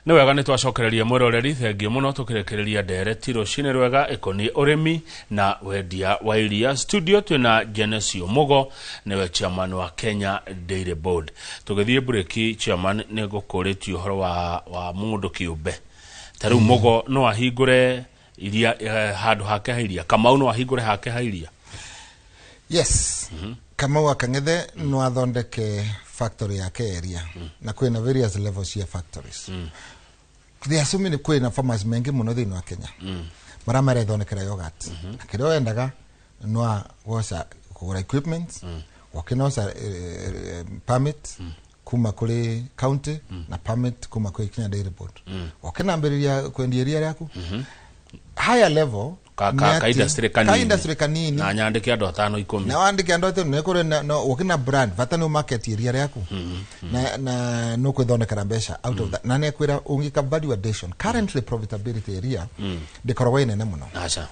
Nĩ wega, nĩ twacokereria mwĩroreri, thengiũ mũno. Tũkĩrekereria ndereti rũcinĩ rwega ĩkoniĩ ũrĩmi na wendia wa iria. Studio twĩna Genesio Mugo, nĩwe chairman wa Kenya Dairy Board. Tũgĩthiĩ mburĩki, chairman, nĩ ngũkũrĩtie ũhoro wa mũndũ kĩũmbe. Ta rĩu Mugo no ahingũre iria handũ hake ha iria? Kamau no ahingũre hake ha iria? Yes, Kamau wa Kang'ethe no athondeke factory yake area, na kwĩna various levels cia factories. There are so many. Kwĩna farmers mengi mũno thĩinĩ wa Kenya marĩa marethondekera yogurt, na kĩrĩa wendaga no goca kũgũra equipment, wakĩnoca permit kuma kũrĩ county na permit kuma kũrĩ Kenya Dairy Board, wakĩnambĩrĩria kwendia iria rĩaku higher level. Ka, Nĩ ka atĩ- industry ka kanini. Industry kanini. Na nyandĩke andũ atano, 10. Na wandike andu atĩ nĩ kũrĩ na no ũkĩna brand, bata nĩ market iria rĩaku na nĩ ũkwĩthondekera mbeca out of that, na nĩ kwĩra ũngĩka value addition. Currently profitability area ndĩkoragwo ĩ nene mũno. Aca.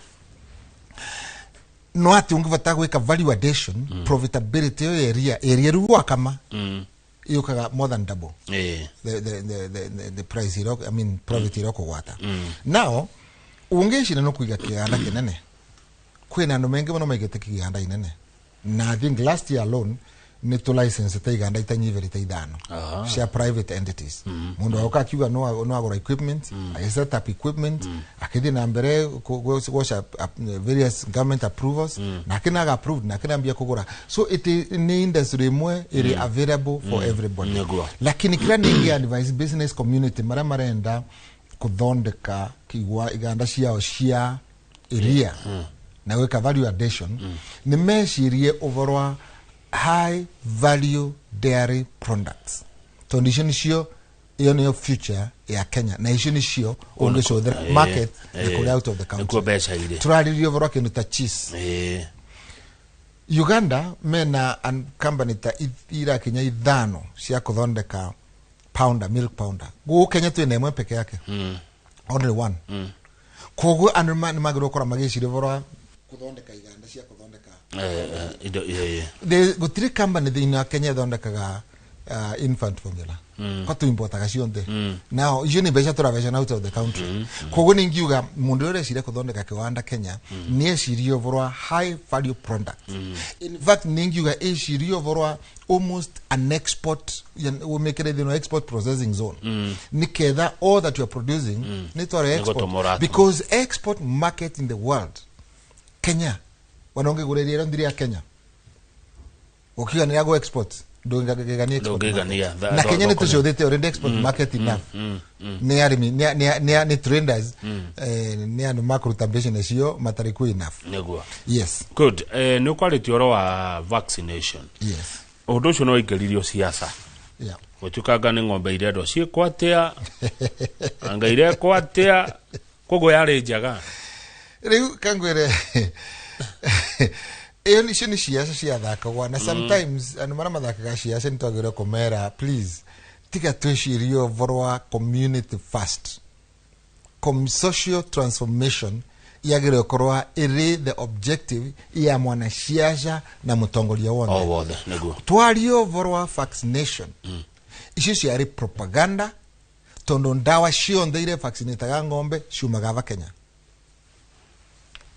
No atĩ ũngĩbata gwĩka value addition, profitability ĩyo ya area rĩu wakama yũkaga more than double the price ĩrĩa, I mean, profit ĩrĩa ũkũgwata. Now ũngĩciria no kũiga kĩganda kĩnene, kwĩna andũ maingĩ mũno maigĩte kĩganda inene, na I think last year alone nĩ tũ license ta iganda itanyivĩrĩte 5 cia private entities. Mũndũ agoka akiuga no agũra equipment, agĩ set up equipment, akĩthiĩ na mbere gũca various government approvals, na akĩnaga approved na akĩnambia kũgũra. So it nĩ industry ĩmwe ĩrĩ available for everybody. Lakini kĩrĩa ningĩ advice business community marĩa marenda kũthondeka kigwa iganda ciao cia iria na gwĩka value addition, nĩ mecirie ũhoro wa high value dairy products, tondũ icio nĩcio, ĩyo nĩyo future ya Kenya, na icio nĩcio ũngĩcũthĩra market na kũrĩa out of the country. Nĩkuo mbeca irĩ. Tũrarĩria ũhoro wa kĩndũ ta cheese. Uganda mena company ta irakinya 5 cia kũthondeka powder, milk powder. Gũkũ Kenya twĩna ĩmwe peke yake, only one. Koguo andũ nĩ magĩrĩirwo gũkorwo magĩciria ũhoro wa kũthondeka iganda cia kũthondeka Indo. Gũtirĩ company thĩinĩ wa Kenya ĩthondekaga infant formula, kwa tuimportaga cionthe. Now icio nĩ mbeca tũrabeca out of the country. Koguo nĩ ngiuga mũndũ ũrĩa ũreciria kũthondeka kĩwanda Kenya nĩ ecirie ũhoro wa high value product. In fact, nĩ ngiuga ecirie ũhoro wa almost an export, ũmĩkĩre thĩinĩ wa export processing zone, nĩ ketha all that you are producing nĩ tware Nĩ export, gũtũma ũratũma. because export market in the world, Kenya wanongĩgũra iria rĩo ya Kenya, ukiuga nĩ go export, ndũngĩgania export Ndũngĩgania, market. Na Kenya nĩ thoko tũcũthĩte already export market enough nĩ arĩmi, nĩ traders, nĩ andũ makũruta business cio matarĩ ku enough. Yes. Good. Nĩ ũkwarĩtie ũhoro wa vaccination. Yes. Ũndũ ũcio no waingĩririo siasa, gũtuĩkanga nĩ ng'ombe irendwo ciĩkwo atĩa, anga irekwo atĩa, koguo yarĩ njega. Rĩu kangwĩre, ĩyo icio nĩ ciaca ciathakagwa, na sometimes andũ marĩa mathakaga ciaca nĩ twagĩrĩirwo kũmera, please, tiga twĩcirie ũhoro wa community first. Social transformation yagĩrĩirwo gũkorwo ĩrĩ the objective ya mwanasiasa na mũtongoria wothe. O wothe, nĩguo. Twarie ũhoro wa vaccination, icio ciarĩ propaganda, tondũ ndawa cionthe iria vaccinataga ng'ombe ciumaga ava Kenya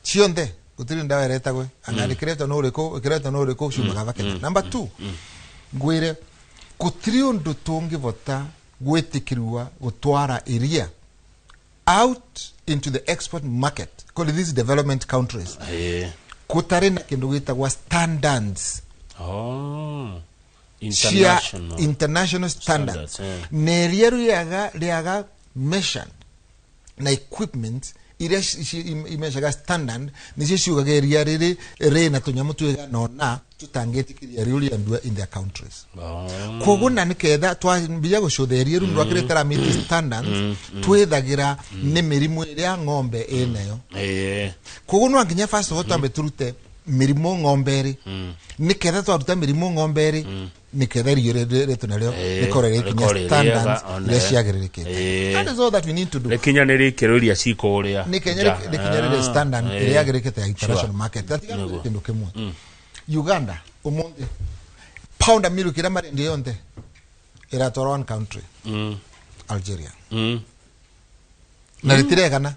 cionthe. Gũtirĩ ndawa ĩretagwe anga nĩ kĩretwo nĩ ũrĩkũ, ĩkĩretwo nĩ ũrĩkũ, ciumaga ava Kenya. Number two, ngwĩre gũtirĩ ũndũ tũngĩbota gwĩtĩkĩrua gũtwara iria out into the export market kũrĩ these development countries gũtarĩ na kĩndũ gĩtagwa standards Oh. cia International. International standards. Standards, Na iria rĩaga measured na equipment iria imecaga standard, nicio ciugaga iria rĩrĩ rĩna tũnyamũ twĩgana ũna tũtangĩtĩkĩria rĩu rĩendua in their countries. Koguo na nĩketha twambia gũcũtha iria rĩu rwakĩrĩte ramiti standards, twĩthagĩra nĩ mĩrimũ ĩrĩa ng'ombe ĩnayo. Koguo no nginya first of all twambe tũrute mĩrimũ ng'ombe ĩrĩ, nĩketha twaruta mĩrimũ ng'ombe ĩrĩ, nĩketha irio rĩtũ narĩo rĩkorwo rĩkinya rĩkorwo rĩ standards rĩega, one. iria ciagĩrĩrĩkĩte. That is all that we need to do. Rĩkinyanĩrie ikĩro iria cikũrĩa Nĩkenya nja. rĩkinyĩrĩre standard ĩrĩa yagĩrĩkĩte ya international market. Tatiga kĩndũ kĩmwe, Uganda ũmũthĩ powder milk ĩrĩa marendia yonthe ĩratwarwo one country. Algeria. Na ritiregana.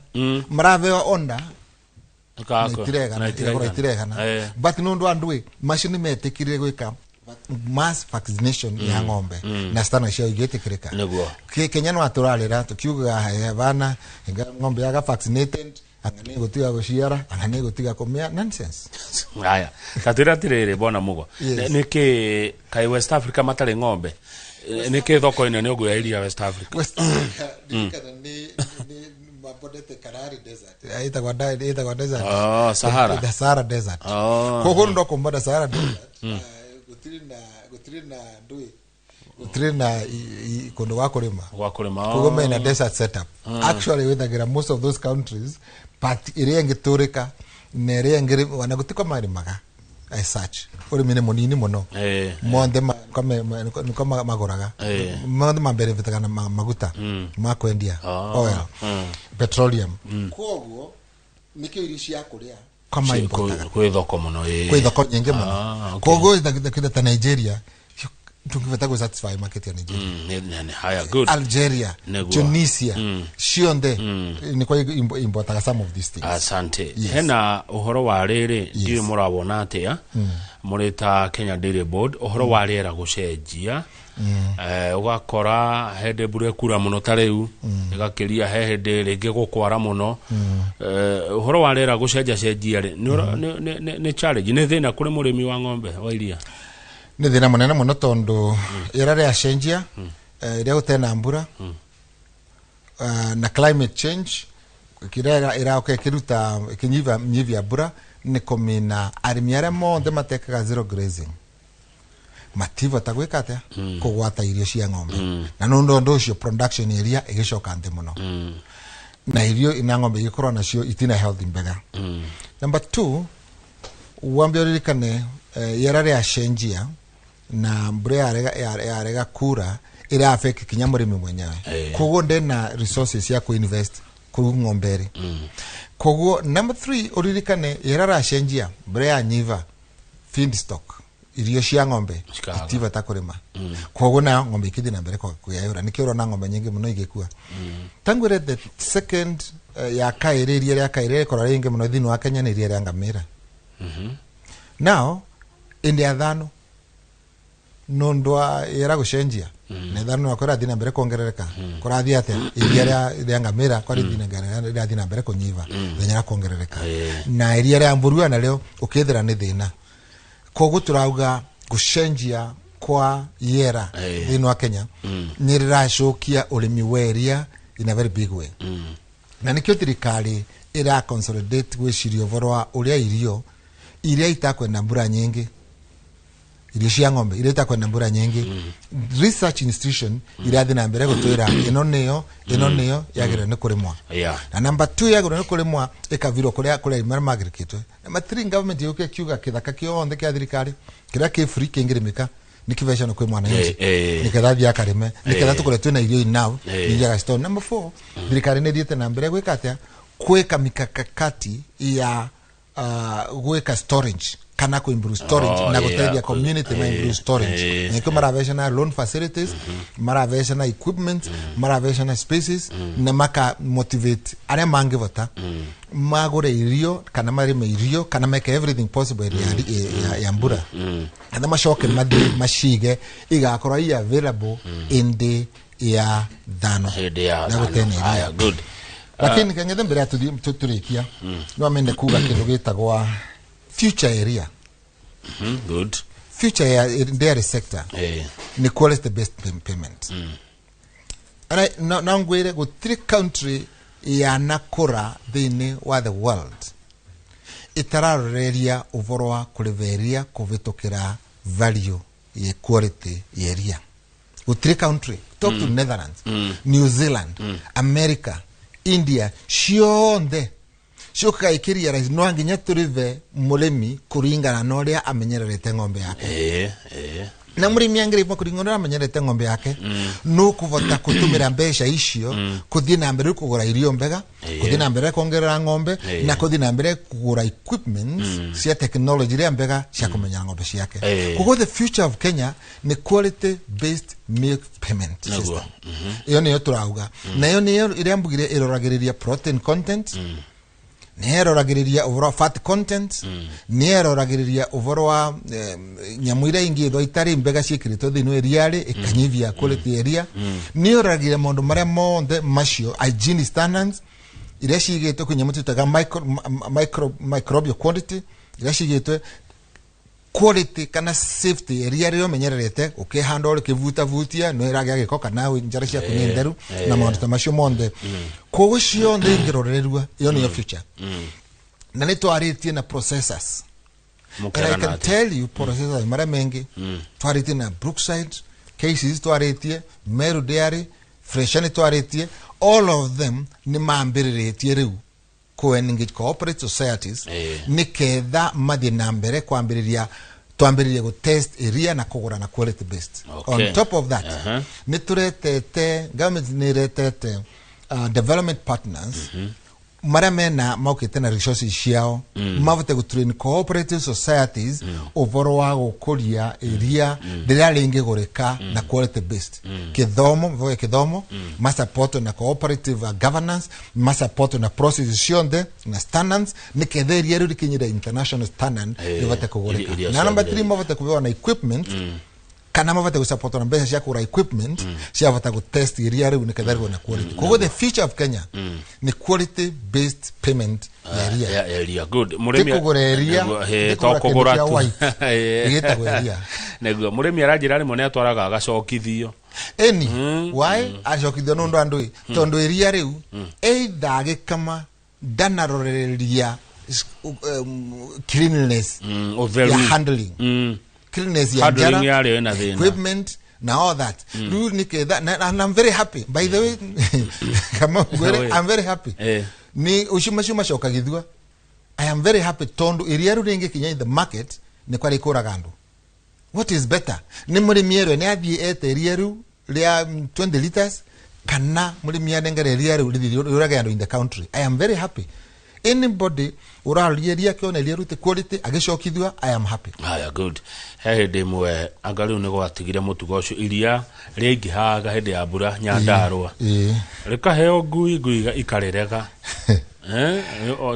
Maraveo onda na itiregana, irakorwo itiregana. But nundu andu macio ni metikirire gwika mass vaccination ya ng'ombe na citana cio igĩtĩkĩrĩka. Nĩguo. Kenya no atũrarĩra tũkiugaga he bana ng'ombe yaga vaccinated anga nĩ gũtiga gũciara anga nĩ gũtiga kũmĩa nonsense. Haya, tatwĩra atĩrĩrĩ bwana Mugo, Yes. nĩkĩ kaĩ West Africa matarĩ ng'ombe? Nĩkĩ thoko ĩno nĩ ũguo ya iria West Africa? West Africa ndirikana nĩ mabondete Kalahari Desert. Ĩtagwa desert. Oh, Sahara. The Sahara Desert. Oh. Koguo ndo kumbada Sahara Desert. Gũtirĩ na ndui. Gũtirĩ na kũndũ gwa kũrĩma. Gwa kũrĩma. Koguo mena desert setup. Actually withagira most of those countries but iria ĩngĩtũrĩka na ĩrĩa ĩngĩ ona gũtikwa marĩmaga as such. Ũrĩmi nĩ mũnini mũno. Monthe nĩko magũraga. Monthe mabenefitaga na maguta ma kwendia oil, petroleum. Koguo nĩkĩo irio cia kũrĩa kwa maimportaga. Kwĩ thoko mũno ĩĩ. Kwĩ thoko nyingĩ mũno. Ah, okay. Koguo kĩndũ ta Nigeria tũngĩbata gũ satisfy market ya Nigeria. Haya, good. Algeria, Nĩguo. Tunisia, cionthe nĩkwa importaga some of these things. Asante. Yes. Hena ũhoro wa rĩrĩ ndiũĩ mũrawona atĩa mũrĩ ta Kenya Dairy Board ũhoro wa rĩera gũcenjia, ũgakora hĩndĩ mbura ĩkura mũno ta rĩu ĩgakĩria he hĩndĩ rĩngĩ gũkwara mũno. Ũhoro wa rĩera gũcenjia cenjia rĩ nĩ challenge, nĩ thĩna kũrĩ mũrĩmi wa ng'ombe wa iria? Nĩ thĩna mũnene mũno tondũ rĩera rĩacenjia, rĩrĩa gũtena mbura, na climate change kĩrĩa ĩraũka ĩkĩruta ĩkĩnyivia nyivia mbura nĩ kũmina arĩmi arĩa mothe matekaga zero grazing mativota gwĩka atĩa kũgwata irio cia ng'ombe, na nĩ ũndũ ũcio production ya iria ĩgĩcoka nthĩ mũno na irio na ng'ombe igĩkorwo nacio itina health mbega. Number two, wambe ũririkane rĩera rĩacenjia na mbura yarega kura ĩra affect kinya mũrĩmi mwenyewe. Koguo ndena resources cia kuinvest kũu ng'ombe rĩ. Koguo number three, ũririkane rĩera rĩacenjia, mbura yanyiva, feed stock, irio cia ng'ombe Cikaga. itivata kũrĩma. Koguo nayo ng'ombe ikĩthiĩ na mbere kwĩyayũra nĩkĩo ũrona ng'ombe nyingĩ mũno igĩkua. Tangwĩre the second, ya kaĩrĩ, iria rĩa kaĩrĩ rĩkorwo rĩingĩ mũno thĩinĩ wa Kenya nĩ iria rĩa ngamĩra. Now ĩndĩ ya thano nũndũ wa rĩera gũcenjia na ithano nako rĩrathiĩ na mbere kuongerereka kũrathiĩ atĩa iria rĩa ngamĩra rĩrathiĩ na mbere kũnyiva thenya rĩa kuongerereka na iria rĩa mbũri narĩo ũkĩthĩra nĩ thĩna. Koguo tũrauga gũcenjia kwa rĩera thĩinĩ wa Kenya nĩ rĩracokia ũrĩmi wa iria in a very big way, na nĩkĩo thirikari ĩra consolidate gwĩciria ũhoro wa ũrĩa irio iria itakwenda mbura nyingĩ, irio cia ng'ombe iria itakwenda mbura nyingĩ, research institution irathiĩ na mbere gũtwĩra ĩno nĩyo yagĩrĩirwo nĩ kũrĩmwa. Na number two, yagĩrĩirwo nĩ kũrĩmwa ĩkavirwo kũrĩa arĩmi arĩa magĩrĩkĩtwe. Number three, government yũke kiuga kĩthaka kĩothe kĩa thirikari kĩrĩa kĩ free kĩngĩrĩmĩka nĩ kĩvecano kwĩ mwananchi nĩgetha athiĩ akarĩme nĩgetha tũkorwo twĩna irio enough ningĩ agacitore. Number four, thirikari nĩ ĩthiĩte na mbere gwĩka atĩa gwĩka mikakakati ya gwĩka storage kana ku improve storage na gũteithia community ma improve storage. Nĩkĩo maravecana loan facilities, maravecana equipment, maravecana spaces na maka motivate arĩa mangĩvota magũre irio kana marĩme irio kana meke everything possible ya mbura kana macoke mathiĩ macige igakorwo i available ĩndĩ ya thano hĩndĩ ya ya gũtene iria. Haya, good. Lakini kang'ethe mbere ya tũrĩkia no amende kuga kĩndũ gĩtagwa future area. Good. Future ya dairy sector nĩ quality based payment. Ara no ngwĩre gũtirĩ country yanakũra thĩinĩ wa the world ĩtararoreria ũhoro wa kũrĩva iria kũvĩtũkĩra value ya quality ya iria. Gũtirĩ country. Talk to Netherlands, New Zealand, America, India, cionthe ciũkaga ikĩria no nginya tũrĩve mũrĩmi kũringana na ũrĩa amenyererete ng'ombe yake. Eh, eh. Na murimi angirima kuringana amenyerete ng'ombe yake no kuvota kutumira mbeca icio kuthie na mbere kugura irio mbega, kuthie na mbere kuongerera ng'ombe na kuthie na mbere kugura equipment cia technology iria mbega cia kumenya ng'ombe ciake. Koguo the future of Kenya ni quality based milk payment system. Iyo niyo turauga. Na iyo niyo iria mbugire iroragiriria protein content, nä ũhoro wa fat content, nä eroragĩrĩria ũhoro wa nyamũ iria ingĩ ithwo itarĩ mbega ciĩkĩrĩtwo thĩinĩ wa iria rĩ ĩkanyihia quality ya iria, nä ĩroragĩrĩria maũndũ marĩa mothe macio hygiene standards iria cigĩtwo kwĩ nyamũ twĩtaga microbial quantity iria cigĩtwo quality kana safety iria rĩrĩa ũmenyererete ũkĩhanda ũrĩ kĩvutavutia no ĩragĩa gĩko kana njara ciaku nĩ theru na maũndũ ta macio monthe. Koguo ciothe ingĩrorererua ĩyo nĩyo future. Na nĩ twarĩtie na processors. And I can tell you processors marĩa mengĩ twarĩtie na Brookside, KCC twarĩtie, Meru Dairy, Fresha twarĩtie, all of them nĩ mambĩrĩrĩtie rĩu co-engage cooperative societies nĩ ketha mathiĩ na mbere kwambĩrĩria twambĩrĩrie gũ test iria na kũgũra na quality based. On top of that, nĩ tũretete government nĩ ĩretete development partners marĩa mena maukĩte na resources ciao mabote gũ train cooperative societies ũhoro wa gũkũria iria rĩrĩa rĩngĩgũrĩka na quality based kĩthomo, mavoe kĩthomo masupport na cooperative governance, masupport na processes cionthe na standards nĩketha iria rĩu rĩkinyĩre international standard rĩvote kũgũrĩka. Na number 3 mavote kũbewa na equipment kana mavote gũsupport na mbeca cia kũgũra equipment cia vota gũ test iria rĩu nĩketha rĩgũrwo na quality. Koguo the future of Kenya ni quality based payment ya iria. Ya iria, good. Mũrĩmi kũgũra iria to kũgũra tu ĩgĩtagwo iria. Nĩguo mũrĩmi aranjĩra rĩmwe nĩ atwaraga agacokithio. Eni why acokithio nĩ ũndũ andũ tondũ iria rĩu either agĩkama ndanaroreria cleanliness ya handling, cleanliness ya njara, equipment na all that. Rĩu nĩketha and I'm very happy by the way. Kama I'm very happy ni ucio macio macokagithua. I am very happy tondu iria rĩu rĩngĩkinya in the market nĩ kwarĩ kũraga andũ. What is better nĩ mũrĩmi erwe nĩ athiĩ ete iria rĩu rĩa 20 liters kana mũrĩmi anengere iria rĩu rĩthiĩ rĩũrage andũ in the country. I am very happy. Anybody ũraria iria kĩona iria rute quality agĩcokithua, I am happy. Haya, good. He hĩndĩ ĩmwe anga rĩu nĩ gwatigire mũtugo ũcio iria rĩaingĩhaga hĩndĩ ya mbura Nyandarũa rĩkaheo ngui, ngui ikarĩrega.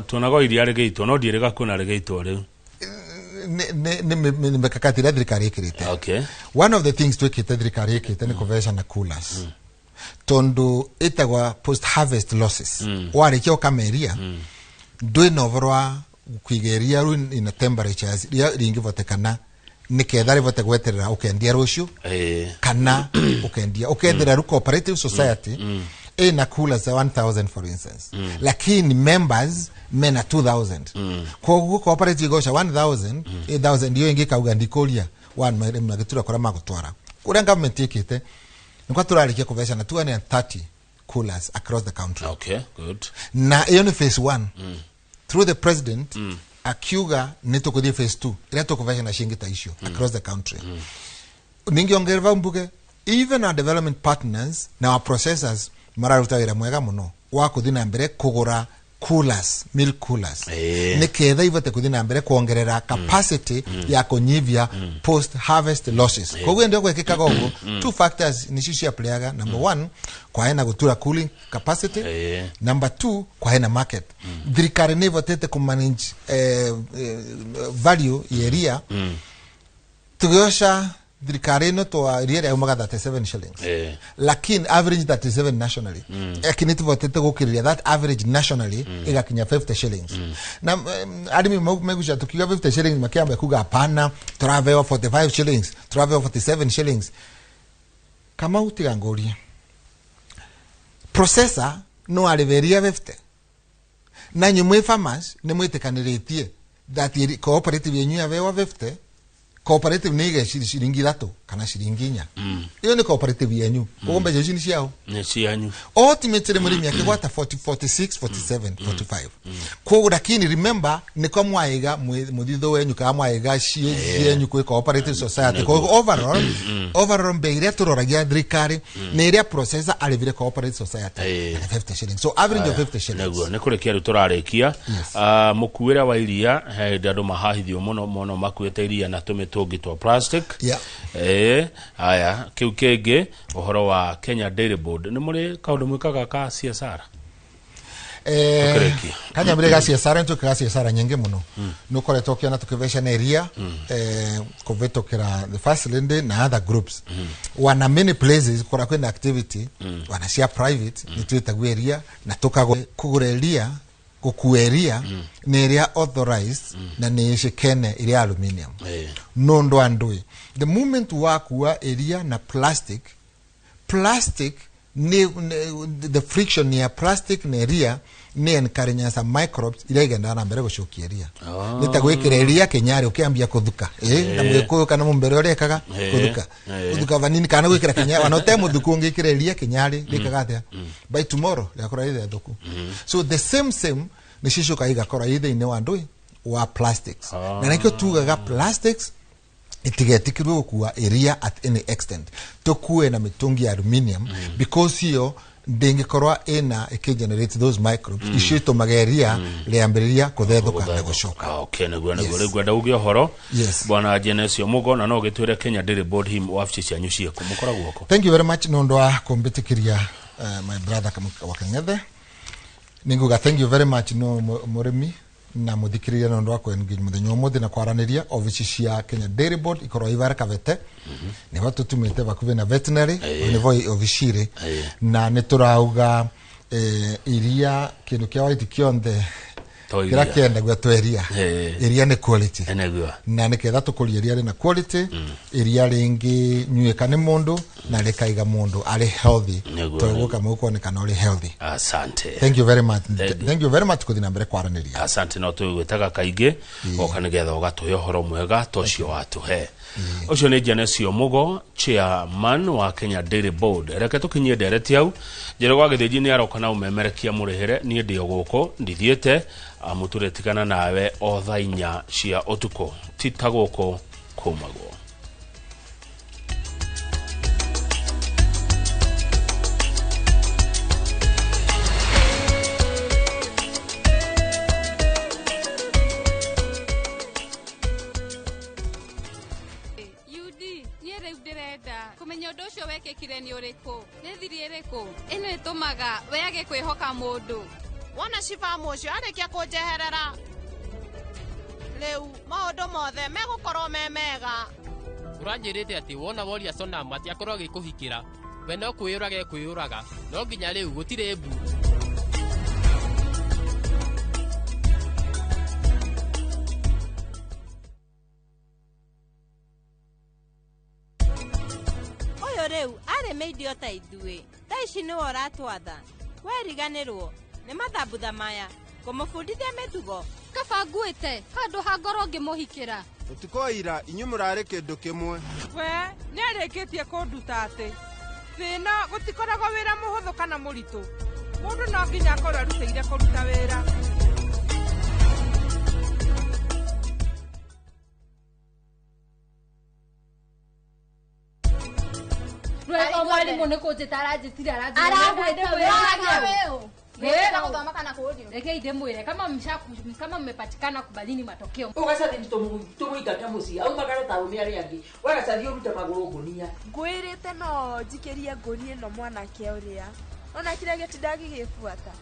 Tuonaga iria rĩgĩitwo no ndiĩrĩga kuona rĩgĩitwo rĩu. Nĩ mĩkakati ĩrĩa thirikari ĩkĩrĩte. One of the things twĩkĩte thirikari ĩkĩte nĩ kũvecana na coolers tondũ ĩtagwa post harvest losses. Warĩkia ũkama iria ndwĩna ũhoro wa kũiga iria rĩu ina temperatures iria rĩngĩvotekana nĩketha rĩvote gweterera ũkendia rũciũ kana ũkendia ũkethera rĩu cooperative society ĩna coolers 1000 for instance, lakini members mena 2000. Koguo cooperative igoca 1000 8000 iyo ĩngĩ ĩkauga ndikũria one magĩtura kũrĩa magũtwara. Kũrĩa government ĩkĩte nĩkwa tũrarĩkia kũvecana 230 coolers across the country. Okay, good. Na iyo nĩ phase 1. Through the president akiuga nĩ tũkũthiĩ phase 2 ĩrĩa tũkũvecana ciingĩ ta icio across the country. Ningĩongerera mbuge even our development partners na our processors mararuta wĩra mwega mũno wa kũthiĩ na mbere kũgũra coolers, milk coolers nĩketha ivote kũthiĩ na mbere kuongerera capacity ya kũnyivia post harvest losses. Koguo ndio gwĩkĩkaga ũguo two factors nicio ciaplayaga. Number 1 kwahe na gũtura cooling capacity. Number 2 kwahe na market. Thirikari nĩ ivotete kũ manage value ya iria. Tũgĩoca thirikari ĩno twa iria rĩaumaga 37 shillings lakini average 37 nationally, lakini tuvotete gũkĩrĩria that average nationally ĩgakinya 50 shillings. Na arĩmi meguca tukiuga 50 shillings makĩamba kuga hapana, tũrabewa 45 shillings, tũrabewa 47 shillings. Kamau tiga ngũrie processor no arĩberia 50 na inyuĩ mwĩ farmers nĩ mwĩtĩkanĩrĩtie that cooperative yenyu yabewa 50, cooperative nĩ ige ciringi 3 kana ciringi 4. Iyo ni cooperative yenyu. Koguo mbeca ici ni ciao. Ni cianyu. Ultimately murimi akigwata 40, 46, 47, 45. Koguo lakini remember niko mwaiga muthitho wenyu kana mwaiga cienyu kwi cooperative society. Koguo overall mbei iria turoragia thirikari ni iria processor arivire cooperative society 50 shillings. So average of 50 shillings. Niguo ni kurikia riu turarikia. Mukuire wa iria he andu mahahithio muno muno makuite iria na tumitungi twa plastic. Aya kiu kingi uhoro wa Kenya Dairy Board ni muri kaundu mwikaga ka CSR. Kanya mbere ga CSR ntu ka CSR nyingi muno. Nukoretwo kiona tukivesha na iria kuvitukira the first lady na other groups. Wana many places kora kwina activity wana share private ni twitagwo iria na tukagwo kugura iria gukueria ni iria authorized na ni icikene iria aluminium. Nundu andui the moment wakua iria na plastic ni the friction ya plastic na iria ni encourage some microbes iria igenda na mbere gucukia iria. Ni ta gwikira iria kinyari ukiambia kuthuka na mwikuyu kana mumbere urekaga kuthuka kuthuka vanini kana gwikira kinyari wana te muthuku ungikira iria kinyari rikaga atia by tomorrow yakora ithe thuku. So the same ni cicuka igakora ithe-ini wa ndui wa plastics. Na nikio tugaga plastics itigetikirwo gukua iria at any extent tukue na mitungi ya aluminium because hiyo ndingikorwa ina ikigenerate those microbes icio itumaga iria riambiriria kuthethuka na gucoka. Okay, niguo ngwenda uge uhoro bwana Genesio Mugo na no gitwire Kenya Dairy Board him wabici cianyu ciaku mukoragwo ko. Thank you very much nundu wa kumbitikiria my brother wa Kang'ethe. Ninguga thank you very much no murimi na muthikiriria nundu wa kwengage muthenya umuthi na kwaraniria ofici cia Kenya Dairy Board ikorwo ibara Kabete niho tutumite bakuve na veterinary niho ofici iri na niturauga iria kindu kia white kionthe kira kiendagua tweria iria ni quality na niketha tukuria iria rina quality iria ringi nyuika ni mundu na rikaiga mundu ari healthy toguka mukuonekana uri healthy. Asante, thank you very much. Thank you very much kuthina mbere kwaraniria. Asante, no twigwitaga kaingi oka nigetha ugatuhe uhoro mwega tocio watuhe. Ucio ni Genesio Mugo, chairman wa Kenya Dairy Board. Reke tukinyie ndereti hau njere gwa githinji ni aroka na umemerekia murihere nie ndio guku ndithiete amuturetigana nawe o thaa 4 cia utuku tita guku kumagwo. Wona ciba mucio arikia kunjeherera riu maundu mothe megukorwo me mega. Uranjirite ati wona woria Sonam ati akorwo agikuhikira we no kwiyuraga ekwiyuraga no nginya riu gutire mbu. Uyu riu ari meidio ta ithuĩ thaa ici nĩwe ũratwatha weriganĩrwo nĩ mathambutha maya ngũmũbundithia mĩtugo kaba nguĩte handũ ha ngorwo ngĩmũhikĩra. Tũtikoira inyuĩ mũrarĩ kĩndũ kĩmwe. We nĩarĩkĩtie kũnduta atĩ thĩna gũtikoragwo wĩra mũhũthũ kana mũritũ mũndũ no nginya akorwo arutĩire kũruta wĩra. Rwego mwarimu nĩ kũnjĩta aranjĩtire Reke ndimwire kama kama mmepatikana kubalini matokeo. Ugacathi tumuingate mucii aumagare ta arume aria angi wagacathi urute maguru ngunia. Ngwirite no njikirie ngũri ĩno mwanake ũrĩa ona kĩrĩa gĩtinda gĩgĩbuata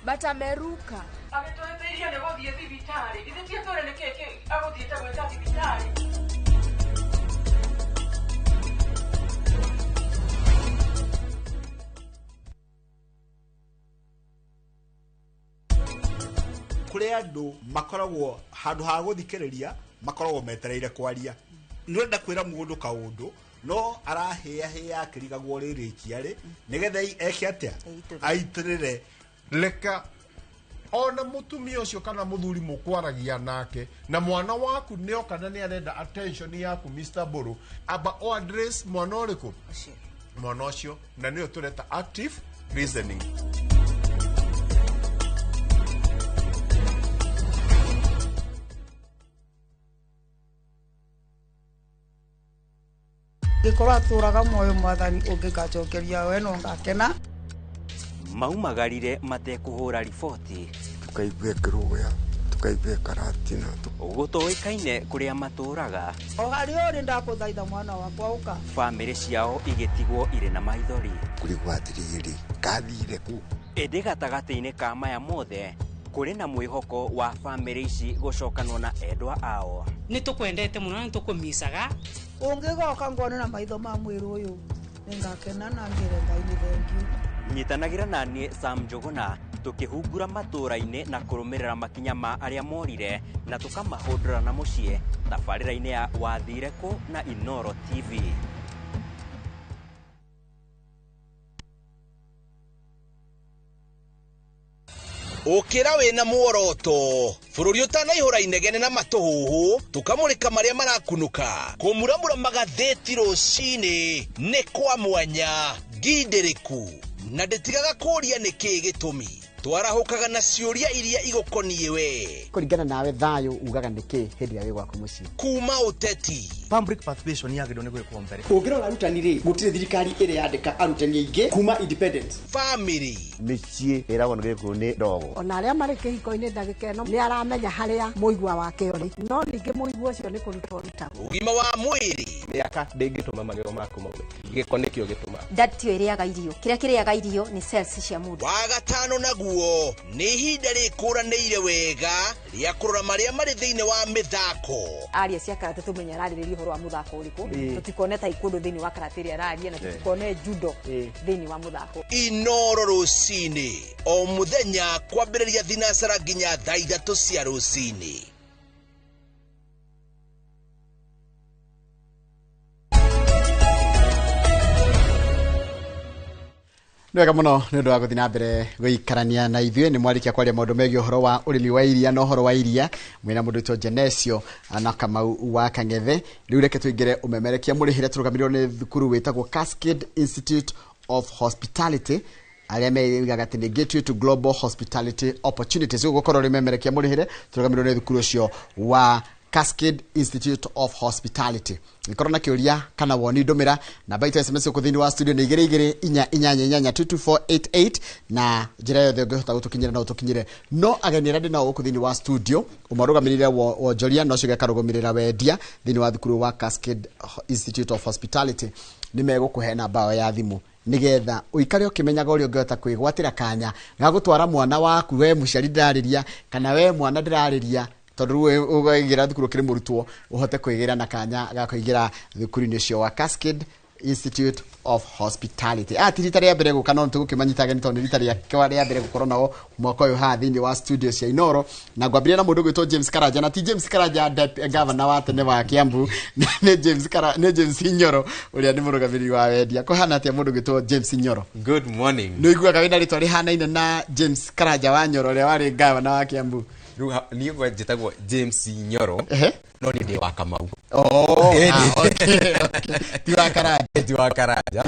but ameruka. Agĩtũhĩtĩirie nĩ gũthiĩ thibitarĩ githĩ ti atwĩre nĩkĩ agũthiĩte gwĩka thibitarĩ. Kuri andu makoragwo handu ha guthikiriria makoragwo metereire kwaria ni urenda kwira mundu kaundu no arahia hia akirigagwo ririkia ri nigetha eke atia aitirire leka Ona mutumia ucio kana muthuri mukwaragia nake na mwana waku nio kana ni arenda attention yaku Mr. Buru aba o address mwana uriku mwana ucio na nio tureta active listening. Gikorwo atũraga muoyo mwathani ũngĩgacokeria we no ngakena. Maumagarire matekũhũra riboti tukaigua kĩrũgũya tukaigua karatina gũtoĩkaine kũrĩa matũraga o harĩa ũrĩ ndakũthaitha mwana wakwa ũka. Bamĩrĩ ciao igĩtigwo irĩ na maithori kũrigwo atĩrĩrĩ kathire kũ. Ĩndĩ gatagatĩ-inĩ ka maya mothe kũrĩ na mwĩhoko wa bamĩrĩ ici gũcokanwo na endwa ao. Nĩ tũkwendete mũno na nĩ tũkũmicaga. Ũngĩgoka ngone na maitho ma mwĩrĩ ũyũ nĩngakena na ngĩre Ngai nĩ thengiũ. Nyitanagĩra na niĩ Sam Njũgũna tũkĩhungura matũũra-inĩ na kũrũmĩrĩra makinya ma arĩa morire na tũkamahũndũra na mũciĩ tabarĩra-inĩ ya Wathire Kũ na Inoro TV. Ukira wina muoroto bururi utanaihura inegene na matuhuhu tukamurika maria marakunuka kumuramura magatheti rucini ni kwa mwanya ngindiriku na nditigaga kuria niki gitumi twarahukaga na ciuria iria igukoniĩ we kuringana nawe thayo ugaga niki hindi ya gwaku mucii kuma uteti public participation yagĩrĩirwo nĩ gwĩkwo mbere ũngĩrora arutani rĩ gũtirĩ thirikari ĩrĩ yandĩka arutani aingĩ kuma independence family mĩciĩ ĩragwo nĩ gĩkũyũ nĩ ndogo ona arĩa marĩ kĩhiko-inĩ ndagĩka ĩno nĩ aramenya harĩa mũigua wake ũrĩ no ningĩ mũigua ũcio nĩ kũrutwo ũrutagwo ũgima wa mwĩrĩ mĩaka ndĩngĩtũma magego maku maume gĩko nĩkĩo gĩtũmaga ndatio ĩrĩaga irio kĩrĩa kĩrĩaga irio nĩ cells cia mũndũ. Wa gatano naguo nĩ ihinda rĩkũranĩire wega rĩa kũrora marĩa marĩ thĩinĩ wa mĩthako. Aria cia karate tũmenye ararĩrĩria ũhoro wa mũthako ũrĩkũ tũtikone taekwondo thĩinĩ wa karate ĩrĩa araria na tũtikone judo thĩinĩ wa mũthako. Inoro rũcinĩ o mũthenya kwambĩrĩria thinacara nginya thaa 3 cia rũcinĩ. Nĩ wega mũno nĩ ũndũ wa gũthiĩ na mbere gũikarania na ithuĩ nĩ mwarĩkia kwaria maũndũ megiĩ ũhoro wa ũrĩmi wa iria na ũhoro wa iria mwĩna mũndũ wĩtwo Genesio na Kamau wa Kang'ethe. Rĩu reke tũingĩre ũmemerekia mũrĩhĩre tũrũgamĩrĩrwo nĩ thukuru wĩtagwo Cascade Institute of Hospitality arĩa meigaga atĩ nĩ gateway to global hospitality opportunities. Ũgũkorwo ũrĩ ũmemerekia mũrĩhĩre tũrũgamĩrĩrwo nĩ thukuru ũcio wa Cascade Institute of Hospitality. Nikorwo na kiuria kana woni ndumira namba itu SMS uko thiini wa studio ni 22488 22488 na njira yothe ungihota gutukinyira no utukinyire no ageni aria ndinao guku thiini wa studio umwe arugamirire wonjoria no ucio akarugamirira wendia thiini wa thukuru wa Cascade Institute of Hospitality ni megukuhe namba yao ya thimu nigetha uikare ukimenyaga uria ungihota kwigwatira kanya ga gutwara mwana waku we muciari ndirariria kana we mwana ndirariria tondu riu ugaingira thukuru kiri murutwo uhote kwigira na kanya ga kuingira thukuru-inĩ ũcio wa Cascade Institute of Hospitality. Ti rita rĩa mbere gũka no tũgũkĩmanyita ageni tondũ nĩ rita rĩa mbere gũkorwo nao mwaka ũyũ haha thĩinĩ wa studio cia Inoro na ngwambĩrĩria na mũndũ ũgwĩtwo James Karanja na ti James Karanja governor wa tene wa Kiambu nĩ James nĩ James Nyoro ũrĩa nĩ mũrũgamĩrĩri wa wendia. Kũhana atĩa mũndũ ũgwĩtwo James Nyoro? Good morning. Nĩ ũiguaga wĩna rĩtwa rĩhanaine na James Karanja wa Nyoro ũrĩa warĩ governor wa Kiambu? Rĩu niĩ njĩtagwo James Nyoro no niĩ ndĩ wa Kamau. Ti wa Karanja. Ti wa Karanja.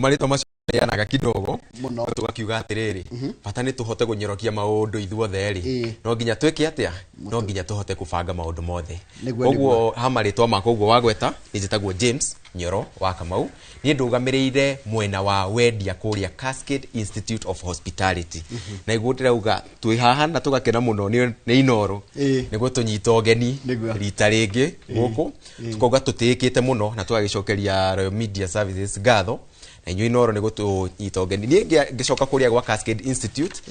Marĩtwa macio yanaga kidogo mũno tugakiuga atiriri bata nĩ tũhote gũnyorokia maũndũ ithuothe rĩ no nginya twĩke atĩa no nginya tũhote kũbanga maũndũ mothe koguo ha marĩtwa makwa ũguo wagweta niĩ njĩtagwo James Nyoro wa Kamau niĩ ndũgamĩrĩire mwena wa wendia kũrĩa Cascade Institute of Hospitality na iguo ndĩrauga twĩ haha na tũgakena mũno nĩ Inoro nĩguo tũnyita ũgeni rita rĩngĩ gũkũ tũkauga tũtĩĩkĩte mũno na tũgagĩcokeria Royal Media Services ngatho na inyuĩ Inoro nĩ gũtũnyita ũgeni. Niĩ ngĩcoka kũrĩa gwa Cascade Institute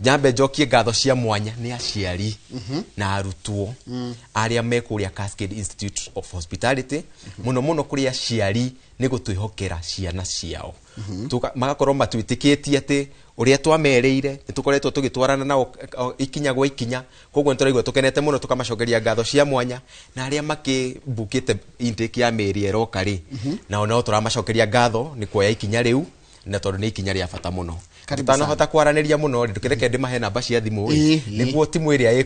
nyambe njokie ngatho cia mwanya nĩ aciari na arutwo arĩa me kũrĩa Cascade Institute of Hospitality mũno mũno kũrĩ aciari nĩ gũtwĩhokera ciana ciao magakorwo matwĩtĩkĩtie atĩ ũrĩa twamerĩire nĩ tũkoretwo tũgĩtwarana nao ikinya gwa ikinya koguo nĩ tũraigua tũkenete mũno tũkamacokeria ngatho cia mwanya na arĩa makĩmbukĩte intake ya mĩeri ĩroka rĩ nao no tũramacokeria ngatho nĩ kuoya ikinya rĩu na tondũ nĩ ikinya rĩa bata mũno. Tutanahota kwaranĩria mũno rĩ, ndũkĩreke ndĩmahe namba cia thimũ rĩ, nĩguo timu ĩrĩa ĩ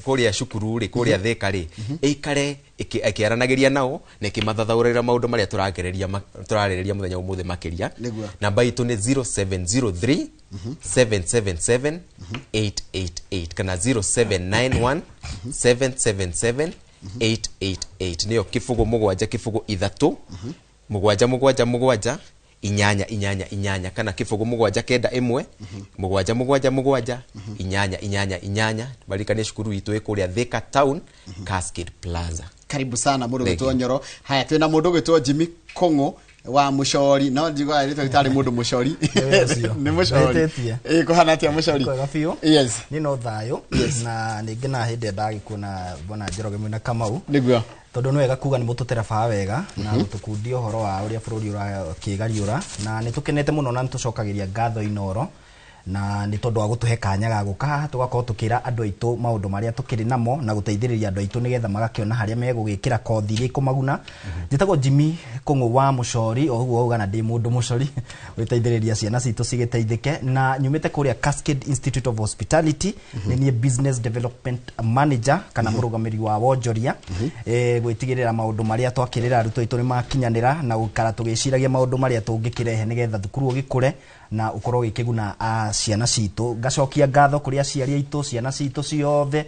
kũrĩa cukuru rĩ, kũrĩa Thĩka rĩ, ĩikare ĩkĩaranagĩria nao na ĩkĩmathathaũrĩra maũndũ marĩa tũrarĩrĩria mũthenya ũmũthĩ makĩria. Namba itũ nĩ 0703 777 888 kana 0791 777 888. Nĩyo 0 7 0 3 7 7 7 8 8 8 kana 0 7 9 1 7 7 7 8 8 8. Barikanie cukuru itũ ĩ kũrĩa Thika Town, Cascade Plaza. Karibu sana mũndũ gwĩtwo Nyoro. Haya, twĩna mũndũ gwĩtwo Jimmy Kũng'ũ wa Mũcori. No njiguaga rĩtwa rĩtarĩ mũndũ Mũcori. Nĩ Mũcori. Ĩ kũhana atĩa Mũcori? Kwega biũ. Yes. Niĩ no thayũ na nĩ ngena hĩndĩ ĩrĩa ndagĩkuona bwana Njoroge mwĩna Kamau. Nĩguo. Tondũ nĩ wega kuga nĩ mũtũterebaga wega na gũtũkundia ũhoro wa ũrĩa bũrũri ũrakĩgariũra, na nĩ tũkenete mũno na nĩ tũcokagĩria ngatho Inooro na nĩ tondũ wa gũtũhe kanya ga gũka haha tũgakorwo tũkĩra andũ aitũ maũndũ marĩa tũkĩrĩ namo na gũteithĩrĩria andũ aitũ nĩgetha magakĩona harĩa megũgĩkĩra kothi iria ikũmaguna. Njĩtagwo Jimmy Kũng'ũ wa Mũcori, o ũguo wauga na ndĩ mũndũ mũcori gwĩteithĩrĩria ciana citũ cigĩteithĩke, na nyumĩte kũrĩa Cascade Institute of Hospitality. Nĩ niĩ Business Development Manager kana mũrũgamĩrĩri wa wonjoria, gwĩtigĩrĩra maũndũ marĩa twakĩrĩra arutwo aitũ nĩ makinyanĩra na gũikara tũgĩciragia maũndũ marĩa tũngĩkĩrehe nĩgetha thukuru ũgĩkũre na ũkorwo ũgĩkĩguna ciana citũ. Ngacokia ngatho kũrĩ aciari aitũ, ciana citũ ciothe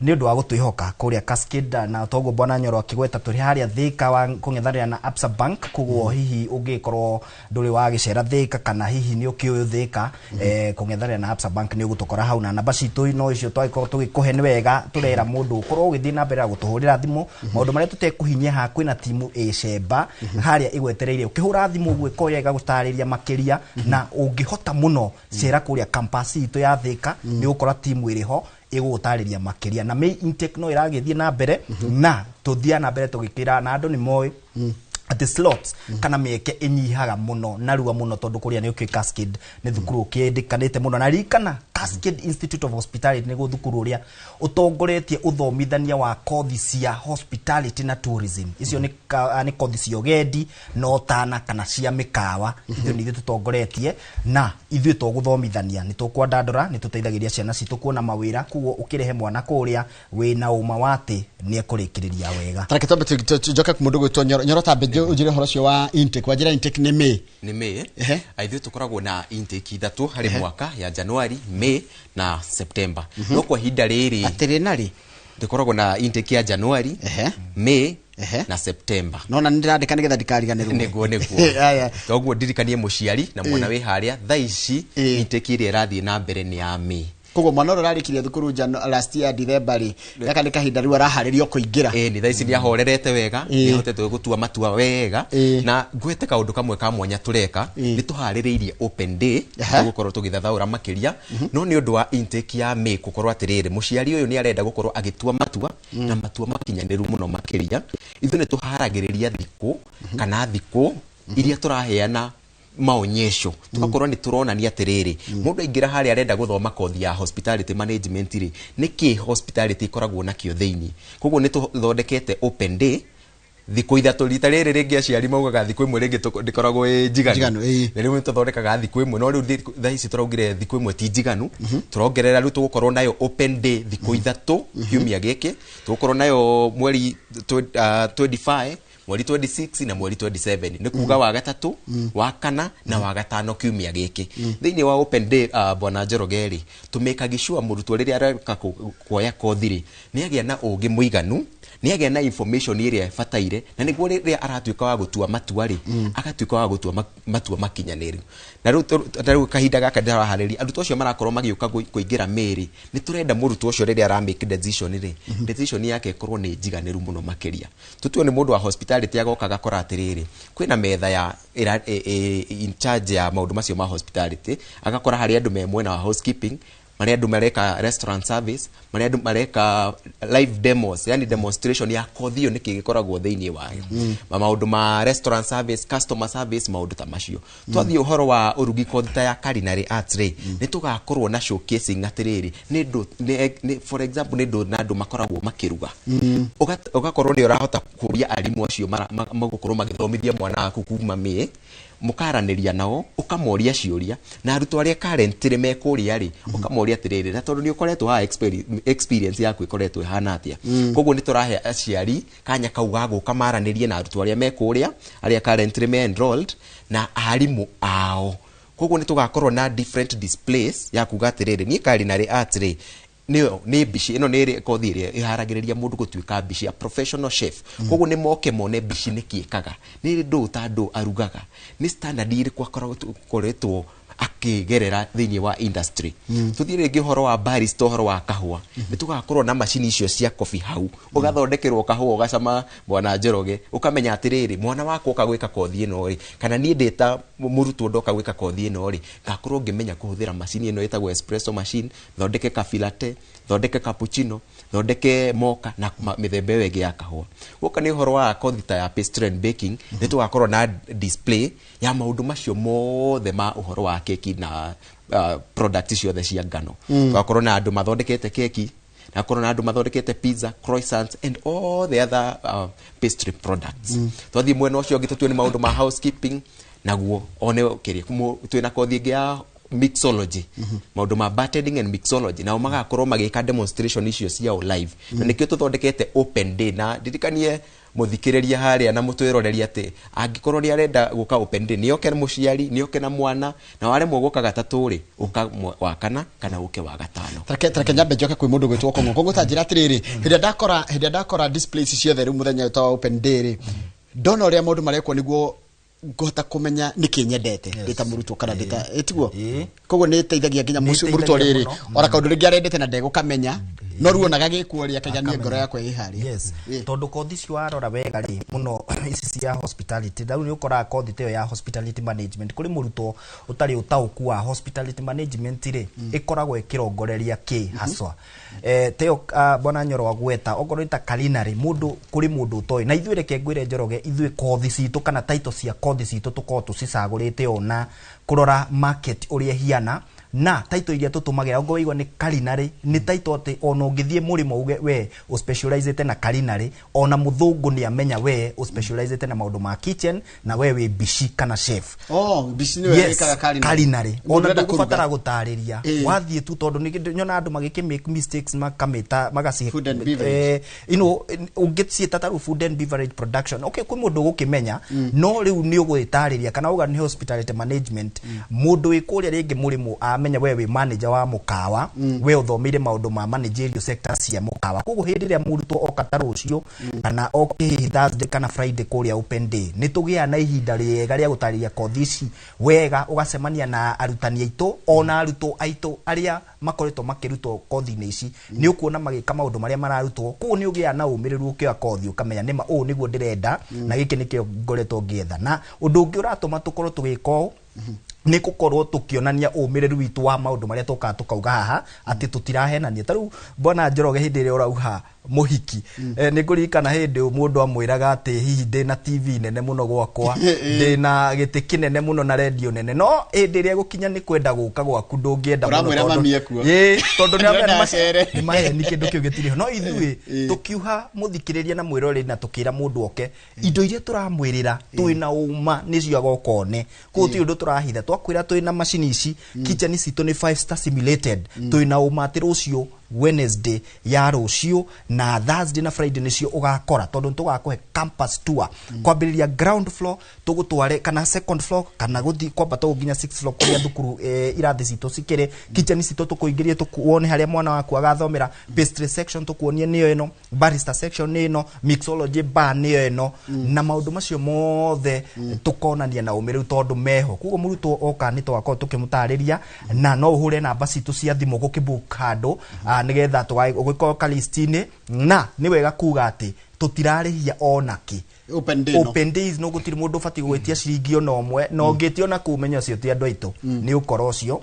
nĩ ũndũ wa gũtwĩhoka kũrĩa Cascade, na toguo bwana Nyoro akĩgweta tũrĩ harĩa Thika wa kũng'ethanĩra na Absa Bank. Koguo hihi ũngĩkorwo ndũrĩ wa gĩcera Thika kana hihi nĩ ũkĩũĩ Thika, kũng'ethanĩra na Absa Bank nĩ ũgũtũkora hau, na namba citũ no icio twagĩkorwo tũgĩkũhe. Nĩ wega tũrera mũndũ ũkorwo ũgĩthiĩ na mbere na gũtũhũrĩra thimũ maũndũ marĩa tũtekũhinyia haha. Kwĩna timu ĩ cemba harĩa ĩgwetereire ũkĩhũra thimũ ũguo ĩkoya ĩgagũtarĩria makĩria, na ũngĩhota mũno cera kũrĩa campus itũ ya Thika nĩ ũgũkora timu ĩrĩ ho ĩgũgũtarĩria makĩria. Na May intake no ĩragĩthiĩ na mbere na tũthiaga na mbere tũgĩkĩra na andũ nĩ moĩ atĩ slots kana mĩeke ĩnyihaga mũno narua mũno, tondũ kũrĩa nĩ ũkĩũĩ Cascade nĩ thukuru ũkĩendĩkanĩte mũno, na ririkana Cascade Institute of Hospitality nĩguo thukuru ũrĩa ũtongoretie ũthomithania wa kothi cia hospitality na tourism. Icio nĩ kothi cia ũgendi na ũtana kana cia mĩkawa. Ithuĩ nĩ ithuĩ tũtongoretie na ithuĩ tũgũthomithania nĩ tũkwandandũra, nĩ tũteithagĩrĩria ciana citũ kuona mawĩra. Koguo ũkĩrehe mwana kũrĩa wĩna ũma wa atĩ nĩ ekũrĩkĩrĩria wega. Tareke twambe tũnjoke mũndũ gwĩtwo Nyoro. Nyoro, tambe ũnjĩre ũhoro ũcio wa intake. Wanjĩra intake nĩ May. Nĩ May. Ithuĩ tũkoragwo na intake 3 harĩ mwaka, ya January, May na September. No kwa ihinda rĩrĩ Atĩrĩ na rĩ? Tũkoragwo na intake ya January, May na September. Nona nĩ ndĩrandĩka nĩgetha ndikariganĩrwo. Nĩguo. Aya. Toguo ndirikanie mũciari na mwana wĩ harĩa thaa ici, intake ĩrĩa ĩrathiĩ na mbere nĩ ya May. Koguo mwana ũrĩa ũrarĩkirie thukuru last year December rĩ, gaka nĩ kahinda rĩu araharĩrio kũingĩra. Ĩĩ, nĩ thaa ici nĩ ahorerete wega, nĩ ahotete gũtua matua wega. Na ngwete kaũndũ kamwe ka mwanya tũreka, nĩ tũharĩrĩirie open day tũgũkorwo tũgĩthathaũra makĩria, no nĩ ũndũ wa intake ya May gũkorwo atĩrĩrĩ, mũciari ũyũ nĩ arenda gũkorwo agĩtua matua na matua makinyanĩru mũno makĩria, ithuĩ nĩ tũharagĩrĩria thikũ kana thikũ iria tũraheana maonyesho, tugakorwo nĩ tũronania atĩrĩrĩ, mũndũ aingĩra harĩa arenda gũthoma kothi ya hospitality management rĩ, nĩkĩ hospitality ĩkoragwo nakĩo thĩinĩ. Koguo nĩ tũthondekete open day thikũ 3. Rita rĩrĩ rĩngĩ aciari maugaga thikũ 1 rĩngĩ ndĩkoragwo ĩ njiganu. Njiganu, ĩĩ. Na rĩu nĩ tũthondekaga thikũ 1, no rĩu thaa ici tũraugire thikũ 1 ti njiganu, tũrongerera. Rĩu tũgũkorwo nayo open day thikũ 3 kiumia gĩkĩ. Tũgũkorwo nayo mweri 25, mweri 26 na mweri 27, nĩ kuga wa gatatũ, wa kana na wa gatano kiumia gĩkĩ. Thĩinĩ wa open day, bwana Njoroge rĩ, tũmĩkagi sure mũrutwo rĩrĩa areka kuoya kothi rĩ, nĩ agĩa na ũgĩ mũiganu, nĩ agĩa na information ĩrĩa ĩbataire, na nĩguo rĩrĩa aratuĩka wa gũtua matua rĩ, agatuĩka wa gũtua matua makinyanĩru. Na rĩu ta rĩu kahinda gaka ndĩraharĩria arutwo acio marakorwo magĩũka kũingĩra May, nĩ tũrenda mũrutwo ũcio rĩrĩa ara make decision rĩ, decision yake ĩkorwo nĩ njiganĩru mũno makĩria. Tũtue nĩ mũndũ wa hospitality, agoka agakora atĩrĩrĩ, kwĩna metha ya ĩra, in charge ya maũndũ macio ma hospitality, agakora harĩ andũ me mwena wa housekeeping, marĩa andũ mareka restaurant service, marĩa andũ mareka live demos, yani demonstration ya kothi ĩyo nĩkĩ gĩkoragwo thĩinĩ wayo, maũndũ ma restaurant service, customer service, maũndũ ta macio. Twathiĩ ũhoro wa ũrugi, kothi ta ya culinary arts rĩ, nĩ tũgakorwo na showcasing atĩrĩrĩ, nĩ ndũ nĩ for example nĩ ndũ na andũ makoragwo makĩruga. Ũgakorwo nĩ ũrahota kũria arimũ acio magũkorwo magĩthomithia mwana waku kuma May. Mũkaranĩria nao, ũkamoria ciũria, na arutwo arĩa currently me kũrĩa rĩ, ũkamoria atĩrĩrĩ, na tondũ nĩ ũkoretwo haha, experience yaku ĩkoretwo ĩhana atĩa? Koguo nĩ tũrahe aciari kanya kau ga gũka maranĩrie na arutwo arĩa me kũrĩa, arĩa currently me enrolled, na arimũ ao. Koguo nĩ tũgakorwo na different displays ya kuga atĩrĩrĩ, niĩ culinary arts rĩ, nĩyo nĩ mbici ĩno, nĩ kothi ĩrĩa ĩharagĩrĩria mũndũ gũtuĩka mbici, a professional chef. Koguo nĩ moke mone mbici nĩkĩ ĩkaga, nĩ ndũ ta ndũ arugaga, nĩ standard irĩkũ akoretwo akĩgerera thĩinĩ wa industry. Tũthiĩ rĩngĩ ũhoro wa barista, ũhoro wa kahũa, nĩ tũgakorwo na macini icio cia coffee hau, ũgathondekerwo kahũa ũgacama, bwana Njoroge, ũkamenya atĩrĩrĩ, mwana wakwa oka gwĩka kothi ĩno rĩ, kana niĩ ndĩ ta mũrutwo ndoka gwĩka kothi ĩno rĩ, ngakorwo ngĩmenya kũhũthĩra macini ĩno ĩtagwo espresso machine, thondeke cafe latte, thondeke cappuccino, thondeke mocha na mĩthemba ĩyo ĩngĩ ya kahũa. Gũka nĩ ũhoro wa kothi ta ya pastry and baking, nĩ tũgakorwo na display ya maũndũ macio mothe ma ũhoro wa keki na product ciothe cia ngano. Tũgakorwo na andũ mathondekete keki, na gakorwo na andũ mathondekete pizza, croissants and all the other pastry products. Twathiĩ mwena ũcio ũngĩ, tũtue nĩ maũndũ ma housekeeping naguo one kĩrĩa twĩna kothi ĩngĩ ya mixology, maũndũ ma bartending and mixology, nao magakorwo magĩka demonstration icio ciao live. Na nĩkĩo tũthondekete open day, na ndirikanie mũthikĩrĩria harĩa na mũtwĩroreria atĩ angĩkorwo nĩ arenda gũka open day, nĩoke na mũciari, nĩoke na mwana, na waremwo gũka gatatũ rĩ, ũka wa kana kana ũke wa gatano. Tareke nyambe njoke kwĩ mũndũ gwĩtwo Kong'o. Kong'o, ta njĩra atĩrĩrĩ, hĩndĩ ĩrĩa ndakora displays ciothe rĩu mũthenya ũyũ ta wa open day rĩ, ndona ũrĩa maũndũ marekwo nĩguo ngũhota kũmenya nĩkĩ nyendete ndĩ ta mũrutwo kana ndĩ ta ĩtiguo. Koguo nĩ ĩteithagia nginya Nĩ mũrutwo ĩteithagia rĩrĩ mũno. ona kaũndũ rĩngĩ arendete na ndegũkamenya, no rĩu onaga gĩkuo rĩ, akaiga niĩ ngoro yakwa ĩ harĩa. Yes, tondũ kothi icio warora wega rĩ, mũno ici cia hospitality, rĩu nĩ ũkoraga kothi ta ĩyo ya hospitality management, kũrĩ mũrutwo ũtarĩ ũtaũku wa hospitality management rĩ, ĩkoragwo ĩkĩrongoreria kĩ haswa. Ta ĩyo bwana Nyoro agweta, okorwo nĩ ta culinary, mũndũ kũrĩ mũndũ ũtoĩ. Na ithuĩ, reke ngwĩre Njoroge, ithuĩ kothi citũ kana title cia kothi citũ tũkoragwo tũcicagũrĩte ona kũrora market ũrĩa ĩhiana, na title iria tũtũmagĩra, okorwo waigua nĩ culinary, nĩ title atĩ ona ũngĩthiĩ mũrĩmo uge we ũspecializĩte na culinary, ona mũthũngũ nĩ amenya we ũspecializĩte na maũndũ ma kitchen na we wĩ mbici kana chef. Oh, mbici nĩwe Yes, wĩkaga culinary. culinary. Mũndũ Ona ũrenda ndũgũbatara kũruga. gũtarĩria, wathiĩ tu, tondũ nĩ nyona andũ magĩkĩ make mistakes, makamĩta magacihe Food and beverage. Ũngĩciĩta ta rĩu food and beverage production, okay, kwĩ mũndũ ũgũkĩmenya, no rĩu nĩ ũgwĩtarĩria kana uga nĩ hospitality management, mũndũ wĩ kũrĩa rĩngĩ mũrĩmo amenya we wĩ manager wa mũkawa, we ũthomeire maũndũ ma managerial sector cia mũkawa. Koguo hĩndĩ ĩrĩa mũrutwo oka ta rũciũ kana oke hihi Thursday kana Friday kũrĩa open day, nĩ tũgĩaga na ihinda rĩega rĩa gũtarĩria kothi ici wega, ũgacemania na arutani aitũ ona arutwo aitũ arĩa makoretwo makĩrutwo kothi-inĩ ici, nĩ ũkuona magĩka maũndũ marĩa mararutwo. Koguo nĩ ũgĩaga na ũmĩrĩru ũkĩoya kothi, ũkamenya nĩma ũũ nĩguo ndĩrenda na gĩkĩ nĩkĩo ngoretwo ngĩetha. Na ũndũ ũngĩ ũratũma tũkorwo tũgĩka ũũ nĩ gũkorwo tũkĩonania ũmĩrĩru witũ wa maũndũ marĩa tũkaga tũkauga haha atĩ tũtirahenania. Ta rĩu bwana Njoroge, hĩndĩ ĩrĩa ũrauha mũhiki, nĩ ngũririkana hĩndĩ mũndũ amwĩraga atĩ hihi ndĩna TV nene mũno gwakwa, ndĩna gĩtĩ kĩnene mũno na redio nene, no hĩndĩ ĩrĩa gũkinya nĩ kwenda gũka gwaku ndũngĩenda mũno. Ũramwĩra mami ekuo. Ĩĩ, tondũ nĩ Ndĩrenda acere. nĩ maheni, kĩndũ kĩu gĩtirĩ ho. No ithuĩ tũkiuha mũthikĩrĩria na mwĩroreri na tũkĩra mũndũ oke, indo iria tũramwĩrĩra twĩna ũma nĩcio agoka one. Koguo ti ũndũ tũrahitha. Twakwĩra twĩna macini ici, kitchen citũ nĩ five star simulated, twĩna ũma atĩ rũciũ Wednesday ya rũciũ na Thursday na Friday nĩcio ũgakora, tondũ nĩ tũgakũhe campus tour kwambĩrĩria ground floor tũgũtware kana second floor kana gũthiĩ kwambata ũguo nginya sixth floor kũrĩa thukuru, irathi citũ cikĩrĩ, kitchen citũ tũkũingĩrie wone harĩa mwana waku agathomera, pastry section tũkuonie nĩyo ĩno, barista section nĩ ĩno, mixology bar nĩyo ĩno, na maũndũ macio mothe tũkonania na ũmĩrĩru tondũ meho. Koguo mũrutwo oka nĩ tũgakorwo tũkĩmũtarĩria, na no ũhũre namba citũ cia thimũ gũkĩbook handũ, nĩgetha ũgĩkorwo kalist-inĩ. Na nĩ wega kuga atĩ tũtirarĩhia ona kĩ. Open day no. Open days no gũtirĩ mũndũ ũbatiĩ gwĩtia ciringi ona ũmwe, na ũngĩtia ona kũu menya ũcio ti andũ aitũ, nĩ ũkora ũcio.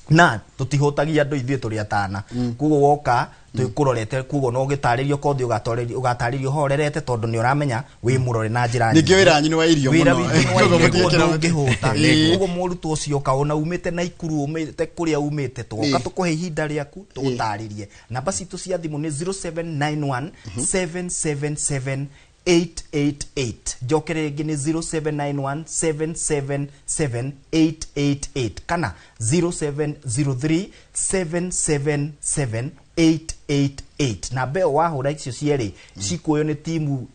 Na tũtihũtagia andũ, ithuĩ tũrĩ atana. Koguo woka twĩkũrorete, koguo no ũgĩtarĩrio kothi ũgatarĩrio horerete, tondũ nĩ ũramenya wĩ mũrore na njĩra Ningĩ nyingĩ. wĩra wanyu nĩ wa irio Wĩra mũno. witũ nĩ wa Koguo irio, mũtingĩkĩra koguo ndũngĩhũta. Koguo mũrutwo ũcio oka, ona umĩte Naikuru, umĩte kũrĩa umĩte, tũgoka tũkũhe ihinda rĩaku tũgũtarĩrie. Namba citũ cia thimũ nĩ 0791 777 888. Njokere rĩngĩ nĩ 0791 777 888 kana 0703 777 888. Namba ĩyo wahũra icio cierĩ cikuoywo nĩ timu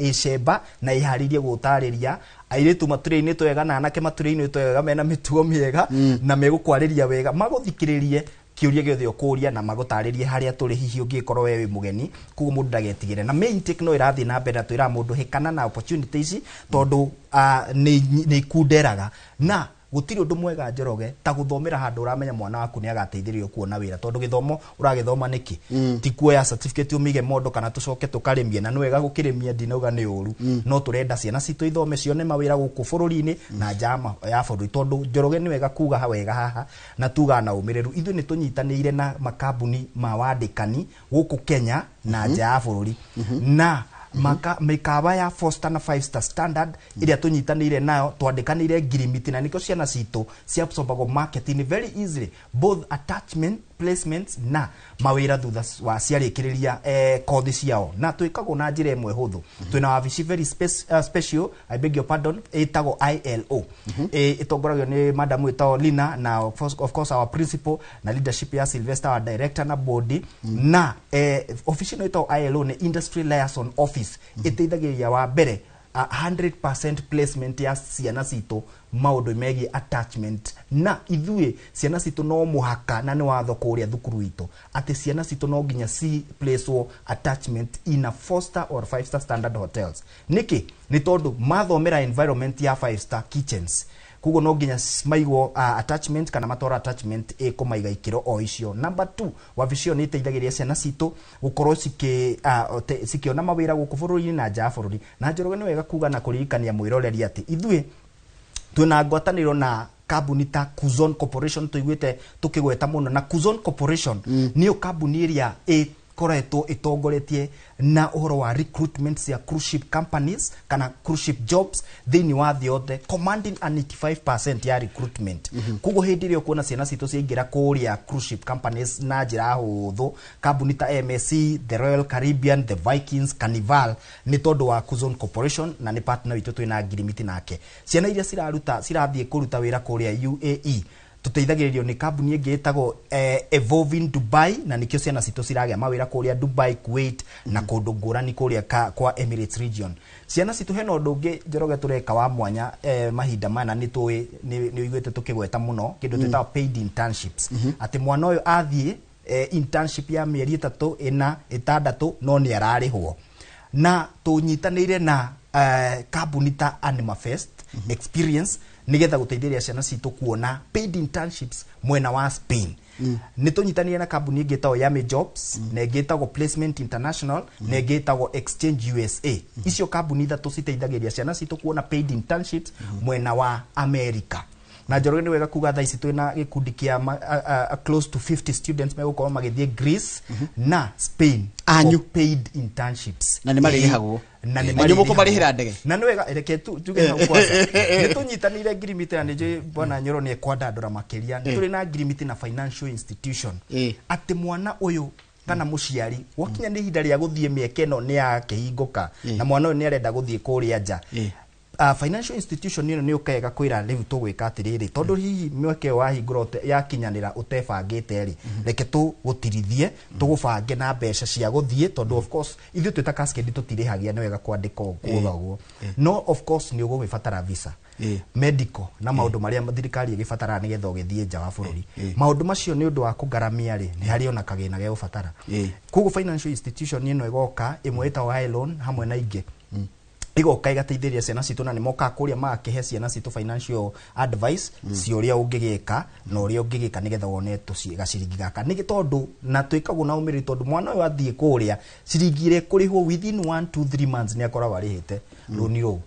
ĩcemba na ĩharĩirie gũtarĩria airĩtu matũrĩ-inĩ twega na anake matũrĩ-inĩ twega mena mĩtugo mĩega na megũkwarĩria wega, magũthikĩrĩrie kĩũria gĩothe ũkũria na magũtarĩrie harĩa tũrĩ hihi ũngĩkorwo we wĩ mũgeni. Koguo mũndũ ndagetigĩre na main intake no ĩrathiĩ na mbere na twĩraga mũndũ hĩkana na opportunity ici tondũ nĩ ikunderaga na gũtirĩ ũndũ mwega Njoroge ta gũthomera handũ ũramenya mwana waku nĩ agateithĩrĩrio kuona wĩra, tondũ gĩthomo ũragĩthoma nĩkĩ? Ti kuoya certificate ũmĩige mondo kana tũcoke tũkarĩmie, na nĩ wega gũkĩrĩmia, ndinauga nĩ ũru, no tũrenda ciana citũ ithome cione mawĩra gũkũ bũrũri-inĩ na nja ya bũrũri, tondũ Njoroge nĩ wega kuga wega haha na tugaga na ũmĩrĩru ithuĩ nĩ tũnyitanĩire na makambuni ma wandĩkani gũkũ Kenya na nja ya bũrũri na mĩkawa ya 4 star na 5 star standard ĩrĩa tũnyitanĩire nayo twandĩkanĩire ngirimiti, na nĩkĩo ciana citũ ciabsorbagwo marketing very easily, both attachment placements na mawĩra thutha wa ciarĩkĩrĩria kothi ciao, na twĩkagwo na njĩra ĩmwe hũthũ. Twĩna wabici very special, I beg your pardon, ĩtagwo ILO, ĩtongoragio nĩ madam ĩtagwo Lina na of course our principal na leadership ya Sylvester, our director na board, na ofici ĩno ĩtagwo ILO nĩ Industry Liaison Office, ĩteithagĩrĩria wa mbere 100% placement ya ciana citũ maũndũ megiĩ attachment, na ithuĩ ciana citũ no mũhaka na nĩ watho kũrĩa thukuru itũ atĩ ciana citũ no nginya ci placewo attachment in a 4 star or 5 star standard hotels. Nĩkĩ? Nĩ tondũ mathomera environment ya 5 star kitchens, koguo no nginya maigwo attachment kana matwara attachment ĩkũmaiga ikĩro o icio. Number 2, wabici ĩyo nĩ ĩteithagĩrĩria ciana citũ gũkorwo cikĩona mawĩra gũkũ bũrũri-inĩ na nja ya bũrũri. Na Njoroge nĩ wega kuga na kũririkania mwĩroreri atĩ ithuĩ twĩna ngwatanĩro na kambuni ta Kuzon Corporation, tũiguĩte tũkĩgweta mũno, na Kuzon Corporation nĩyo kambuni ĩrĩa ĩkoretwo ĩtongoretie na ũhoro wa recruitment cia cruise ship companies kana cruise ship jobs thĩinĩ wa thĩ yothe, commanding an 85% ya recruitment. Koguo hĩndĩ ĩrĩa ũkuona ciana citũ ciaingĩra kũrĩa cruise ship companies na njĩra hũthũ, kambuni ta MSC, the Royal Caribbean, the Vikings, Carnival, nĩ tondũ wa Kuzon Corporation na nĩ partner witũ twĩna ngirimiti nake. Ciana iria cirathiĩ kũruta wĩra kũrĩa UAE tũteithagĩrĩrio nĩ kambuni ĩngĩ ĩtagwo Evolving Dubai, na nĩkĩo ciana citũ ciragĩa mawĩra kũrĩa Dubai, Kuwait na kũndũ ngũrani kũrĩa kwa Emirates region. Ciana citũ hena ũndũ ũngĩ Njoroge tũreka wa mwanya mahinda maya, na nĩ tũĩ nĩ ũiguĩte tũkĩgweta mũno kĩndũ twĩtaga paid internships, atĩ mwana ũyũ athiĩ internship ya mĩeri 3, 4, 6 no nĩ ararĩhwo, na tũnyitanĩire na kambuni ta Animafest Experience nigetha guteithĩrĩria ciana citũ kuona paid internships mwena wa Spain. Nĩ tũnyitanĩire na kambuni ĩngĩ ĩtagwo Yami Jobs, na ĩngĩ ĩtagwo Placement International, na ĩngĩ ĩtagwo Exchange USA. Icio kambuni ithatũ citeithagĩrĩria ciana citũ kuona paid internships mwena wa America. Na Njoroge nĩ wega kuga thaa ici twĩna gĩkundi kĩa close to 50 students megũkorwo magĩthiĩ Greece na Spain anyu paid internships, na nĩ marĩhagwo na nĩ marĩhagwo ndege. Na nĩ wega reke tuge hau kwanza nĩ tũnyitanĩire ngirimiti, na nĩ bwana Nyoro nĩ ekwandandũra makĩria. Nĩ tũrĩ na ngirimiti na financial institution atĩ mwana ũyũ kana mũciari wakinya nĩ ihinda rĩa gũthiĩ mĩeke ĩno nĩ yakĩhingũka na mwana ũyũ nĩ arenda gũthiĩ kũrĩa nja, financial institution ĩno nĩ ũkega kwĩra rĩu tũgwĩka atĩrĩrĩ, tondũ hihi mweke ũyũ wahingũra yakinyanĩra ũtebangĩte rĩ, reke tũgũtirithie tũgũbange na mbeca cia gũthiĩ, tondũ of course ithuĩ twĩ ta Cascade tũtirĩhagia, nĩ wega kwandĩka kuuga ũguo, no of course nĩ ũgũgĩbatara visa, medical na maũndũ marĩa thirikari ĩgĩbataraga nĩgetha ũgĩthiĩ nja wa bũrũri. Maũndũ macio nĩ ũndũ wa kũgaramia rĩ, nĩ harĩ ona kagĩna gegũbatara. Koguo financial institution ĩno ĩgoka ĩmwe ĩtagwo iLoan hamwe na ingĩ igoka igateithĩrĩria ciana citũ, na nĩ mokaga kũrĩa magakĩhe ciana citũ financial advice cia ũrĩa ũngĩgĩka na ũrĩa ũngĩgĩka nĩgetha wone gaciringi gaka, nĩ tondũ na twĩkagwo na ũmĩrĩru, tondũ mwana ũyũ athiĩ kũrĩa ciringi ĩrĩa ĩkũrĩhwo within 1 2 3 months nĩ akoragwo arĩhĩte rũni rũu,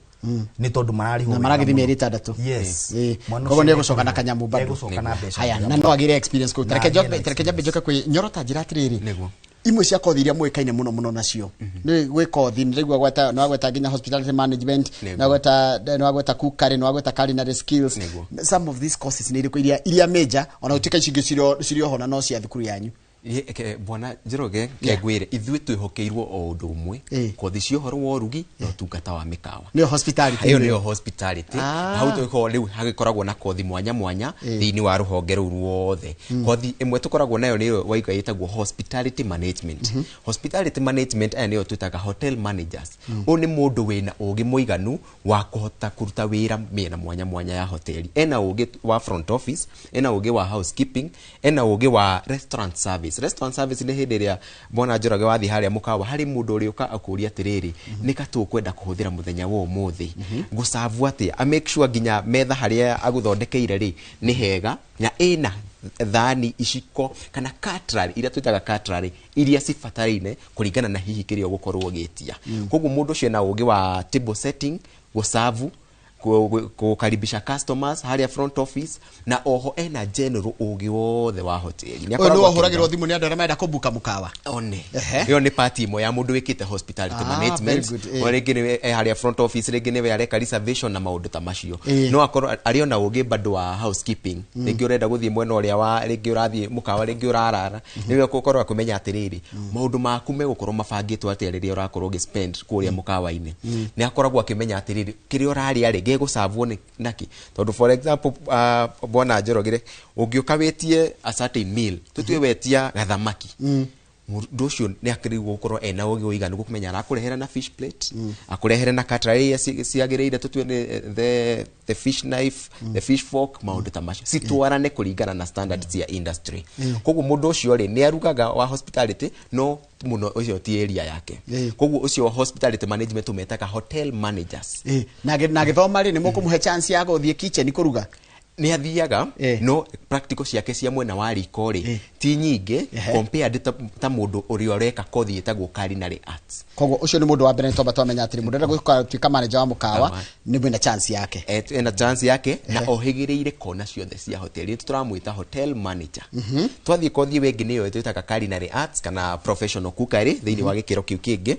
nĩ tondũ mararĩhwo na maragĩthiĩ mĩeri 6. Yes, koguo nĩ egũcoka na kanyamũ bado, haya, na no agĩre experience kũu. Tareke njambe njoke kwĩ Nyoro, ta njĩra atĩrĩrĩ, imwe cia kothi iria mũĩkaine mũno mũno nacio nĩ gwĩ kothi nĩ rĩu gweta no gweta nginya hospitality management, no gweta cookery, no gweta culinary skills. Some of these courses nĩ irĩkũ iria major, ona gũtuĩka ici ingĩ cirĩ oho na no cia thukuru yanyu? Bwana Njoroge kengwire ithuĩ twĩhokeirwo o ũndũ ũmwe, kothi cia ũhoro wa ũrugi na ũtungata wa mĩkawa. Nĩyo hospitality. Ĩyo nĩyo hospitality. Hau tũkoragwo rĩu hagĩkoragwo na kothi mwanya mwanya thĩinĩ wa rũhonge rũu ruothe. Kothi ĩmwe tũkoragwo nayo nĩyo waigua ĩtagwo hospitality management. Hospitality management aya nĩyo twĩtaga hotel managers. Ũyũ nĩ mũndũ wĩna ũgĩ mũiganu wa kũhota kũruta wĩra mĩena mwanya mwanya ya hoteli. Ena ũgĩ wa front office, ena ũgĩ wa housekeeping, ena ũgĩ wa restaurant service. Restaurant service nĩ hĩndĩ ĩrĩa Bwana Njoroge wathiĩ harĩa mũkawa harĩ mũndũ ũrĩũka akũria atĩrĩrĩ, nĩ ka tũkwenda kũhũthĩra mũthenya wa ũmũthĩ, ngũcabu atĩa, a make sure nginya metha harĩa agũthondekeire rĩ nĩ hega na ĩna thani, iciko kana cutlery iria twĩtaga cutlery iria cibataraine kũringana na hihi kĩrĩa ũgũkorwo ũgĩtia. Koguo mũndũ ũcio ena ũgĩ wa table setting, gũcabu, kukaribisha customers harĩa front office, na oho ena general ũgĩ wothe wa hoteli. Ũyũ nĩwe ũhũragĩrwo thimũ nĩ andũ arĩa marenda kũbuka mũkawa. One. Ĩyo nĩ part ĩmwe ya mũndũ wĩkĩte hospitality management. Very good. O rĩngĩ nĩwe harĩa front office, rĩngĩ nĩwe areka reservation na maũndũ ta macio. No akorwo arĩ ona ũgĩ bado wa housekeeping. Rĩngĩ ũrenda gũthiĩ mwena ũrĩa wa rĩngĩ ũrathiĩ mũkawa, rĩngĩ ũrarara, nĩwe ũgũkorwo akĩmenya atĩrĩrĩ, maũndũ maku megũkorwo mabangĩtwo atĩa rĩrĩa ũrakorwo ũgĩ spend kũrĩa mũkawa-inĩ. Nĩ akoragwo akĩmenya atĩrĩrĩ, kĩrĩa ũrarĩa rĩ gĩgũcavwo nĩ naki. Tondũ for example, Bwana Njoroge, ũngĩũka wĩtie a certain meal, tũtue wetia gathamaki, mũndũ ũcio nĩ akĩrĩirwo gũkorwo ena ũgĩ ũiganu gũkũmenya arakũrehera na fish plate, akũrehere na cutlery iria ciagĩrĩire, tũtue nĩ the fish knife, the fish fork, maũndũ ta macio citwarane kũringana na standards cia industry. Koguo mũndũ ũcio rĩ nĩ arugaga wa hospitality, no mũno ũcio ti area yake. Koguo ũcio wa hospitality management tũmetaga hotel managers. Na gĩthoma rĩ nĩ mũkũmũhe chance ya gũthiĩ kitchen kũruga? Nĩ athiaga, no practical ciake cia mwena wa riko rĩ ti nyingĩ compared ta mũndũ ũrĩa ũreka kothi ĩtagwo culinary arts. Koguo ũcio nĩ mũndũ wa mbere twamba twamenya atĩrĩ, mũndũ ũrenda gũtuĩka manager wa mũkawa nĩ mwĩna chance yake. Ena chance yake na ohĩgĩrĩire kona ciothe cia hoteli, tũramwĩta hotel manager. Twathiĩ kothi ĩyo ĩngĩ nĩyo twĩtaga culinary arts kana professional cookery thĩinĩ wa gĩkĩro kĩu kĩngĩ.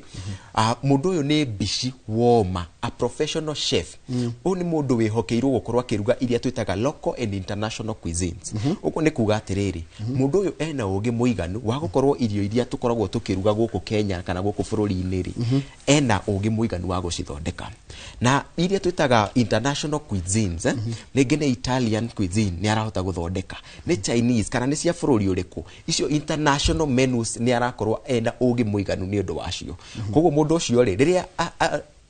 Mũndũ ũyũ nĩ mbici woma, a professional chef. Ũyũ nĩ mũndũ wĩhokeirwo gũkorwo akĩruga iria twĩtaga local and international cuisines. Ũguo nĩ kuga atĩrĩrĩ, mũndũ ũyũ ena ũgĩ mũiganu wa gũkorwo irio iria tũkoragwo tũkĩruga gũkũ Kenya kana gũkũ bũrũri-inĩ rĩ, ena ũgĩ mũiganu wa gũcithondeka. Na iria twĩtaga international cuisines, rĩngĩ nĩ Italian cuisine nĩ arahota gũthondeka, nĩ Chinese kana nĩ cia bũrũri ũrĩkũ, icio international menus nĩ arakorwo ena ũgĩ mũiganu nĩ ũndũ wacio. Koguo mũndũ ũcio rĩ, rĩrĩa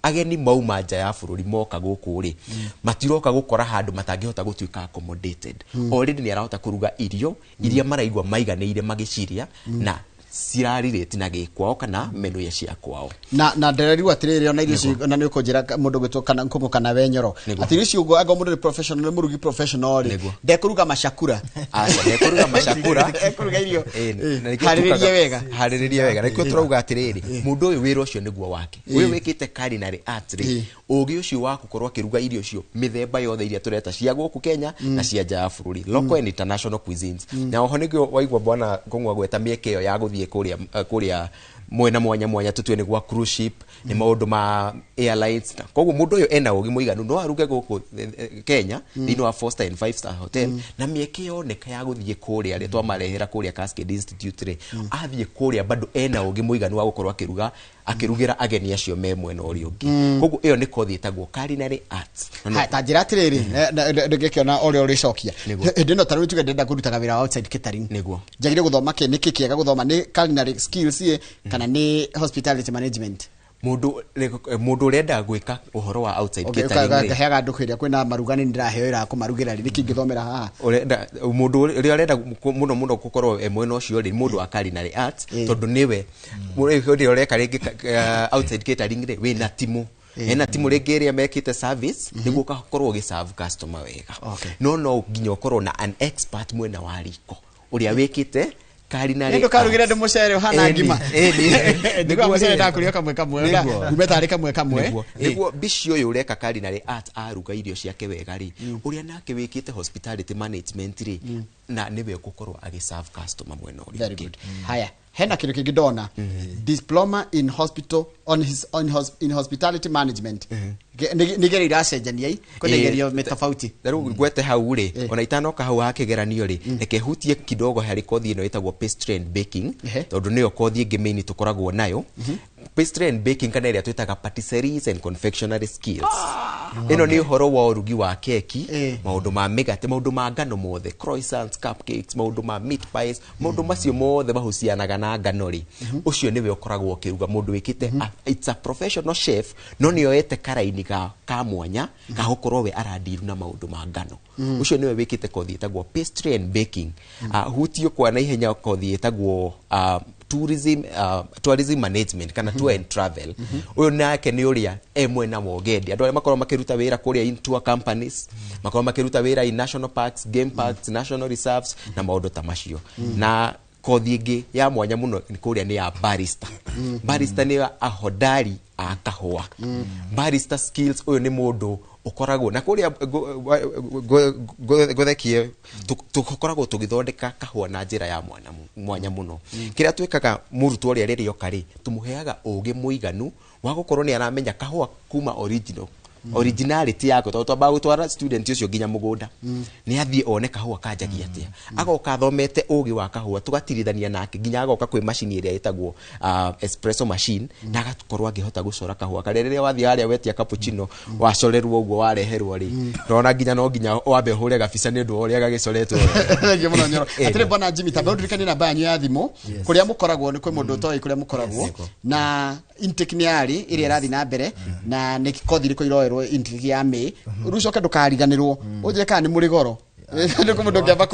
ageni mauma nja ya bũrũri moka gũkũ rĩ, matiroka gũkora handũ matangĩhota gũtuĩka accommodated. Already nĩ arahota kũruga irio iria maraigua maiganĩire magĩciria na cirarĩrĩte na gĩkwao kana menu ya cia kwao. Na ndererirwo atĩrĩrĩ, ona irio icio na nĩ ũkũnjĩra mũndũ gwĩtwo kana nkũngũ kana wenyoro atĩ irio icio ũguo angorwo mũndũ nĩ professional, nĩ mũrugi professional rĩ, ndekũruga macakura. Aca, ndekũruga macakura. Ekũruga irio. Na nĩkĩo Harĩrĩrie tugaga- wega. Harĩrĩrie wega. Na nĩkĩo tũrauga atĩrĩrĩ, mũndũ ũyũ wĩra ũcio nĩguo wake. Ũyũ wĩkĩte culinary arts rĩ, ũgĩ ũcio wa gũkorwo akĩruga irio icio mĩthemba yothe iria tũreta cia gũkũ Kenya na cia nja ya bũrũri, local and international cuisines. Na oho nĩkĩo waigua Bwana Kũng'wa gweta mĩeke ĩyo ya gũthiĩ kũrĩa mwena mwanya mwanya, tũtue nĩ gwa cruise ship, nĩ maũndũ ma airlines. Koguo mũndũ ũyũ ena ũgĩ mũiganu no aruge gũkũ Kenya thĩinĩ wa 4 star and 5 star hotel, na mĩeke yoneka ya gũthiĩ kũrĩa rĩ, twamarehera kũrĩa Cascade Institute rĩ, athiĩ kũrĩa bado ena ũgĩ mũiganu wa gũkorwo akĩruga, akĩrugĩra ageni acio me mwena ũrĩa ũngĩ. Koguo ĩyo nĩ kothi ĩtagwo culinary arts. Haya, ta njĩra atĩrĩrĩ, ndĩngĩkĩona ũrĩa ũrĩcokia. Hĩndĩ ĩno ta rĩu tuge ndĩrenda kũrutaga wĩra wa outside catering, njagĩrĩire gũthoma kĩ? Nĩkĩ kĩega gũthoma, nĩ culinary skills ĩ kana nĩ hospitality management? Mũndũ ũrenda gwĩka ũhoro wa outside catering rĩ, Ngaheaga andũ kĩrĩa kwĩna maruga, nĩ ndĩraheo wĩra wa kũmarugĩra rĩ, nĩkĩ ingĩthomera haha? Ũrenda mũndũ ũrĩa ũrenda mũno mũno gũkorwo e mwena ũcio rĩ, mũndũ wa culinary arts, tondũ nĩwe ũrĩa ũreka rĩngĩ outside catering rĩ, wĩna timu. Ena timu rĩngĩ ĩrĩa mekĩte service nĩguo ũgakorwo ũgĩserve customer wega. No nginya ũkorwo na an expert mwena wa riko ũrĩa wĩkĩte culinary. Nĩ ndũkarugĩre andũ mũcere ũhana ngima. Nĩguo mũcere ndakũrĩa kamwe kamwe, ngume tarĩ kamwe kamwe. Nĩguo mbici ũyũ ũreka culinary art aruga irio ciake wega rĩ, ũrĩa nake wĩkĩte hospitality management rĩ, Na nĩwe ũgũkorwo agĩserve customer mwena ũrĩa Very ũngĩ. good. Haya, hena kindu kingi ndona, diploma in hospital on his, on hos, in hospitality management. Nĩ igerio iracenjania i kwĩna igerio mĩtofauti. Rĩu ngwete hau rĩ, ona itanoka hau ha kĩgeranio rĩ, reke hutie kidogo harĩ kothi ĩno ĩtagwo pastry and baking, tondũ nĩyo kothi ĩngĩ main tũkoragwo nayo, pastry and baking kana ĩrĩa twĩtaga patisseries and confectionery skills. Ĩno nĩ ũhoro wa ũrugi wa keki, maũndũ ma mĩgate, maũndũ ma ngano mothe, croissants, cupcakes, maũndũ ma meat pies, maũndũ macio mothe mahucianaga na ngano rĩ, ũcio nĩwe ũkoragwo ũkĩruga mũndũ wĩkĩte it's a professional chef, no nĩ oete karaini ka mwanya ga gũkorwo we arandiru na maũndũ ma ngano. Ũcio nĩwe wĩkĩte kothi ĩtagwo pastry and baking. Hutio kwa naihenya kothi ĩtagwo tourism management kana tour and travel. Ũyũ nake nĩ ũrĩa e mwena wa ũgendi, andũ arĩa makoragwo makĩruta wĩra kũrĩa in tour companies, makoragwo makĩruta wĩra in national parks, game parks, national reserves na maũndũ ta macio. Na kothi ĩngĩ ya mwanya mũno nĩ kũrĩa nĩ ya barista. Barista nĩ ahodari a kahũa, barista skills. Ũyũ nĩ mũndũ ũkoragwo na kũrĩa ngũthekie, tũkoragwo tũgĩthondeka kahũa na njĩra ya mwana mwanya mũno. Kĩrĩa twĩkaga, mũrutwo ũrĩa rĩrĩa oka rĩ, tũmũheaga ũgĩ mũiganu wa gũkorwo nĩ aramenya kahũa kuma original originality yako, tondũ twambaga gũtwara student ũcio nginya mũgũnda nĩ athiĩ one kahũa kanjagia atĩa, agoka athomete ũgĩ wa kahũa, tũgatirithania nake nginya agoka kwĩ macini ĩrĩa ĩtagwo espresso machine, na agakorwo akĩhota gũcora kahũa karĩa rĩrĩa wathiĩ harĩa wetia cappuccino, wacorerwo ũguo wareherwo rĩ, ndona nginya no nginya wambe ũhũre gabica nĩ ũndũ wa ũrĩa gagĩcoretwo. Thengiũ mũno, Nyoro. Atĩrĩ, bwana Jimmy, tamba ũndirikanie namba yanyu ya thimũ, kũrĩa mũkoragwo, nĩ kwĩ mũndũ ũtoĩ kũrĩa mũkoragwo, na intake nĩ yarĩ ĩrĩa ĩrathiĩ na mbere, na nĩ kothi irĩkũ iroerwo intake ya May. Rĩu ũcoke ndũkariganĩrwo ũnjĩre kana nĩ mũrĩ goro, nĩ kwĩ mũndũ ũngĩamba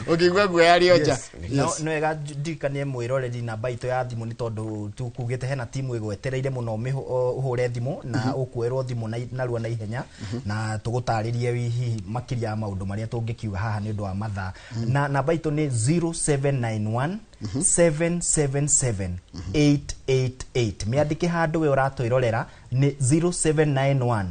ũngĩigua guoya arĩ o nja. No wega ndirikanie mwĩroreri namba itũ ya thimũ, nĩ tondũ tukugĩte hena timu ĩgwetereire mũno ũhũre thimũ na ũkuoerwo thimũ narua na ihenya, na tũgũtarĩrie hihi makĩria ya maũndũ marĩa tũngĩkiuga haha nĩ ũndũ wa mathaa. Na namba itũ nĩ 0791 777 888. Mĩandĩke handũ we ũratwĩrorera, nĩ 0791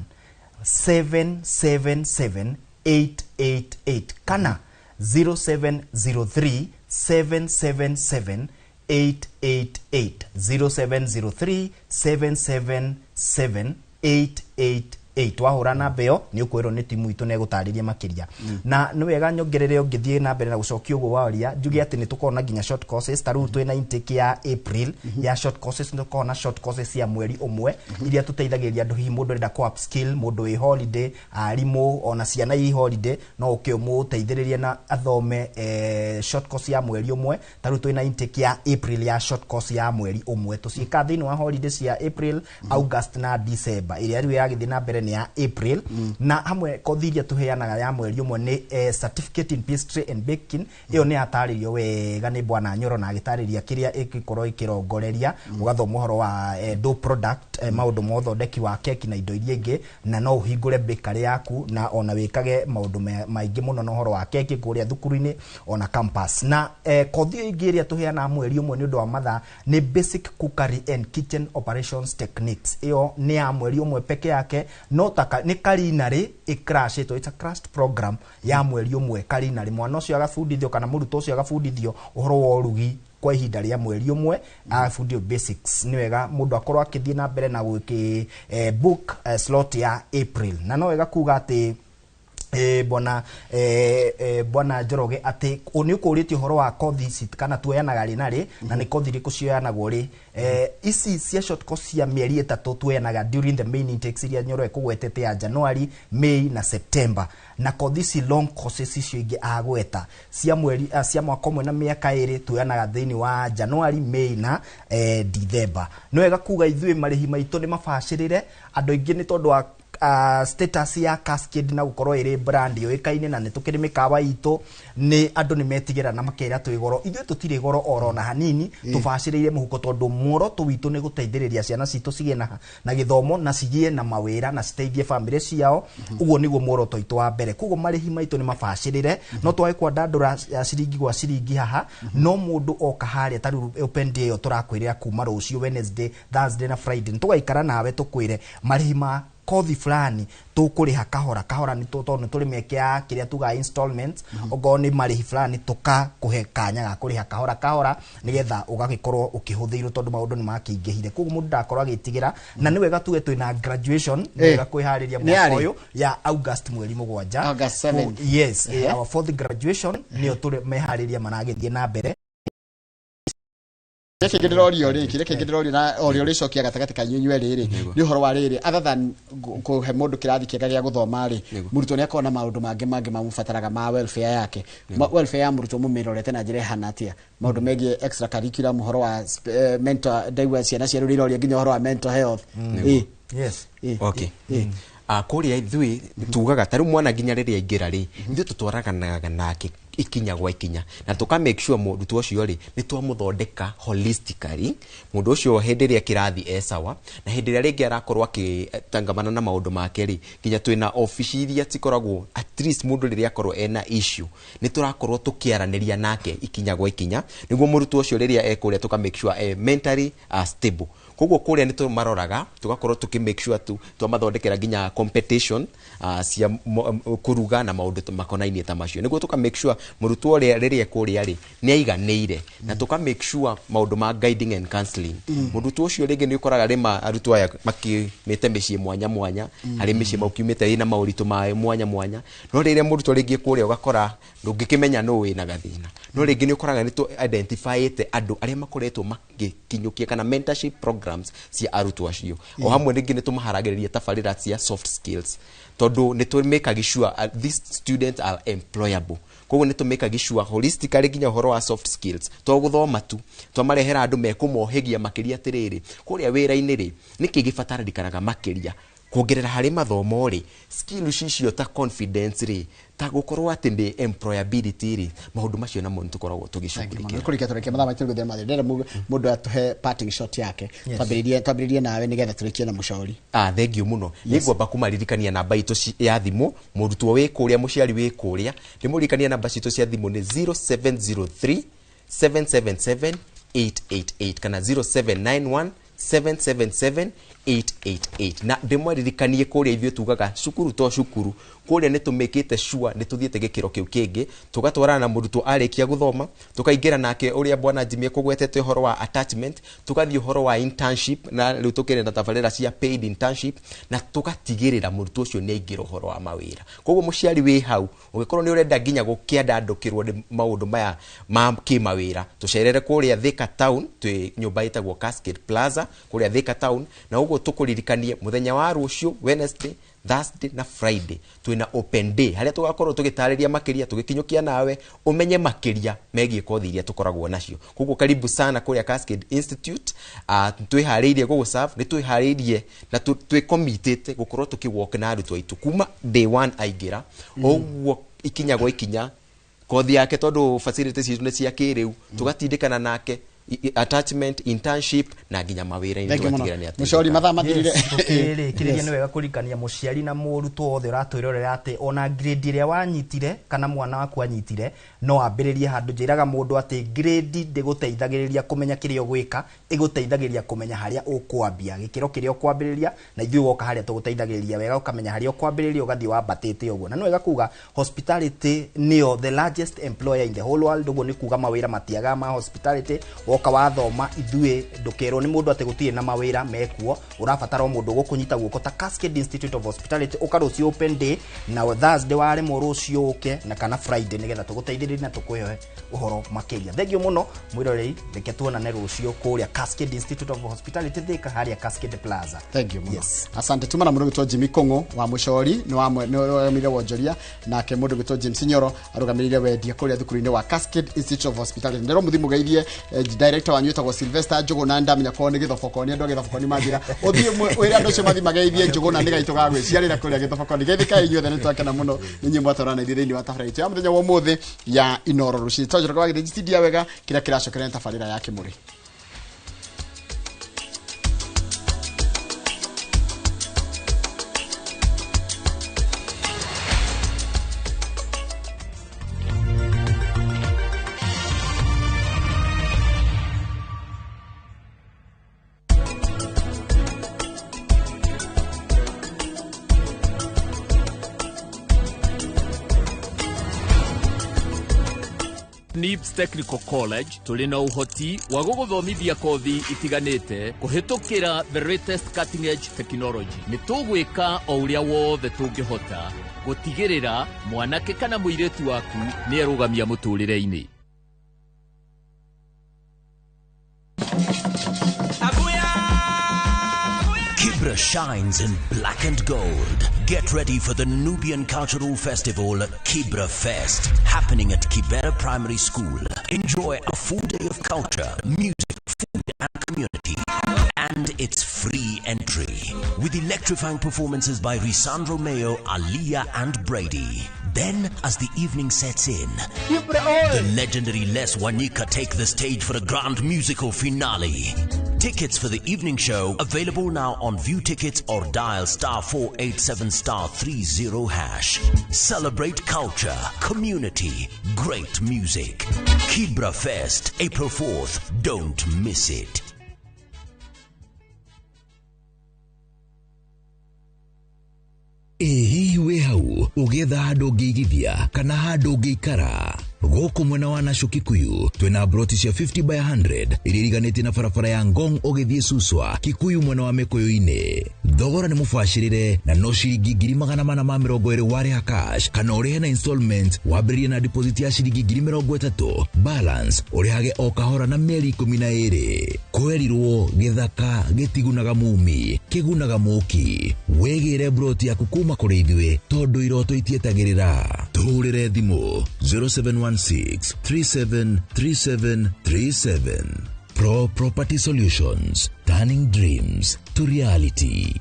777 888 kana 0703 777 888, 0703 777 888. Wahũra namba ĩyo nĩ ũkwĩrwo nĩ timu itũ na ĩgũtarĩria makĩria. Na nĩ wega nyongerere, ũngĩthiĩ na mbere na gũcokia ũguo waria, njuge atĩ nĩ tũkoragwo na nginya short courses. Ta rĩu twĩna intake ya April ya short courses, nĩ tũkoragwo na short courses ya mweri ũmwe iria tũteithagĩrĩria andũ, hihi mũndũ ũrenda kũ upskill, mũndũ wĩ holiday, arimũ, ona ciana i holiday, no ũke ũmũteithĩrĩrie na athome short course ya mweri ũmwe. Ta rĩu twĩna intake ya April ya short course ya mweri ũmwe, tũciĩkaga thĩinĩ wa holiday cia April, August na December. Ĩrĩa rĩu yagĩthiĩ na mbere nĩ ya April. Na hamwe kothi iria tũheanaga ya mweri ũmwe nĩ certificate in pastry and baking. Ĩyo nĩ yatarĩrio wega nĩ bwana Nyoro na agĩtarĩria kĩrĩa ĩngĩkorwo ĩkĩrongoreria, ũgathoma ũhoro wa dough product, maũndũ ma ũthondeki wa keki na indo iria ingĩ, na no ũhingũre bakery yaku na ona wĩkage maũndũ maingĩ mũno na ũhoro wa keki kũrĩa thukuru-inĩ ona campus. Na kothi ĩyo ĩngĩ ĩrĩa tũheanaga mweri ũmwe nĩ ũndũ wa mathaa nĩ basic cookery and kitchen operations techniques. Ĩyo nĩ ya mweri ũmwe peke yake, no ta nĩ culinary ĩcrashĩtwo, it's a crashed program ya mweri ũmwe culinary. Mwana ũcio agabundithio kana mũrutwo ũcio agabundithio ũhoro wa ũrugi kwa ihinda rĩa mweri ũmwe, agabundithio basics. Nĩ wega mũndũ akorwo akĩthiĩ na mbere na gwĩkĩ book slot ya April. Na no wega kuga atĩ bwana Njoroge atĩ nĩ ũkũrĩtie ũhoro wa kothi ici kana tuoyanaga rĩ na rĩ, na nĩ kothi irĩkũ cioyanagwo rĩ. Ici cia short course cia mĩeri 3 tuoyanaga during the main intakes iria Nyoro ekũgwetete ya January, May na September. Na kothi ici long courses icio ingĩ agweta cia mweri cia mwaka ũmwe na mĩaka 2 tuoyanaga thĩinĩ wa January, May na December. Nĩ wega kuga ithuĩ marĩhi maitũ nĩ mabacĩrĩre. Andũ aingĩ nĩ tondũ wa status ya Cascade na gũkorwo ĩrĩ brand yũĩkaine na nĩ tũkĩrĩ mĩkawa itũ, nĩ andũ nĩ metigĩra na makera twĩ goro. Ithuĩ tũtirĩ goro oro na hanini. Tũbacĩrĩire mũhuko tondũ muoroto witũ nĩ gũteithĩrĩria ciana citũ cigĩe na gĩthomo na cigĩe na mawĩra na citeithie bamĩrĩ ciao. Ũguo nĩguo muoroto witũ wa mbere. Koguo marĩhi maitũ nĩ mabacĩrĩre, no twage kwandandũra ciringi gwa ciringi haha. No mũndũ oka harĩa ta rĩu open day ĩyo tũrakwĩrĩra kuma rũciũ Wednesday, Thursday na Friday, nĩ tũgaikara nawe tũkwĩre marĩhi ma Kothi fulani tũkũrĩha kahora kahora nĩ tondũ nĩ tũrĩ mĩeke ya kĩrĩa tugaga installments, okorwo nĩ marĩhi fulani tũkakũhe kanya ga kũrĩha kahora kahora nĩgetha ũgagĩkorwo ũkĩhũthĩirwo tondũ maũndũ nĩ makĩingĩhire. Koguo mũndũ ndakorwo agĩtigĩra, na nĩ wega tuge twĩna graduation, nĩ wega kwĩharĩria mwaka ũyũ ya August mweri 7. August 7. Yes, our fourth graduation nĩyo tũrĩ meharĩria maragĩthiĩ na mbere. Kĩrĩa kĩngĩ ndĩrorio rĩ, kĩrĩa kĩngĩ ndĩrorio na orio rĩcokia gatagatĩ ka inyuĩ inyuerĩ rĩ, nĩ ũhoro wa rĩrĩ, other than kũhe mũndũ kĩrathi kĩega gĩa gũthoma rĩ, mũrutwo nĩ akoragwo na maũndũ mangĩ mamũbataraga ma welfare yake. Welfare ya mũrutwo mũmĩrorete na njĩra ĩhana atĩa? Maũndũ megiĩ extra curriculum, ũhoro wa mental, ndaigua ciana cia rĩu iroria nginya ũhoro wa mental health. Yes. Okay. Kũrĩa ithuĩ tugaga ta rĩu mwana nginya rĩrĩa aingĩra rĩ, ithuĩ tũtwaranaga nake ikinya gwa ikinya na tũka make sure mũrutwo ũcio rĩ nĩ twamũthondeka holistically. Mũndũ ũcio hĩndĩ ĩrĩa kĩrathi e sawa, na hĩndĩ ĩrĩa rĩngĩ arakorwo akĩtangamana na maũndũ make rĩ, nginya twĩna obici iria cikoragwo at least mũndũ rĩrĩa akorwo ena issue nĩ tũrakorwo tũkĩaranĩria nake ikinya gwa ikinya, nĩguo mũrutwo ũcio rĩrĩa e kũrĩa tũka make sure e mentally stable. Koguo kũrĩa nĩ tũmaroraga tũgakorwo tũkĩ make sure tu twamathondekera nginya competition cia kũruga na maũndũ makonainie ta macio, nĩguo tũka make sure mũrutwo ũrĩa rĩrĩa kũrĩa rĩ nĩ aiganĩire, na tũka make sure maũndũ ma guiding and counseling. Mũrutwo ũcio rĩngĩ nĩ ũkoraga rĩma arutwo aya makiumĩte mĩciĩ mwanya mwanya, harĩ mĩciĩ makiumĩte ĩna maũritũ mayo mwanya mwanya, no rĩrĩa mũrutwo rĩngĩ kũrĩa ũgakora ndũngĩkĩmenya nũ wĩna gathĩna, no rĩngĩ nĩ ũkoraga nĩ tũ identifyĩte andũ arĩa makoretwo magĩkinyũkia kana mentorship programs cia arutwo acio. O hamwe rĩngĩ nĩ tũmaharagĩrĩria tabarĩra cia soft skills, tondũ nĩ tũmĩkagi sure these students are employable. Koguo nĩ tũmĩkagi sure holistically nginya ũhoro wa soft skills, to gũthoma tu, twamarehera andũ mekũmohĩgia makĩria atĩrĩrĩ kũrĩa wĩra-inĩ rĩ nĩkĩ gĩbatarĩkanaga makĩria kuongerera harĩ mathomo rĩ, skills icio ta confidence rĩ, ta gũkorwo atĩ nĩ employability rĩ, maũndũ macio namo nĩ tũkoragwo tũgĩcugurĩkĩra. Kũrĩkia tũrĩkie mathaa maitũ nĩgũthira mathira. Ndĩrenda mũndũ atũhe parting shot yake. Twambĩrĩrie nawe nĩgetha tũrĩkie na mũcori. Thank you mũno. Nĩngwamba kũmaririkania namba itũ ya thimũ, mũrutwo wĩ kũrĩa, mũciari wĩ kũrĩa, ndĩmũririkanie namba citũ cia thimũ nĩ 0703 777 888 kana 0791 777 888. Na ndĩmwaririkanie kũrĩa ithuĩ tugaga cukuru to cukuru, kũrĩa nĩ tũmĩkĩte sure nĩ tũthiĩte gĩkĩro kĩu kĩngĩ, tũgatwarana na mũrutwo arĩkia gũthoma, tũkaingĩra nake ũrĩa bwana Jimmy ekũgwetete ũhoro wa attachment, tũgathiĩ ũhoro wa internship, na rĩu tũkĩrĩ na tabarĩra cia paid internship, na tũgatigĩrĩra mũrutwo ũcio nĩ aingĩra ũhoro wa mawĩra. Koguo mũciari wĩ hau ũngĩkorwo nĩ ũrenda nginya gũkĩandandũkĩrwo nĩ maũndũ maya ma kĩmawĩra, tũcerere kũrĩa Thika Town, twĩ nyũmba ĩtagwo Cascade Plaza kũrĩa Thika Town, na ũguo tũkũririkanie mũthenya wa rũciũ Wednesday, Thursday na Friday twĩna open day harĩa tũgakorwo tũgĩtarĩria makĩria, tũgĩkinyũkia nawe ũmenye makĩria megiĩ kothi iria tũkoragwo nacio. Koguo karibu sana kũrĩa Cascade Institute. Twĩharĩirie gũgũserve, nĩ twĩharĩirie na twĩkomitĩte gũkorwo tũkĩwork na arutwo aitũ kuma day one aingĩra, ũguo ikinya gwa ikinya kothi yake, tondũ facilities citũ nĩ cia kĩrĩu, tũgatindĩkana nake attachment, internship na nginya mawĩra-inĩ tũgatigĩrĩra nĩ ateithĩka. Mũcori mathaa mathirire. Kĩrĩria nĩ wega kũririkania mũciari na mũrutwo wothe ũratwĩrorera atĩ ona grade ĩrĩa wanyitire kana mwana waku anyitire no ambĩrĩrie handũ. Njĩraga mũndũ atĩ grade ndĩgũteithagĩrĩria kũmenya kĩrĩa ũgwĩka, ĩgũteithagĩrĩria kũmenya harĩa ũkwambia, gĩkĩro kĩrĩa ũkwambĩrĩria, na ithuĩ woka harĩa tũgũteithagĩrĩria wega ũkamenya harĩa ũkwambĩrĩria ũgathiĩ wambatĩte ũguo. Na nĩ wega kuga hospitality nĩyo the largest employer in the whole world, ũguo nĩ kuga mawĩra matiagaga ma hospitality. Woka wathoma ithuĩ ndũkerwo nĩ mũndũ atĩ gũtirĩ na mawĩra mekuo, ũrabatara o mũndũ ũgũkũnyita guoko ta Cascade Institute of Hospitality. Ũka rũciũ open day, na Thursday waremwo rũciũ ũke, na kana Friday, nĩgetha tũgũteithĩrĩrie na tũkũhe ũhoro makĩria. Thengiũ mũno mwĩrorei, reke tuonane rũciũ kũrĩa Cascade Institute of Hospitality Thika, harĩa Cascade Plaza. Thank you mũno. Asante. Tuma na mũndũ gwĩtwo Jimmy Kũng'ũ wa mũcori nĩ warũgamĩrĩire wonjoria, nake mũndũ gwĩtwo James Nyoro arũgamĩrĩire wendia kũrĩa thukuru-inĩ wa Cascade Institute of Hospitality. Ndĩrwo mũthiĩ mũgeithie director wanyu wĩtagwo Sylvester Njũgũna, ndamenya korwo nĩ gĩthobokoni, andũ a gĩthobokoni manjĩra ũthiĩ wĩre andũ acio mathiĩ mageithie Njũgũna nĩ gaitũ ga gwĩciarĩra kũrĩa gĩthobokoni. Geithĩkai inyuothe, nĩ twakena mũno nĩ inyuĩ mwatwarana ithuĩ thĩinĩ wa tabarĩra itũ ya mũthenya wa ũmũthĩ ya Inooro rũcinĩ. Twanjĩra kwa gĩthĩnji wega kĩrĩa kĩracokerea nĩ tabarĩra ya Kĩmũrĩ. NIBS Technical College tũrĩ na ũhoti wa gũgũthomithia kothi itiganĩte kũhĩtũkĩra the latest cutting edge technology. Nĩ tũgwĩka o ũrĩa wothe tũngĩhota gũtigĩrĩra mwanake kana mũirĩtu waku nĩ erũgamia mũtũrĩre-inĩ. Kibra shines in black and gold. Get ready for the Nubian Cultural Festival, Kibra Fest, happening at Kibera Primary School. Enjoy a full day of culture, music, food, and community. And it's free entry with electrifying performances by Risandro Mayo, Aliyah, and Brady. Then, as the evening sets in, the legendary Les Wanyika take the stage for a grand musical finale. Tickets for the evening show available now on View Tickets or dial *487*30#. Celebrate culture, community, great music. Kibra Fest, April 4th. Don't miss it. Ĩ hihi wĩ hau ũgĩetha handũ ũngĩigithia kana handũ ũngĩikara? Gũkũ mwena wa Nasho Kikuyu twĩna broti cia 50 by 100 iria iriganĩtie na barabara ya Ngong ũgĩthiĩ Suswa Kikuyu mwena wa Mĩkũyũ-inĩ. Thogora nĩ mũbacĩrĩre na no ciringi 420,000 warĩha cash kana ũrĩhe na installment wambĩrĩrie na deposit ya ciringi 30,000 balance ũrĩhage o kahora na mĩeri 12. Kwerirwo gĩthaka gĩtigunaga mumi kĩgunaga mũki. Wĩgĩre broti yaku kuma kũrĩ ithuĩ tondũ iroto itietagĩrĩra. Tũhũrĩre thimũ 0716 373737. Pro Property Solutions, turning dreams to reality.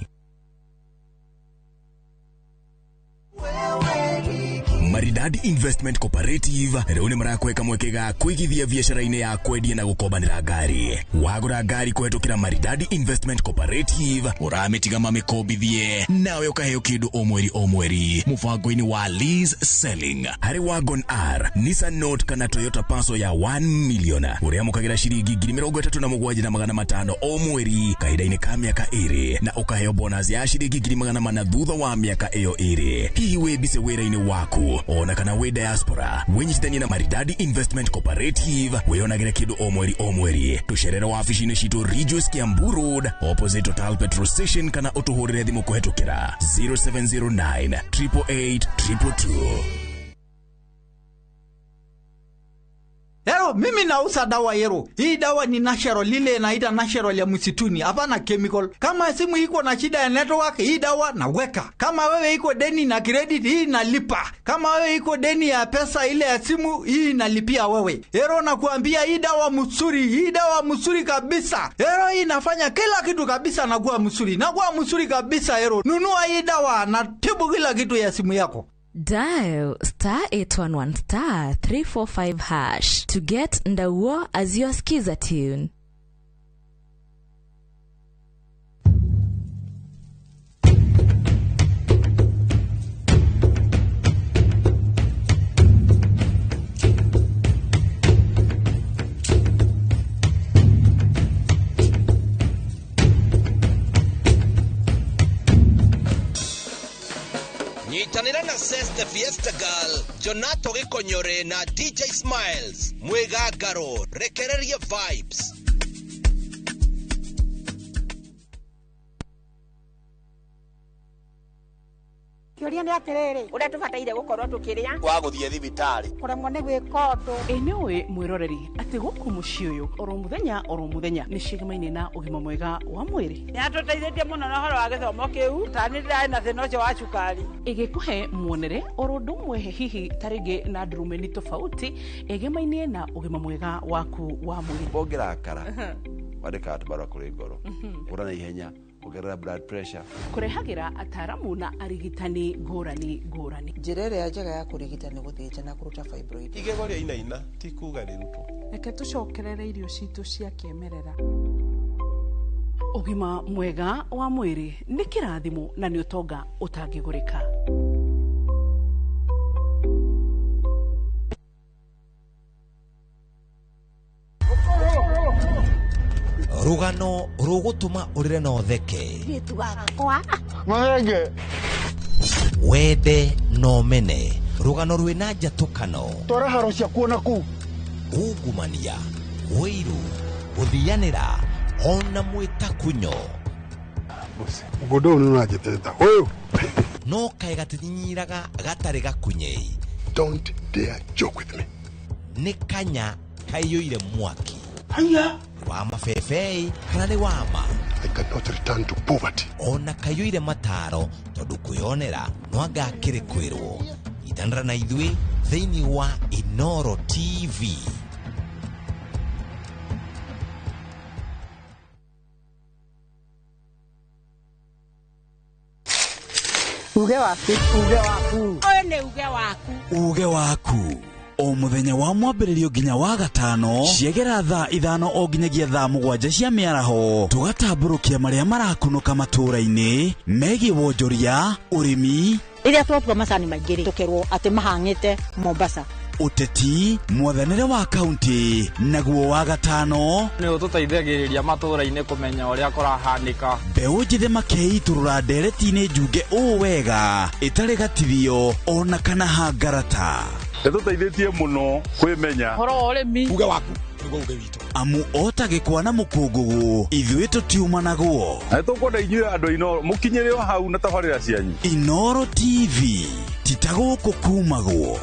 Maridadi Investment Cooperative rĩu nĩ marakweka mweke ga kũigithia biacara-inĩ ya kwendia na gũkombanĩra ngari. Wagũra ngari kũhetũkĩra Maridadi Investment Cooperative ũramĩtiga mamĩkombithie nawe ũkaheo kĩndũ o mweri o mweri mũbango-inĩ wa lease selling. Harĩ Wagon R, Nissan Note kana Toyota Passo ya 1 million ũrĩamũkagĩra ciringi 37,500 o mweri kahinda-inĩ ka mĩaka 2 na ũkaheo bonus ya ciringi 400 thutha wa mĩaka ĩyo 2. Hihi wĩ bice wĩra-inĩ waku ona kana wĩ diaspora, wĩnyitithanie na Maridadi Investment Cooperative wĩonagĩre kĩndũ o mweri o mweri. Tũcerere wabici-inĩ citũ Ridgeways Kiambu Road opposite Total Petrol Station kana ũtũhũrĩre thimũ kũhetũkĩra 0709 888 222. Yero, mimi nauza dawa yero. Hii dawa ni natural, lile inaita natural ya msituni, hapana chemical. Kama simu iko na shida ya network, hii dawa naweka. Kama wewe iko deni na credit, hii nalipa. Kama wewe iko deni ya pesa ile ya simu, hii nalipia wewe. Yero, nakuambia hii dawa mzuri, hii dawa mzuri kabisa. Yero, hii inafanya kila kitu kabisa na kuwa mzuri. Na kuwa mzuri kabisa yero. Nunua hii dawa na tibu kila kitu ya simu yako. Dial *811 *345# to get Ndauo as your skiza tune. Nyitanĩra na Ses the Fiesta Girl, Jonato Gĩkonyore na DJ Smiles mwĩgangaro rekereria vibes. Kĩũria nĩ atĩrĩrĩ, ũrĩa tũbataire gũkorwo tũkĩrĩa wa gũthiĩ thibitarĩ kũremwo nĩ gwĩka ũndũ. Ĩ nĩ ũĩ mwĩroreri atĩ gũkũ mũciĩ ũyũ oro mũthenya oro mũthenya nĩ cigamaine na ũgima mwega wa mwĩrĩ. Nĩ atũteithĩtie mũno na ũhoro wa gĩthomo kĩu, ta nĩ ndĩrarĩ na thĩna ũcio wa cukari. Ĩgĩkũhe muonere oro ũndũ ũmwe hihi ta rĩngĩ na ndurumeni tofauti ĩgemaine na ũgima mwega waku wa mwĩrĩ. Ũngĩrakara wandĩkaga tũbarũa kũrĩ ngoro, ũra na ihenya ongerera blood pressure. Kũrehagĩra ataramu na arigitani ngũrani ngũrani. Njĩra ĩrĩa njega ya kũrigita nĩ gũthĩnja na kũruta fibroid. Igego rĩa inaina ti kuga rĩrutwo. Reke tũcokerere irio citũ cia kĩmerera. Ũgima mwega wa mwĩrĩ nĩ kĩrathimo na nĩ ũtonga ũtangĩgũrĩka. Rugano rũgũtũma ũrĩre na ũtheke, wende na ũmene, rũgano rwĩna njatũkano, twara haro ciakuo na kũu Ungumania, ũiru, gũthianĩra ona mwĩtakunyo. Mũgũnda ũyũ nĩ ũranjĩtĩta ũyũ. No kaĩ gatinyinyiraga gatarĩ gakunyei. Don't dare joke with me. Nĩ kanya kaiyũire mwaki. Haya. Wa mabebei kana nĩ wa ma. I cannot return to poverty. Ona kaiyũire mataro tondũ kwĩyonera no anga akĩrĩ kwĩrwo. Itanĩra na ithuĩ thĩinĩ wa Inoro TV. Uge waku, uge waku. Ũyũ nĩ uge waku. Uge waku. O muthenya wa mwambĩrĩrio nginya wa gatano ciegera thaa 5 o nginyagia thaa 7 cia mĩaraho tũgatambũrũkia marĩa marakunũka matũũra-inĩ megiĩ wonjoria, ũrĩmi. Rĩrĩa twatua macani maingĩ rĩ, tũkerwo atĩ mahang'ĩte Mombasa. Ũteti, mwathanĩre wa kaunti, naguo wa gatano nĩ ũtũteithagĩrĩria matũũra-inĩ kũmenya ũrĩa kũrahanĩka. Mbeũ njĩthĩ makeitũrũra ndereti-inĩ njunge ũũ wega ĩtarĩ gatithio ona kana hangarata. Nĩtũteithĩtie mũno kwĩmenya ũhoro wa ũrĩmi. Uge waku nĩguo uge witũ. Amu ota gĩkwa na mũkũngũgũ ithuĩ tũtiumanagwo. Na nĩtũkwenda inyuĩ andũ a Inoro mũkinyĩre o hau na tabarĩra cianyu. Inoro TV ti ta gũkũ kumagwo.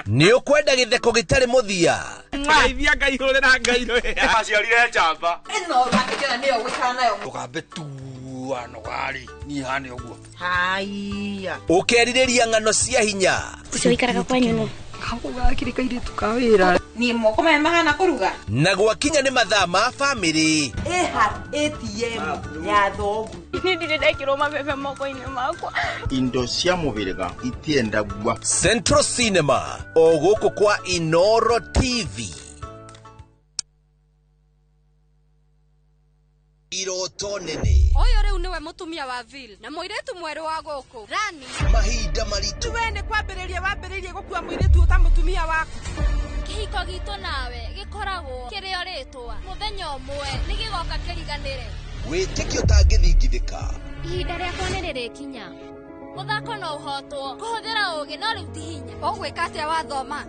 Nĩ ũkwenda gĩtheko gĩtarĩ mũthia. Ngeithia Ngai hũrĩra Ngai rwĩra. Aciarire njamba. Ĩno ũrakĩkena nĩyo gũikara nayo. Tũgambe tua nogari niĩ hane ũguo. Haiya. Ũkerirĩria ng'ano cia hinya. Ũcio ũikaraga kwanyu nũ? Gakũ gakĩrĩ kairĩtu ka wĩra. Niĩ moko maya mahana kũruga. Na gwakinya nĩ mathaa ma bamĩrĩ. Ĩha ATM ya thoguo. Niĩ ndirĩ ndekĩrwo mabebe moko-inĩ makwa. Indo cia mũhĩrĩga itiendagua. Central Cinema o gũkũ kwa Inoro TV. Iroto nene. Ũyũ rĩu nĩwe mũtumia wa Vil na mũirĩtu mwerũ wa gũkũ Rani. Mahinda maritũ. We nĩ kwambĩrĩria wambĩrĩirie gũkua mũirĩtu ta mũtumia waku. Kĩhiko gitũ nawe gĩkoragwo kĩrĩ o rĩtwa. Mũthenya ũmwe nĩ gĩgoka kĩriganĩre. Wĩtĩkio ũtangĩthingithĩka. Ihinda rĩakwa nĩ rĩrĩkinya. Mũthako no ũhotwo kũhũthĩra ũũgĩ no rĩu ti hinya. Ũgwĩka atĩa wathoma?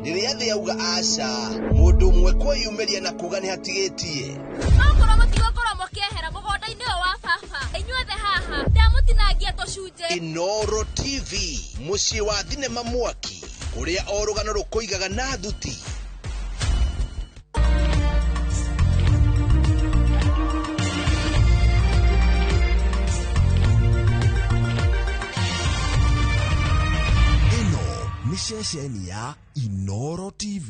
Rĩrĩa thĩ yauga aca, mũndũ ũmwe kwĩyumĩria na kuga nĩ hatigĩtie. Okorwo mũtigũkorwo mũkĩehera mũgũnda-inĩ ũyũ wa baba, inyuothe haha ndamũtinangia tũcunjĩ. Inoro TV, mũciĩ wa thinema mwaki, kũrĩa o rũgano rũkũigaga na thuti. Ĩno nĩ ceceni ya Inoro TV.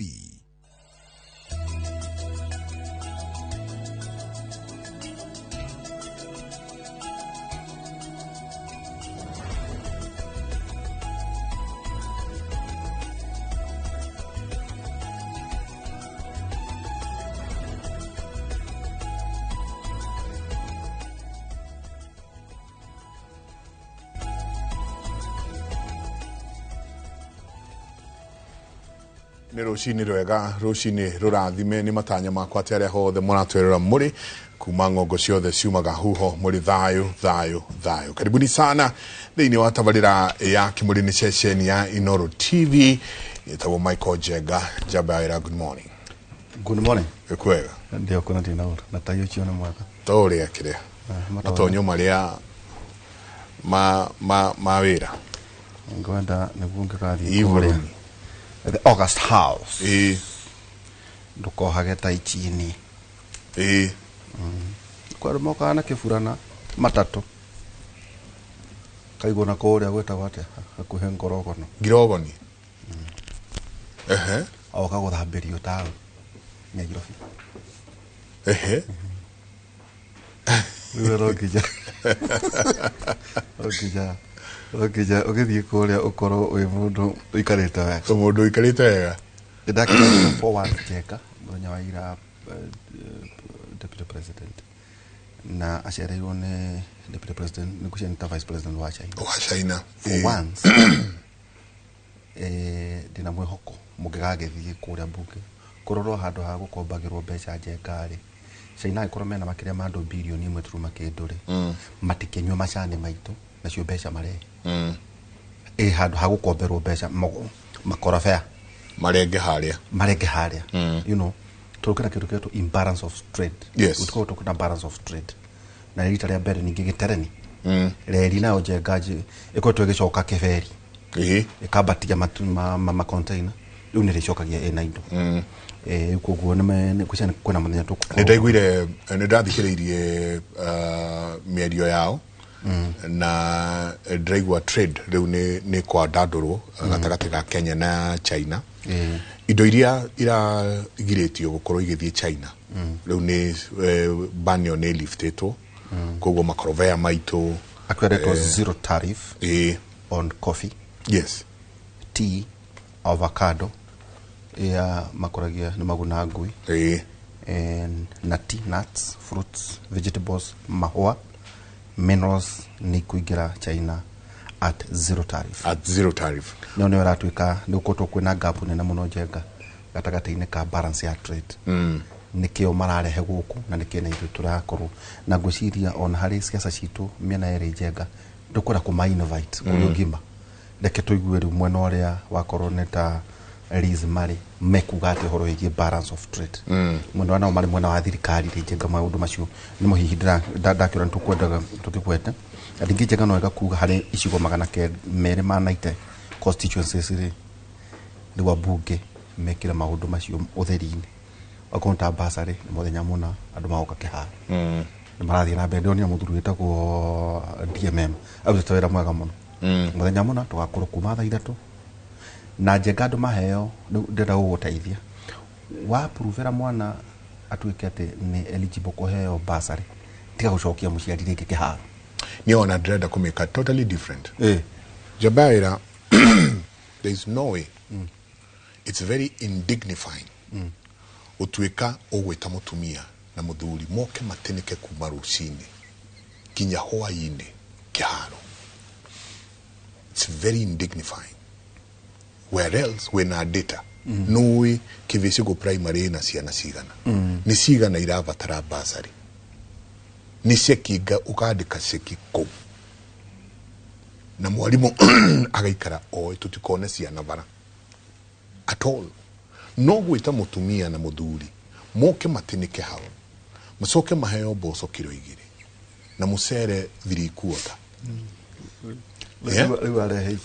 Nĩ rũcinĩ rwega, rũcinĩ rũrathime nĩ matanya makwa atĩ arĩa hothe mũratwerera mũrĩ kuma ng'ongo ciothe ciumaga huho mũrĩ thayũ thayũ thayũ. Karibuni sana thĩinĩ wa tabarĩra ya Kĩmũrĩ nĩ ceceni ya Inoro TV. Yetagwo Michael Njenga njamba ya wĩra. Good morning. Good morning. Kwega. Ndio kuna ndina ura na tayo chiona mwaka. To ũrĩa kĩrĩa. Matonyo marĩa ma wĩra. Ngwenda nĩguo ngĩgathiĩ kũrĩa The August House. Ndukohage tai chini. Kwa moka na kĩburana matatũ. Kaigwo na kũrĩa gwĩtagwo atĩa hakuhĩ ngorogono. Ngirogoni. Ehe. Oka gũthambĩrio taũ Nairobi. Ehe. Rĩu no nginya ũgĩthiĩ kũrĩa ũkorwo wĩ mũndũ ũikarĩte wega. Mũndũ ũikarĩte wega. Ndakĩra forward Njenga mũthenya wa ira deputy president na acereirwo nĩ deputy president nĩ kucianĩta vice president wa China. Wa China. For once ndĩna mwĩhoko mũngĩgagĩthiĩ kũrĩa mbunge kũrorwo handũ ha gũkombagĩrwo mbeca Njenga rĩ China ĩkorwo mena makĩria ma andũ birioni 1 turuma kĩndũ rĩ matikĩnyua macani maitũ nacio mbeca marehe. Ĩ handũ ha gũkomberwo mbeca makorobea marenge harĩa marenge harĩa. You know, tũrũkĩra kĩndũ kĩretwo imbalance of trade. Gũtikoragwo tũkĩna balance of trade na nĩ rita rĩa mbere ningĩ gĩtereni reri nayo njenga ĩkoretwo ĩgĩcoka kĩberi ĩkambatia ma container rĩu nĩ rĩcokagia ĩna indo. Rĩu koguo nĩ kwĩna mũthenya tũgũkorwo nĩ ndaiguire nĩ ndathikĩrĩirie mĩario yao na ndĩraigua trade rĩu nĩ kwandandũrwo gatagatĩ ga Kenya na China. Indo iria iragirĩtio gũkorwo igĩthiĩ China rĩu nĩ ban ĩyo nĩ liftĩtwo, koguo makorobea maitũ Akweretwo zero tariff on coffee, tea, avocado ya makoragia nĩ maguna ngui, nati, nuts, fruits, vegetables, mahũa, minerals nĩ ikũingĩra China at zero tariff. At zero tariff. No nĩ ĩratuĩka nĩ gũkoretwo kwĩna gap nene mũno njenga gatagatĩ-inĩ ka balance ya trade. Nĩkĩo mararehe gũkũ na nĩkĩo na ithuĩ tũrakorwo na ngwĩciria ona harĩ ciaca citũ mĩena ĩrĩ njenga tũkwenda kũma invite kũrĩ ũgima reke tũigue rĩu mwena ũrĩa wakorwo nĩ ta Liz marĩ mekuga atĩ ũhoro wĩgiĩ balance of trade. Mwena wa nao marĩ mwena wa thirikari rĩ njenga maũndũ macio nĩmo hihi ndakĩũra nĩ tũkwendaga tũkĩgwete. Na ningĩ njenga no wega kuga harĩ icigo 290 constituencies rĩ rĩu ambunge mekĩre maũndũ macio ũtheri-inĩ. Okorwo ta bursary nĩ mũthenya mũna andũ magoka kĩharo nĩ marathiĩ na mbere. Ndĩronire mũthuri wĩtagwo DMM arutĩte wĩra mwega mũno. Mũthenya mũna tũgakorwo kuma thaa 3 na njenga andũ maheo rĩu ndĩrenda gũgũteithia wapuruvĩra mwana atuĩke atĩ nĩ eligible kũheo bursary tiga gũcokia mũciari rĩngĩ kĩharo. Niĩ ona ndĩrenda kũmĩka totally different. Jabaira, there is no way. It's very indignifying. Ũtuĩka ũgwĩta mũtumia na mũthuri moke matinĩke kuma rũcinĩ nginya hwaĩ-inĩ kĩharo. It's very indignifying. Where else wĩna data nũĩ Kĩvĩcĩgo primary ĩna ciana cigana, nĩ cigana irabatara bursary, nĩ ceki ũkandĩka ceki kũu na mwarimũ agaikara oĩ tũtikone ciana bara at all. No gwĩta mũtumia na mũthuri moke matinĩke hau macoke maheo mboco kiro 2 na mũcere 3/4.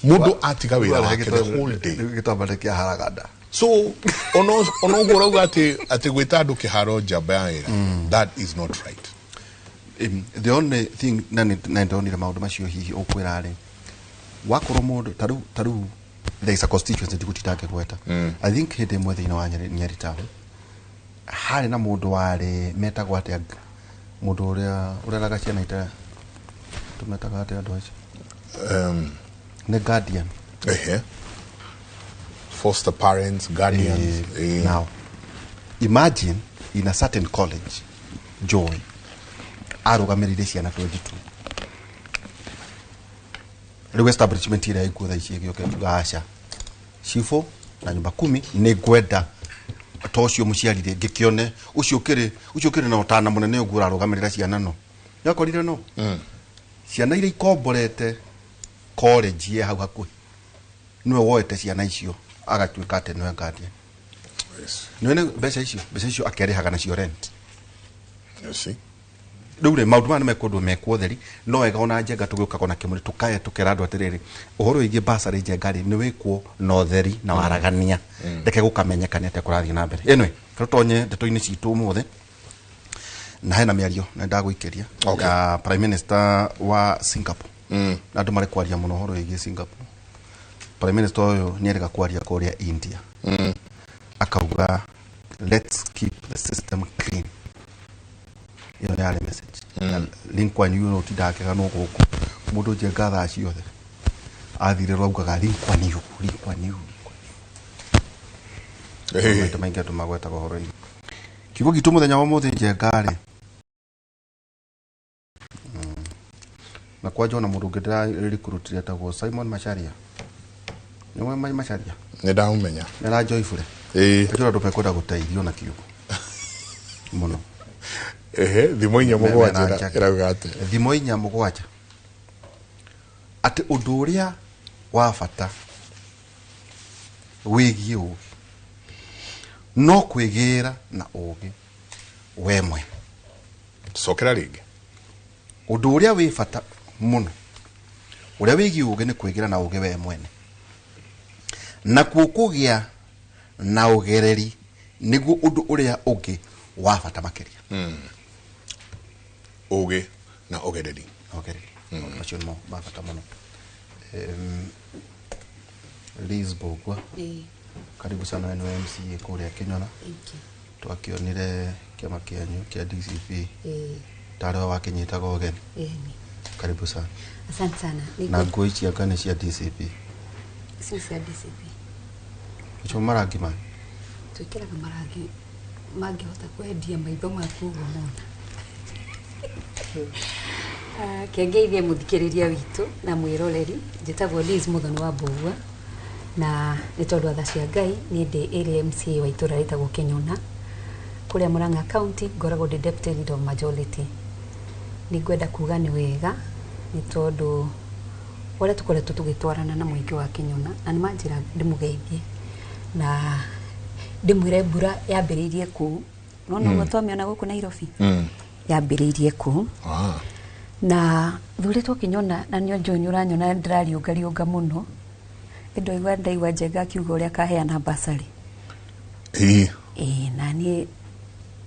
Mũndũ atiga wĩra wake the whole day gĩtambare kĩa haraganda. So ono ũguo ũrauga atĩ gwĩta andũ kĩharo njamba ya wĩra, that is not right. The only thing na ndonire maũndũ macio hihi ũkwĩra rĩ wakorwo mũndũ tarĩu there is a constituency ndigũtinda ngĩgweta. I think hĩndĩ ĩmwe thĩinĩ wa Nyeri town harĩ na mũndũ warĩ metagwo atĩa mũndũ ũrĩa ũreraga ciana ita tũmetaga atĩa andũ acio nĩ guardian. Foster parents, guardians. Now imagine in a certain college Joy arũgamĩrĩire ciana 22. Rĩu establishment ĩrĩa ĩkuo thaa ici ĩgĩũka ĩkiuga aca cibũ na nyumba 10 nĩ ngwenda ta ũcio mũciari rĩ ngĩkĩone ũcio ũkĩrĩ na ũtana mũnene ũguo ũrarũgamĩrĩra ciana no nĩakorire no ciana iria ikomborete college ĩ hau hakuhĩ nĩwe woete ciana icio agatuĩka atĩ nĩwe guardian. Nĩwe mbeca icio akĩrĩhaga nacio rent. You see? Rĩu rĩ maũndũ maya nĩ mekũndũ mekwo ũtheri no wega ona njenga tũgĩũkaga na kĩmũrĩ tũkae tũkera andũ atĩrĩrĩ ũhoro wĩgiĩ bursary njenga rĩ nĩ wĩkwo na ũtheri na waragania reke gũkamenyeka nĩ atĩa kũrathiĩ na mbere. Anyway, tũtonye ndeto-inĩ citũ ũmũthĩ na hena mĩario na ndagũikĩria ya Prime Minister wa Singapore. Na andũ marĩ kwaria mũno ũhoro wĩgiĩ Singapore. Prime Minister ũyũ nĩ erĩga kwaria kũrĩa India. Akauga let's keep the system clean. Ĩyo nĩ yarĩ message. Lee Kuan Yew no ũtindaga akĩganwo gũkũ mũndũ njenga thaa ciothe athire rwaugaga Lee Kuan Yew, Lee Kuan Yew. Maita maingĩ andũ magwetaga ũhoro-inĩ. Kiugo gitũ mũthenya wa ũmũthĩ njenga rĩ na kwanja ona mũndũ ũngĩ ndĩraricruitire etagwo Simon Macharia. Nĩwe Macharia? Nĩ ndamũmenya. Nĩ aranjoibũre. Njũra andũ mekwenda gũteithio na kiugo mũno. Thimo 4 7 ĩrauga atĩa? Thimo 4 7 atĩ ũndũ ũrĩa wa bata wĩgiĩ ũgĩ no kwĩgĩra na ũgĩ we mwene. Cokera rĩngĩ. Ũndũ ũrĩa wĩ bata mũno ũrĩa wĩgiĩ ũgĩ nĩ kwĩgĩra na ũgĩ we mwene, nakuo kũgĩa na ũgereri nĩguo ũndũ ũrĩa ũngĩ wa bata makĩria. Ũgĩ na ũgereri. Ũgereri. Macio nĩmo ma bata mũno. Liz Mbugua, karibu sana wenu MCA kũrĩa Kĩnyona. Twakĩonire kĩama kĩanyu kĩa DCP tarĩ we wakĩnyitaga ũgeni. Karibu sana. Asante sana. Na nguo ici anga nĩ cia DCP? Ici cia DCP. Icio marangi maya? Twĩkĩraga marangi mangĩhota kwendia maitho maku ũguo mona. Kĩngeithie mũthikĩrĩria witũ na mwĩroreri, njĩtagwo Liz Muthoni wa Mbugua, na nĩ tondũ wa tha cia Ngai niĩ ndĩ area MCA wa itũra rĩtagwo Kĩnyona kũrĩa Murang'a County, ngoragwo ndĩ deputy leader of majority. Nĩ ngwenda kuga nĩ wega nĩ tondũ ũrĩa tũkoretwo tũgĩtwarana na mũingĩ wa Kĩnyona, na nĩ manjĩra ndĩmũgeithie na ndĩmwĩre mbura yambĩrĩirie kũu. Nona ũguo twamĩona gũkũ Nairobi, yambĩrĩirie kũu. Na thurĩtwo Kĩnyona, na nĩ njũĩ nĩ ũranyona ndĩrariũngariũnga mũno, ndoigua ndaigua Njenga akiuga ũrĩa akaheana basarĩ. Ĩĩ, na niĩ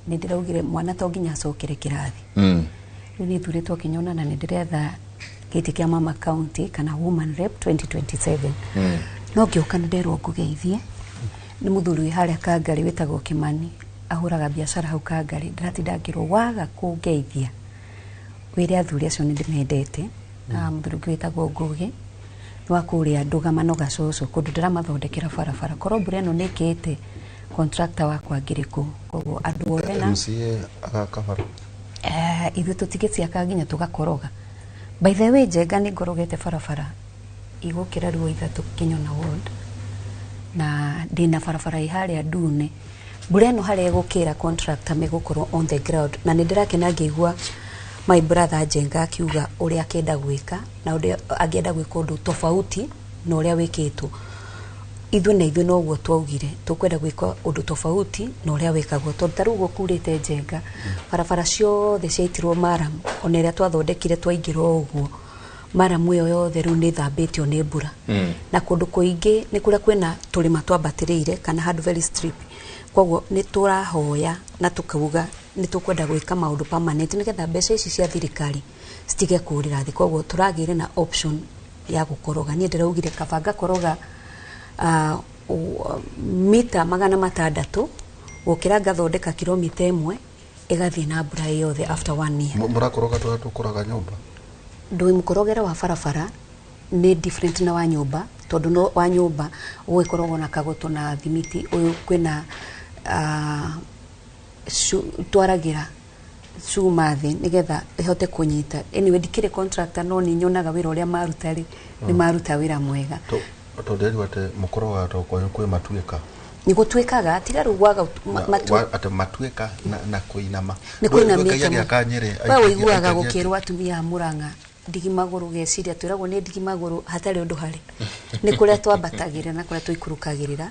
nĩ ndĩraugire mwana to nginya acokere kĩrathi. Rĩu niĩ thurĩtwo Kĩnyona na nĩ ndĩretha gĩtĩ kĩa mama county kana woman rep 2027. No ngĩũka nĩ nderwo ngũgeithie nĩ mũthuri wĩ harĩa Kangarĩ wĩtagwo Kĩmani, ahũraga biacara hau Kangarĩ. Ndĩratinda ngĩrwo waga kũngeithia wĩre athuri acio nĩ ndĩmendete. Mũthuri ũngĩ wĩtagwo Ngũgĩ nĩ wa kũrĩa Ndũgamano Gacũcũ, kũndũ ndĩramathondekera barabara. Korwo mbura ĩno nĩ ĩkĩte, contractor wakwa ngĩrĩ kũu. Koguo andũ othe na MCA agaka bara. Ithuĩ tũtigĩciaka nginya tũgakoroga. By the way, Njenga nĩ ngorogete barabara igũkĩra ruo ithatũ Kĩnyona ward, na ndĩna barabara ĩ harĩa ndune. Mbura ĩno harĩa ĩgũkĩra contractor megũkorwo on the ground, na nĩ ndĩrakena ngĩigua my brother Njenga akiuga ũrĩa akĩenda gwĩka na ũrĩa angĩenda gwĩka ũndũ tofauti na ũrĩa wĩkĩtwo. Ithuĩ na ithuĩ noguo twaugire tũkwenda gwĩka ũndũ tofauti na ũrĩa wĩkagwo, tondũ ta rĩu ũguo kurĩte Njenga, barabara ciothe ciaitirwo maramu, ona ĩrĩa twathondekire twaingĩra o ũguo maramu ĩyo yothe rĩu nĩ ĩthambĩtio nĩ mbura. Na kũndũ kũingĩ nĩ kũrĩa kwĩna tũrĩma twambatĩrĩire kana handũ very steep. Koguo nĩ tũrahoya na tũkauga nĩ tũkwenda gwĩka maũndũ permanent nĩgetha mbeca ici cia thirikari citige kũrĩra thĩ. Koguo tũragĩire na option ya gũkoroga. Niĩ ndĩraugire kaba ngakoroga mita 600 gũkĩra ngathondeka kilomita 1 ĩgathiĩ na mbura yothe after 1 year. Mũrakoroga tũrĩa tũkoraga nyũmba? Ndũĩ mũkorogere wa barabara nĩ different na wa nyũmba, tondũ no wa nyũmba ũgĩkoragwo na kagoto na thimiti, ũyũ kwĩna twaragĩra cuma thĩ nĩgetha ĩhote kũnyita. Anyway, ndikĩrĩ contractor no nĩ nyonaga wĩra ũrĩa maruta rĩ, nĩ maruta wĩra mwega. Tondũ nderirwo atĩ mũkorogaga tondũ kwanyu kwĩ matuĩka. Nĩ gũtuĩkaga, tiga rĩu gwaga atĩ matuĩka na kũinama. Nĩ kũinamĩte. Ndũikagia We ũiguaga gũkĩrwo atumia a Murang'a ndigi magũrũ geciria twĩragwo nĩ ndigi magũrũ hatarĩ ũndũ harĩ. Nĩ kũrĩa twambatagĩrĩra na kũrĩa tũikũrũkagĩrĩra.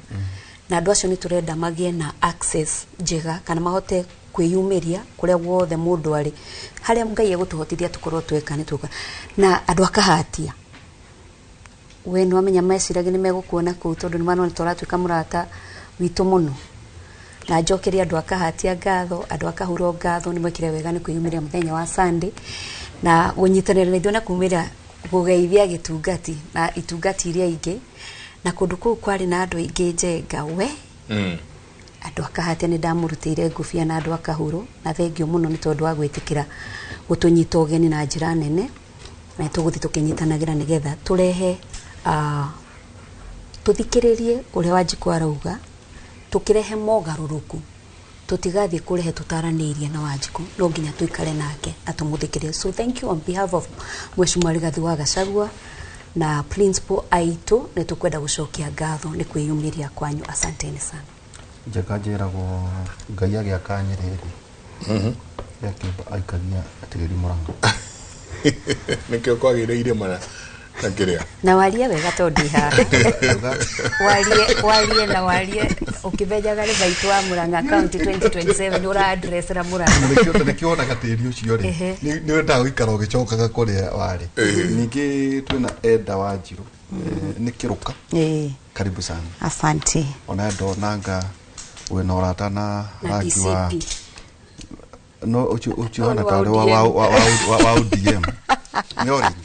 Na andũ acio nĩ tũrenda magĩe na access njega kana mahote kwĩyumĩria kũrĩa guothe mũndũ arĩ. Harĩa Ngai egũtũhotithia tũkorwo tweka nĩ tũka. Na andũ akahatia. We nĩ wamenya meciragia nĩ megũkuona kũu tondũ nĩ marona tũratuĩka mũrata witũ mũno. Na njokerie andũ akahatia ngatho, andũ akahuro ngatho nĩ mwekire wega nĩ kwĩyumĩria mũthenya wa Sunday na gũnyitanĩra na ithuĩ na kumĩra gũgeithia gĩtungati na itungati iria ingĩ. Na kũndũ kũu kwarĩ na andũ aingĩ Njenga we. Andũ akahatia nĩ ndamũrutĩire ngũbia na andũ akahuro, na thengio mũno nĩ tondũ wa gwĩtĩkĩra gũtũnyita ũgeni na njĩra nene, na tũgũthiĩ tũkĩnyitanagĩra nĩgetha tũrehe tũthikĩrĩrie ũrĩa Wanjikũ arauga, tũkĩrehe mogarũrũku, tũtigathiĩ kũrehe tũtaranĩirie na Wanjikũ, no nginya tũikare nake na tũmũthikĩrĩrie. So thank you on behalf of Mheshimiwa Rigathi wa Gachagua na principal aitũ, nĩ tũkwenda gũcokia ngatho nĩ kwĩyumĩria kwanyu. Asanteni sana. Njenga njĩragwo Ngai agĩaka Nyĩrĩ rĩ, aikagia tĩri Murang'a. Nĩkĩo kwagĩrĩire irĩma Na kĩrĩa Na warie wega tondũ ndĩ haha. Warie na warie ũkĩmenyaga nĩ maitũ wa Murang'a County 2027 ũra address ra Murang'a. Nĩkĩo wonaga tĩri ũcio rĩ, nĩ wendaga gũikara ũgĩcokaga kũrĩa warĩ. Ningĩ twĩna Eda Wanjirũ, nĩ kĩrũka. Karibu sana. Asante. Ona ndonanga wĩna ũrata na Na rangi wa DCP. No ũcio Ũyũ hana nĩ wa tarĩ wa ODM. Nĩ orange.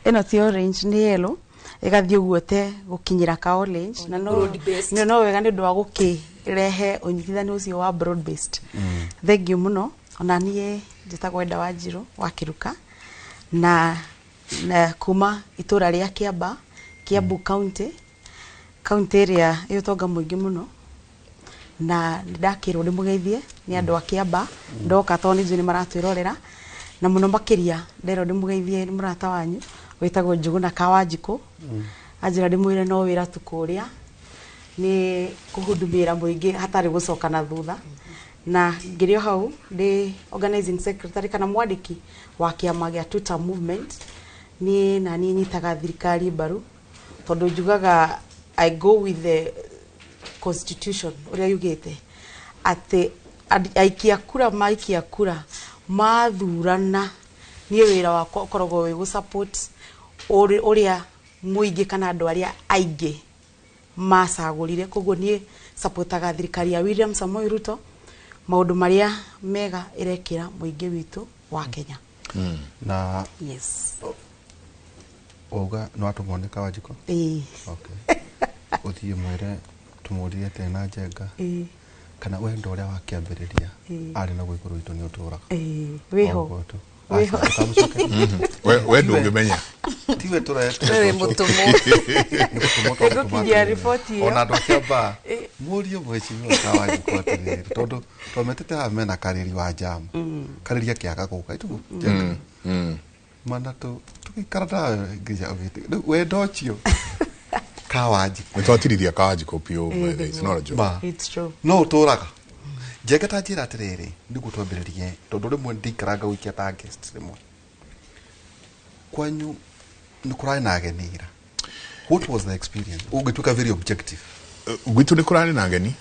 Ĩno ti orange, nĩ yellow ĩgathiĩ ũguo te gũkinyĩra ka orange, na no Broad based. no wega nĩ ũndũ wa gũkĩrehe ũnyitithani ũcio wa broad based. Thank you mũno. Ona niĩ njĩtagwo Enda Wanjirũ wa Kĩruka na kuma itũra rĩa Kĩamba, Kiambu County, county ĩrĩa ĩ ũtonga mũingĩ mũno, na nĩndakĩrwo ndĩmũgeithie nĩ andũ a Kĩamba ndoka tondũ nĩ njũĩ nĩ maratwĩrorera, na mũno makĩria nderwo ndĩmũgeithie nĩ mũrata wanyu wĩtagwo Njũgũna Kawanjikũ. Anjĩra ndĩmwĩre no wĩra tu kũrĩa nĩ kũhudumĩra mũingĩ hatarĩ gũcoka na thutha, na ngĩrĩ o hau ndĩ organizing secretary kana mwandĩki wa kĩama gĩa Tuta Movement. Niĩ na niĩ nyitaga thirikari mbaru tondũ njugaga I go with the constitution ũrĩa yugĩte atĩ aikia kura maikia kura mathurana, niĩ wĩra wakwa ũkoragwo wĩ gũ support ũrĩa mũingĩ kana andũ arĩa aingĩ macagũrire. Koguo niĩ supportaga thirikari ya William Samoei Ruto maũndũ marĩa mega ĩrekĩra mũingĩ witũ wa Kenya. Na yes. Wauga nĩ watũmwo nĩ Kawanjikũ? Ĩĩ. Okay. Ũthiĩ mwĩre tũmũrie atĩ na Njenga kana wendo ũrĩa wakĩambĩrĩria arĩ naguo igũrũ witũ nĩ ũtũraga. Ĩĩ, wĩho. Ũguo tu. Wĩho. Aca, ndũkamũcoke. We ndũngĩmenya. Tiwe tũretwo. Wewe mũtũmwo. Nĩ gũtũmwo twagũtũmwo Nĩngũkinyia atĩrĩrĩ. riboti ĩyo. Ona andũ a Kĩambaa mũrie mheshimiwa Kawanjikũ atĩrĩrĩ, tondũ twametĩte haha mena Karĩri wa Njama. Karĩri akĩaga gũka itugu mana tũgĩikara nawe nginya ũgĩte rĩu wendo ũcio Kawanjikũ. Nĩ twatirithia Kawanjikũ biũ, by the way, it's not a joke. Ma. It's true. No ũtũraga. Njenga ta njĩra atĩrĩrĩ, nĩguo twambĩrĩrie, tondũ rĩmwe ndikaraga gũikia ta guest rĩmwe kwanyu nĩ kũrarĩ na ageni ira. What was the experience ũngĩtuĩka very objective? Gwitũ nĩ kũrarĩ na ageni.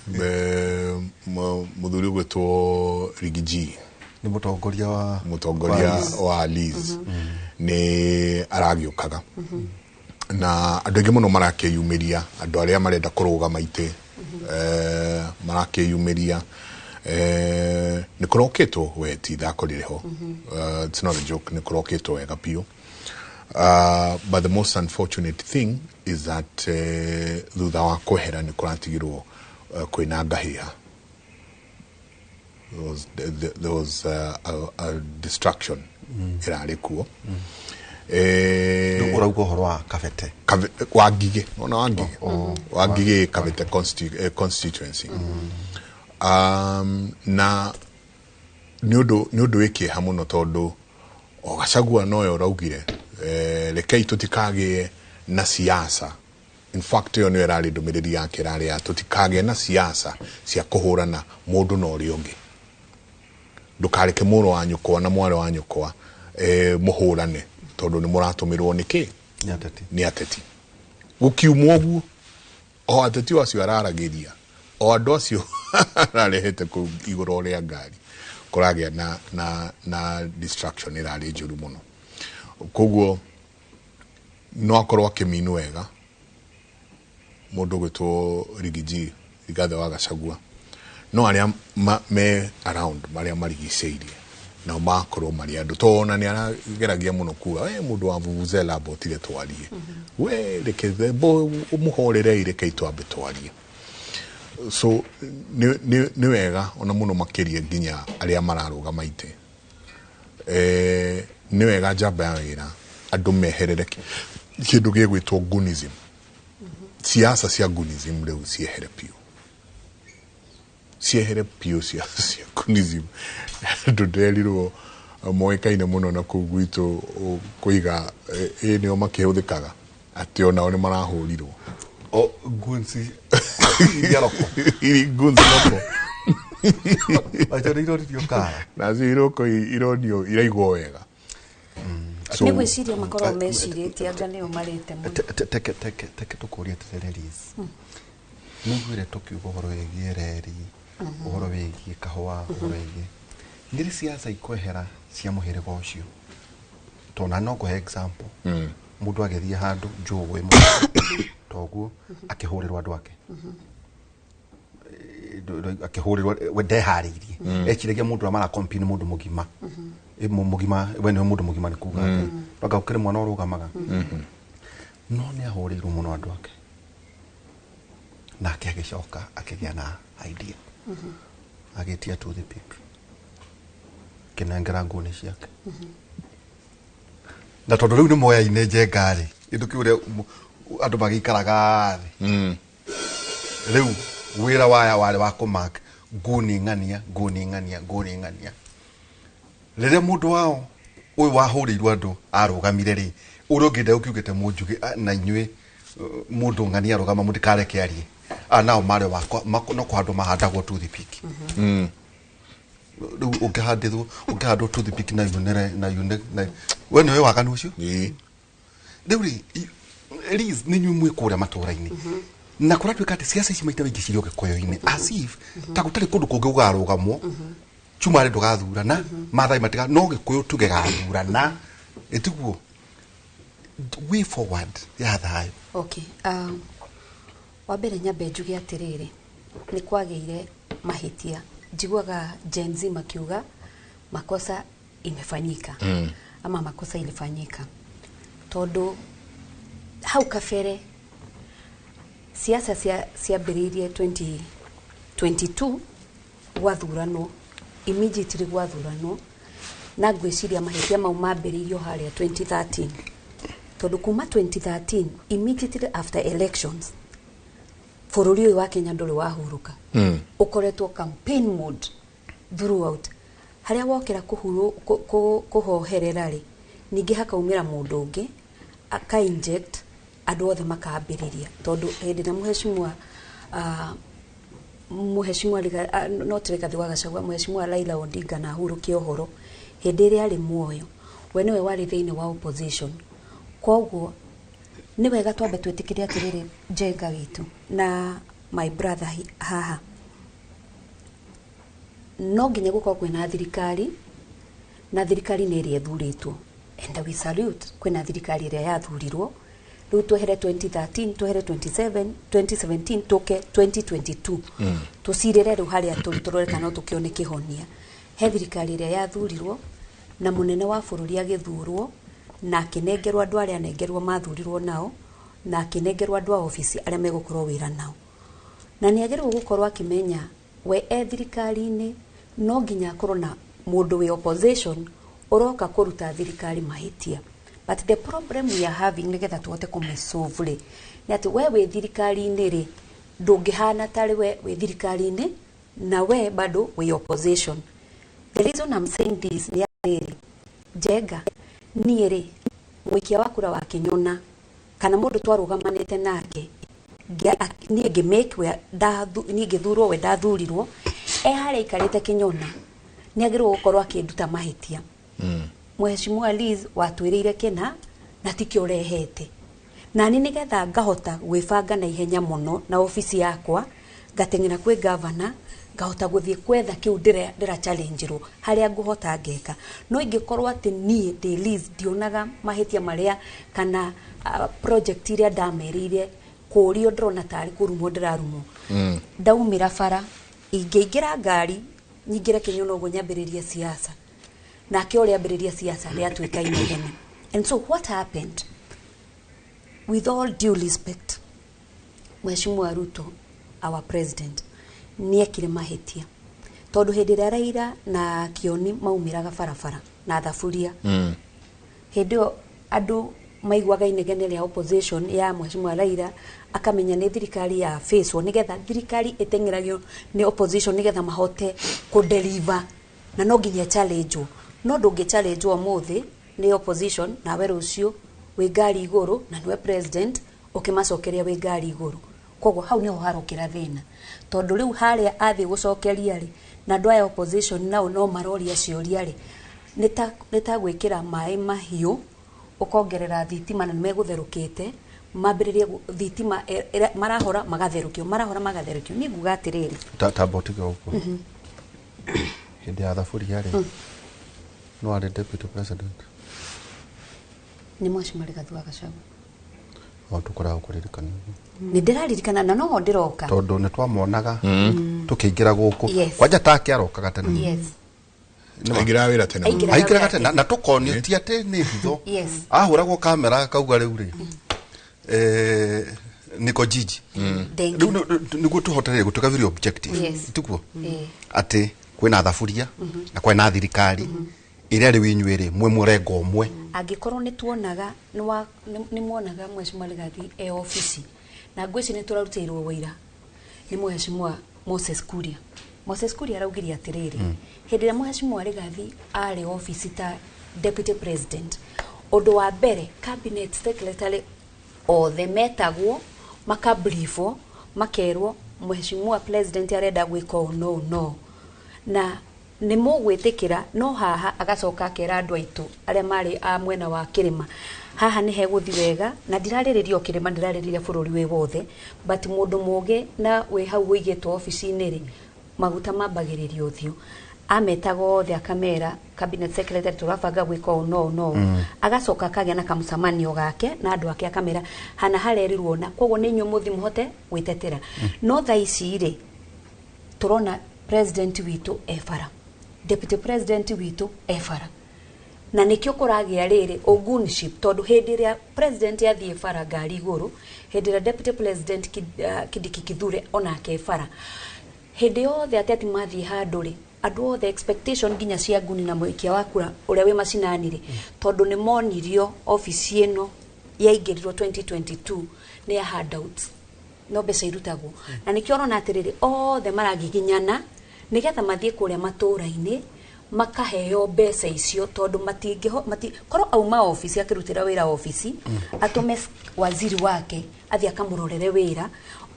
Mũthuri ũgwĩtwo Rigiji nĩ mũtongoria wa mũtongoria wa wa Liz nĩ aragĩũkaga, na andũ aingĩ mũno marakĩyumĩria, andũ arĩa marenda kũrũgama itĩ marakĩyumĩria. Nĩ kũrokĩtwo we ti ithako rĩrĩ ho. It's not a joke, nĩ kũrokĩtwo wega biũ. But the most unfortunate thing is that thutha wa kwehera nĩ kũratigirwo kwĩna ngahĩha. There was a destruction ĩrarĩ kuo. Rĩu ũrauga ũhoro wa Kabete? Wangigĩ, ona Wangigĩ, Wangigĩ Kabete constituency. Na nĩ ũndũ wĩ kĩeha mũno tondũ o Gachagua noyo ũraugire, rekei tũtikagĩe na siasa. In fact, ĩyo nĩyo ĩrarĩ ndũmĩrĩri yake, ĩrarĩ ya tũtikagĩe na siasa cia kũhũrana mũndũ na ũrĩa ũngĩ, ndũkareke mũrũ wa nyũkwa na mwarĩ wa nyũkwa mũhũrane tondũ nĩ mũratũmĩrwo nĩ kĩ? Nĩ ateti. Nĩ ateti. Gũkiumwo ũguo o ateti acio araragĩria, o andũ acio ararehete kũu igũrũ rĩa ngari, kũragĩa na distraction ĩrarĩ njũru mũno. Koguo no akorwo akĩminu wega mũndũ ũgwĩtwo Rigiji Rigathĩ wa Gachagua, no arĩa me around marĩa marigicĩirie nao makorwo marĩ andũ to ona nĩ arageragia mũno kuga we mũndũ wa vuvuzela ambotire twarie, we reke mũhorerei, rekei twambe twarie. So nĩ wega ona mũno makĩria nginya arĩa mararũgama itĩ, nĩ wega njamba ya wĩra andũ meherere kĩndũ gĩgwĩtwo goonism. Siasa cia goonism rĩu ciehere biũ, ciehere biũ siasa cia goonism. Andũ nderirwo moĩkaine mũno na kũu gwitũ kũiga ĩ nĩo makĩhũthĩkaga atĩ onao nĩ marahũrirwo. O goons iria roko. Goons roko. Acio nĩ iroririo kara. Nacio iroko ironio iraigwo wega. Nĩ gwĩciria makoragwo mecirĩtie anga nĩo marĩte mũno. Teke teke teke tũkũrie atĩrĩrĩ, Liz, nĩiguire tũkiuga ũhoro wĩgiĩ reri, ũhoro wĩgiĩ kahũa, ũhoro wĩgiĩ nĩ rĩ ciaca ikwehera cia mũhĩrĩga ũcio, tondũ na no ngũhe example, mũndũ agĩthiĩ handũ njũĩ mũno toguo akĩhũrĩrwo andũ ake, akĩhũrĩrwo we ndeharĩirie, eciragia mũndũ ũrĩa marakompete nĩ mũndũ mũgima. Mũgima we nĩwe mũndũ mũgima nĩ kuga atĩ anga gũkĩrĩ mwana ũrũgamaga, no nĩ ahũrĩirwo mũno andũ ake, nake agĩcoka akĩgĩa na idea, agĩtia toothpick, kĩnengera ngũni ciake, na tondũ rĩu nĩ moyaine njenga rĩ, kĩndũ kĩu ũrĩa andũ magĩikaraga thĩ rĩu, wĩra waya warĩ wa kũmark nguni ng'ania, nguni ng'ania, nguni ng'ania. Rĩrĩa mũndũ wao ũyũ wahũrĩirwo andũ arũgamire rĩ, ũrĩa ũngĩ ndegũkiugĩte mũnjuge na inyuĩ, mũndũ ng'ania arũgama mũtikareke arie. Nao marĩ wakwa no kũhandwo mahandagwo toothpick. Rĩu ũngĩhandĩrwo, ũngĩhandwo toothpick na yunĩre na yune na we nĩwe waganu ũcio. Rĩu rĩ, Liz, nĩ inyuĩ mwĩ kũrĩa matũũra-inĩ na kũratuĩka atĩ ciaca ici maita maingĩ cirĩ o gĩkũyũ-inĩ, as if ta gũtarĩ kũndũ kũngĩ gũkarũgamwo. Cumarĩ ndũgathurana, Maathai matiga, no gĩkũyũ tu gĩgathurana, ĩtiguo way forward ya thayũ? Okay. Wa mbere nyambe njuge atĩrĩrĩ, nĩ kwagĩire mahĩtia. Njiguaga Gen Z makiuga makosa imefanyika ama makosa ilifanyika, tondũ hau kabere siasa ciambĩrĩirie 2022 gwathuranwo, immediately gwathuranwo, na ngwĩciria mahĩtia mau mambĩrĩirio harĩa 2013, tondũ kuma 2013 immediately after elections bũrũri ũyũ wa Kenya ndũrĩ wahurũka, ũkoretwo campaign mode throughout. Harĩa wokĩra kũhoherera rĩ, ningĩ hakaumĩra mũndũ ũngĩ aka inject, andũ othe makambĩrĩria, tondũ hĩndĩ ĩrĩa mũheshimiwa not Rigathi wa Gachagua, mũheshimiwa Raila Odinga na ahurũkia ũhoro, hĩndĩ ĩrĩa arĩ muoyo, we nĩwe warĩ thĩinĩ wa opposition. Koguo nĩ wega twambe twĩtĩkĩre atĩrĩrĩ, Njenga witũ na my brother haha, no nginya gũkorwo kwĩna thirikari, na thirikari nĩ ĩrĩa ĩthurĩtwo, and we salute kwĩna thirikari ĩrĩa yathurirwo. Rĩu twehere 2013, twehere 27 2017, tũke 2022, tũcirĩre rĩu harĩa tũrĩ, tũrore kana no tũkĩone kĩhonia. He thirikari ĩrĩa yathurirwo na mũnene wa bũrũri agĩthurwo na akĩnengerwo andũ arĩa anengerwo mathurirwo nao, na akĩnengerwo andũ a obici arĩa megũkorwo wĩra nao, na nĩ agĩrĩirwo gũkorwo akĩmenya we e thirikari-inĩ no nginya akorwo na mũndũ wĩ opposition ũroka kũruta thirikari mahĩtia. But the problem we are having, nĩgetha tũhote kũmĩsolve rĩ, nĩ atĩ we wĩ thirikari-inĩ rĩ, ndũngĩhana tarĩ we wĩ thirikari-inĩ na we bado wĩ opposition. The reason I'm saying this nĩ atĩrĩrĩ, Njenga, niĩ rĩ, mũikia wa kura wa Kĩnyona kana mũndũ twarũgamanĩte nake, niĩ ngĩ-make we niĩ ngĩthurwo, we ndathurirwo, e harĩa aikarĩte Kĩnyona nĩ agĩrĩirwo gũkorwo akĩnduta mahĩtia. Mheshimiwa Liz, watwĩrĩire kĩna na tikĩo ũrehete, nani nĩgetha ngahota gwĩbanga na ihenya mũno na obici yakwa, ngateng'era kwĩ gavana, ngahota gũthiĩ kwetha kĩu ndĩra challenge-rwo, harĩa ngũhota ngeka. No ingĩkorwo atĩ niĩ ndĩ Liz ndionaga mahĩtia marĩa kana project iria ndamerĩire, kũrio ndĩrona tarĩ kũrumwo ndĩrarumwo, ndaumĩra bara, ingĩingĩra ngari nyingĩre Kĩnyona ũguo nyambĩrĩrie siasa, nake ũrĩa ambĩrĩria siasa rĩatuĩka inegene. And so what happened, with all due respect, Mheshimiwa Ruto, our president, nĩekire mahĩtia, tondũ hĩndĩ ĩrĩa Raila na Kioni maumĩraga barabara na thaburia, hĩndĩ ĩyo andũ maiguaga inegene rĩa opposition ya Mheshimiwa Raila, akamenya nĩ thirikari ya facwo, nĩgetha thirikari ĩteng'eragio nĩ opposition nĩgetha mahote kũdeliver, na no nginya challenge. No ndũngĩ challenge ũmũthĩ nĩ opposition nawe rũciũ wĩ ngari igũrũ na nĩwe president ũkĩmacokeria wĩ ngari igũrũ. Koguo hau niho harokĩra thĩna, tondũ rĩu harĩa athiĩ gũcokeria rĩ, na andũ aya opposition nao no maroria ciũria rĩ, nĩ ta gwĩkĩra maĩ mahiũ. Ũkongerera thitima na nĩmegũtherũkĩte mambĩrĩrie thitima marahora magatherũkio marahora magatherũkio. Niĩ nguga atĩrĩrĩ, tamba ũtige ũguo. Hĩndĩ ya thaburia rĩ, no arĩ deputy president? Nĩ Mheshimiwa Rigathi wa Gachagua. O tũkoragwo kũririkana ũguo. Nĩ ndĩraririkana na noho ndĩroka. Tondũ nĩ twamonaga tũkĩingĩra gũkũ. Yes. Kwanja take arokaga tene. Yes. Aingĩraga wĩra tene. Aingĩraga aingĩraga wĩra tene na tũkonio ti atĩ nĩ hitho. Yes. Ahũragwo kamera akauga rĩu rĩ, niko jiji. Thank rĩu nĩguo tũhote gũtuĩka very objective. Yes. Tiguo Eh. atĩ kwĩna thaburia na kwĩna thirikari ĩrĩa rĩu inyuĩ rĩ mwĩ mũrengo ũmwe. Angĩkorwo nĩ tuonaga nĩ muonaga Mheshimiwa Rigathi e obici na ngwĩci nĩ tũrarutĩirwo wĩira nĩ Mheshimiwa Moses Kuria. Moses Kuria araugire atĩrĩrĩ, hĩndĩ ĩrĩa Mheshimiwa Rigathi arĩ obici ta deputy president, ũndũ wa mbere cabinet secretary othe metagwo makabriefwo makerwo Mheshimiwa president arenda gwĩka ũũ no ũũ no na nĩ mũgwĩtĩkĩra. No haha agacoka akera andũ aitũ arĩa marĩ a mwena wa kĩrĩma haha nĩ hegũthi wega, na ndirarĩrĩria o kĩrĩma, ndĩrarĩrĩria bũrũri wĩ wothe, but mũndũ mũgĩ na wĩ hau ũigĩtwo obici-inĩ rĩ, maguta mambagĩrĩria ũthiũ. Ametaga othe akamera cabinet secretary tũrabanga gwĩka ũũ no ũũ no ũũ. Agacoka akagĩa na kamũcemanio gake na andũ ake akamera hana harerirwo na koguo nĩ inyuĩ mũthi mũhote gwĩtetera. No thaa ici rĩ, tũrona president witũ e bara, deputy president witũ e bara, na nĩkĩo kũragĩa rĩrĩ ogunship, tondũ hĩndĩ ĩrĩa president athiĩ bara ngari igũrũ, hĩndĩ ĩrĩa deputy president Kindiki Kithure onake e bara, hĩndĩ yothe ateti mathiĩ handũ rĩ, andũ othe expectation nginya cia nguni na mũikia wa kura ũrĩa wĩ macinani rĩ, tondũ nĩ monirio obici ĩno yaingĩrirwo 2022 nĩ ya handouts, no mbeca irutagwo, na nĩkĩo ũrona atĩrĩrĩ othe maragiginyana nĩgetha mathiĩ kũrĩa matũũra-inĩ makaheo mbeca icio, tondũ matingĩho mati korwo auma obici akĩrutĩra wĩra obici atũme waziri wake athiĩ akamũrorere wĩra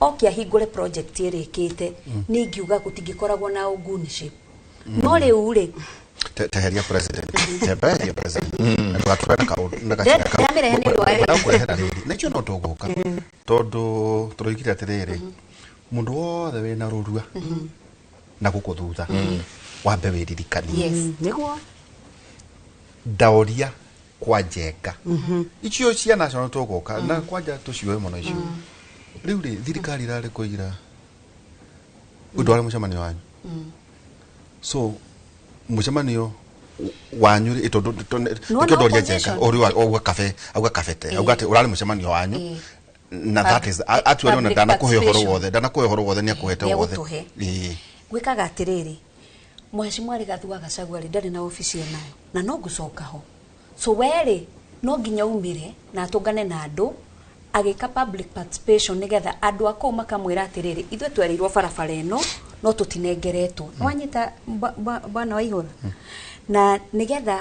oke ahingũre project ĩrĩkĩte, niĩ ingiuga gũtingĩkoragwo na ogunship. No rĩu rĩ, Teheria president, teheria president na ndũgatũre na kaũndũ na gacĩra kau. Ndĩramĩrehe nĩ ũndũ wa- Ndakũrehera rĩrĩ na icio no tũgũka tondũ tũroigire atĩrĩrĩ, mũndũ wothe wĩna rũrua na gũkũ thutha wambe wĩririkanie. Yes. Nĩguo. Ndaoria kwa Njenga icio cia national tũgũka na kwanja tũcioe mũno icio. Rĩu rĩ, thirikari ĩrarĩ kũira ũndũ warĩ mũcemanio wanyu, so mũcemanio wanyu rĩ, tondũ Nĩwona nĩkĩo ndoria Njenga opposition? ũrĩ auga kabe auga kabete auga atĩ ũrarĩ mũcemanio wanyu na that is actually ona Public ndanakuhe ũhoro participation. wothe, ndanakuhe ũhoro wothe, nĩakũhete wothe. Nĩegũtũhe. Ĩĩ. Gwĩkaga atĩrĩrĩ, Mheshimiwa Rigathi wa Gachagua rĩ, ndarĩ na obici enayo na no ngũcoka ho, so werĩ no nginya umĩre na atũngane na andũ agĩka public participation nĩgetha andũ a kũu makamwĩra atĩrĩrĩ, ithuĩ twerĩirwo barabara ĩno no tũtinengeretwo. Nĩwanyita bwana wa igũrũ, na nĩgetha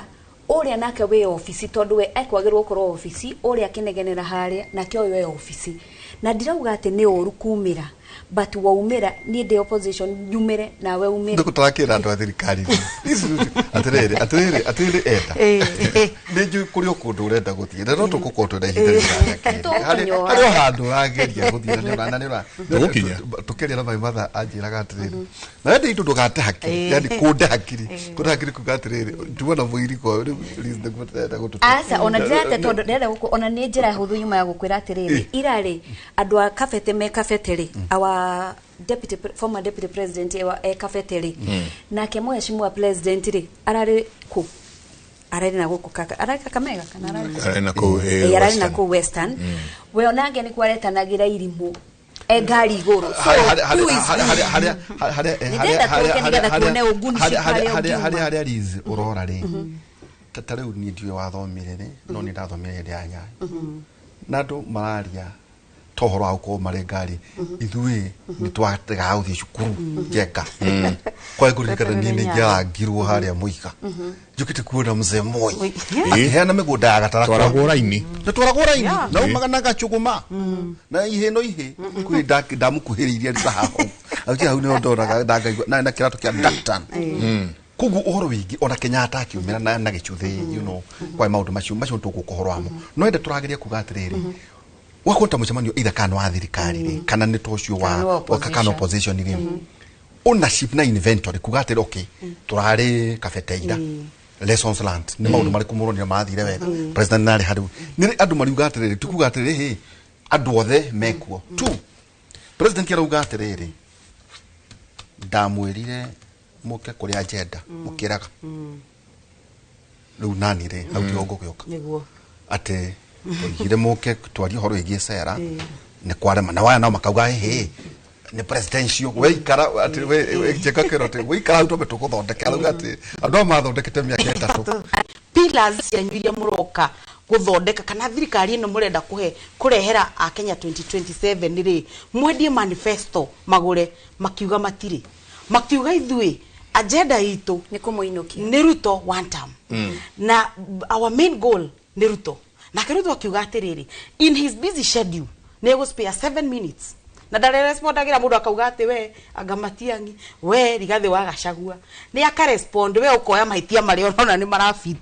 ũrĩa nake wĩ obici, tondũ we ekwagĩrĩrwo gũkorwo obici ũrĩa akĩnegenera harĩa nake ũyũ e obici, na ndirauga atĩ nĩ ũru kumĩra, but waumĩra niĩ ndĩ opposition nyumĩre nawe umĩre. Nĩ tũrakĩra andũ a thirikari atĩrĩrĩ atĩrĩrĩ atĩrĩrĩ, enda nĩ njũĩ kũrĩ o kũndũ ũrenda gũthiĩ na no tũgũkorwo twĩna ihinda rĩraya kĩrĩ harĩ o handũ ũrageria gũthiĩ na nĩ ũra Tũgũkinya. Tũkĩaria na my mother anjĩraga atĩrĩrĩ, na wende indo ndũgate hakiri, yani kũnde hakiri, kũnde hakiri kuga atĩrĩrĩ tuona mũiriko rĩu Liz nĩguo ndĩrenda gũtũte. Aca, ona ndirate tondũ ndĩrenda gũkũ ona nĩ njĩra hũthũ nyuma ya gũkwĩra atĩrĩrĩ, ira rĩ andũ a kabete me kabete rĩ, our deputy former deputy president e kabete rĩ, nake mheshimiwa president rĩ ararĩ kũ? Ararĩ na gũkũ kaka ararĩ Kakamega kana ararĩ kũ? Ararĩ na kũu, Ĩ, ararĩ na Western. kũu Western. We onake nĩkuo aretanagĩra irimũ e ngari igũrũ. So who is who? Nĩndĩrenda tũke nĩgetha tuone ũguni harĩa ũngiuma. Harĩa Liz ũrora rĩ, ta rĩu niĩ ndiũĩ wathomire rĩ, no nĩ ndathomire hĩndĩ ya Nyayo na andũ mararia ta ũhoro wa gũkorwo marĩ ngari, ithuĩ nĩ twategaga gũthiĩ cukuru Njenga kwa ngũririkana niĩ nĩ ngĩarangirwo harĩa mũiga njũkĩte kuona mzee Moi akĩheana mĩgũnda ya gatarakwa. Twaragwo raini. Na twaragwo raini na Ĩ. umaga na gacũgũma na ihĩ no ihĩ kwĩ ndamũkuhĩrĩirie rita haho aukira hau nĩho ndonaga ndangaigua na kĩratũ kĩa Dactan. Koguo ũhoro wĩgiĩ ona Kenyatta akiumĩra na gĩcuthĩ, kwa maũndũ macio macio tũgũka ũhoro wamo, no ende tũrageria kuga atĩrĩrĩ, wakwenda mũcemanio either kana wa thirikari rĩ, kana nĩ ta ũcio Kana wa wa kana opposition rĩ, ownership na inventory, kuga atĩrĩ, okay, tũrarĩ Kabete ira, lessons learned nĩ maũndũ marĩkũ mũronire mathire wega, president narĩ harĩ nĩ andũ mariuga atĩrĩrĩ, tikuga atĩrĩrĩ, hĩ andũ othe mekuo tu. President arauga atĩrĩrĩ, ndamwĩrire mũke kũrĩ agenda, mũkĩraga rĩu nani rĩ hau tiho ngũgĩũka. Nĩguo. Atĩ twaigire mũke twarie ũhoro wĩgiĩ cera nĩ kwarema, na waya nao makauga hĩ nĩ presidential weikara atĩ we njeka kĩro atĩ weikara hau twambe tũgũthondeke, arauga atĩ andũ aya mathondekete mĩaka 3. Pillars cianyu iria mũroka gũthondeka kana thirikari ĩno mũrenda kũhe kũrehera a Kenya 2027 rĩ, mwendie manifesto magũre, makiuga matirĩ, makiuga ithuĩ agenda itũ nĩ kũmũinũkia. Nĩ Ruto one term, na our main goal nĩ Ruto. Nake Ruto akiuga atĩrĩrĩ, in his busy schedule nĩ egũ spare 7 minutes na ndarerespondagĩra mũndũ akauga atĩ we anga Matiang'i, we Rigathĩ wa Gachagua, nĩ akarespond, we ũkoya mahĩtia marĩa ũrona nĩ marafit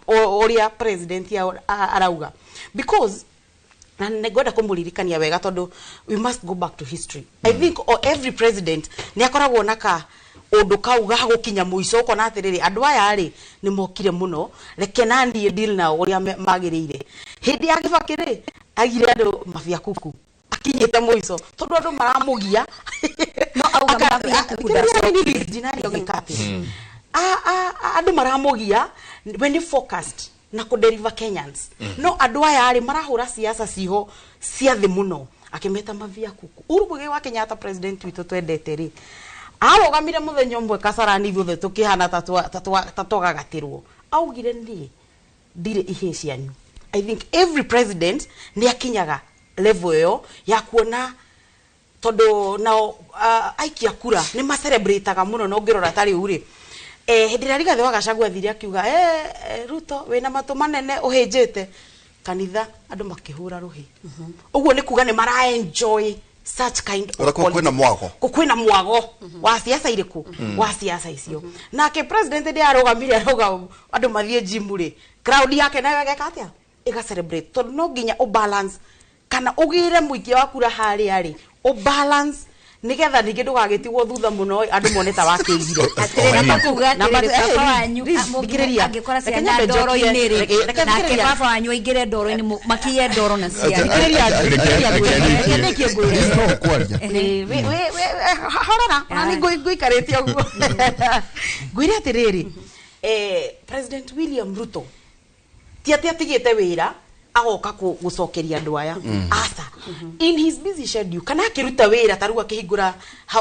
ũrĩa president arauga, because na nĩ ngwenda kũmũririkania wega tondũ we must go back to history. I think every president nĩ akoragwo na ka ũndũ kau ga gũkinya mũico, ũkona atĩrĩrĩ, andũ aya rĩ nĩ mokire mũno, reke naniĩ deal nao ũrĩa magĩrĩire. Hĩndĩ ya Kĩbakĩ rĩ, agire andũ mabia kuku akinyĩte mũico tondũ andũ maramũgia. No auga mabia kuku ndacokire. Ndinarĩogĩka atĩ andũ maramũgia, we nĩ focused na kũ-deliver Kenyans, no andũ aya rĩ marahũra siasa ciho cia thĩ mũno, akĩmeta mavia kuku. Uhuru Muigai wa Kenyatta, president witũ twendete rĩ, arũgamire mũthenya ũmwe Kasarani, ithuothe tũkĩhana ta twagagatĩrwo, augire niĩ ndirĩ ihĩĩ cianyu. I think every president nĩ akinyaga level ĩyo ya kuona tondũ nao aikia kura nĩ macelebrataga mũno, na ũngĩrora ta rĩu rĩ, hĩndĩ ĩrĩa Rigathĩ wa Gachagua athire akiuga, Ruto wĩna matũ manene ũhĩnjĩte kanitha, andũ makĩhũra rũhĩ. Ũguo nĩ kuga nĩ mara enjoy such kind of Ũrĩa kwĩna politics. mwago. Kwĩna mwago wa siasa irĩkũ, wa siasa icio. Nake president ndĩ arũgamire arauga andũ mathiĩ gym rĩ, crowd yake nayo ĩgeka atĩa? Ĩga celebrate, tondũ no nginya ũbalance kana ũgĩre mũingĩ wa kura harĩa rĩ, ũbalance nĩgetha ningĩ ndũgagĩtigwo thutha mũno andũ mone ta wakĩigire. Atĩrĩ, na kuga atĩrĩrĩ, baba wanyu Thikĩrĩria. angĩkora Reke ciana nyambe njokie. ndoro-inĩ rĩ, Reke nake thikĩrĩria. baba wanyu aingĩre ndoro-inĩ, makiye ndoro na ciana. Thikĩrĩria, thikĩrĩria ngwĩre. Reke ndĩkie ngwĩre. No kwaria. Horora ona nĩ ngũikarĩte ũguo ngwĩre atĩrĩrĩ, President William Ruto ti atĩ atigĩte wĩra agoka gũcokeria andũ aya, aca. In his busy schedule kana akĩruta wĩra ta rĩu akĩhingũra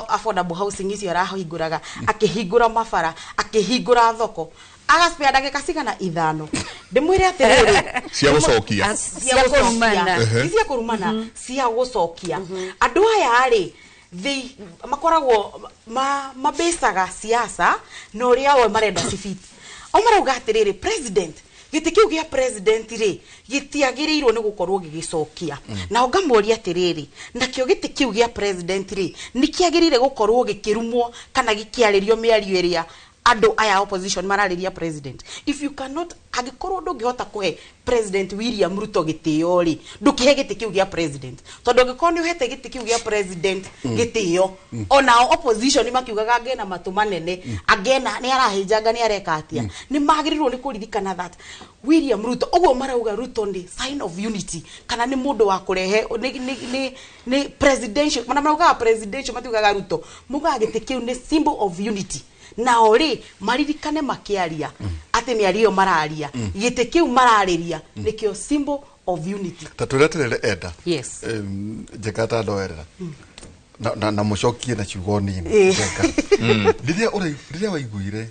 affordable housing icio arahingũraga, akĩhingũra mabara, akĩhingũra thoko, agaspare ndagĩka cigana 5 ndĩmwĩre atĩrĩrĩ. Cia gũcokia. Cia kũrumana. Ti cia kũrumana, cia gũcokia. Andũ aya rĩ, they makoragwo mabecaga siasa na ũrĩa o marenda cibiti o marauga atĩrĩrĩ, president gĩtĩ kĩu gĩa president rĩ gĩtiagĩrĩirwo nĩ gũkorwo gĩgĩcokia. Nao ngamoria atĩrĩrĩ, nakĩo gĩtĩ kĩu gĩa president rĩ nĩ kĩagĩrĩire gũkorwo gĩkĩrumwo kana gĩkĩarĩrio mĩario ĩrĩa andũ aya opposition mararĩria president? If you cannot, angĩkorwo ndũngĩhota kũhe President William Ruto gĩtĩo rĩ, ndũkĩhe gĩtĩ kĩu gĩa president, tondũ angĩkorwo nĩ ũhete gĩtĩ kĩu gĩa president gĩtĩo, onao opposition makiugaga angena matũ manene, angena nĩ arahĩnjanga, nĩ areka atĩa, nĩ magĩrĩirwo nĩ kũririkana that William Ruto, ũguo marauga Ruto nĩ sign of unity kana nĩ mũndũ wa kũrehe nĩ presidential, mana maraugaga presidential, matiugaga Ruto, mugaga gĩtĩ kĩu nĩ symbol of unity. Nao rĩ maririkane makĩaria atĩ mĩario ĩyo mararia, gĩtĩ kĩu mararĩria nĩkĩo symbol of unity. Ta twĩre atĩrĩrĩ, enda Yes. Njeka ta ndoerera na mũcokie na ciugo nini. Njenga, rĩrĩa waiguire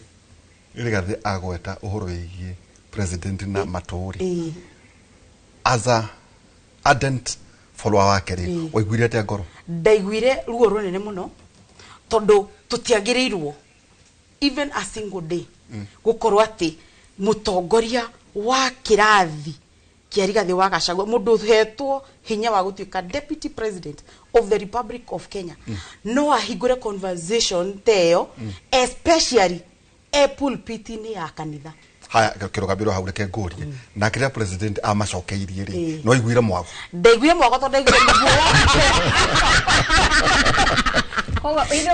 Rigathĩ agweta ũhoro wĩgiĩ president na matũũrĩ, as a ardent follower wake rĩ, waiguire atĩa ngoro? Ndaiguire ruo rũnene mũno tondũ tũtiagĩrĩirwo even a single day gũkorwo atĩ mũtongoria wa kĩrathi kĩa Rigathĩ wa Gachagua, mũndũ ũhetwo hinya wa gũtuĩka deputy president of the Republic of Kenya, no ahingũre conversation ta ĩyo, especially E pulpit-inĩ ya kanitha. Haya, kĩrũgamĩrwo hau, reke ngũrie, nake rĩrĩa president amacokeirie rĩ, no aiguire mwago? Ndaiguire mwago tondũ ndaiguire nĩguo. Koguo ithuĩ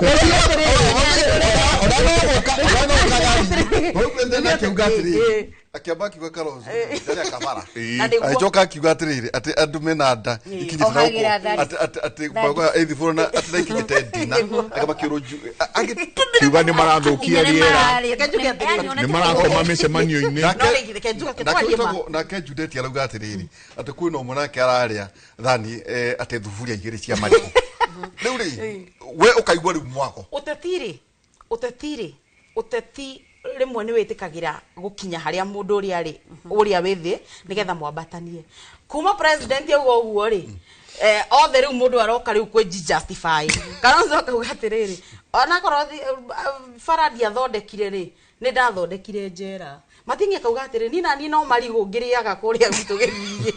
President akiuga atĩrĩrĩ, akĩamba akiuga Kalonzo ndarĩ akabara, Na nĩguo. agĩcoka akiuga atĩrĩrĩ, atĩ andũ mena nda ikinyĩte na Ohagĩra gũkũ, atĩ mbago ya eighth floor na atĩ na ikinyĩte ndina akamakĩrwo Kiuga nĩ marathũkia rĩera, Reke njuge atĩrĩrĩ. nĩ marakoma mĩcemanio-inĩ. No reke njuge, Nake twarie ma. nake Judeti arauga atĩrĩrĩ, atĩ kwĩna ũmwe nake ararĩa thani, atĩ thuburia igĩrĩ cia marigũ. Rĩu rĩ, we ũkaigua rĩu mwago? Ũteti rĩ, ũteti rĩmwe nĩ wĩtĩkagĩra gũkinya harĩa mũndũ ũrĩa arĩ, ũrĩa wĩ thĩ, nĩgetha mwambatanie. Kuma president auga ũguo rĩ, othe rĩu mũndũ aroka rĩu kwĩ justify. Kalonzo akauga atĩrĩrĩ, onakorwo bara ndiathondekire rĩ, nĩ ndathondekire njera. Mating'i akauga atĩrĩ, niĩ naniĩ no marigũ ngĩrĩaga kũrĩa gwitũ gĩthiĩ.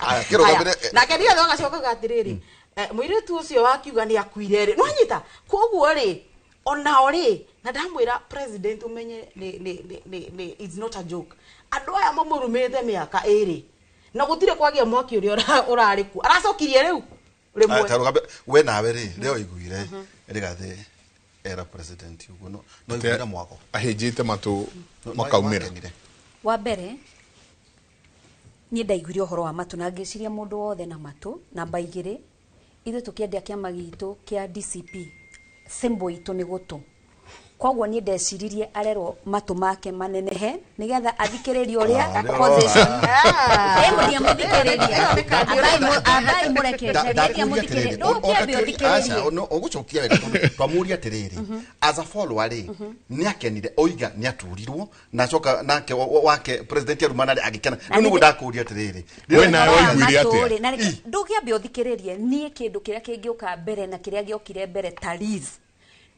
Aya, kĩrũgamĩre. Nake ndigathe agacoka auga atĩrĩrĩ, mũirĩtu ũcio wakiuga nĩ akuire rĩ, nwanyita koguo rĩ, onao rĩ, na ndamwĩra president ũmenye nĩ it's not a joke. Andũ aya mamũrumĩte mĩaka 2 na gũtirĩ kwagĩa mwaki ũrĩa ũrarĩ kuo, aracokirie rĩu Aya, rĩmwe. ta rũgambe we nawe rĩ, rĩo iguire rĩgathĩ era president ũguo, no iguire mwago? Ahĩnjĩte matũ No- makaumĩra. wakenire. Wa mbere niĩ ndaiguire ũhoro wa matũ na ngĩciria mũndũ wothe na matũ. Namba 2, ithuĩ tũkĩendia kĩama gitũ kĩa DCP, symbol itũ nĩ gũtũ. Koguo niĩ ndeciririe arerwo matũ make manenehe nĩgetha athikĩrĩrie ũrĩa Ah, nĩ opposition. ũrora. Ĩ, mũtiamũthikĩrĩria. Ambai mũreke njarie, ndiamũthikĩrĩria. Ndũkĩambe ũthikĩrĩrie. Ũgũcokia wega tondũ twamũria atĩrĩrĩ, as a follower rĩ, nĩ akenire oiga nĩ aturirwo na acoka nake wake president arumana rĩ, agĩkena. Rĩu nĩguo ndakũria atĩrĩrĩ, We nawe waiguire Matũ atĩa? rĩ, na reke- ndũngĩambe ũthikĩrĩrie. Niĩ kĩndũ kĩrĩa kĩngĩũka mbere na kĩrĩa gĩokire mbere ta Liz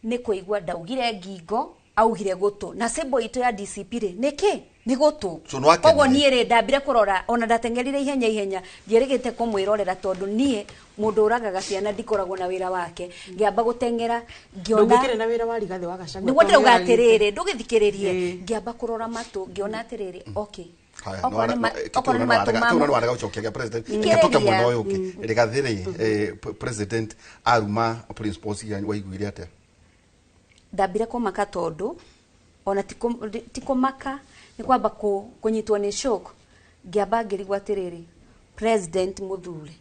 nĩ kũigua ndaugire ngingo, augire gũtũ, na symbol itũ ya DCP rĩ, nĩ kĩ? Nĩ gũtũ. So nĩwakenire? Koguo niĩ rĩ, ndambire kũrora, ona ndateng'erire ihenya ihenya, ndierĩgĩte kũmwĩrorera tondũ niĩ mũndũ ũragaga ciana ndikoragwo na wĩra wake. Ngĩamba gũteng'era ngĩona Ndũngĩkĩrĩ na wĩra wa Rigathĩ wa Gachagua? Nĩguo ndĩrauga Tondũ atĩrĩrĩ, ndũgĩthikĩrĩrie. Ngĩamba kũrora matũ, ngĩona atĩrĩrĩ, okay, Haya, okorwo okorwo nĩ matũ ma nĩ warega gũcokia gĩa president. Thikĩrĩria. Reke tũke mwena ũyũ ũngĩ. Rĩgathĩ rĩ, president aruma principles iria, waiguire atĩa? Ndambire kũmaka tondũ ona ti kũmaka, nĩ kwamba kũnyitwo nĩ shock. Ngĩamba ngĩrigwo atĩrĩrĩ, president mũthure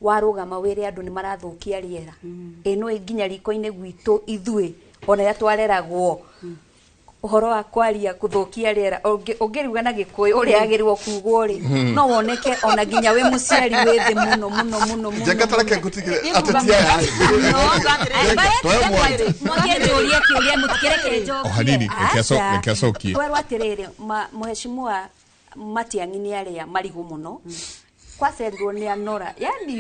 warũgama wĩre andũ nĩ marathũkia rĩera, ĩ no nginya riko-inĩ gwitũ ithuĩ ona rĩrĩa twareragwo ũhoro wa kwaria kũthũkia rĩera, ũngĩruga na Gĩkũyũ ũrĩa agĩrĩirwo kugwo rĩ, no woneke ona nginya wĩ mũciari wĩ thĩ mũno mũno mũno mũno. Njenga, tareke ngũtigĩre ateti aya. Twoe mwaki. Mwakĩnjũria kĩũria, mũtikĩreke njokie. O hanini, Aca. reke acokie. Twerwo atĩrĩrĩ, mũheshimiwa Matiang'i nĩ arĩa marigũ mũno kwacerirwo nĩ anora, yani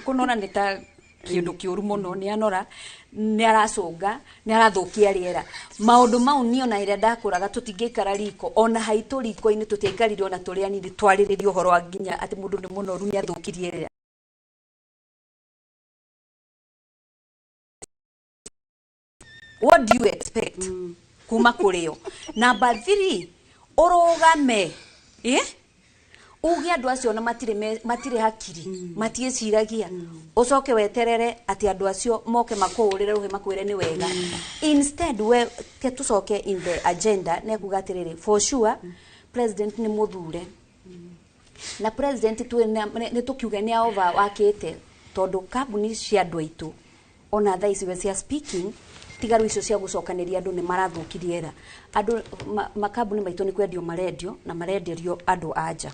kũnora nĩ ta kĩndũ kĩũru mũno, nĩ anora, nĩ aracũnga, nĩ arathũkia rĩera. Maũndũ mau niĩ ona ĩrĩa ndakũraga tũtingĩikara riko, ona haitũ riko-inĩ tũtiaikarire ona tũrĩ anini twarĩrĩrie ũhoro wa nginya atĩ mũndũ nĩ mũnoru, nĩ athũkirie rĩera. What do you expect kuma kũrĩ o? Number 3, ũrũgame uge andũ acio na matirĩ matirĩ hakiri, matiĩciragia, ũcoke weterere atĩ andũ acio moke makũhũrĩre rũhĩ makwĩre nĩ wega. Instead we ke tũcoke in the agenda, nĩ kuga atĩrĩrĩ, for sure president nĩ mũthure na president nĩ tũkiuge nĩ over wakĩte tondũ kambuni cia andũ aitũ ona thaa ici we cia speaking, tiga rĩu icio cia gũcokanĩria andũ nĩ marathũkirie era andũ makambuni maitũ nĩ kwendio marendio na marenderio andũ a nja.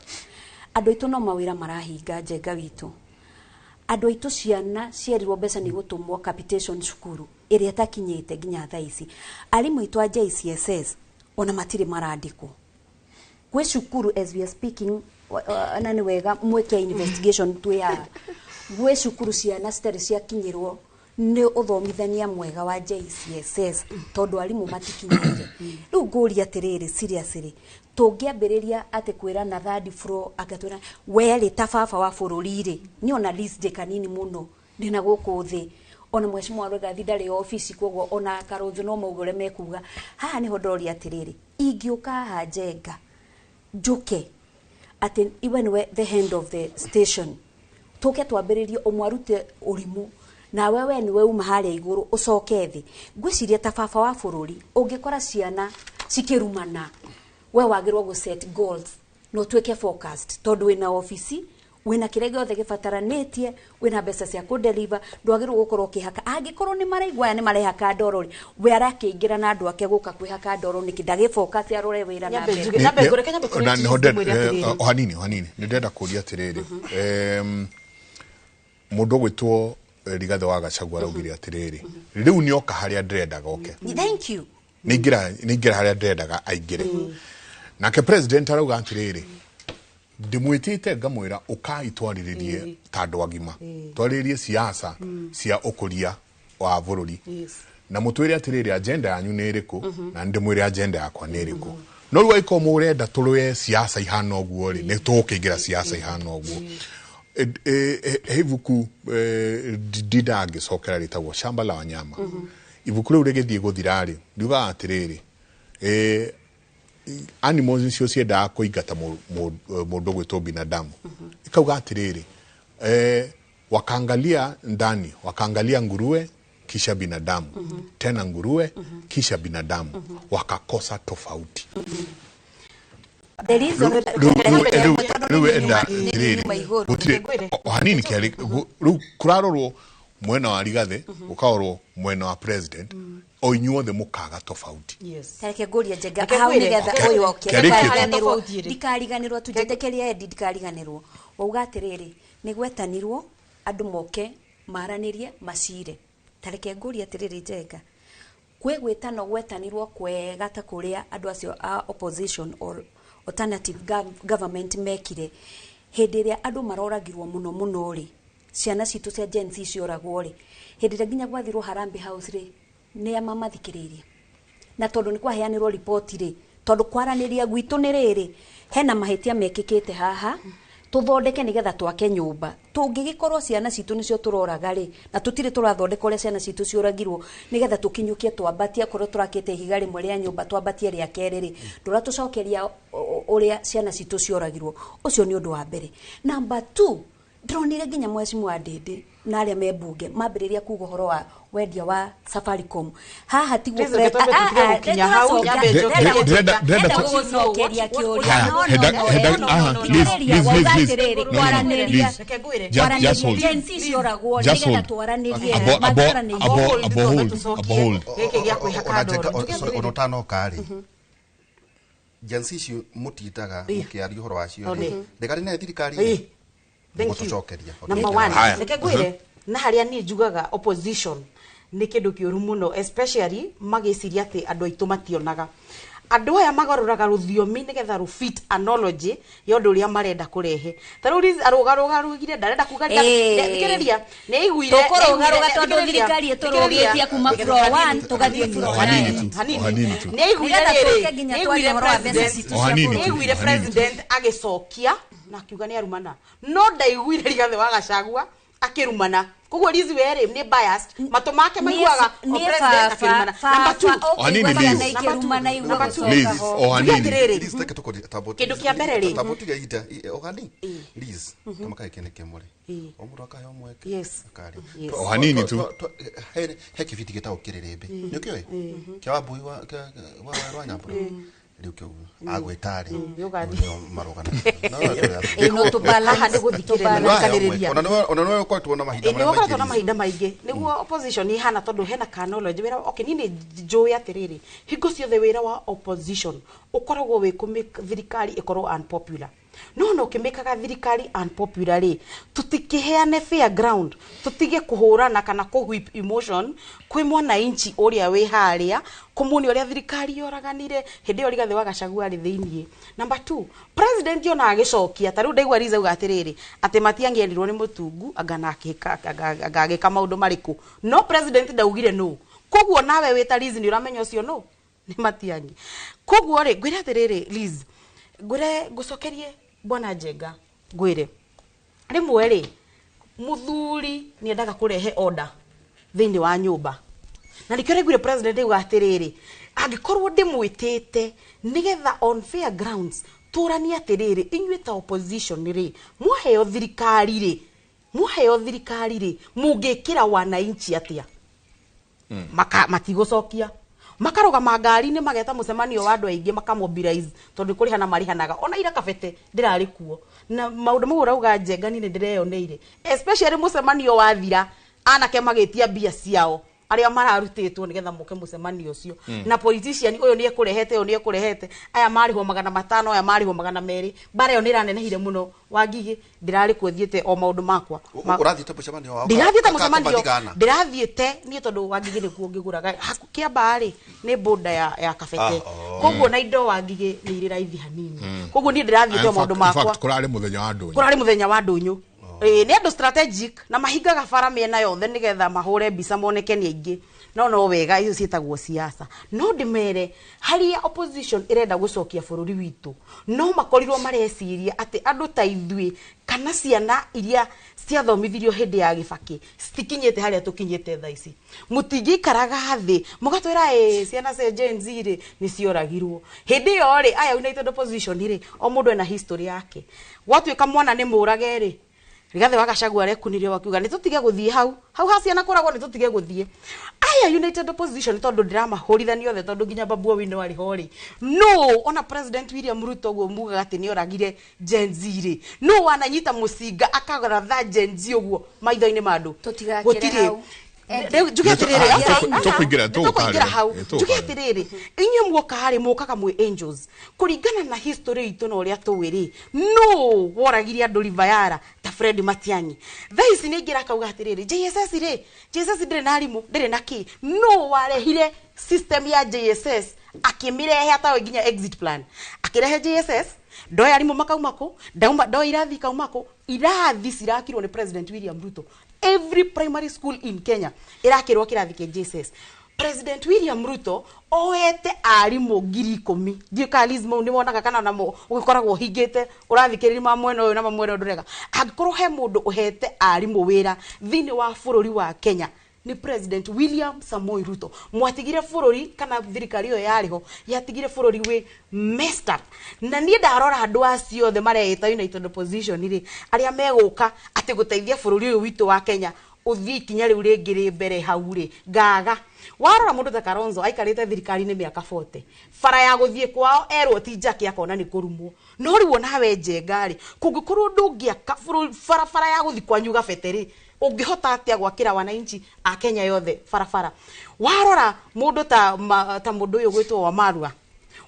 Andũ aitũ no mawĩra marahinga. Njenga witũ, andũ aitũ ciana cierirwo mbeca nĩ gũtũmwo capitation cukuru ĩrĩa ĩtakinyĩte nginya thaa ici. Arimũ aitũ a JCSS ona matirĩ marandĩkwo gwĩ cukuru as we are speaking, na nĩ wega mwĩke investigation twĩ haha. Gwĩ cukuru ciana citarĩ ciakinyĩrwo nĩ ũthomithania mwega wa JCSS tondũ arimũ matikinyĩire. Rĩu ngũria atĩrĩrĩ, seriously, tũngĩambĩrĩria atĩ kwĩra na third floor agatwĩra we rĩ ta baba wa bũrũri rĩ, niĩ ona least ndĩ kanini mũno ndĩna gũkũ thĩ, Ona mheshimiwa Rigathi ndarĩ obici, koguo ona Karũnzũ no mauge ũrĩa mekuga. Haha nĩho ndoria atĩrĩrĩ, ingĩũka haha Njenga njuke atĩ iwe nĩwe the hand of the station, tũke twambĩrĩrie ũmwe arute ũrimũ nawe we nĩwe uma harĩa igũrũ ũcoke thĩ. Ngwĩciria ta baba wa bũrũri ũngĩkora ciana cikĩrumana, we wagĩrĩirwo gũ set goals na ũtuĩke focused, tondũ wĩna obici, wĩna kĩrĩa gĩothe gĩbataranĩtie, wĩna mbeca cia kũ-deliver, ndwagĩrĩirwo gũkorwo ũkĩhaka. Angĩkorwo nĩ maraigua aya nĩ marehaka ndoro rĩ, we arakĩingĩra na andũ ake gũka kwĩhaka ndoro nĩkĩ? Ndagĩ-focus arore wĩra na Nyambe mbere. njuge- nyambe ngũreke, nyambe kũrĩ Na Chief nĩho ndĩmwĩre atĩrĩrĩ. O hanini, o hanini, nĩ ndĩrenda kũria atĩrĩrĩ, mũndũ ũgwĩtwo Rigathĩ wa Gachagua araugire atĩrĩrĩ, rĩu nĩoka harĩa ndĩrendaga oke. Thank you. Nĩingĩra harĩa ndĩrendaga aingĩre. Nake president arauga atĩrĩrĩ, ndĩmwĩtĩte ngamwĩra ũkai twarĩrĩrie ta andũ agima, twarĩrĩrie siasa cia ũkũria wa bũrũri, na mũtwĩre atĩrĩrĩ, agenda yanyu nĩ ĩrĩkũ, na ndĩmwĩre agenda yakwa nĩ ĩrĩkũ. No rĩu angĩkorwo mũrenda tũrũe siasa ihana ũguo rĩ, nĩ tũgũkĩingĩra siasa ihana ũguo. He ibuku ndindaga ngĩcokera rĩtagwo Shamba la Wanyama. Ibuku rĩu rĩgĩthiĩ gũthira rĩ, riugaga atĩrĩrĩ, animals nicio ciendaga kũingata mũndũ ũgwĩtwo binadamu. Ikauga atĩrĩrĩ, wakaangalia ndani, wakaangalia nguruwe kisha binadamu, tena nguruwe kisha binadamu, wakakosa tofauti. The reason Rĩu enda atĩrĩrĩ, gũtirĩ o hanini kĩarĩ rĩu kũrarorwo mwena wa Rigathĩ, gũkarorwo mwena wa president, o inyuothe mũkaga tofauti. Tareke ngũrie Njenga Reke hau ngwĩre. nĩgetha ũyũ oke. Kĩarĩkĩtie. Ndikariganĩrwo, Tofauti ĩrĩ. ndikariganĩrwo tu, njĩtĩkĩrie Eddie, ndikariganĩrwo. Wauga atĩrĩrĩ, nĩ gwetanirwo andũ moke maranĩrie macire. Tareke ngũrie atĩrĩrĩ Njenga, kwĩ gwĩtano gwetanirwo kwega ta kũrĩa andũ acio a opposition or alternative government mekire hĩndĩ ĩrĩa andũ maroragirwo mũno mũno rĩ, ciana citũ cia Gen Z cioragwo rĩ, hĩndĩ ĩrĩa nginya gwathirwo Harambee House rĩ, nĩ a mamathikĩrĩirie? Na tondũ nĩ kwaheanĩrwo riboti rĩ, tondũ kwaranĩria gwitũ nĩ rĩrĩ, hena mahĩtia mekĩkĩte haha, tũthondeke nĩgetha twake nyũmba. Tũngĩgĩkorwo ciana citũ nĩcio tũroraga rĩ, na tũtirĩ tũrathondeka ũrĩa ciana citũ ciũragirwo, nĩgetha tũkinyũkie twambatie, akorwo tũrakĩte ihiga rĩmwe rĩa nyũmba twambatie rĩa kerĩ rĩ, ndũratũcokeria ũrĩa ciana citũ cioragirwo. Ũcio nĩ ũndũ wa mbere. Number 2, ndĩronire nginya mheshimiwa Ndindi na arĩa me mbunge mambĩrĩria kuga ũhoro wa wendia wa Safaricom. Haha tiguo Please, reke twambe tũtige gũkinya hau, nyambe njoke. Ndĩrenda gũgũcokeria kĩũria. No, no, no, no, no, no, thikĩrĩria, wauga atĩrĩrĩ, kwaranĩria, Reke ngwĩre. Just hold. Gen Z cioragwo Just nĩgetha hold. twaranĩrie, Abo matwaranĩrie. abo hold, abo hold. Gĩkĩ gĩa kwĩhaka Ona Njenga, ndoro. Njuge sorry, atĩrĩrĩ. ona ũtanoka rĩ, Gen Z icio mũtindaga mũkĩaria ũhoro wacio rĩ, Nĩ. rĩgarĩ nayo thirikari Ĩĩ. Thank you. gũtũcokeria. Number one, Haya. reke ngwĩre na harĩa niĩ njugaga opposition nĩ kĩndũ kĩũru mũno, especially magĩciria atĩ andũ aitũ mationaga. Andũ aya magarũraga rũthiomi nĩgetha rũ fit analogy ya ũndũ ũrĩa marenda kũrehe. Ta rĩu Liz arũgarũgarũgire, ndarenda kuga thikĩrĩria, nĩ aiguire, Tũkũrũgarũga tondũ thikĩrĩria, thirikari ĩtũrũgĩtie kuma floor 1 tũgathiĩ floor O hanini 9. tu, o hanini tu. Nĩ aiguire Nĩgetha rĩrĩ, tũke nginya nĩ twarie aiguire ũhoro wa mbeca president- citũ O cia hanini bũrũri. tu. nĩ aiguire O hanini tu. president agĩcokia na akiuga nĩ arumana, no ndaiguire Rigathĩ wa Gachagua akĩrumana. Koguo Liz werĩ nĩ biased, matũ make maiguaga o Niĩ president akĩrumana. Number two, O hanini, ũkũigua ciana Liz. ikĩrumana igua Number two. gũcoka Liz, ho. o hanini. Njuge atĩrĩrĩ, Liz, reke tũkũrie- tambo- Kĩndũ kĩa mbere rĩ. tambo tiga ihinda, o hani. Liz, tamaka gĩkĩ nĩ kĩmwe rĩ. O mũndũ akaheo mweke. Yes. Akaria. Yes. O hanini tu. He kĩbindi gĩtagwo Kĩrĩrĩmbĩ. Nĩ ũkĩũĩ? Kĩa Wambui wa kĩa- wa Waweru wa Nyambura. Rĩu kĩu agwĩta rĩ, nĩũgathiĩ. nĩo marũgana. No, no, Ĩĩ, no tũ-balance, Haha nĩ gũthikĩrĩria tũ-balance. thikagĩrĩria. Ona nĩwe ũkoretwo na mahinda Ĩ, marĩa nĩ ũkoretwo na maingĩ, Liz. mahinda maingĩ nĩguo opposition ihana, tondũ hena knowledge wĩra. Okay, niĩ nĩ njũĩ atĩrĩrĩ, hingo ciothe wĩra wa opposition ũkoragwo wĩ kũ thirikari ĩkorwo unpopular. No ona ũkĩmĩkaga thirikari unpopular rĩ, tũtikĩheane fair ground, tũtige kũhũrana kana kũ whip emotion kwĩ mwananchi ũrĩa wĩ harĩa, kũmuonia ũrĩa thirikari yoraganire hĩndĩ ĩyo Rigathĩ wa Gachagua arĩ thĩiniĩ. Number two, president ona agĩcokia, ta rĩu ndaigua Liz auga atĩrĩrĩ, atĩ matiangĩerirwo nĩ Mũtungu anga na anga agĩka maũndũ marĩkũ, no president ndaugire no. Koguo nawe wĩ ta Liz nĩ ũramenya ũcio no nĩ Matiang'i. Koguo rĩ, ngwĩre atĩrĩrĩ Liz, ngwĩre ngũcokerie bwana Njenga, ngwĩre rĩmwe rĩ, mũthuri nĩ endaga kũrehe order. Thĩinĩ wa nyũmba na nĩkĩo raiguire president auga atĩrĩrĩ, angĩkorwo ndĩmwĩtĩte nĩgetha on fair grounds tũranie atĩrĩrĩ, inyuĩ ta opposition rĩ, mwaheo thirikari rĩ, mwaheo thirikari rĩ, mũngĩkĩra wananchi atĩa? Maka matigũcokia, makarũgama ngari-inĩ, mageta mũcemanio wa andũ aingĩ, makamobilize tondũ kũrĩhana marĩhanaga. Ona ira Kabete ndĩrarĩ kuo na maũndũ mau ũrauga Njenga, niĩ nĩ ndĩreyoneire, especially mũcemanio wathira, anake magĩtia mbia ciao arĩa mararutĩtwo nĩgetha moke mũcemanio ũcio. Na politician ũyũ nĩ ekũrehete, ũyũ nĩ ekũrehete, aya marĩhwo 500, aya marĩhwo 200. Mbara ĩyo nĩ ĩranenehire mũno. Wangigĩ, ndĩrarĩ kuo, thiĩte o maũndũ makwa. Ũrathiĩte mũcemanio wao? Ndirathiĩte mũcemanio, ndĩrathiĩte niĩ tondũ Wangigĩ nĩkuo ngĩgũraga. Kĩambaa rĩ, nĩ boda ya Kabete. Ah, oh. Koguo na indo Wangigĩ nĩ irĩ raithi hanini. Koguo niĩ ndĩrathiĩte o maũndũ makwa. Kũrarĩ mũthenya wa ndũnyũ. Kũrarĩ mũthenya wa ndũnyũ. Ĩĩ, nĩ andũ strategic na mahingaga bara mĩena yothe nĩgetha mahũre mbica moneke nĩ aingĩ. No wega, icio ciĩtagwo siasa. No ndĩmere harĩa opposition ĩrenda gũcokia bũrũri witũ, no makorirwo mareciria atĩ andũ ta ithuĩ kana ciana iria ciathomithirio hĩndĩ ya Gĩbakĩ citikinyĩte harĩa tũkinyĩte thaa ici. Mũtingĩikaraga thĩ mũgatwĩra ĩ ciana cia Gen Z rĩ nĩ cioragirwo hĩndĩ ĩyo rĩ. Aya United Opposition rĩ, o mũndũ ena history yake. Gwatuĩka mwana nĩ mũrage rĩ, Rigathĩ wa Gachagua arekunirie wakiuga nĩ tũtige gũthiĩ hau hau ha ciana kũragwo, nĩ tũtige gũthiĩ. Aya United Opposition, tondũ ndĩramahũrithania othe, tondũ nginya Babu Owino arĩ ho rĩ, no ona President William Ruto ũguo mugaga atĩ nĩ oragire Gen Z rĩ, no wananyita mũcinga akagaratha Gen Z ũguo maitho-inĩ ma andũ? Tũtigakĩre Gũtirĩ. hau. Rĩu njuge atĩrĩrĩ, Tũkũingĩra, tũkũingĩra hau. Tũgũka Njuge harĩa. Atĩrĩrĩ, inyuĩ muoka harĩ mũkaga mwĩ angels kũringana na history itũ na ũrĩa tũĩ rĩ, no woragire andũ River ta Fred Matiang'i. Thaa ici nĩ ingĩra akauga atĩrĩrĩ, JSS rĩ, JSS ndĩrĩ na arimũ, ndĩrĩ na kĩ. No warehire system ya JSS, akĩmĩrehe atawe nginya exit plan, akĩrehe JSS, ndoĩ arimũ makauma kũ, ndauma ndoĩ irathi ikauma kũ. Irathi cirakirwo nĩ President William Ruto. Every primary school in Kenya ĩrakĩrwo kĩrathi kĩa JSS. President William Ruto oete arimũ 10,000. Ndiũĩ kana Liz mau nĩ wonaga kana namo ũgĩkoragwo ũhingĩte ũrathikĩrĩria ma mwena ũyũ na ma mwena ũyũ ndũrega. Angĩkorwo he mũndũ ũhete arimũ wĩra thĩinĩ wa bũrũri wa Kenya nĩ President William Samoei Ruto. Mwatigire bũrũri, kana thirikari ĩyo yarĩ ho yatigire bũrũri wĩ messed up. Na niĩ ndarora andũ acio othe mareĩta United Opposition rĩ, arĩa megũka atĩ gũteithia bũrũri ũyũ witũ wa Kenya ũthiĩ ikinya rĩu rĩngĩ rĩ mbere hau rĩ, ngaga warora mũndũ ta Kalonzo aikarĩte thirikari-inĩ mĩaka 40, bara ya gũthiĩ kwao erwo ti njake akona nĩ kũrumwo. No rĩu onawe Njenga rĩ, kũngĩkorwo ndũngĩaka barabara ya gũthiĩ kwanyu Gabete rĩ, ũngĩhota atĩa gwakĩra wananchi a Kenya yothe barabara? Warora mũndũ ta mũndũ ũyũ gwĩtwo Wamarua,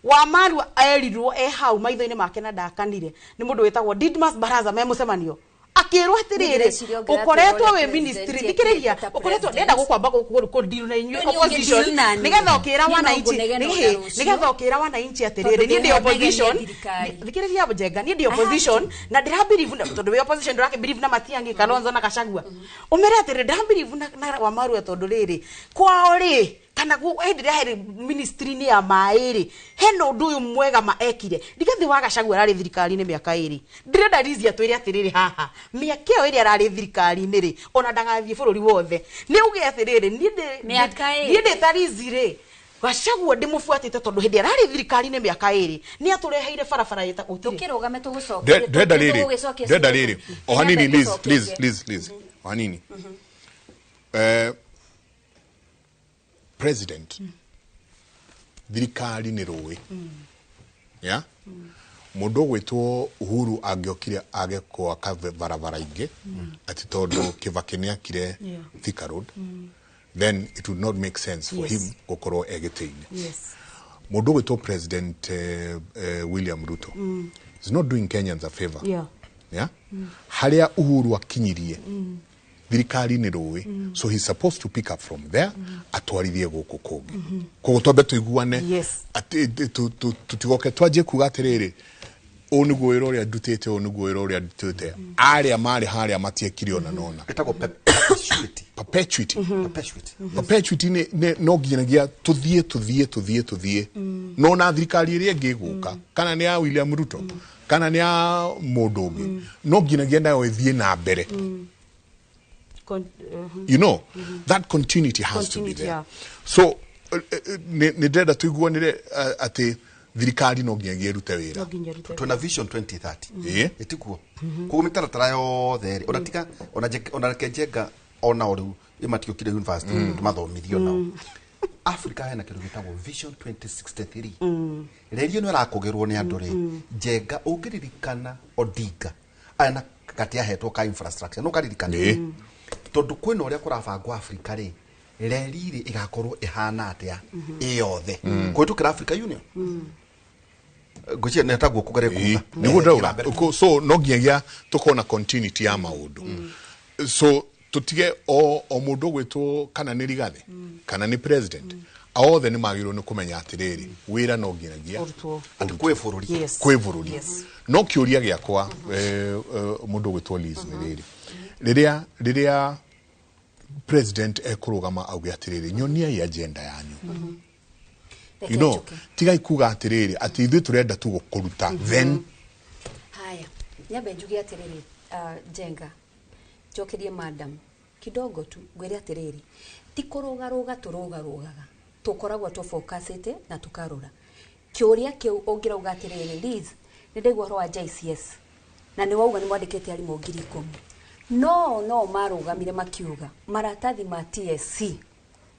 Wamarua erirwo e hau maitho-inĩ make na ndakanire nĩ mũndũ wĩtagwo Didmus Baraza me mũcemanio, akĩrwo atĩrĩrĩ, Ndĩreciria ũngĩratwĩra ũkoretwo ũrĩa wĩ president ministry, ekĩte thikĩrĩria, ta ũkoretwo president. ndĩrenda gũkwamba kũndiru na inyuĩ Rĩu niĩ opposition ũngĩndiru na niĩ. nĩgetha ũkĩra Niĩ no wananchi ngũnegena ona rũciũ. Nĩgetha ũkĩra wananchi atĩrĩrĩ, Tondũ niĩ ndĩ ndĩrona opposition. thirikari. Thikĩrĩria Njenga, niĩ ndĩ I have opposition na ndĩra believe tondũ wĩ opposition ndũrakĩ believe na Matiang'i, Kalonzo na Gachagua. Ũmere atĩrĩrĩ, ndĩra believe na Wamarua tondũ rĩrĩ kwao rĩ, kana hĩndĩ ĩrĩa herĩ ministry-inĩ ya maĩ rĩ, hena ũndũ ũyũ mwega ma ekire. Rigathĩ wa Gachagua ararĩ thirikari-inĩ mĩaka 2. Ndĩrenda Liz atwĩre atĩrĩrĩ, haha mĩaka ĩyo ĩrĩa ararĩ thirikari-inĩ rĩ, ona ndagathiĩ bũrũri wothe, nĩ uge atĩrĩrĩ, niĩ Mĩaka niĩ 2. Ndĩ ta Liz rĩ, Gachagua ndĩmũbuatĩte tondũ hĩndĩ ĩrĩa ararĩ thirikari-inĩ mĩaka 2 nĩ atũreheire barabara ĩtagwo gũtirĩ. Tũkĩrũgame tũgũcokerie. Ndĩrenda rĩrĩ, Tũgũgĩcokia ndĩrenda ciũria. rĩrĩ o hanini. Nyambe Liz, Liz, ngũcokerie. Liz, Liz, o hanini. President, thirikari nĩ rũĩ ya mũndũ ũgwĩtwo Uhuru angĩokire age gwaka barabara ingĩ atĩ tondũ Kibaki nĩ akire Thika Road, then it would not make sense for him gũkorwo e gĩtĩ-inĩ. Mũndũ ũgwĩtwo President William Ruto is not doing Kenyans a favor. Yeah? Harĩa Uhuru akinyirie thirikari nĩ rũĩ, so he's supposed to pick up from there atwarithie gũkũ kũngĩ. Koguo twambe tũiguane atĩ tũtigoke twanjie kuga atĩrĩrĩ, ũũ nĩguo wĩra ũrĩa ndutĩte, ũũ nĩguo wĩra ũrĩa ndutĩte. Arĩa marĩ harĩa matiekire ona nona. Ĩtagwo perpetuity. Perpetuity. Perpetuity. Perpetuity nĩ no nginyagia tũthiĩ tũthiĩ tũthiĩ tũthiĩ, no na thirikari ĩrĩa ĩngĩ ĩgũka, kana nĩ ya William Ruto kana nĩ ya mũndũ ũngĩ, no nginyagia nayo ĩthiĩ na mbere. You know, that continuity has to be Continuity, there. yeah. So nĩ ndĩrenda tũiguanĩre atĩ thirikari no nginyagia ĩrute wĩra. Twina Vision 2030. Ĩĩ. Ĩtikuo koguo mĩtaratara yothe rĩ, ona tiga ona reke Njenga ona o rĩu ĩmatiũkire university tũmathomithio nao. Africa hena kĩndũ gĩtagwo Vision 2063. Reri ĩno ĩrakũgĩrwo nĩ andũ rĩ, Njenga, ũngĩririkana Odinga aya na gati ahetwo ka infrastructure, no karirikana? Ĩĩ. Tondũ kwĩna ũrĩa kũrabangwo Africa rĩ, reri rĩ ĩgakorwo ĩhana atĩa ĩyothe kũhĩtũkĩra Africa Union. Ngwĩciria nĩ taguo kũgeria kuga. Nĩguo ndauga. So no nginyagia tũkorwo na continuity ya maũndũ, so tũtige o mũndũ ũgwĩtwo kana nĩ Rigathĩ kana nĩ president, othe nĩ magĩrĩirwo nĩ kũmenya atĩrĩrĩ, wĩra no nginyagia Ũrutwo. Atĩ kwĩ bũrũri. Yes. Kwĩ bũrũri. Yes. No kĩũria gĩakwa, mũndũ ũgwĩtwo Liz, nĩ rĩrĩ, rĩrĩa president ekũrũgama auge atĩrĩrĩ, nyoniai agenda yanyu, tigai kuga atĩrĩrĩ atĩ ithuĩ tũrenda tu kũruta, then Haya, nyambe njuge atiriri, Njenga, njokerie madam kidogo tu, ngwire atiriri, ti kũrũgarũga tũrũgarũgaga, tũkoragwo tũfocusĩte na tũkarora kĩũria kĩu. Ũngĩrauga atĩrĩrĩ, Liz, nĩ ndaigua ũhoro wa JCS na nĩ wauga nĩ mwandĩkĩte arimũ 10,000, no marũgamire makiuga maratathi ma TSC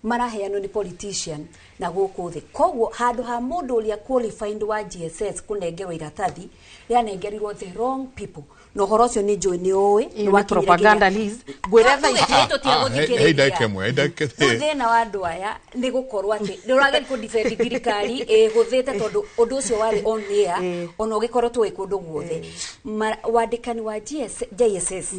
maraheanwo nĩ politician na gũkũ thĩ. Koguo handũ ha mũndũ ũrĩa qualified wa GSS kũnengerwo iratathi, rĩanengerirwo the wrong people, na ũhoro ũcio nĩ njũĩ nĩ ũĩ. Ĩyo nĩ propaganda, Liz. Ngwĩre thaa ici. He ndagĩka ĩmwe, he ndagĩka. Rĩu thĩna wa andũ aya nĩ gũkorwo atĩ nĩ ũrageria kũ-defend thirikari ĩhũthĩte, tondũ ũndũ ũcio warĩ on air, ona ũgĩkorwo tũĩ kũndũ guothe. Wandĩkani wa GS, JSS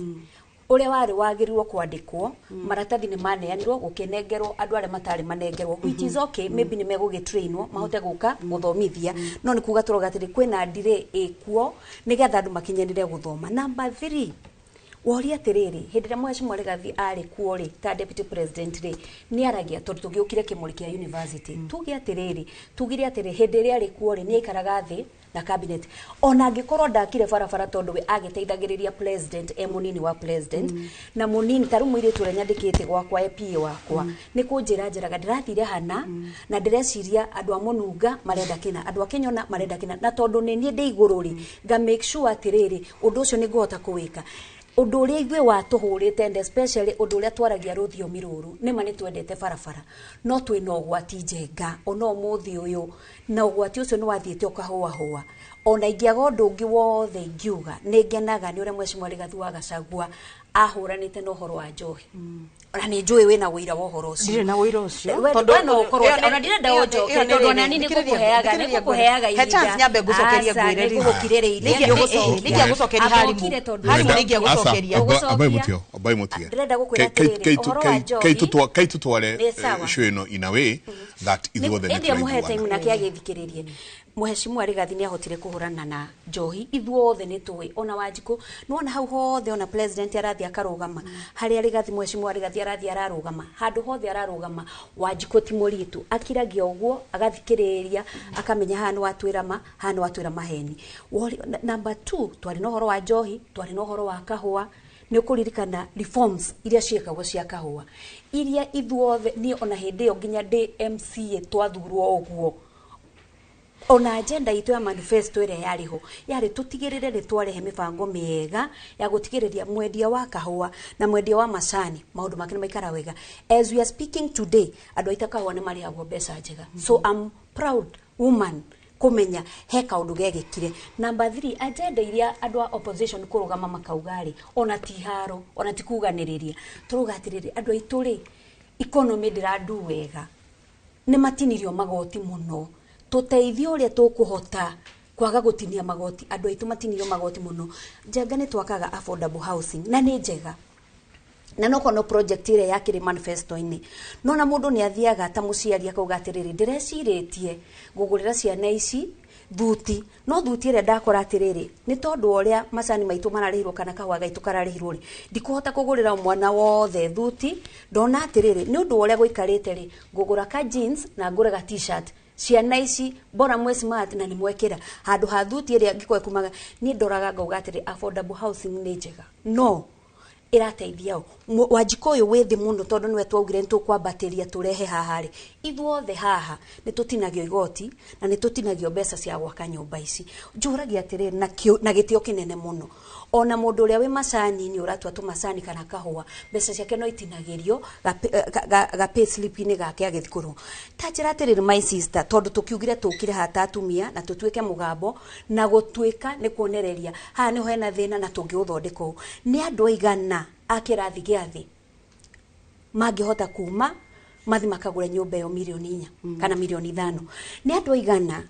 ũrĩa warĩ wagĩrĩirwo kwandĩkwo, maratathi nĩ maneanirwo, gũkĩnengerwo andũ arĩa matarĩ manengerwo, which is okay, maybe nĩ megũgĩtrainwo mahote gũka gũthomithia, no nĩ kuga tũroga atĩrĩ kwĩna delay ĩkuo nĩgetha andũ makinyanĩre gũthoma. Number 3, woria atĩrĩrĩ, hĩndĩ ĩrĩa Mheshimiwa Rigathi arĩ kuo rĩ, ta deputy president rĩ, nĩ aragia, tondũ tũgĩũkire kĩmũrĩ kĩa university, tuge atĩrĩrĩ, tugire atĩrĩ, hĩndĩ ĩrĩa arĩ kuo rĩ, nĩ aikaraga thĩ na cabinet, ona angĩkorwo ndakire barabara, tondũ we agĩteithagĩrĩria president e mũnini wa president na mũnini. Ta rĩu mũirĩtu ũrĩa nyandĩkĩte gwakwa e PA wakwa nĩ kũnjĩra njĩraga ndĩrathire hana na ndĩreciria andũ a Mũnunga marenda kĩna, andũ a Kĩnyona marenda kĩna, na tondũ nĩ niĩ ndĩ igũrũ rĩ, nga make sure atĩrĩrĩ, ũndũ ũcio nĩ ngũhota kũwĩka. Ũndũ ũrĩa ithuĩ watũhũrĩte, and especially ũndũ ũrĩa twaragia rũthiomi rũrũ, nĩma nĩ twendete barabara, no twĩna ũgwati, Njenga, ona ũmũthĩ ũyũ, na ũgwati ũcio nĩ wathiĩte ũkahũahũa. Ona ingĩaga ũndũ ũngĩ wothe ingiuga, nĩ ngenaga nĩ ũrĩa Mheshimiwa Rigathi wa Gachagua ahũranĩte na ũhoro wa njohi, ona nĩ njũĩ wĩna ũira wa ũhoro ũcio. Ndirĩ na ũira ũcio. We no ũkorwo ona ndirenda ũnjoke, tondũ ona niĩ nĩngũkũheaga He chance nyambe ngũcokerie, ihinda. ngwĩre. Nĩ ngũgũkirĩrĩirie, nĩ ũgũcokia. Nĩngĩa gũcokeria Harimũ. Ambokire tondũ Harimũ, nĩngĩa gũcokeria. Ambai mũtio, ambai mũtige. Ndĩrenda gũkwĩra atĩrĩrĩ, ũhoro wa njohi Kai tutware Nĩ sawa. show ĩno in a way that ithuothe nĩ ĩndĩ amũhe time tũraiguana. Nake agĩthikĩrĩrie. Mheshimiwa Rigathi nĩ ahotire kũhũrana na njohi, ithuothe nĩ tũĩ, ona Wanjikũ nĩwona hau hothe, ona president arathiĩ akarũgama harĩa Rigathi, Mheshimiwa Rigathi arathiĩ ararũgama handũ hothe ararũgama. Wanjikũ ti mũritũ, akiragia ũguo, agathikĩrĩria, akamenya haha nĩ watwĩra ma, haha nĩ watwĩra maheni. Number 2, twarĩ na ũhoro wa njohi, twarĩ na ũhoro wa kahũa. Nĩ ũkũririkana reforms iria ciĩkagwo cia kahũa, iria ithuothe, niĩ ona hĩndĩ ĩyo nginya ndĩ MCA twathurwo ũguo, ona agenda itũ ya manifesto ĩrĩa yarĩ ho yarĩ tũtigĩrĩre nĩ twarehe mĩbango mĩega ya gũtigĩrĩria mwendia wa kahũa na mwendia wa macani maũndũ make nĩ maikara wega. As we are speaking today, andũ aitũ a kahũa nĩ marĩhagwo mbeca njega. So I'm proud woman kũmenya he kaũndũ gegĩkire. Number 3, agenda iria andũ a opposition kũrũgama makauga rĩ, ona ti haro, ona ti kuganĩrĩria, tũrauga atĩrĩrĩ, andũ aitũ rĩ, economy ndĩrandu wega, nĩ matinirio magoti mũno, tũteithie ũrĩa tũkũhota kwaga gũtinia magoti. Andũ aitũ matinirio magoti mũno. Njenga, nĩ twakaga affordable housing na nĩ njega, na no kono project ĩrĩa yakĩrĩ manifesto-inĩ, no na mũndũ nĩ athiaga ta mũciari akauga atĩrĩrĩ, ndĩrecirĩtie ngũgũrĩra ciana ici thuti, no thuti ĩrĩa ndakora atĩrĩrĩ, nĩ tondũ wa ũrĩa macani maitũ mararĩhirwo kana kahũa gaitũ kararĩhirwo rĩ, ndikũhota kũgũrĩra mwana wothe thuti. Ndona atĩrĩrĩ, nĩ ũndũ wa ũrĩa gũikarĩte rĩ, ngũgũra ka jeans na ngũre ga t-shirt, ciana ici bora mwe smart na nĩ mwekĩra handũ ha thuti ĩrĩa ngĩkorwo kumaga. Niĩ ndoraga ngauga atĩrĩ, affordable housing nĩ njega, no Ĩrateithia ũ? Wanjikũ ũyũ wĩ thĩ mũno tondũ nĩwe twaugire nĩtũkwambatĩria tũrehe haha rĩ, ithuothe haha nĩ tũtinagio igoti na nĩ tũtinagio mbeca cia gwaka nyũmba ici. Njũragia atĩrĩrĩ na gĩtĩo kĩnene mũno, ona mũndũ ũrĩa wĩ macani-inĩ ũratua tũmacani kana kahũa, mbeca ciake no itinagĩrio ga pay slip-inĩ gake agĩthiĩ kũrĩhwo. Ta njĩra atĩrĩrĩ my sister, tondũ tũkiugire tũkire haha ta atumia na tũtuĩke mũgambo na gũtuĩka nĩ kuonereria haha nĩho hena thĩna na tũngĩũthondeka ũũ. Nĩ andũ aigana a kĩrathi gĩa thĩ mangĩhota kuma mathi makagũre nyũmba ĩyo mirioni 4 kana mirioni 5? Nĩ andũ aigana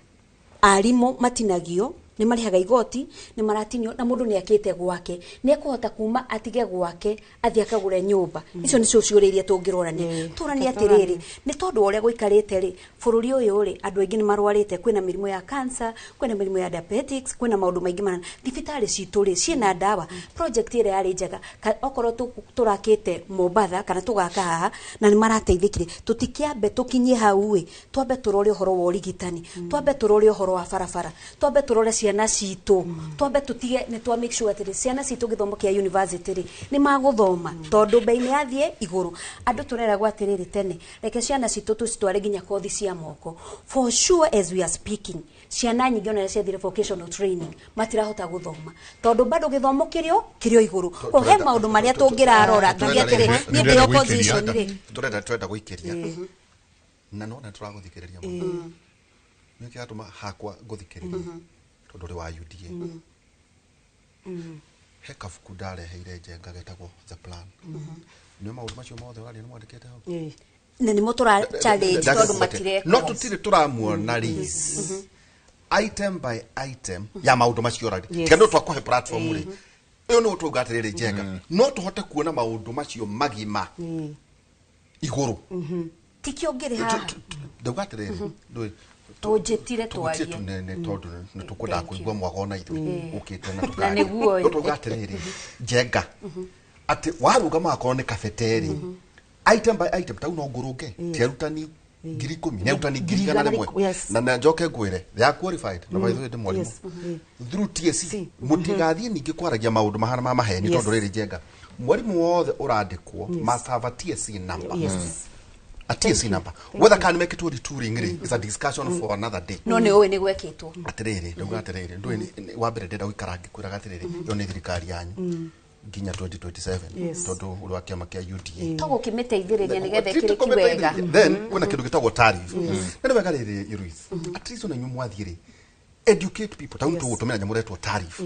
arimũ matinagio, nĩ marĩhaga igoti, nĩ maratinio, na mũndũ nĩ akĩte gwake, nĩ ekũhota kuma atige gwake athiĩ akagũre nyũmba? Icio nĩcio ciũria iria tũngĩrorania. Tũranie atĩrĩrĩ, nĩ tondũ wa ũrĩa gũikarĩte rĩ, bũrũri ũyũ rĩ, andũ aingĩ nĩ marwarĩte, kwĩna mĩrimũ ya cancer, kwĩna mĩrimũ ya diabetics, kwĩna maũndũ maingĩ mana. Thibitarĩ citũ rĩ, ciĩna ndawa? Project ĩrĩa yarĩ njega, okorwo tũrakĩte Mombatha kana tũgaka haha na nĩ marateithĩkire, tũtikĩambe tũkinyie hau ĩ, twambe tũrore ũhoro wa ũrigitani, twambe tũrore ũhoro wa barabara, twambe tũrore ciana citũ, twambe tũtige nĩ twa make sure atĩrĩ ciana citũ gĩthomo kĩa university rĩ nĩ magũthoma, tondũ bei nĩ yathiĩ igũrũ. Andũ tũreragwo atĩrĩrĩ tene, reke ciana citũ tũcitware nginya kothi cia moko. For sure, as we are speaking, ciana nyingĩ ona ciathire vocational training matirahota gũthoma tondũ bado gĩthomo kĩrĩo kĩrĩo igũrũ. Ko he maũndũ marĩa tũngĩrarora tuge atĩrĩ niĩ ndĩ opposition rĩ. Turenda gũikĩria na nona tũragũthikĩrĩria mũno, nĩ kĩratũma hakwa ngũthikĩrĩria tondũ ũrĩ wa UDA. He kabuku ndareheire Njenga getagwo The Plan. Nĩ maũndũ macio mothe ũraria nĩ mwandĩkĩte hau. Na nĩmo tũra challenge tondũ matireka. No tũtirĩ tũramuona Liz item by item ya maũndũ macio ũraria. Tiga no twakũhe platform rĩ, ũyũ nĩguo twauga atĩrĩrĩ Njenga, no tũhote kuona maũndũ macio magima igũrũ. Tikio ngĩrĩ haha. Ndauga atĩrĩrĩ, ndũĩ tũnjĩtire twarie tũgũtie tũnene tondũ nĩ tũkwendaga kũigua mwago ona ithuĩ ũkĩte na Na tũkaria. nĩguo ĩ. No twauga atĩrĩrĩ Njenga, atĩ warũgama akorwo nĩ kabete-rĩ, item by item tau no ngũrũnge ti arutani 10,000 nĩ arutani 100,000 na njoke ngwĩre they are qualified na by the way ndĩ mwarimũ through TSC. Mũtigathiĩ ningĩ kwaragia maũndũ mahana ma maheni tondũ rĩrĩ Njenga, mwarimũ wothe ũrandĩkwo must have a TSC number. A TSC number, whether kana mekĩtwo retooling rĩ is a discussion for another day. No nĩ ũĩ nĩ gwekĩtwo. Atĩrĩrĩ, ndauga atĩrĩrĩ, ndũĩ wa mbere ndĩrenda gũikara ngĩkwĩraga atĩrĩrĩ, ĩyo nĩ thirikari yanyu nginya 2027 tondũ ũrĩ wa kĩama kĩa UDA. Tũgũkĩmĩteithĩrĩria nĩgetha ĩkĩrĩki wega. Then kwĩna kĩndũ gĩtagwo tariff, na nĩ wega rĩrĩ Ruiz, at least ona inyuĩ mwathiĩ rĩ, educate people tau tũgũtũmĩra nyamũ ĩretwo tariff.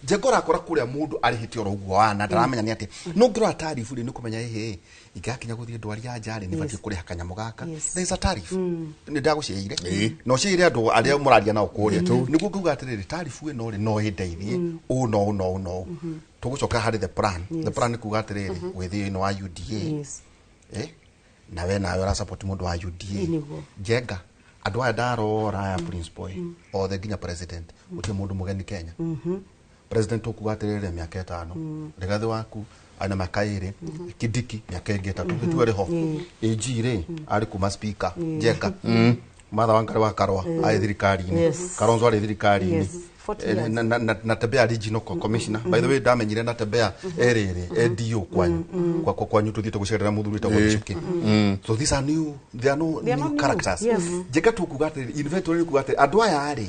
Njenga ũrakora kũrĩa mũndũ arĩhĩte oro ũguo wana ndaramenya nĩ atĩ no ngĩrora tariff rĩ nĩ kũmenya ĩhĩ ingĩgakinya gũthiĩ ndwari ya nja rĩ nĩ batiĩ kũrĩha kanyamũ gaka. There is a tariff, nĩ ndagũciĩire na ũciĩire andũ arĩa mũraria nao kũrĩa nĩguo ngauga atĩrĩrĩ tariff ĩno rĩ no ĩndeithie ũũ no ũũ no ũũ no ũũ. Tũgũcoka harĩ the plan. The plan nĩ kuga atĩrĩrĩ wĩ thĩinĩ wa UDA, nawe nawe ũrasupport mũndũ wa UDA. Nĩguo. Njenga, andũ aya ndarora aya Prince Boy othe nginya president, gũtirĩ mũndũ mũgeni Kenya. President ũkuga atĩrĩrĩ mĩaka 5, Rigathĩ waku ana mĩaka 2, Kindiki mĩaka ĩngĩ 3, gĩtue rĩho AG rĩ arĩ kuma speaker. Njenga, Martha Wangari wa Karũa arĩ thirikari-inĩ, Kalonzo arĩ thirikari-inĩ. 40 years. Na Tembea regional commissioner, by the way, ndamenyire na Tembea erĩrĩ ADO kwanyu kwanyu tuthiĩte gũcerera mũthuri wĩtagwo Gichuki. So these are new, they are no They are new not new. characters. Njenga, tũkuga atĩrĩrĩ inventory nĩ kuga atĩrĩrĩ andũ aya rĩ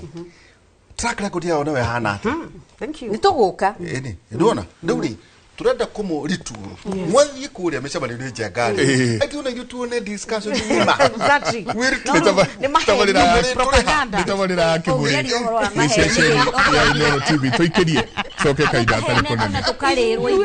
track record yao nayo ĩhana atĩa? Thank you. Nĩ tũgũka. Ĩni ndona rĩu rĩ turenda kũmũ rituru mwathiĩ kũrĩa mĩcemanio-inĩ Njenga rĩ ati ona ithuĩ tuone discussion ng'ima. Exactly. Wĩrutĩre. Nĩ maheni, propaganda. Nĩ tabarĩra ya Kĩmũrĩ Ũngĩaria ũhoro wa nĩ maheni. ceceni ya Inooro TV. Tũikĩrie coke kahinda gatarĩ kũnene. Tũkarĩrwo.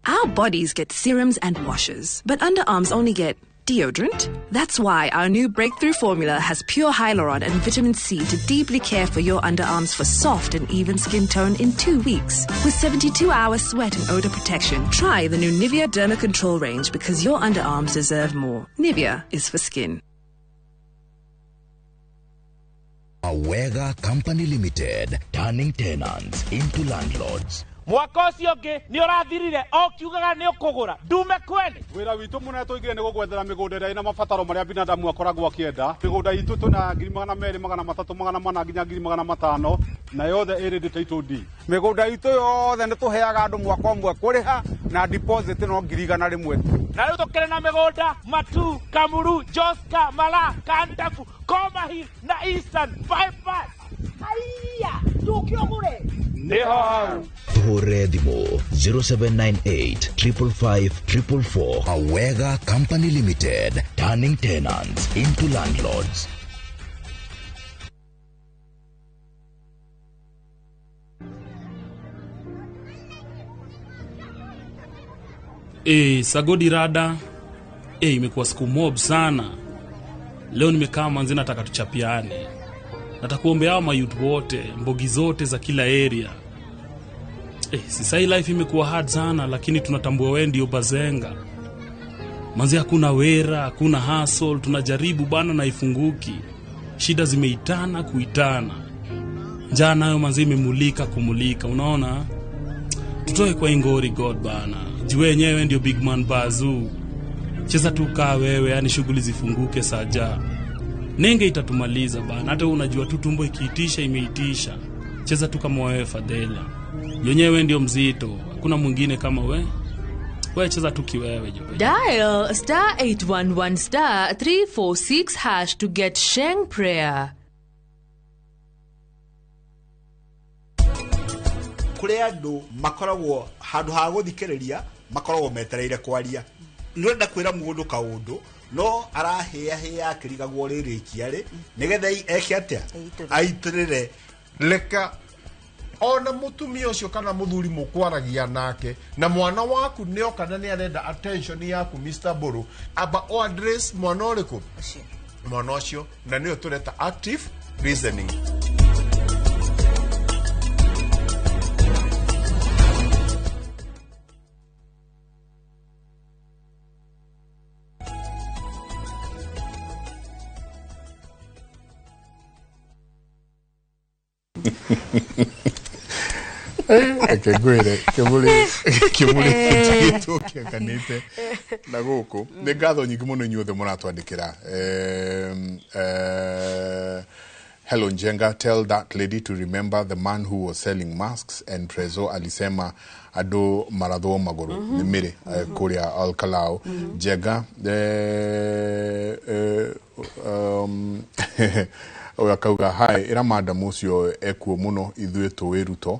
Our bodies get serums and washes, but underarms only get deodorant. That's why our new breakthrough formula has pure hyaluron and vitamin C to deeply care for your underarms for soft and even skin tone in 2 weeks. With 72-hour sweat and odor protection, try the new Nivea Derma Control range because your underarms deserve more. Nivea is for skin. Awega Company Limited, turning tenants into landlords. Mwaka ũcio ũngĩ nĩ ũrathirire o kiugaga nĩ ũkũgũra ndume kwene. Wĩra witũ mũnene tũigire nĩ gũgwethera mĩgũnda ĩrĩa ĩna mabataro marĩa binadamu akoragwo akĩenda. Mĩgũnda itũ tũna 200,000, 300, 400 nginya 500,000 na yothe ĩrĩ title deed. Mĩgũnda itũ yothe nĩ tũheaga andũ mwaka ũmwe kũrĩha na deposit no 100,000 tu. Na rĩu tũkĩrĩ na mĩgũnda Matu, Kamuru, Joska, Mala, Kandafu, Koma Hill na Eastern Bypass. Haiya, tũke ũgũre. Nĩho hau. Tuhũrĩre thimũ 0798 555 444. Awega Company Limited, turning tenants into landlords. Sagodi rada. Imekuwa siku mob sana. Leo nimekaa manzi nataka tuchapiane. Nataka kuombea hao mayouth wote, mbogi zote za kila area. Sisai life imekuwa hard sana, lakini tunatambua wewe ndio bazenga. Manzi hakuna wera, hakuna hustle, tunajaribu bana na ifunguki. Shida zimeitana kuitana. Njaa nayo manzi imemulika kumulika, unaona? Tutoe kwa ingori God bana. Jiwe yenyewe ndio big man bazoo. Cheza tu kaa wewe, yani shughuli zifunguke saja. Nenge itatumaliza bana. Hata unajua tu tumbo ikiitisha imeitisha. Cheza tu kama wewe Fadela. Yenyewe ndio mzito, hakuna mwingine kama we. Wewe cheza tu kiwewe jope. Dial star 811 star 346 hash to get Sheng prayer. Kuri andu makoragwo handu ha guthikiriria makoragwo metereire kwaria. Nĩũrenda kwĩra mũndũ kaũndũ no arahĩahĩa akĩrigagwo rĩrĩkia rĩ nĩgetha eke atĩa aitĩrĩre. Reka ona mũtumia ũcio kana mũthuri mũkwaragia nake na mwana waku nĩoka na nĩarenda attention yaku Mr. Mburu, amba o address mwana ũrĩkũ? Mwana ũcio, na nĩyo tũreta active listening. Reke ngwĩre kĩmũrĩ gĩtwo kĩakanĩte na gũkũ. Nĩ ngatho nyingĩ mũno inyuothe mũratwandĩkĩra. Hello Njenga, tell that lady to remember the man who was selling masks and Trezo alisema andũ marathwo magũrũ nĩ mĩrĩ kũrĩa Alkalao. Njenga ũyũ akauga hi, ĩra madam ũcio ekuo mũno ithuĩ tũĩ Ruto.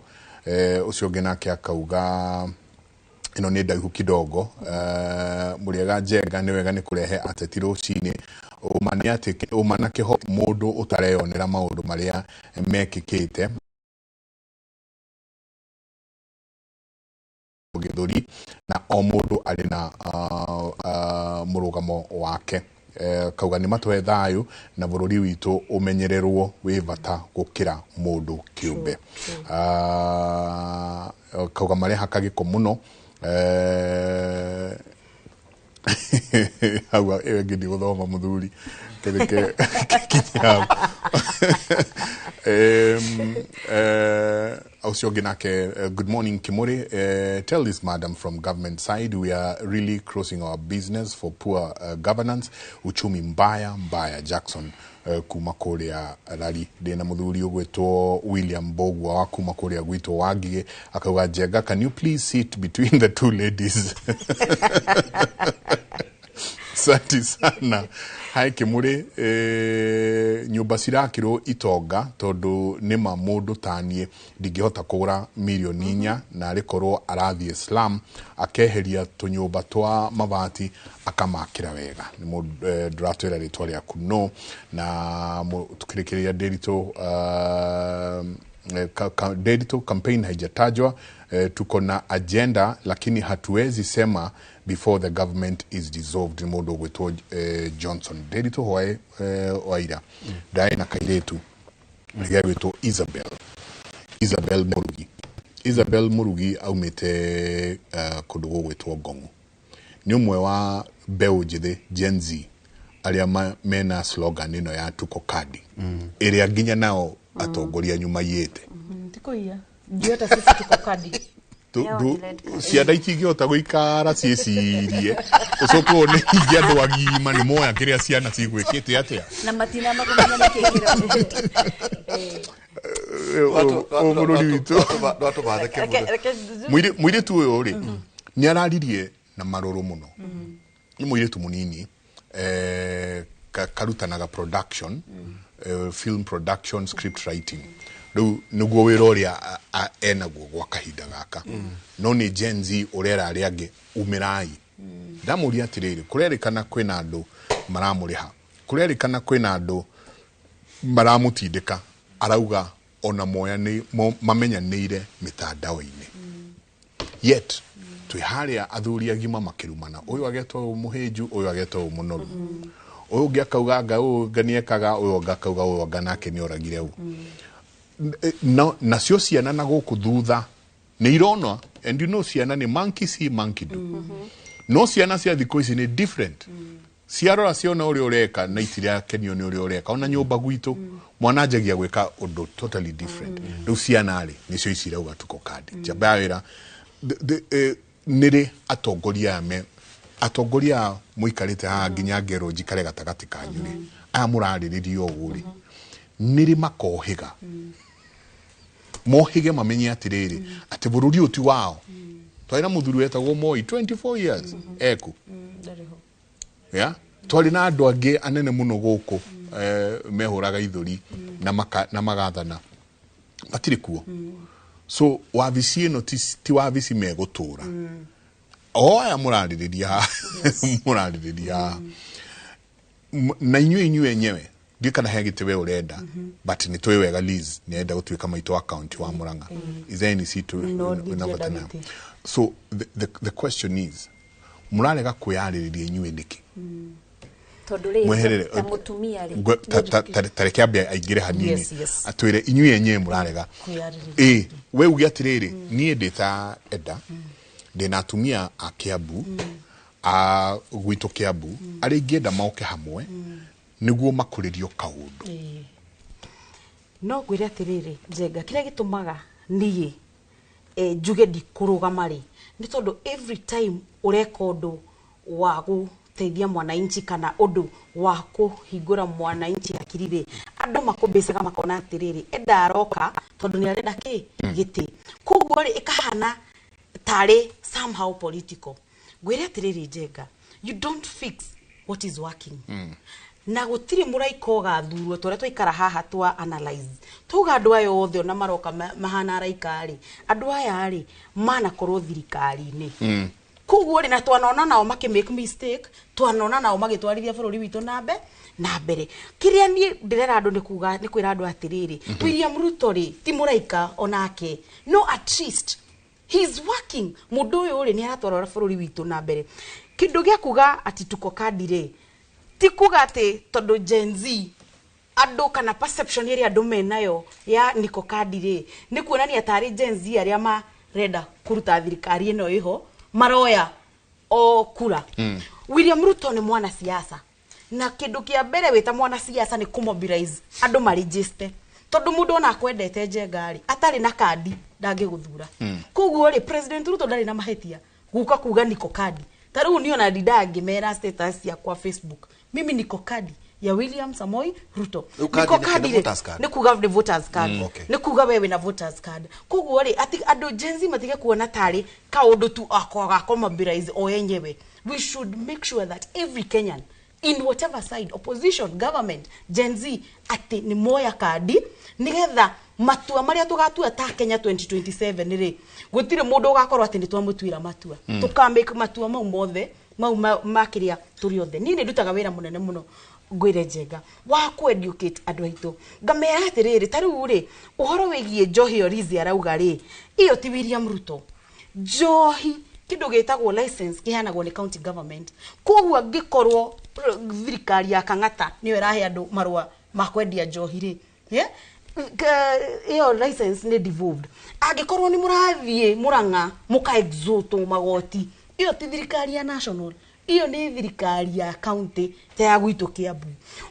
Ũcio ũngĩ nake akauga ĩno nĩ ndaihu kidogo. Mũrĩega Njenga, nĩ wega nĩ kũrehe ateti rũcinĩ. Ũma nĩ atĩ ũma na kĩho mũndũ ũtareyonera maũndũ marĩa mekĩkĩte gĩthũri, na o mũndũ arĩ na mũrũgamo wake. Kauga nĩ matũhe thayũ na bũrũri witũ ũmenyererwo wĩ bata gũkĩra mũndũ kĩũmbe. Kauga marehaka gĩko mũno. Hau ĩyo ĩngĩ ndigũthoma mũthuri kĩrĩke kinya hau. Ũcio ũngĩ nake, good morning Kimori. Tell this madam from government side we are really crossing our business for poor governance. Uchumi mbaya mbaya. Jackson kuma kũrĩa Rari. Ndĩna mũthuri ũgwĩtwo William Mbogua wa kuma kũrĩa gwitũ Wangigĩ akauga Njenga, can you please sit between the two ladies? Asante sana. Hai Kimuri, nyũmba cirakĩrwo itonga tondũ nĩma mũndũ taniĩ ndingĩhota kũgũra 4 million na arĩkorwo arathiĩ slum akeheria tũnyũmba twa mabati akamakĩra wega. Nĩ mũndũ ndũratwĩra rĩtwa rĩaku no na tukĩrĩkĩrĩria Ndĩritũ Ndĩritũ campaign haijatajwa. Tuko na agenda lakini hatuwezi sema before the government is dissolved. Nĩ mũndũ ũgwĩtwo Johnson. Ndĩritũ hwaĩ waira ndaĩ na kairĩtu gegwĩtwo Isabel Murugi. Isabel Murugi aumĩte kũndũ gũgwĩtwo Ngong'o. Nĩ ũmwe wa mbeũ njĩthĩ Gen Z Arĩa mena slogan ĩno ya tuko kadi ĩrĩa nginya nao atongoria nyuma yete. Tiko iya ndio hata sisi tuko kadi. Ciana itingĩhota gũikara ciĩcirie ũcoke wone ningĩ andũ agima nĩ moya kĩrĩa ciana cigwĩkĩte atĩa na matina makũmenya nĩkĩ bũrũri witũ. Mũirĩtu ũyũ rĩ nĩ araririe na marũrũ mũno. Nĩ mũirĩtu mũnini, karutanaga production, film production, script writing. Rĩu nĩguo wĩra ũrĩa enaguo gwa kahinda gaka. No nĩ Gen Z ũrera arĩa angĩ umĩrai. Ndamũria atĩrĩrĩ, kũrerĩkana kwĩna andũ maramũrĩha, kũrerĩkana kwĩna andũ maramũtindĩka, arauga ona moya nĩ mamenyanĩire mĩtandao-inĩ. Yet twĩ harĩa athuri agima makĩrumana, ũyũ agetwo ũyũ mũhĩnju, ũyũ agetwo ũyũ mũnoru, ũyũ ũngĩ akauga anga ũyũ anga nĩekaga, ũyũ ũngĩ akauga ũyũ anga nake nĩoragire ũũ. No, nacio ciana na gũkũ thutha nĩ irona, and you know ciana nĩ monkey see monkey do. No ciana cia thikũ ici nĩ different. Ciarora ciona ũrĩa ũreka na itirakenio nĩ ũrĩa ũreka. Ona nyũmba gwitũ mwana anjagia gwĩka ũndũ totally different. Rĩu ciana rĩ nĩcio ici irauga tuko kadi. Njamba ya wĩra nĩrĩ atongoria aya atongoria mũikarĩte haha nginya ngerwo njikare gatagatĩ kanyu rĩ, aya mũrarĩrĩria ũũ rĩ nĩrĩ makohĩga mohĩge mamenye atĩrĩrĩ atĩ bũrũri ũyũ ti wao. Twarĩ na mũthuri wetagwo Moi 24 years eku. Yeah? Twarĩ na andũ angĩ anene mũno gũkũ mehũraga ithũri na magathana matirĩ kuo. So wabici ĩno ti wabici megũtũra. O aya mũrarĩrĩria mũrarĩrĩria na inyuĩ enyewe ndiũ kana he gĩtĩ we ũrenda, but nĩ tũĩ wega Liz nĩ arenda gũtuĩka maitũ wa county wa Murang'a. Is there any seat No, wĩna bata nayo? So the question is, mũrarega kwĩyarĩrĩria inyuĩ nĩkĩ? Tondũ rĩ Mweherere ta mũtumia rĩ ta reke ambe aingĩre hanini Yes, yes. atwĩre inyuĩ enyewe mũrarega Kwĩyarĩrĩria. Ĩ we uge atĩrĩrĩ, niĩ ndĩ ta Eda ndĩna atumia a Kiambu a gwitũ Kiambu arĩa ingĩenda moke hamwe nĩguo makũrĩrio kaũndũ. Ĩĩ. No ngwĩre atĩrĩrĩ Njenga, kĩrĩa gĩtũmaga niĩ njuge ndikũrũgama rĩ nĩ tondũ every time ũreka ũndũ wa gũteithia mwananchi kana ũndũ wa kũhingũra mwananchi hakiri rĩ, andũ makũmbĩcaga makona atĩrĩrĩ Eda aroka tondũ nĩ arenda kĩ gĩtĩ, koguo rĩ ĩkahana tarĩ somehow political. Ngwĩre atĩrĩrĩ Njenga, you don't fix what is working. Na gũtirĩ mũraika ũgathurwo tũrĩa twaikara haha twa analyze tuga andũ aya othe ona maroka mahana araika rĩ, andũ aya rĩ manakorwo thirikari-inĩ. Koguo rĩ na twanona nao makĩ make mistake, twanona nao magĩtwarithia bũrũri witũ na mbere. Kĩrĩa niĩ ndĩrera andũ nĩ kuga nĩ kwĩra andũ atĩrĩrĩ, William Ruto rĩ ti mũraika onake, no at least he is working. Mũndũ ũyũ rĩ nĩ aratwara bũrũri witũ na mbere. Kĩndũ gĩa kuga ati tuko kadi rĩ ti kuga atĩ tondũ Gen Z andũ kana perception ĩrĩa andũ menayo ya niko kadi rĩ nĩ kuonania tarĩ Gen Z arĩa marenda kũruta thirikari ĩno ĩho maroya o kura. William Ruto nĩ mwanasiasa na kĩndũ kĩa mbere wĩta mwanasiasa nĩ kũmobilize andũ marĩnjĩste, tondũ mũndũ ona akwendete Njenga rĩ atarĩ na kandi ndangĩgũthura. Koguo rĩ President Ruto ndarĩ na mahĩtia guka kuga niko kadi. Ta rĩu niĩ ona ndindaga ngĩmera status yakwa Facebook, mimi niko kadi ya William Samoei Ruto. Rĩu kandi Niko nĩ kĩ? Nĩ kadi rĩ, voters card? nĩ kuga nĩ voters card. Okay. Nĩ kuga we wĩna voters card. Koguo rĩ ati andũ Gen Z matige kuona tarĩ kaũndũ tu ako gakomobilize o enyewe. We should make sure that every Kenyan in whatever side, opposition, government, Gen Z, atĩ nĩ moya kandi nĩgetha matua marĩa tũgatua ta Kenya 2027 rĩ gũtirĩ mũndũ ũgakorwo atĩ nĩ twamũtuĩra matua. Tũkamake matua mau mothe mau makĩria tũrĩ othe. Niĩ nĩ ndutaga wĩra mũnene mũno ngwĩre Njenga wa kũ-educate andũ aitũ, ngamera atĩrĩrĩ ta rĩu rĩ ũhoro wĩgiĩ njohi ĩyo Lizzy arauga rĩ ĩyo ti William Ruto. Njohi kĩndũ gĩtagwo license kĩheanagwo nĩ county government, koguo angĩkorwo thirikari ya Kang'ata nĩyo ĩrahe andũ marũa ma kwendia njohi rĩ, yeah? Ĩyo license nĩ devolved. Angĩkorwo nĩ mũrathiĩ Murang'a mũka exhort magoti, ĩyo ti thirikari ya national, Iyo nĩ thirikari ya county ta ya gwitũ Kiambu.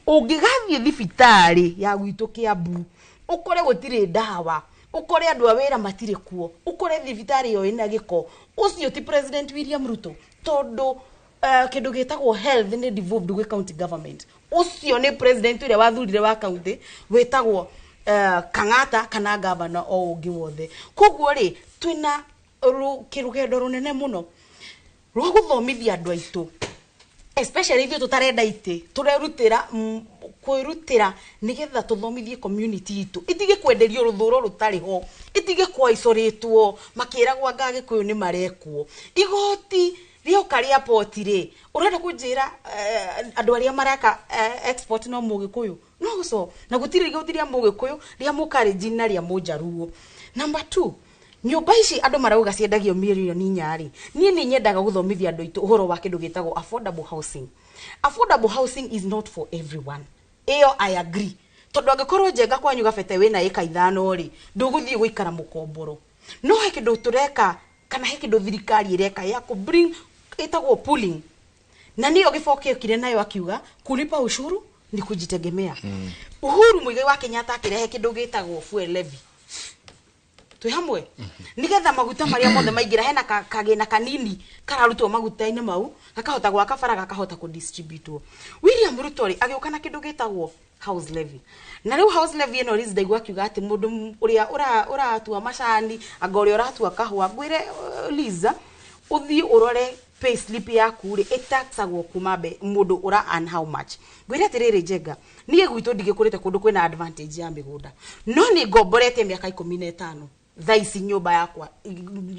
Ũngĩgathiĩ thibitarĩ ya gwitũ Kiambu, ũkore gũtirĩ ndawa, ũkore andũ a wĩra matirĩ kuo, ũkore thibitarĩ ĩyo ĩna gĩko, ũcio ti President William Ruto, tondũ kĩndũ gĩtagwo health nĩ devolved gwĩ county government. Ũcio nĩ president ũrĩa wathurire wa county wĩtagwo Kang'ata kana governor o ũngĩ wothe. Koguo rĩ, twĩna kĩrũgendo rũnene mũno rwa gũthomithia andũ aitũ, especially ithuĩ tũtarenda itĩ, tũrerutĩra kwĩrutĩra nĩgetha tũthomithie community itũ, itige kwenderio rũthũro rũtarĩ ho, itige kwaicorĩtwo makĩragwo anga Gĩkũyũ nĩ marekwo. Igoti rĩoka rĩa poti rĩ, ũrenda kũnjĩra andũ arĩa mareka export no Mũgĩkũyũ? No so na gũtirĩ igoti rĩa Mũgĩkũyũ, rĩa Mũkalenjin na rĩa Mũnjaruo. Number 2, nyũmba ici andũ marauga ciendagio mirioni 4 rĩ, niĩ nĩ nyendaga gũthomithia andũ aitũ ũhoro wa kĩndũ gĩtagwo affordable housing. Affordable housing is not for everyone. Ĩyo I agree. Tondũ angĩkorwo Njenga kwanyu Gabete wĩna ĩka 5 rĩ, ndũgũthiĩ gũikara mũkomboro. No he kĩndũ tũreka kana he kĩndũ thirikari ĩreka ya kũ bring ĩtagwo pooling. Na nĩyo Gĩboke okire nayo akiuga kulipa ushuru ni kujitegemea. Uhuru Muigai wa Kenyatta akĩrehe kĩndũ gĩtagwo fuel levy. Twĩ hamwe nigetha maguta marĩa mothe maingĩra hena kagĩna kanini kararutwo maguta-inĩ mau gakahota gwaka bara, gakahota kũdistributwo. William Ruto rĩ agĩũka na kĩndũ gĩtagwo house levy. Na rĩu house levy ĩno Liz ndaigua akiuga atĩ mũndũ ũrĩa ũratua macani anga ũrĩa ũratua kahũa, ngwĩre Liza ũthiĩ ũrore pay slip yaku rĩ ĩtaxagwo kuma mũndũ ũra earn how much. Ngwĩre atĩrĩrĩ Njenga, niĩ gwitũ ndigĩkũrĩte kũndũ kwĩna advantage ya mĩgũnda, no nĩ ngomborete mĩaka 15 thaa ici nyũmba yakwa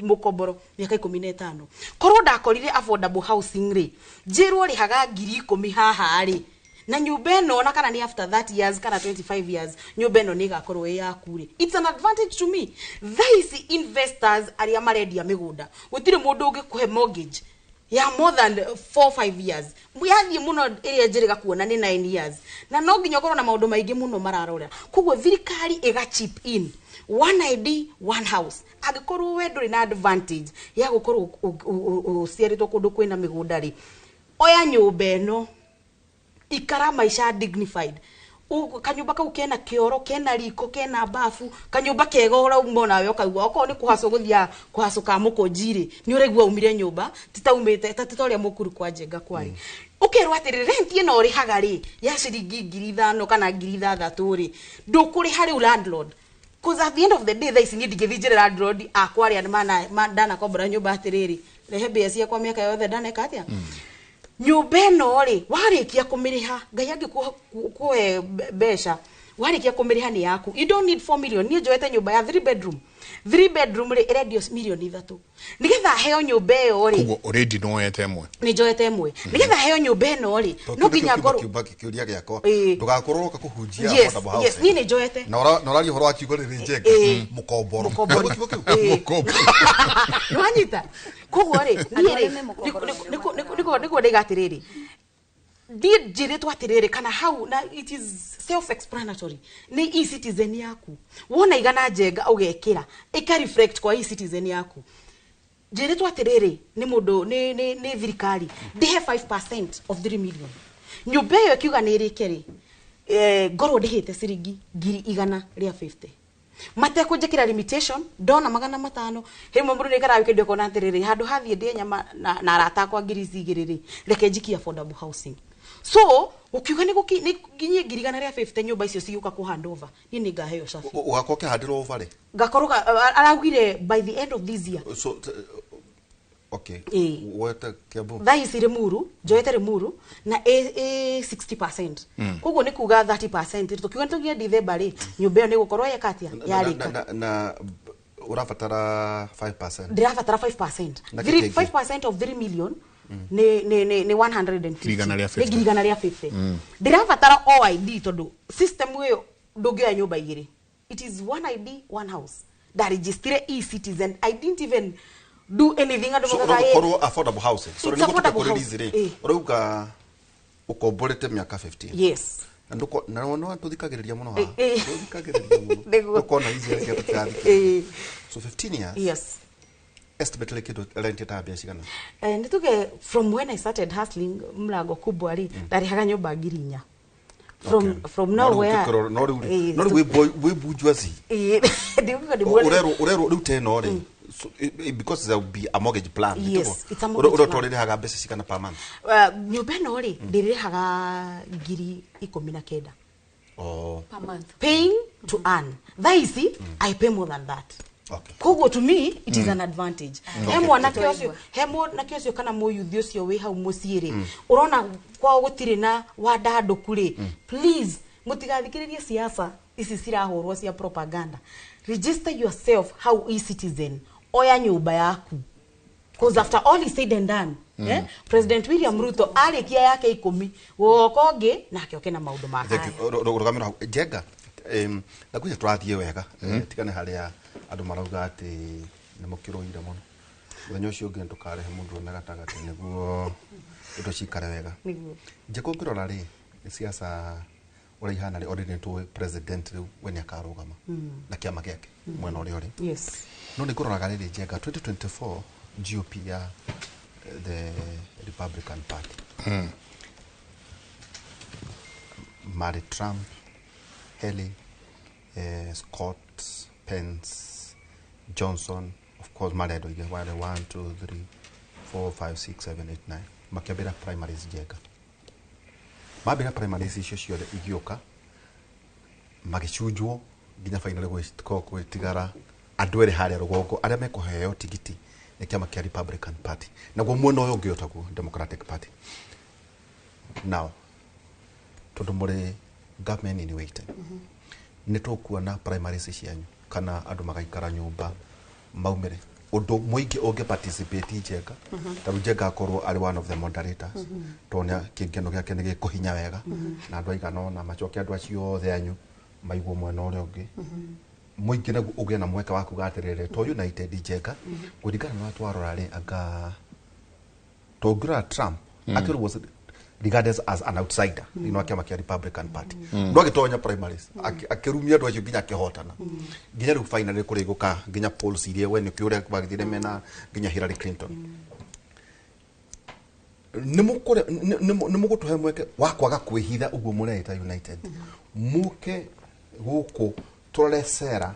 mũkomboro mĩaka 15. Korwo ndakorire affordable housing rĩ, njĩrwo rĩhaga 10,000 haha rĩ, na nyũmba ĩno ona kana nĩ after 30 years kana 25 years nyũmba ĩno nĩ ĩgakorwo ĩ yaku rĩ, it's an advantage to me. Thaa ici investors arĩa marendia mĩgũnda, gũtirĩ mũndũ ũngĩkũhe mortgage ya more than 4-5 years. Yathiĩ mũno ĩrĩa njĩrĩga kuona nĩ 9 years, na no nginya ũkorwo na maũndũ maingĩ mũno mararora. Koguo thirikari ĩga chip in one ID one house. Angĩkorwo we ndũrĩ na advantage ya gũkorwo ũciarĩtwo kũndũ kwĩna mĩgũnda rĩ, oya nyũmba ĩno, ikara maica dignified. Kanyũmba kau kena kĩoro, kena riko, kena bafu, kanyũmba kega ũrauma nawe ũkaigua okorwo nĩ kũhacwo gũthiaga kũhacũka mũkũnji rĩ, nĩ ũraigua umire nyũmba ti ta umĩte ta ũrĩa mũkuru kwa Njenga kwarĩ. Ũkerwo atĩrĩ rent ĩno ũrĩhaga rĩ ya ciringi 5,000 kana 6,000 rĩ, ndũkũrĩha rĩu landlord. Cause at the end of the day thaa ici niĩ ndingĩthiĩ njĩre landlord akwa arĩa ndanakombora nyũmba atĩrĩrĩ, rehe mbia ciakwa mĩaka yothe ndaneka atĩa. Nyũmba ĩno rĩ, warĩkia kũmĩrĩha, Ngai angĩkũhe mbeca, warĩkia kũmĩrĩha nĩ yaku. You don't need 4 million. Niĩ njoete nyũmba ya 3 bedroom. 3 bedroom rĩ ĩrendio mirioni 3. Nĩgetha heo nyũmba ĩyo rĩ. Koguo already no woete ĩmwe. Nĩ njoete ĩmwe. Nĩgetha heo nyũmba ĩno rĩ, no nginya ngorwo kĩũria gĩakwa. Ndũgakorwo ũroka kũhunjia affordable housing. Yes, niĩ nĩ njoete. Na ũraria ũhoro wa kiugo rĩrĩ Njenga, mũkomboro. Mũkomboro. Nĩwanyita? Koguo rĩ, niĩ rĩ, nĩguo ndaiga atĩrĩrĩ, niĩ njĩrĩtwo atĩrĩrĩ kana hau na it is self explanatory, nĩ e-citizen yaku. Wona igana Njenga ũgekĩra, ĩka reflect kwa e-citizen yaku. Njĩrĩtwo atĩrĩrĩ nĩ mũndũ nĩ thirikari ndĩhe 5% of 3 million. Nyũmba ĩyo ĩkiuga nĩ ĩrĩke rĩ, ngorwo ndĩhĩte ciringi 150,000. Matekũnjĩkĩra limitation, ndona 500, rĩmwe mũndũ nĩaikaraga wikendi ũkona atĩrĩrĩ, handũ hathiĩ ndĩe nyama na arata akwa 2,000 rĩ, reke njikie affordable housing. So ukiuga nĩ nginyie 150,000 nyũmba icio cigĩũka kũ hand over, niĩ nĩ ngaheo cabi. Ũgakorwo ũkĩhandĩrwo over rĩ? Ngakorwo araugire by the end of this year. So okay. Woete Kiambu. Thaa ici Limuru, njoete Limuru na 60%. Koguo nĩ kuga 30%. Tũkiuga nĩ tũnginya December rĩ, nyũmba ĩyo nĩ gũkorwo yeka atĩa? Yarĩka. Na ũrabatara 5%. Ndĩrabatara 5%. 5% of 3 million nĩ 150. Nĩ 150. Ndĩrabatara OID tondũ system ĩyo ndũngĩoya nyũmba igĩrĩ. It is one ID, one house. Ndaregistire e-citizen. I didn't even do anything. So ũkorwo affordable housing. So nĩ gũtuĩka release rĩ, ũrauga ũkomborete mĩaka 15. Yes. Na ndũko na no tũthikagĩrĩria mũno haha. Tũthikagĩrĩria mũno. Ndũkona ici cia tũtirathikĩrĩria. So 15 years. Yes. Estimately kĩndũ rent ta mbia cigana? Nĩ tuge from when I started hustling mlango kubwa rĩ, ndarĩhaga nyũmba 4,000 from nowhere. No rĩu no rĩu wĩ bourgeoisie. Ndiuga ndĩ Ũrerwo rĩu teno rĩ, because there will be a mortgage plan. Yes, it's a mortgage plan. Ũrerwo mbeca cigana per month? Nyũmba ĩno rĩ, ndĩrĩhaga 19,000. Oh. Per month. Paying to earn. Thaa ici I pay more than that. Okay. Koguo to me it is an advantage. He mwanake ũcio, he mwanake ũcio kana mũyuthi ũcio wĩ hau mũciĩ rĩ, ũrona kwao gũtirĩ na wandandũku rĩ, please mũtigathikĩrĩrie siasa ici cirahũrwo cia propaganda. Register yourself hau e-citizen. Oya nyũmba yaku. Because after all is said and done, President William Ruto arĩkia yake 10 gũgoka ũngĩ nake oke na maũndũ make. Thank you. Rũgamĩra hau. Njenga, na kwĩna tũrathiĩ wega, tigane harĩa andũ marauga atĩ nĩ mũkĩrũire mũno. Mũthenya ũcio ũngĩ tũkarehe mũndũ ũrũme gatagatĩ nĩguo indo cikare wega. Nĩguo. Njenga, ũngĩrora rĩ, siasa ũrĩa ihana rĩ, already nĩtũĩ president rĩu we nĩ akarũgama na kĩama gĩake mwena ũrĩa ũrĩ. Yes. No nĩ ngũroraga rĩrĩ, Njenga, 2024 GOP ya the Republican Party, marĩ Trump, Haley, Scott, Pence, Johnson, of course marĩ andũ aingĩ, warĩ 1 2 3 4 5 6 7 8 9 makĩambĩra primaries. Njenga, mambĩra primaries icio ciothe igĩũka magĩcunjwo nginya finally gwĩtigara andũ erĩ harĩa rũgongo arĩa mekũheo tigiti nĩ kĩama kĩa Republican Party, naguo mwena ũyũ ũngĩ ũtagwo Democratic Party. Now tondũ mũrĩ government in waiting, nĩ tũkuona primaries cianyu kana andũ magaikara nyũmba maumĩre ũndũ mũingĩ ũngĩ participate? Njenga, ta rĩu Njenga akorwo arĩ one of the moderators, tondũ kĩngeno gĩake nĩ gĩkũhinya wega na andũ aigana ũna macoke andũ acio othe anyu maiguo mwena ũrĩa ũngĩ, mũingĩ naguo ũgĩe na mweke wa kuga atĩrĩrĩ, to United. Njenga, kũringana na ũrĩa twarora rĩ, anga tũngĩrora Trump actually was regarded as an outsider thĩinĩ wa kĩama kĩa Republican Party, no agĩtonya primaries, akĩrumia andũ acio nginya akĩhotana, nginya rĩu finally kũrĩ gũka nginya polls iria we nĩkĩo ũrĩa magĩthire mena nginya Hillary Clinton. Nĩ mũgũtũhe mweke wa kwaga kwĩhitha ũguo mũreita United, mũke gũkũ tũrore cera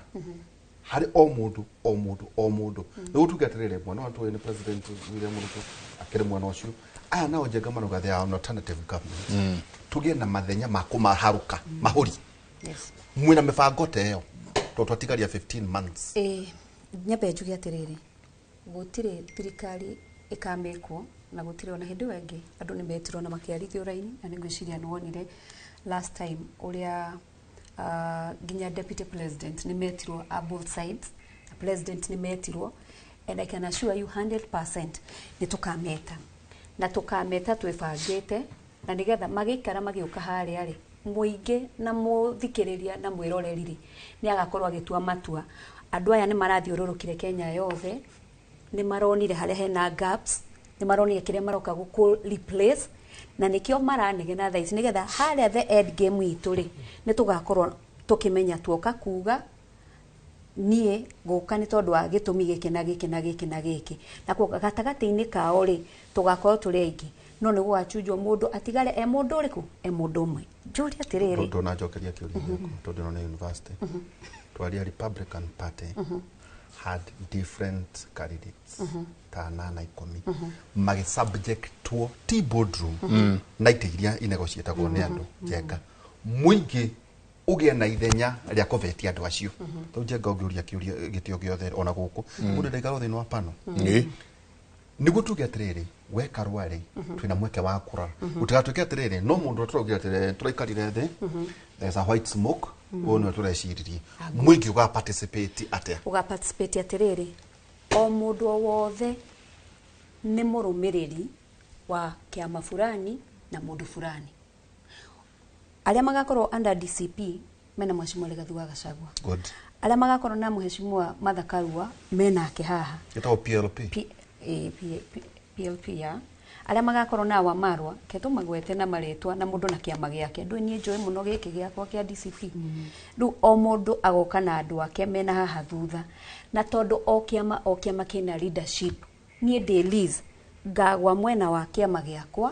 harĩ o mũndũ o mũndũ o mũndũ, nĩguo tuge atĩrĩrĩ, mwena wa tũĩ nĩ President William Ruto akĩrĩ mwena ũcio, aya nao Njenga marauga they are an alternative government, tũgĩe na mathenya ma kũmaharũka mahũri? Yes. Mwĩna mĩbango ta ĩyo, tondũ twatigaria 15 months? Ĩĩ, nyambe njuge atĩrĩrĩ, gũtirĩ thirikari ĩkamĩkwo na gũtirĩ ona hĩndĩ ĩyo ĩngĩ andũ nĩ metirwo na makĩarithio raini, na nĩ ngwĩciria nĩ wonire last time ũrĩa nginya deputy president nĩ metirwo a both sides, president nĩ metirwo, and I can assure you 100% nĩ tũkameta na tũkameta twĩbangĩte, na nĩgetha magĩikara magĩũka harĩa rĩ, mũingĩ na mũthikĩrĩria na mwĩroreri rĩ, nĩ agakorwo agĩtua matua. Andũ aya nĩ marathiũrũrũkire Kenya yothe, nĩ maronire harĩa hena gaps, nĩ maronire kĩrĩa maroka gũkũ replace, na nĩkĩo maranegena thaa ici, nĩgetha harĩa the end game itũ rĩ, nĩ tũgakorwo tũkĩmenya tuoka kuga niĩ gũka nĩ tondũ wa gĩtũmi gĩkĩ na gĩkĩ na gĩkĩ na gĩkĩ, na kuo gatagatĩ-inĩ kao rĩ, tũgakorwo tũrĩ aingĩ, no nĩ gũgacunjwo mũndũ atigare e mũndũ ũrĩkũ, e mũndũ ũmwe. Njũrie atĩrĩrĩ, Ndũnanjokeria kĩũria gĩaku, tondũ ĩno nĩ university. Twaria Republican Party had different candidates ta nana 10, magĩsubjectwo ti boardroom na itĩ iria inegotiatagwo nĩ andũ. Njenga, mũingĩ ũgĩe na ithenya rĩa kũvetia andũ acio. Rĩu Njenga, ũngĩũria kĩũria gĩtĩo gĩothe ona gũkũ mũndũ ndaikarwo thĩinĩ wa pano nĩguo tuge atĩrĩrĩ, wekarwa rĩ, twĩna mweke wa kũrora, gũtigatuĩke atĩrĩrĩ no mũndũ tũraugire atĩrĩrĩ tũraikarire thĩ, there's a white smoke, ũyũ nĩwe tũreciririe. Mũingĩ ũga participate atĩa? Ũga participate atĩrĩrĩ, o mũndũ o wothe nĩ mũrũmĩrĩri wa kĩama fulani na mũndũ fulani. Arĩa magakorwo under DCP mena Mheshimiwa Rigathi wa Gachagua. Good. Arĩa magakorwo na Mheshimiwa Martha Karua menake haha. Ĩtagwo PLP. P, eh, P, P, PLP ya Arĩa magakorwo na Wamarwa ke tũmagwete na marĩtwa na mũndũ na kĩama gĩake. Ndũĩ niĩ njũĩ mũno gĩkĩ gĩakwa kĩa DCP. Rĩu o mũndũ agoka na andũ ake mena haha thutha, na tondũ o kĩama kĩna leadership, niĩ ndĩ Liz ngagwa mwena wa kĩama gĩakwa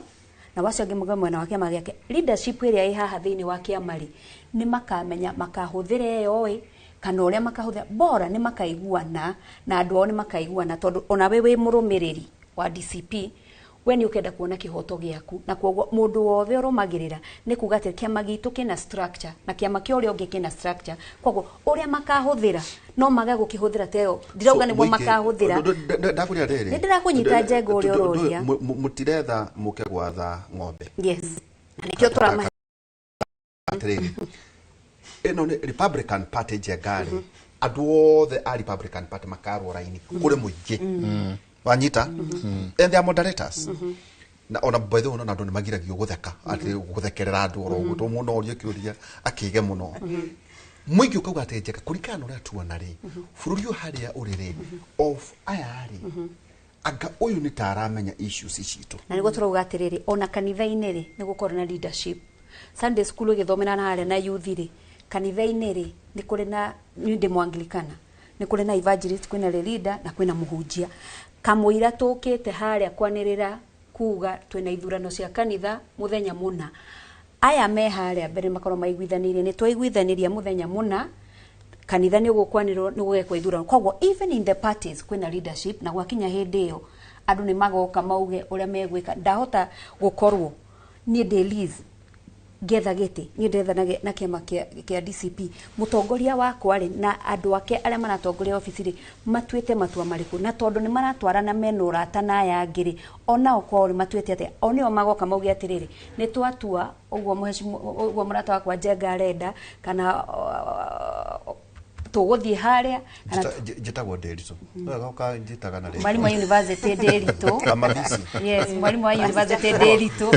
na wacio angĩ magwe mwena wa kĩama gĩake. Leadership ĩrĩa ĩ haha thĩinĩ wa kĩama rĩ, nĩ makamenya makahũthĩra ĩyo ĩ kana ũrĩa makahũthĩra bora, nĩ makaiguana na andũ ao, nĩ makaiguana, tondũ ona we wĩ mũrũmĩrĩri wa DCP we nĩ ũkenda kuona kĩhoto gĩaku, na koguo mũndũ wothe ũrũmagĩrĩra nĩ kuga atĩ kĩama gitũ kĩna structure na kĩama kĩa ũrĩa ũngĩ kĩna structure, koguo ũrĩa makahũthĩra no mage gũkĩhũthĩra teo ndirauga nĩguo makahũthĩra. Ndakũria rĩrĩ, nĩ ndĩrakũnyita Njenga ũrĩa ũroria. Mũtiretha mũke gwatha ng'ombe. Yes, na nĩkĩo tũramahe atĩrĩrĩ, ĩno nĩ Republican Party Njenga rĩ, andũ othe a Republican Party makarwo raini kũrĩ mũingĩ, wanyita, and they are moderators. Na ona by the way, ona andũ nĩ magiragio gũtheka atĩ gũthekerera andũ oro ũguo, tondũ mũndũ orie kĩũria akĩge mũno. Mũingĩ ũkauga atĩ Njenga, kũringana na ũrĩa tuona rĩ, bũrũri ũyũ harĩa ũrĩ rĩ, of aya rĩ, anga ũyũ nĩ ta aramenya issues citũ. Na nĩguo tũrauga atĩrĩrĩ, ona kanitha-inĩ rĩ, nĩ gũkorwo na leadership. Sunday school ĩgĩthomera na harĩa na youth rĩ, kanitha-inĩ rĩ, nĩ kũrĩ na, niĩ ndĩ Mũanglikana, nĩ kũrĩ na evangelist, kwĩna leader na kwĩna mũhunjia. Kamũira tũkĩte harĩa kwanĩrĩra kuga twĩna ithurano cia kanitha mũthenya mũna, aya me harĩa mbere makorwo maiguithanĩirie, nĩ twaiguithanĩria mũthenya mũna kanitha nĩ ũgũkwanĩrwo nĩ gũgekwo ithurano. Koguo even in the parties kwĩna leadership, na gwakinya hĩndĩ ĩyo andũ nĩ magoka mauge ũrĩa megwĩka. Ndahota gũkorwo niĩ ndĩ Liz ngetha gĩtĩ, niĩ ndetha na kĩama kĩa DCP, mũtongoria wakwa rĩ na andũ ake arĩa maratongoria obici rĩ matuĩte matua marĩkũ, na tondũ nĩ maratwarana mena ũrata na aya angĩ rĩ, onao kwao nĩ matuĩte atĩa, o nĩo magoka mauge atĩrĩrĩ, nĩ twatua ũguo ũguo mũrata wakwa Njenga arenda, kana tũgũthiĩ harĩa kana Njĩtagwo Ndĩritũ. Wega njĩtaga na rĩtwa. Mwalimu wa university Ndĩritũ. Kamathisi. Yes, mwalimu wa university Ndĩritũ.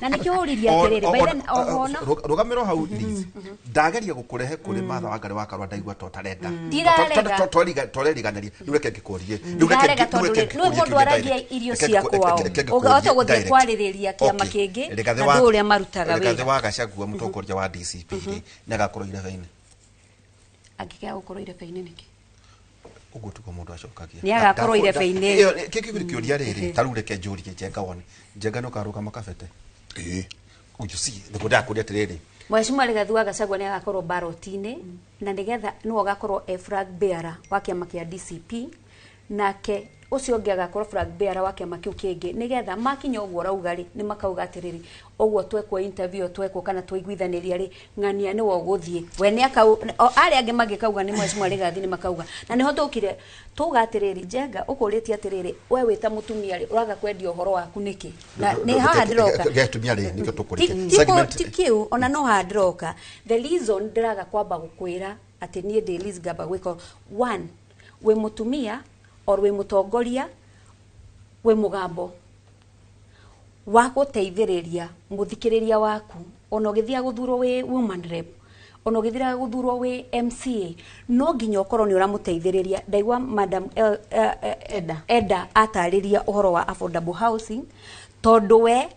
Na nĩkĩo ũririe atĩrĩrĩ, by then oho no Rũgamĩro hau Liz. Ndageria gũkũrehe kũrĩ Martha Wangari wa Karua, ndaigua to tarenda. Ndirarega. Toreriganĩria. Rĩu reke ngĩkũrie. Rĩu reke Ndirarega tondũ rĩ, nĩ mũndũ aragia irio cia kwao, ũngĩhota gũthiĩ kwarĩrĩria kĩama kĩngĩ na ndũĩ ũrĩa marutaga Rigathĩ wĩra. wa Gachagua mũtongoria wa DCP rĩ, nĩ agakorwo irebe-inĩ. Angĩkĩaga gũkorwo irebe-inĩ nĩkĩ? Ũguo tiguo mũndũ acokagia. Nĩ agakorwo irebe-inĩ. Kĩkĩ kĩũria rĩrĩ, ta rĩu reke njũrie Njenga wone. Njenga nĩ ũkarũgama kabete? Ĩĩ. You see, nĩguo ndakũria atĩrĩrĩ. Mheshimiwa Rigathi wa Gachagua nĩ agakorwo baroti-inĩ, na nĩgetha nĩwe ũgakorwo e flag bearer wa kĩama kĩa DCP, nake ũcio ũngĩ agakorwo flag bearer wa kĩama kĩu kĩngĩ, nĩgetha makinya ũguo ũrauga rĩ, nĩ makauga atĩrĩrĩ, ũguo twekwo interview twekwo kana twaiguithanĩria rĩ, ng'ania nĩwe ũgũthiĩ we nĩ akau, arĩa angĩ mangĩkauga nĩ Mheshimiwa Rigathi nĩ makauga. Na nĩho tũkire tuga atĩrĩrĩ, Njenga ũkũrĩtie atĩrĩrĩ, we wĩ ta mũtumia rĩ, ũraga kwendia ũhoro waku nĩkĩ? Na nĩ haha ndĩroka. Gĩa atumia rĩ, nĩkĩo tũkũrĩtie. Ti kĩu, ona no haha ndĩroka. The reason ndĩraga kwamba gũkwĩra atĩ niĩ ndĩ Liz ngamba gwĩka, one, wĩ mũtumia or wĩ mũtongoria, wĩ mũgambo wa gũteithĩrĩria mũthikĩrĩria waku, ona ũgĩthiaga gũthurwo wĩ woman rep, ona ũgĩthiaga gũthurwo wĩ MCA, no nginya ũkorwo nĩ ũramũteithĩrĩria. Ndaigua Madam Eda atarĩria ũhoro wa affordable housing, tondũ we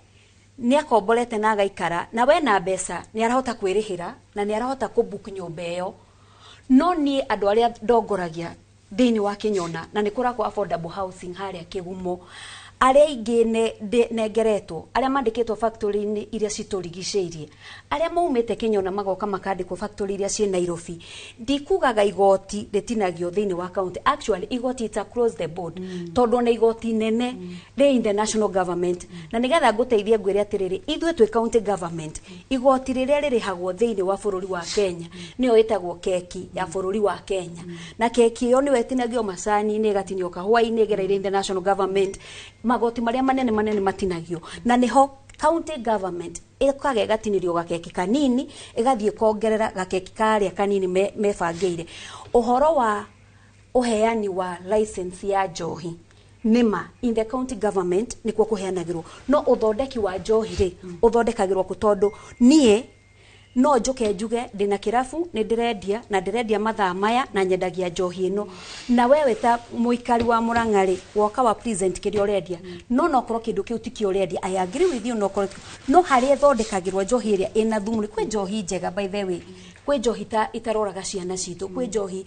nĩ akomborete na agaikara na we na mbeca nĩ arahota kwĩrĩhĩra na nĩ arahota kũbook nyũmba ĩyo. No niĩ andũ arĩa ndongoragia thĩinĩ wa Kĩnyona, na nĩ kũrakwo affordable housing harĩa Kĩgumo, arĩa aingĩ nengeretwo, arĩa mandĩkĩtwo factory-inĩ iria citũrigicĩirie, arĩa maumĩte Kĩnyona magoka makandĩkwo factory iria ciĩ Nairobi, ndikugaga igoti rĩtinagio thĩinĩ wa county. Actually igoti it's across the board, tondũ ona igoti nene rĩ in the national government. Na nĩgetha ngũteithie ngwĩre atĩrĩrĩ, ithuĩ twĩ county government, igoti rĩrĩa rĩrĩhagwo thĩinĩ wa bũrũri wa Kenya nĩyo ĩtagwo keki ya bũrũri wa Kenya, na keki ĩyo nĩyo ĩtinagio macani-inĩ, ĩgatinio kahũa-inĩ, ĩgereire in the national government. Magoti marĩa manene manene matinagio, na nĩho county government ĩkaga ĩgatinĩrio gakeki kanini, ĩgathiĩ kongerera gakeki karĩa kanini mebangĩire. Ũhoro wa ũheani wa license ya njohi, nĩma in the county government nĩkuo kũheanagĩrwo, no ũthondeki wa njohi rĩ, ũthondekagĩrwo kũ? Tondũ niĩ No njoke njuge ndina kirabu ni ndirendia na ndirendia mathaa maya na nyendagia njohi ino na wewe ta muikari wa Murang'a ri woka wa present kiria urendia no no korwo kindu kiu tikio urendia. I agree with you, no korwo no haria thondekagirwo njohi iria ina thumu. Kwi njohi njega, by the way, kwi njohi ta itaroraga ciana citu, kwi njohi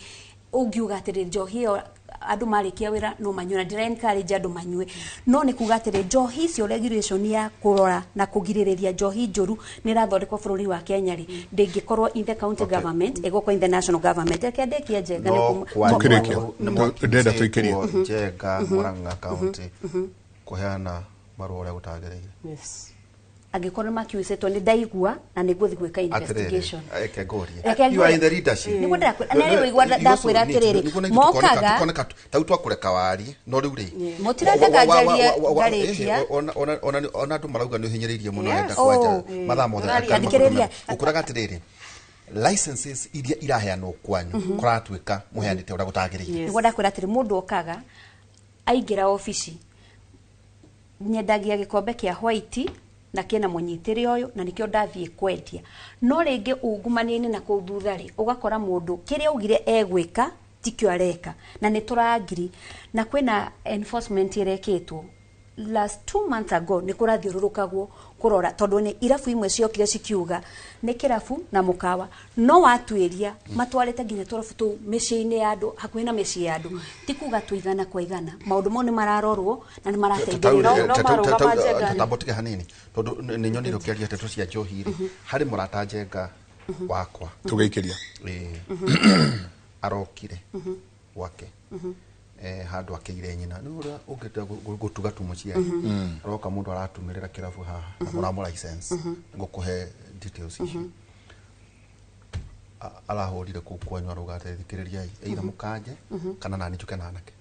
ungiuga atĩrĩ njohi ĩyo andũ marĩkia wĩra no manyue, na ndĩra encourage andũ manyue, no nĩ kuga atĩrĩ njohi icio regulation ya kũrora na kũgirĩrĩria njohi njũru nĩ ĩrathondekwo bũrũri wa Kenya rĩ, ndĩngĩkorwo in the county government, ĩgũkorwo in the national government. Reke ndĩkie, Njenga, nĩ Ndĩrenda tũikĩrie. Njenga, Murang'a County kũheana marũa ũrĩa gũtagĩrĩire. Yes. Angĩkorwo nĩ makiucĩtwo nĩ ndaigua na nĩ ngũthiĩ gwĩka investigation. Reke ngũrie. Reke You are ngũrie. in the leadership. Nĩguo ndĩrakwĩra, na rĩu waigua ndakwĩra atĩrĩrĩ, mokaga tau twakũreka warie no rĩu rĩ Mũtirendeka njarie ngarĩkia. Ona andũ marauga nĩ ũhinyĩrĩirie mũno. Yes. Enda kwanja Oh. mathaa mothe. Thikĩrĩria. Ũkũraga atĩrĩrĩ, licenses iria iraheanwo kwanyu kũratuĩka mũheanĩte ũrĩa gũtagĩrĩire? Nĩguo ndakwĩra atĩrĩ, mũndũ okaga aingĩra obici, nyendagia gĩkombe kĩa white na kĩna mũnyitĩre ũyũ na nĩkĩo ndathiĩ kwendia, no rĩngĩ ungumania-inĩ na kũu thutha rĩ, ũgakora mũndũ kĩrĩa augire egwĩka tikĩo areka, na nĩ tũrangiri na kwĩna enforcement ĩrekĩtwo last 2 months ago, nĩ kũrathiũrũrũkagwo kũrora tondũ nĩ irabu imwe ciokire cikiuga nĩ kĩrabu na mũkawa, no watuĩria matwarĩte nginya tũrabu tũu mĩciĩ-inĩ ya andũ, hakuhĩ na mĩciĩ ya andũ. Ti kuga tu igana kwa igana, maũndũ mau nĩ mararorwo na nĩ marateithĩrĩria. Tambo tige hanini tondũ nĩ nyonire ũkĩaria ndeto cia njohi rĩ, harĩ mũrata, Njenga, wakwa. Tũgĩikĩria. Ĩĩ. Arokire gwake handũ akĩire nyina nĩ ũrĩa ũngĩenda gũtuga tu mũciari. Aroka mũndũ aratumĩrĩra kĩrabu haha na mũramũ license. Ngũkũhe details icio. Arahũrire kũu kwanyu arauga atĩ thikĩrĩriai, either mũkanje kana nani njuke na anake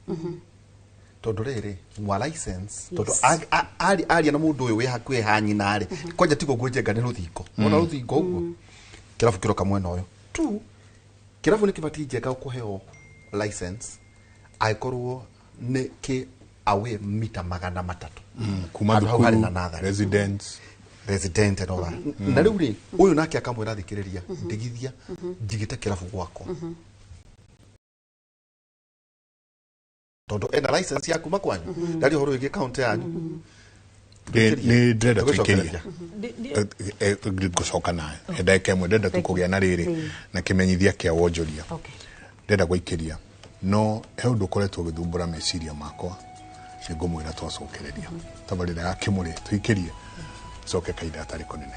tondũ rĩrĩ mwa license tondũ aria na mũndũ ũyũ wĩ hakuhĩ ha nyina rĩ, kwanja tiguo ngwĩnjenga nĩ rũthingo ona rũthingo ũguo kĩrabu kĩroka mwena ũyũ tu. Kĩrabu nĩ kĩbatiĩ, Njenga, kũheo license angĩkorwo nĩ kĩ away mita 300 kuma handũ hau harĩ na thukuru, natharĩ residents. Resident and all that. Na rĩu rĩ, ũyũ nake akamwĩra thikĩrĩria, ndigithia njigĩte kĩrabu gwakwa tondũ ena license ya kuma kwanyu, ndaria ũhoro wĩgiĩ kaunti yanyu. Nĩ ndĩrenda tũikĩrie. Tũgĩcokereria. Ngũcoka nayo he ndagĩka ĩmwe, ndĩrenda tu kũgĩa na rĩrĩ na kĩmenyithia kĩa wonjoria ndĩrenda gũikĩria, no he ũndũ ũkoretwo ũgĩthumbũra meciria makwa, nĩ ngũmwĩra twacokereria tabarĩra ya kĩmũrĩ. Tũikĩrie, coke kahinda gatarĩ kũnene.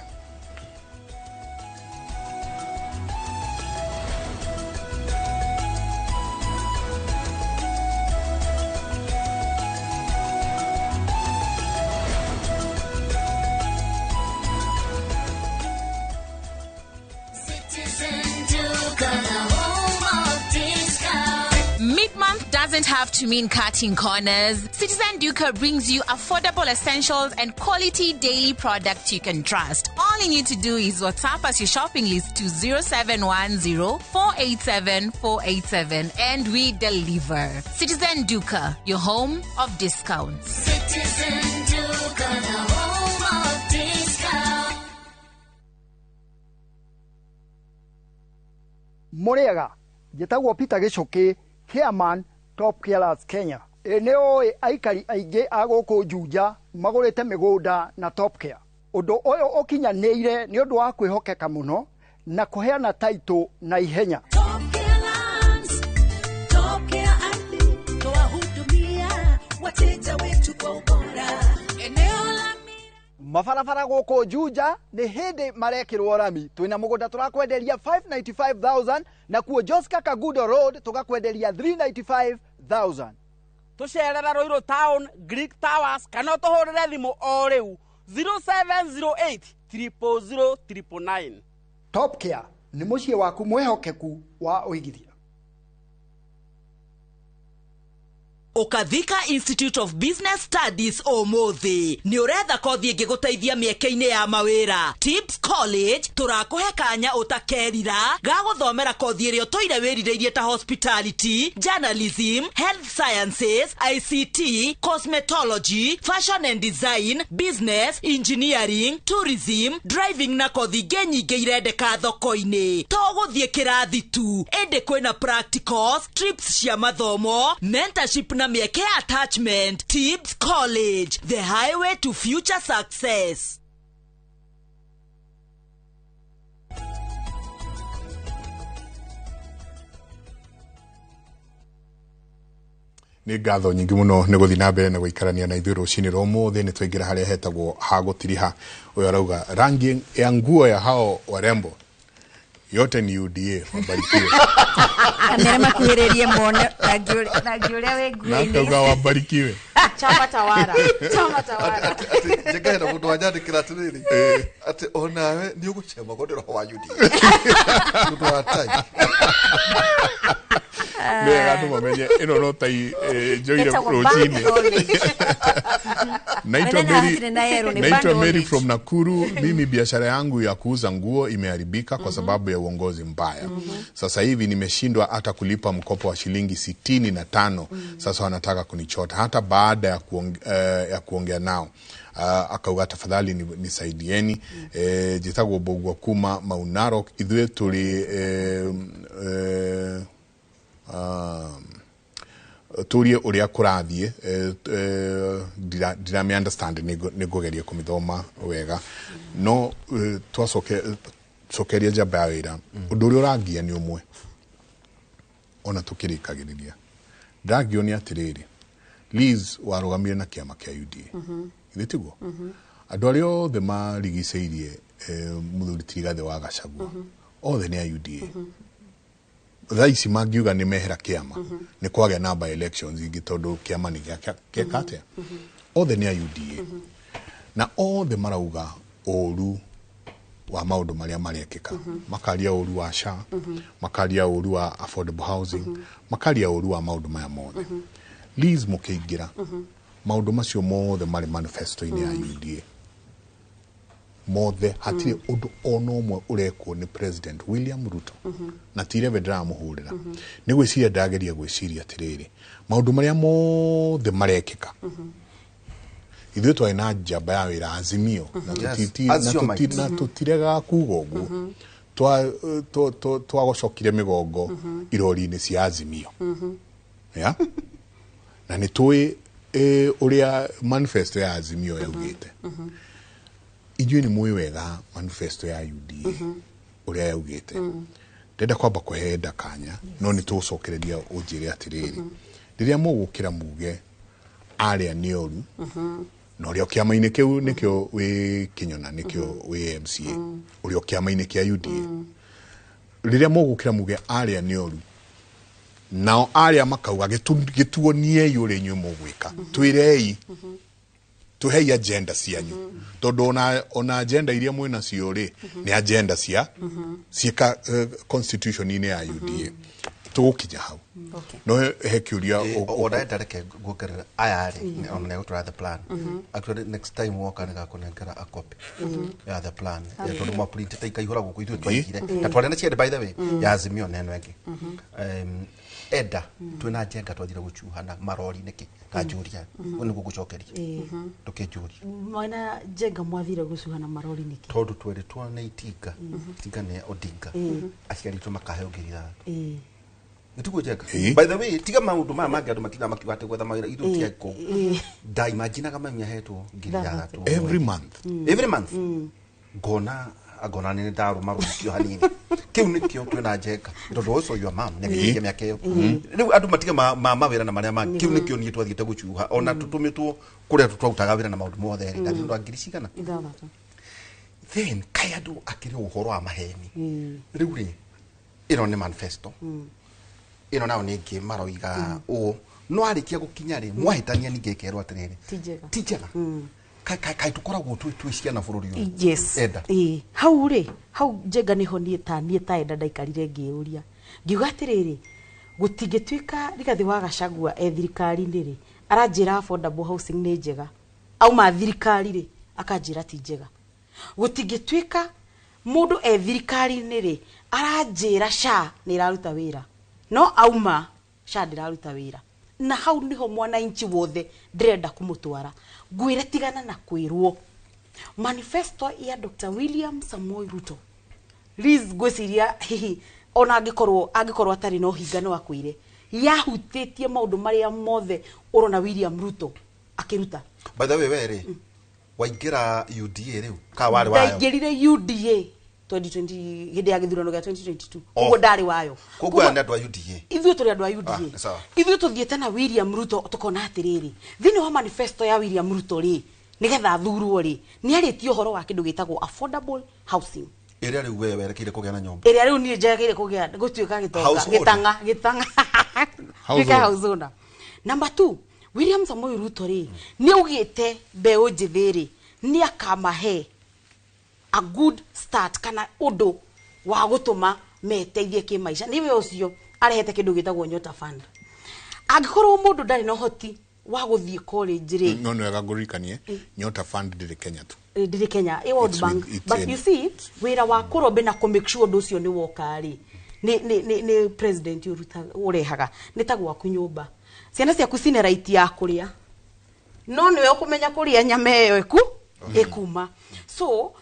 Citizen Duka, the home of discount. Mid-month doesn't have to mean cutting corners. Citizen Duka brings you affordable essentials and quality daily products you can trust. All you need to do is WhatsApp us your shopping list to 0710 487 487 and we deliver. Citizen Duka, your home of discounts. Citizen Duka, the home of discount. Mũrĩega, njĩtagwo Peter Gĩcũkĩ, chairman Top Carers Kenya. Ĩ nĩ ũĩ aikari aingĩ a gũkũ Juja magũrĩte mĩgũnda na Top Care. Ũndũ ũyũ ũkinyanĩire nĩ ũndũ wa kwĩhokeka mũno na kũheana taitũ na ihenya. Top Care Lands, Top Care Ardhi, twahudumia wateja wetu kwa ubora. Eneo la Mabarabara gũkũ Juja nĩ hĩndĩ marekĩrwo rami. Twĩna mũgũnda tũrakwenderia 595,000, nakuo Joska Kagudo Road tũgakwenderia 395,000. Tũcerere Ruiru Town, Greek Towers, kana ũtũhũrĩre thimũ o rĩu 0708 000 999. Top Care nĩ mũciĩ waku mwĩhokeku wa ũigithia. Ũkathika Institute of Business Studies ũmũthĩ. Nĩ ũretha kothi ĩngĩgũteithia mĩeke-inĩ ya mawĩra? Tips College tũrakũhe kanya ũtakerira ga gũthomera kothi ĩrĩa ũtũire wĩrirĩirie ta hospitality, journalism, health sciences, ICT, cosmetology, fashion and design, business, engineering, tourism, driving na kothi ingĩ nyingĩ irendeka thoko-inĩ. To gũthiĩ kĩrathi tu, ĩndĩ kwĩna practicals, trips cia mathomo, mentorship na mĩeke ya attachment. Tips College, the highway to future success. Nĩ ngatho nyingĩ mũno nĩ gũthiĩ na mbere na gũikarania na ithuĩ rũcinĩ rwa ũmũthĩ. Nĩ twaingĩra harĩa hetagwo ha gũtiriha. Ũyũ arauga rangi ya nguo ya hao warembo yote ni UDA, wabarikiwe. Kamera makuhĩrĩrie mone rangi ũrĩa wĩ nguo-inĩ. Nakauga wabarikiwe. Chama tawara, chama tawara. Njenga hena mũndũ wanjandĩkĩra atĩrĩrĩ atĩ onawe nĩ ũgũcema ko ndĩ roho wa UDA mũndũ wa tai. Nĩ wega andũ mamenye ĩno no tai njoire rũcinĩ. Naitwa Mary from Nakuru. Mimi biashara yangu ya kuuza nguo imeharibika kwa sababu ya uongozi mbaya. Sasa hivi nimeshindwa hata kulipa mkopo wa shilingi 65. Sasa wanataka kunichota hata baada ya kuongea nao. Akauga tafadhali nisaidieni. Jitagwo Bogwa kuma Maunarok ithuĩ tũrĩ turie uria kurathie ndirame understand nĩ ngũgeria kũmĩthoma wega no twacokeria njamba ya wĩra. Ũndũ ũrĩa ũrangia nĩ ũmwe ona tũkĩrĩkagĩrĩria ndangio nĩ atĩrĩrĩ, Liz warũgamire na kĩama kĩa UDA githĩ tiguo? Andũ arĩa othe marigicĩirie mũthuri ti Rigathĩ wa Gachagua othe nĩ a UDA. Thaa ici mangiuga nĩ mehera kĩama nĩ kwagĩa na by elections ingĩ tondũ kĩama nĩ gĩeka atĩa? Othe nĩ a UDA na othe marauga ũru wa maũndũ marĩa marekĩka. Makaria ũru wa SHA, makaria ũru wa affordable housing, makaria ũru wa maũndũ maya mothe. Liz mũkĩingĩra maũndũ macio mothe marĩ manifesto-inĩ ya UDA mothe, hatirĩ ũndũ ona ũmwe ũrekwo nĩ President William Ruto na ti irebe ndĩramũhũrĩra. Nĩ gwĩciria ndageria gwĩciria atĩrĩrĩ, maũndũ marĩa mothe marekĩka ithuĩ twarĩ na njamba ya wĩra Azimio na tũtiregaga kuga ũguo, twagocokire mĩgongo irori-inĩ cia Azimio. Na nĩ tũĩ ũrĩa manifesto ya Azimio yaugĩte. Inyuĩ nĩ mũĩ wega manifesto ya UDA ũrĩa yaugĩte. Ndĩrenda kwamba kũhe kanya no nĩ tũgũcokereria ũnjĩre atĩrĩrĩ, rĩrĩa mũgũkĩra muge arĩa nĩ oru na ũrĩa kĩama-inĩ kĩu nĩkĩo wĩ Kĩnyona nĩkĩo wĩ MCA ũrĩa kĩama-inĩ kĩa UDA, rĩrĩa mũgũkĩra muge arĩa nĩ oru nao arĩa makauga gĩtuoniei ũrĩa inyuĩ mũgwĩka, twĩrei tuhei agenda cianyu tondu ona agenda iria mwina cio ri ni agenda cia ciika constitution-inĩ ya UDA tugukinya hau no he kiuria ona ndareke nguongerera aya ri ona nĩ gũtwara the plan. Actually next time woka nĩ gakunengera a copy ya the plan ya tondu mwa print ta ikaihũra gũkũ ithuĩ twaigire na twarĩ na ciende by the way ya Azimio na ĩno ĩngĩ enda twina njenga twathire gucuhana marori niki kanjuria ni gugucokeria tukinjuria mwana njenga mwathire gucuhana marori niki tondu tweritwo ni itinga itinga ni Odinga aciari tu makaheo 6,000 nitugo njenga by the way tiga maundu maya mangi andu matinda makiuga ati gwetha mawira ithuĩ ti aiko nda imaginaga mami ahetwo 6,000 every month every month ngona agona nĩ ndarũma rũcio hanini kiu nikio twina njenga tondu also your mom nĩ mĩaka ĩyo rĩu andũ matige ma mawĩra na marĩa mangĩ kiu nikio niĩ twathiĩte gũcuha ona tũtũmĩtwo kũrĩa tũtwarutaga wĩra na maũndũ mothe rĩ ndathire ndwa ngiri cigana then kaĩ andũ akĩrĩ ũhoro wa maheni rĩu rĩ ĩno nĩ manifesto ĩno nayo nĩ ĩngĩ maroiga ũũ no arĩkia gũkinya rĩ mwahĩtania ningĩ ĩkerwo atĩrĩrĩ ti njega kai tukoragwo twi ciana bũrũri ũyũ. Yes. Enda. Hau rĩ, hau njenga niho niĩ ta enda ndaikarire ngĩũria. Ngiuga atĩrĩrĩ, Gũtingĩtuĩka Rigathĩ wa Gachagua e thirikari-inĩ rĩ, aranjĩra affordable housing nĩ njega, auma thirikari rĩ, akanjĩra ti njega. Gũtingĩtuĩka mũndũ e thirikari-inĩ rĩ, aranjĩra SHA nĩ ĩraruta wĩra, no auma SHA ndĩraruta wĩra. Na hau niho mwananchi wothe ndĩrenda kũmũtwara, ngwĩre tigana na kwĩrwo. Manifesto ya Dr. William Samoei Ruto, Liz, ngwĩciria hihi ona angĩkorwo atarĩ na ũhinga no akwĩre, yahutĩtie maũndũ marĩa mothe ũrona William Ruto akĩruta. By the way, we rĩ, waingĩra UDA rĩu ka warĩ wayo? Ndaingĩrire UDA 2020, hĩndĩ ya gĩthurano gĩa 2022. Oh. Ũguo ndarĩ wayo. Koguo aya nĩ andũ a UDA. Ithuĩ tũrĩ andũ a UDA. Ah, nĩ sawa. Ithuĩ tũthiĩte na William Ruto, tũkona atĩrĩrĩ, thĩinĩ wa manifesto ya William Ruto rĩ, nĩgetha athurwo rĩ, nĩ arĩtie ũhoro wa kĩndũ gĩtagwo affordable housing. Ĩrĩa rĩu we werekeire kũgĩa na nyũmba. Ĩrĩa rĩu niĩ njerekeire kũgĩa gũtuĩka gĩtonga. Householder. Gĩtang'a tuĩke house owner. Number 2, William Samoei Ruto rĩ, nĩ augĩte mbeũ njĩthĩ rĩ, nĩ akamahe a good start kana ũndũ wa gũtũma meteithie kĩmaica. Nĩwe ũcio arehete kĩndũ gĩtagwo Nyota Fund. Angĩkorwo mũndũ ndarĩ na ũhoti wa gũthiĩ college rĩ, No nĩ wega ngũririkanie, Nyota Fund ndĩrĩ Kenya tu. Ndĩrĩ Kenya, ĩ World It's Bank. it's But you see, wĩra wa kũrombe na kũ make sure ũndũ ũcio nĩ woka rĩ, nĩ president ũrehaga. Nĩ ta gwaku nyũmba, ciana ciaku cina right ya kũrĩa, no nĩwe ũkũmenya kũrĩa nyama ĩyo ĩkuma. So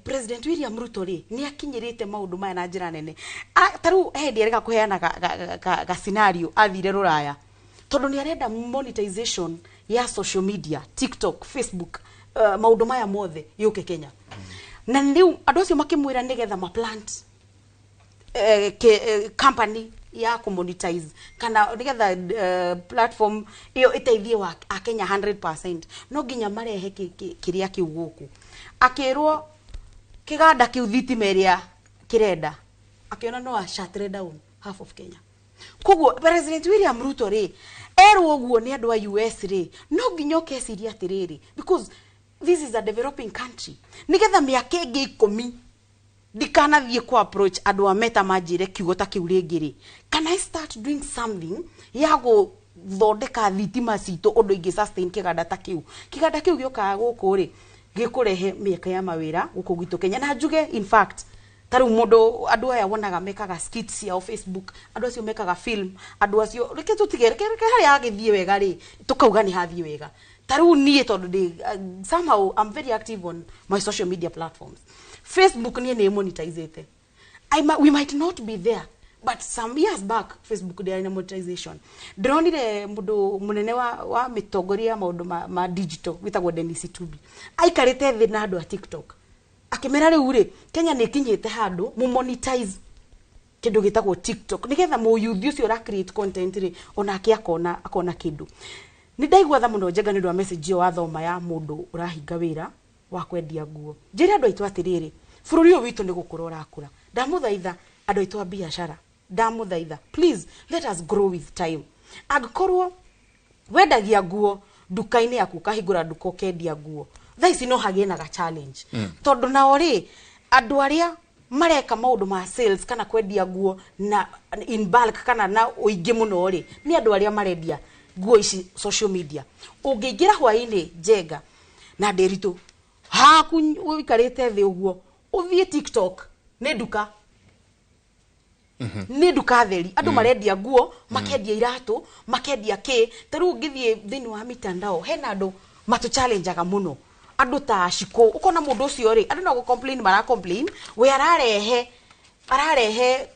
President William Ruto rĩ, nĩ akinyĩrĩte maũndũ maya na njĩra nene. Ta rĩu he hĩndĩ arega kũheana ga scenario, athire rũraya tondũ nĩ arenda monetization ya social media, TikTok, Facebook, maũndũ maya mothe yũke Kenya. Na rĩu andũ acio makĩmwĩra nĩgetha ma plant company ya kũmonetize kana nĩgetha platform ĩyo ĩteithie wa akenya 100%, no nginya marehe kĩrĩa kĩu gũkũ. Akĩrwo kĩganda kĩu thitima ĩrĩa kĩrenda, akĩona no a shut down half of Kenya. Koguo President William Ruto rĩ, erwo ũguo nĩ andũ a US rĩ, no nginya ũkeciria atĩrĩrĩ, because this is a developing country, nĩgetha mĩaka ĩngĩ 10 ndikanathiĩ ku approach andũ a Meta manjĩre kiugo ta kĩu rĩngĩ rĩ, can I start doing something ya gũthondeka thitima citũ ũndũ ingĩ sustain kĩganda ta kĩu. Kĩganda kĩu gĩũkaga gũkũ rĩ, gĩkũrehe mĩeke ya mawĩra gũkũ gwitũ Kenya. Na njuge in fact, ta rĩu mũndũ, andũ aya wonaga mekaga skits ciao Facebook, andũ acio mekaga film, andũ acio reke tũtige, reke harĩa hagĩthiĩ wega rĩ, tũkauga nĩ hathiĩ wega. Ta rĩu niĩ tondũ ndĩ, somehow I'm very active on my social media platforms, Facebook niĩ nĩ monetizete. We might not be there, but some years back Facebook ndĩarĩ na monetization. Ndĩronire mũndũ mũnene wa mĩtongoria ya maũndũ ma digital wĩtagwo Dennis Itubi, aikarĩte thĩ na andũ a TikTok akĩmera rĩu rĩ, Kenya nĩ ĩkinyĩte handũ mu monetize kĩndũ gĩtagwo TikTok nĩgetha mũyuthi ũcio ũra create content rĩ, onake akona kĩndũ. Nĩ ndaigua tha mũno Njenga nĩ ũndũ wa message ĩyo wathoma ya mũndũ ũrahinga wĩra wa kwendia nguo. Njĩre andũ aitũ atĩrĩrĩ, bũrũri ũyũ witũ nĩ gũkũra ũrakũra. Ndamũthaitha andũ aitũ a biacara, ndamũthaitha, please let us grow with time. Angĩkorwo wendagia nguo nduka-inĩ yaku, ũkahingũra nduka ũkendia nguo, thaa ici no hagĩe na ga challenge. Tondũ nao rĩ, andũ arĩa mareka maũndũ ma sales kana kwendia nguo na in bulk kana na ũingĩ mũno rĩ, nĩ andũ arĩa marendia nguo ici social media. Ũngĩingĩra hwaĩ-inĩ Njenga na Ndĩritũ haku ũikarĩte thĩ ũguo, ũthiĩ TikTok, nĩ nduka. Nĩ nduka theri, andũ marendia nguo, makendia iratũ, makendia kĩ. Ta rĩu ũngĩthiĩ thĩinĩ wa mitandao, hena andũ matũ challengeaga mũno, andũ ta Shiko. Ũkona mũndũ ũcio rĩ, andũ no gũ complain mara complain, we ararehe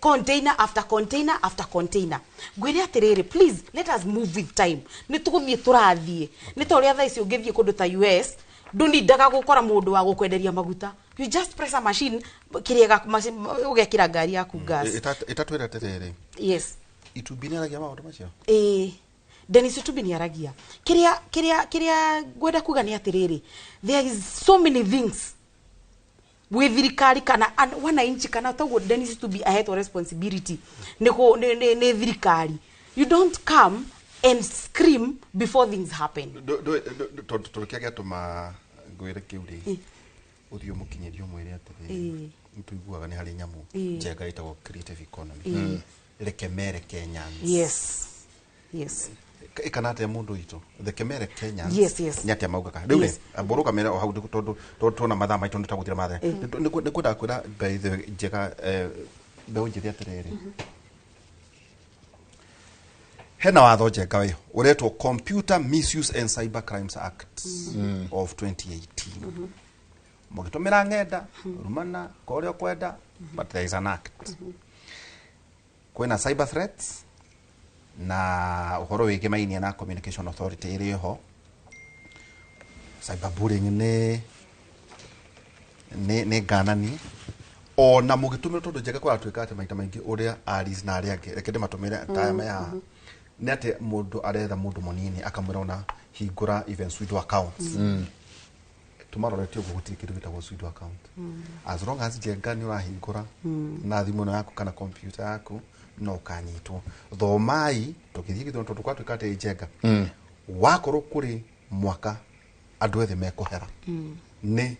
container after container after container. Ngwĩre atĩrĩrĩ, please let us move with time. Nĩ tũgũthiĩ tũrathiĩ, nĩ ta ũrĩa thaa ici ũngĩthiĩ kũndũ ta US, ndũnindaga gũkora mũndũ wa gũkwenderia maguta, you just press a machine kĩrĩa ũgekĩra ngari yaku gas. Ĩtatwĩra atĩrĩrĩ, Yes. Itubi nĩ aragia maũndũ macio? Ĩĩ, Dennis Itubi nĩ aragia. Kĩrĩa ngwenda kuga nĩ atĩrĩrĩ, there is so many things wĩ thirikari kana wananchi, kana toguo Dennis Itubi ahetwo responsibility nĩ thirikari. You don't come and scream before things happen. Tondũ kĩrĩa gĩatũma ngwĩre kĩu rĩ, ũthiĩ ũmũkinyĩrie ũmwĩre atĩrĩrĩ, nĩtũiguaga nĩ harĩ nyamũ njega ĩtagwo creative economy. Reke mere Kenyans. Yes, yes. Kana atia mundu witũ, the Kemere Kenyans. Yes. Nĩ atia maugaga rĩu rĩ? Ambũrũka mere o hau tondũ tuona mathaa maitũ nĩ tagũthira mathaa. Nĩ kwendaga kwĩra by the way, njega mbeũ njĩthĩ atĩrĩrĩ, hena watho njenga wĩ ũretwo Computer Misuse and Cyber Crimes Act of 2018. Mũgĩtũmĩra ng'enda rumana ka ũrĩa ũkwenda, but there is an act. Kwĩna cyber threats na ũhoro wĩgĩmainie na Communication Authority ĩrĩ ho. Cyberbullying nĩ ngananie ona mũgĩtũmĩra, tondũ njega kũratuĩka atĩ maita maingĩ ũrĩa aris na arĩa angĩ, reke ndĩmatũmĩre ta aya mea haha, nĩ atĩ mũndũ aretha mũndũ mũnini akamwĩra ona hingũra even pseudo accounts. Tũmarorete ũguo, gũtirĩ kĩndũ gĩtagwo pseudo account. As long as njenga nĩ ũrahingũra na thimũ ĩno yaku kana computer yaku, no ũkanyitwo. Thomai tũgĩthiĩ gĩthurano, tondũ kwatuĩka atĩ njenga wakorwo kũrĩ mwaka andũ ethĩ mekũhera nĩ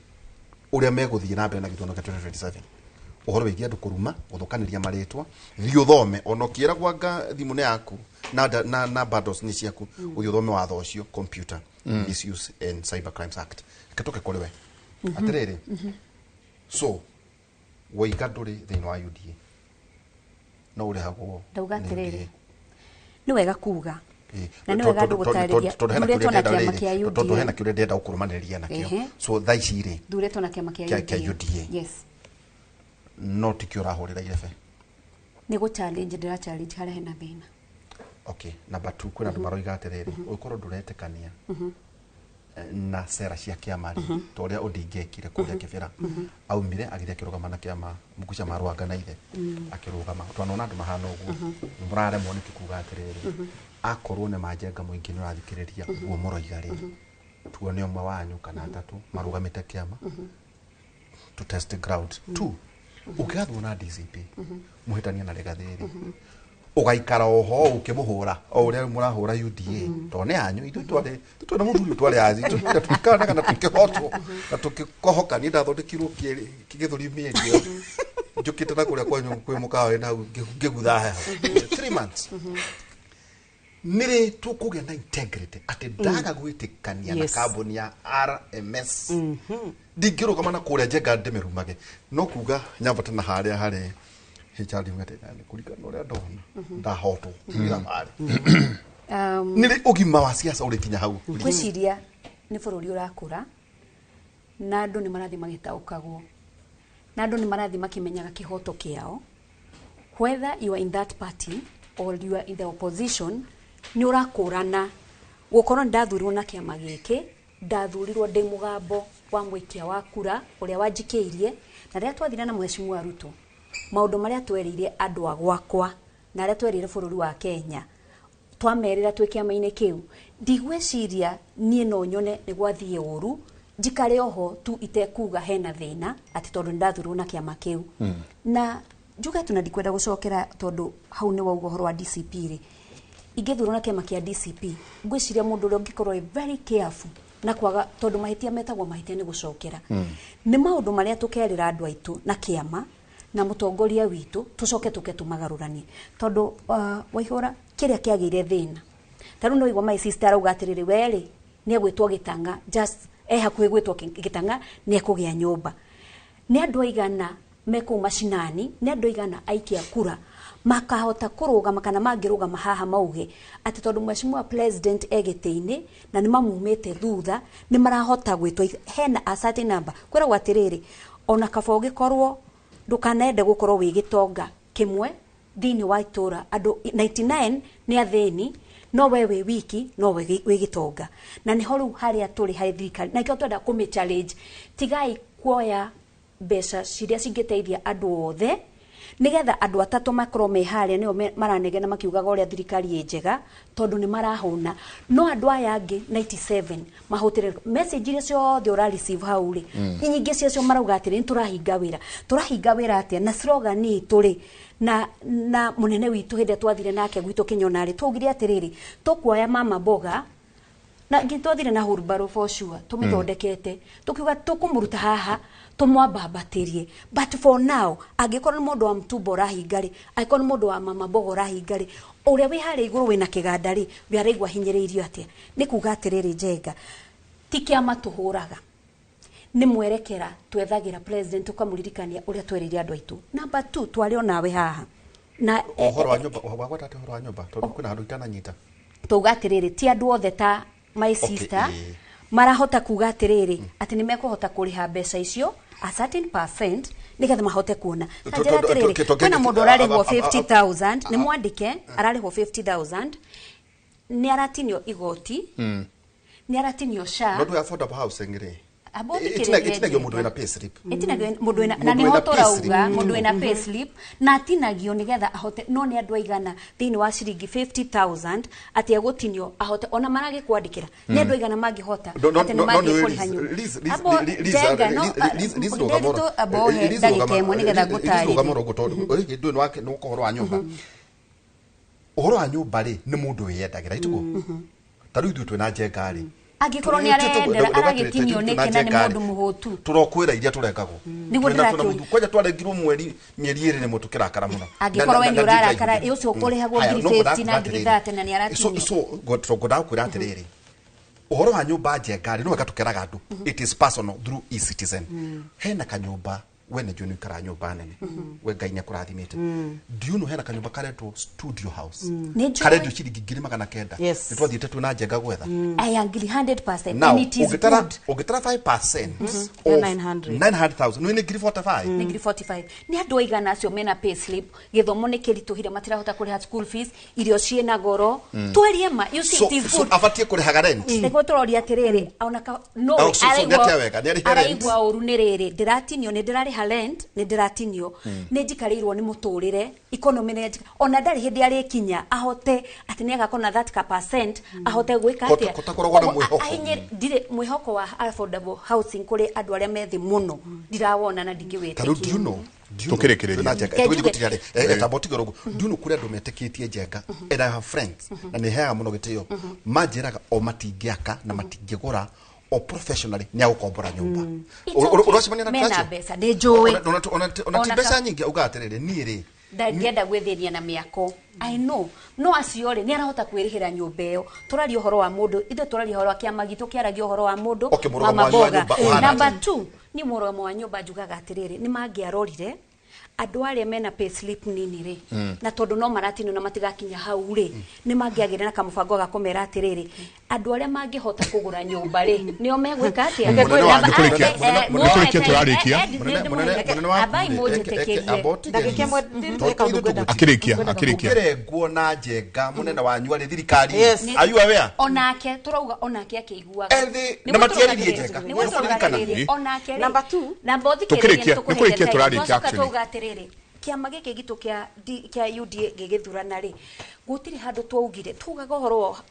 ũrĩa megũthiĩ na mbere na gĩthurano kĩa 2027, ũhoro wĩgiĩ andũ kũruma, gũthũkanĩria marĩtwa. Thiĩ ũthome, ona ũkĩragwo anga thimũ nĩ yaku na bundles nĩ ciaku, ũthiĩ ũthome watho ũcio, Computer Misuse and Cyber Crimes Act. Reke tũke kũrĩ we. Atĩrĩrĩ, so woiga ndũrĩ thĩinĩ wa UDA, no ũrĩhagwo Ndauga nĩ atĩrĩrĩ, UDA. Nĩ wega kuga na nĩ wega andũ gũtarĩria. Tondũ hena Thurĩtwo kĩũria na ndĩrenda kĩama rĩrĩ, kĩa tondũ hena UDA. kĩũria ndĩrenda gũkũrũmanĩrĩria nakĩo. So thaa ici rĩ, Thurĩtwo na kĩama kĩa kĩa UDA. UDA. Yes. No tikĩo ũrahũrĩra irebe? Nĩ gũ challenge, ndĩra challenge harĩa hena thĩna. Okay, number two, kwĩna andũ maroiga atĩrĩrĩ, ũngĩkorwo ndũretĩkania na sera cia kĩama rĩ, ta ũrĩa Odinga ekire kũrĩa Kĩbĩra, aumire agĩthiĩ akĩrũgama na kĩama Mũkuca marũanga na ithe akĩrũgama, twanona andũ mahana ũguo. Mũraremwo nĩkĩ kuga atĩrĩrĩ, akorwo nĩ manjenga mũingĩ nĩ ũrathikĩrĩria ũguo mũroiga rĩ, tuone ũmwe wanyu kana atatũ marũgamĩte kĩama to test the ground. Two, ũngĩgathwo na DCP mũhĩtania na Rigathĩ rĩ, ũgaikara oho ũkĩmũhũra o ũrĩa mũrahũra UDA, tondũ nĩ yanyu. Ithuĩ twarĩ twĩna mũthuri ũyũ, twarĩ aci tũikanaga na tũkĩhotwo na tũkĩkohoka. Niĩ ndathondekirwo gĩthũri mĩeri ĩyo njũkĩte na kũrĩa kwanyu kwĩ mũkawa na hau ngĩgutha heho 3 months. Nĩ rĩ tũkũgĩa na integrity atĩ ndaga gwĩtĩkania na kambuni ya RMS, ndingĩrũgama na kũrĩa njenga ndĩmĩrumage, no kuga nyambate na harĩa harĩ HRD nĩ kũringana na ũrĩa ndona ndahotwo thabarĩ? Nĩ rĩ ũgima wa siasa ũrĩkinya hau? Ngwĩciria nĩ bũrũri ũrakũra na andũ nĩ marathiĩ magĩtaũkagwo na andũ nĩ marathiĩ makĩmenyaga kĩhoto kĩao. Whether you are in that party or you are in the opposition, nĩ ũrakũrana gũkorwo nĩ ndathurirwo na kĩama gĩkĩ, ndathurirwo ndĩ mũgambo wa mũikia wa kura ũrĩa wanjikĩirie. Na rĩrĩa twathire na Mheshimiwa Ruto, maũndũ marĩa twerĩire andũ a gwakwa na arĩa twerĩire bũrũri wa Kenya, twamerĩra twĩ kĩama-inĩ kĩu, ndigwĩciria niĩ no nyone nĩ gwathiĩ ũru njikare oho tu itekuga hena thĩna atĩ tondũ nĩ ndathurwo na kĩama kĩu. Na njuge tu na ndikwenda gũcokera, tondũ hau nĩ wauga ũhoro wa DCP rĩ, ingĩthurwo na kĩama kĩa DCP, ngwĩciria mũndũ ũrĩa ũngĩkorwo wĩ very careful na kwaga, tondũ mahĩtia metagwo mahĩtia nĩ gũcokera, nĩ maũndũ marĩa tũkerĩra andũ aitũ na kĩama na mũtongoria witũ, tũcoke tũke tũmagarũranie, tondũ Waihũra kĩrĩa kĩagĩire thĩna ta rĩu no igua my sister arauga atĩrĩrĩ, werĩ nĩ egwĩtwo gĩtang'a, just e hakuhĩ gwĩtwo gĩtang'a, nĩ ekũgĩa nyũmba. Nĩ andũ aigana me kũu macinani? Nĩ andũ aigana aikia kura makahota kũrũgama kana mangĩrũgama haha mauge atĩ tondũ Mheshimiwa President e gĩtĩ-inĩ na nĩ mamumĩte thutha nĩ marahota gwĩtwo? Hena a certain number. Kwĩragwo atĩrĩrĩ, ona kaba ũgĩkorwo ndũkanende gũkorwo wĩ gĩtonga kĩmwe thĩinĩ wa itũra, andũ 99 nĩ athĩni, no we wĩ wiki no we wĩ gĩtonga. Na nĩho rĩu harĩa tũrĩ harĩ thirikari, na nĩkĩo twenda kũmĩ challenge. Tigai kuoya mbeca ciria cingĩteithia andũ othe nigetha andũ atatũ makorwo me harĩa nĩo maranegena makiugaga ũrĩa thirikari ĩ njega tondũ nĩ marahũna, no andũ aya angĩ 97 mahũtĩre message iria ciothe ũra receive hau rĩ. Nyingĩ ciacio marauga atĩrĩ, nĩ tũrahinga wĩra. Tũrahinga wĩra atĩa na slogan itũ rĩ, na mũnene witũ hĩndĩ ĩrĩa twathire nake gwitũ Kĩnyona rĩ, twaugire atĩrĩrĩ, tũkuoya mama mboga Na twathire na hurubaro for sure tumithondekete tukiuga tukumuruta haha tumwambambatĩrie, but for now angĩkorwo nĩ mũndũ wa mtumbo ũrahinga rĩ, angĩkorwo nĩ mũndũ wa mama mboga ũrahinga rĩ, ũrĩa wĩ harĩa igũrũ wĩna kĩganda rĩ, we araigua hinyĩrĩirio atĩa? Nĩ kuga atĩrĩrĩ, Njenga, ti kĩama tũhũraga, nĩ mwerekera twethagĩra president tũkamũririkania ũrĩa twerĩire andũ aitũ. Number 2, twarĩ onawe haha na Ũhoro wa nyũmba wagwata atĩa? Ũhoro wa nyũmba, tondũ kwĩna handũ itananyita. Twauga atĩrĩrĩ, ti andũ othe ta my sister marahota kuga atĩrĩrĩ atĩ nĩ mekũhota kũrĩha mbeca icio a certain percent nĩgetha mahote kuona. Ta njĩra atĩrĩrĩ, kwĩna mũndũ ũrarĩhwo 50,000, nĩ mwandĩke, ararĩhwo 50,000, nĩ aratinio igoti, nĩ aratinio SHA. No ndũ affordable housing rĩ, Amba ũthikĩrĩrie. Ĩtinagio mũndũ Njenga. wĩna payslip. Ĩtinagio mũndũ wĩna na Mũndũ nĩho wĩna tũrauga payslip. Mũndũ wĩna payslip na atinagio nĩgetha ahote, no nĩ andũ aigana thĩinĩ wa ciringi 50,000 atĩ egũtinio ahote ona maragĩkwandĩkĩra, nĩ andũ aigana mangĩhota atĩ nĩ mangĩ kũrĩha nyũmba? Amba Njenga, no Nderitu, amba ũhe ndagĩka ĩmwe nĩgetha ngũtarĩrie. Ngũtarĩrie ũguo, tondũ ndũĩ nĩ ũhoro wa nyũmba, ũhoro wa nyũmba rĩ, nĩ mũndũ wĩyendagĩra itiguo. Ta rĩu ithuĩ twĩna Njenga rĩ, Angĩkorwo nĩ arendera aragĩtinio nĩkĩ na nĩ mũndũ mũhũtu? Tũrokwĩra iria tũrengagwo. Nĩguo ndĩrakĩũria. Kwanja twarengirwo mweri mĩeri 2 nĩmwe tũkĩrakara mũno. Angĩkorwo we nĩ ũrarakara, ĩ ũcio ũkũrĩhagwo Haya, ngiri no ngwendaga 50 na kuga ngiri atĩrĩrĩ. 30 na nĩ aratinio. So ngwendaga kwĩra atĩrĩrĩ, ũhoro wa nyũmba, Njenga rĩ, no wega tũkeraga andũ it is personal through eCitizen. Hena kanyũmba, we nĩ njũĩ nĩ ũikaraga nyũmba nene, we Ngai nĩ akũrathimĩte. Do you know hena kanyũmba karetwo studio house, Nĩ njũĩ. karendio ciringi 900,000? Yes. Nĩ twathiĩte twĩna Njenga gwetha. I agree 100% Now and it is ũngĩtara good. ũngĩtara 5% of 900. 900,000 nĩ ngiri 45. Nĩ ngiri 45. Nĩ andũ aigana acio mena payslip, gĩthomo nĩ kĩritũhire, matirahota kũrĩha school fees, irio ciĩna goro? Twarie ma, you see, So it is so good. abatie kũrĩhaga rent. Nĩguo tũroria atĩrĩrĩ, ona ka no Oh, so nĩ atĩa wega, nĩ arĩhe rent? araigua ũru nĩ rĩrĩ, ndĩratinio, nĩ ndĩrarĩha rent, nĩ ndĩratinio, nĩ njikarĩirwo nĩ mũtũrĩre, economy nĩ ona ndarĩ hĩndĩ arĩkinya ahote atĩ nĩ agakorwo na that ka percent ahote gwĩka atĩa. Kũtakoragwo na Koguo, mwĩhoko. Ndirĩ mwĩhoko wa affordable housing kũrĩ andũ arĩa me thĩ mũno, ndirawona na Ta rĩu do you ndingĩwĩtĩkia. know, do you know, Tũkĩrĩkĩrĩria. twĩna Njenga, Ke tũgĩthiĩ njuge. gũtiga rĩ, tamba ũtige ũguo. Do you know kũrĩ andũ metĩkĩtie Njenga, and I have friends na nĩ heaga mũno gĩtĩo, manjĩraga o matingĩaka na matingĩgũra, o professionally nĩ agũkombora nyũmba. It's okay. Ũracemania na Mena andũ acio? mbeca, nĩ njũĩ. Ona ti Ona mbeca nyingĩ, augaga atĩrĩrĩ, niĩ rĩ, Ndangĩenda gwĩthĩnia na mĩako, I know, no acio rĩ, nĩ arahota kwĩrĩhĩra nyũmba ĩyo. Tũraria ũhoro wa mũndũ, ithuĩ tũraria ũhoro wa kĩama gitũ kĩaragia ũhoro wa mũndũ Okay, mũrũgamo mama wanyu wa mboga. nyũmba ũhana Number atĩa? 2, ni mũrũgamo wa nyũmba njugaga atĩrĩrĩ, nĩ mangĩarorire andũ arĩa mena payslip nini rĩ, na tondũ no maratinio na matigakinya hau rĩ, nĩ mangĩagĩre na kamũbango ga kũmera atĩrĩrĩ, andũ arĩa mangĩhota kũgũra nyũmba rĩ, nĩo megwĩka atĩa? Mũnene wa- nĩ kũrĩkia tũrarĩkia. Mũnene waku Ambai rĩ, mũnjĩtĩkĩrie. amba ũtige. Ndagĩka ĩmwe, Tondũ ithuĩ tũgũtirĩ. Akĩrĩkia, akĩrĩkia. Ũkĩrengwo na Njenga, mũnene wanyu arĩ thirikari. Yes. Are you aware? Onake tũrauga onake akĩiguaga. Ethĩ, Nĩguo na matiaririe tũrauga Njenga. atĩrĩrĩ, nĩguo Nĩ tũrauga kũririkana. atĩrĩrĩ, onake rĩ, Number two. namba ũthikĩrĩrie, Tũkĩrĩkia, nĩ nĩ kũrĩkia tũkũhete tũrarĩkia time. Twacoka actually. twauga atĩrĩrĩ, kĩama gĩkĩ gitũ kĩa UDA gĩgĩthurana rĩ, gũtirĩ handũ twaugire tugaga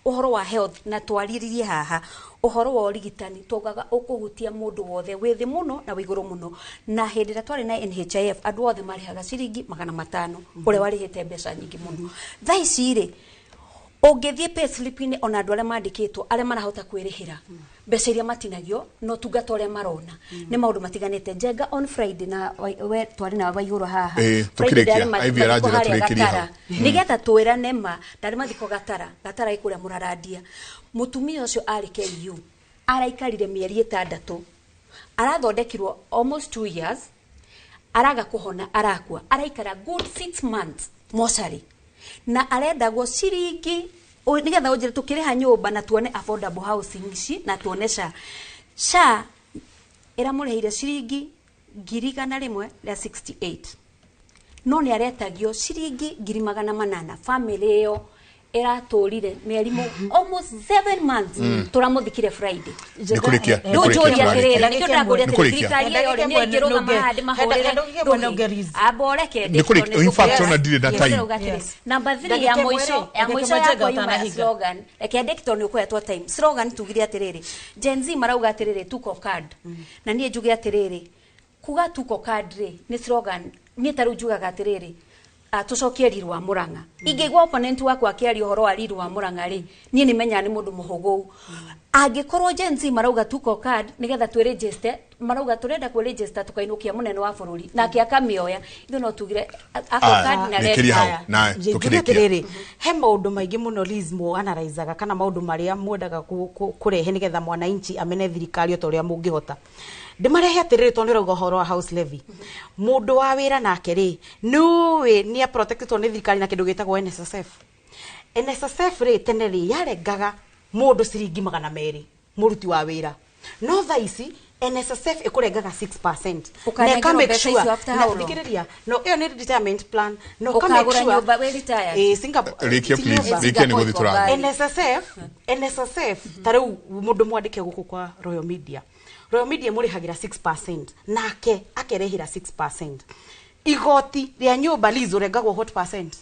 ũhoro wa health, na twariririe haha ũhoro wa ũrigitani, twaugaga ũkũhutia mũndũ wothe wĩ thĩ mũno na wĩ igũrũ mũno. Na hĩndĩ ĩrĩa twarĩ na NHIF, andũ othe marĩhaga ciringi 500, ũrĩa warĩhĩte mbeca nyingĩ mũno. Thaa ici rĩ, ũngĩthiĩ payslip-inĩ, ona andũ arĩa mandĩkĩtwo, arĩa marahota kwĩrĩhĩra mbeca iria matinagio na ũtungata ũrĩa marona nĩ maũndũ matiganĩte. Njenga, on Friday na we twarĩ na Waigũrũ haha. Ĩĩ, Friday tũkĩrĩkia. ndarĩ Ivy aranjĩra mathiko harĩa tũrĩkĩrie Gatara. hau. Nĩgetha twĩrane ma, ndarĩ mathiko Gatara, Gatara ĩ kũrĩa mũrarandia. Mũtumia ũcio arĩ KU, araikarire mĩeri 6, arathondekirwo almost 2 years, araga kũhona, arakua, araikara good 6 months mocarĩ, na arendagwo ciringi nĩgetha ũnjĩre tũkĩrĩha nyũmba na tuone affordable housing ici na tuone SHA. SHA ĩramũrĩhĩire ciringi 168,000, no nĩ aretagio ciringi 800,000. Family ĩyo ĩratũrire mĩeri almost 7 months. Tũramũthikire Friday. Nĩ kũrĩkia, nĩ Rĩu kũrĩkia njũria atĩrĩrĩ, tũrarĩkia. nĩkĩo ndĩrakũria Nĩ atĩrĩrĩ, kũrĩkia. thirikari ĩyo rĩ, nĩ ĩngĩrũgama haha ndĩmahũrĩre rũhĩ. Amba ũreke Nĩ kũrĩkia. In fact, ona ndirĩ na time. Number 3 ya Ndagĩka ĩmwe mũico, rĩ, ya ndagĩka mũico ĩmwe yakwa Njenga yuma ya ũtanahinga. slogan. Reke ndĩki tondũ nĩ ũkũhetwo time. Slogan tugire atĩrĩrĩ, Gen Z marauga atĩrĩrĩ, tuko card. Na niĩ njuge atĩrĩrĩ, kuga tuko card rĩ, nĩ slogan. Niĩ ta rĩu njugaga atĩrĩrĩ, tũcokie riri wa Murang'a. Ingĩigua opponent wakwa akĩaria ũhoro wa riri wa Murang'a rĩ, niĩ nĩ menyaga nĩ mũndũ mũhũgũu. Angĩkorwo Gen Z marauga tuko card nigetha twĩregister, marauga turenda kwĩregister tukainũkia mũnene wa bũrũri nake akamĩoya, ithuĩ no tugire ako card na red card. Njuge atĩrĩrĩ, he maũndũ maingĩ mũno Liz mũanalyzaga kana maũndũ marĩa mwendaga kũrehe nĩgetha mwananchi amene thirikari o ta ũrĩa mũngĩhota. Ndĩmarehe atĩrĩrĩ, tondũ nĩ ũrauga ũhoro wa house levy, mũndũ wa wĩra nake rĩ, nĩũĩ nĩ aprotectwo nĩ thirikari na kĩndũ gĩtagwo NSSF. NSSF rĩ, tene rĩ yarengaga mũndũ ciringi 200 mũruti wa wĩra, no thaa ici NSSF ĩkũrengaga 6% na Ũkanengerwo ĩka make mbeca sure icio after na how long? thikĩrĩria, no ĩyo nĩ retirement plan, no ĩka make Ũkagũra sure nyũmba wĩ retired. Singapore Rĩkia ti please, nyũmba. rĩkia nĩ gũthiĩ tũrathiĩ. NSSF ta rĩu mũndũ mwandĩke gũkũ kwa Royal Media, Royal Media mũrĩhagĩra 6% nake akerehera 6%. Igoti rĩa nyũmba Liz ũrengagwo what percent?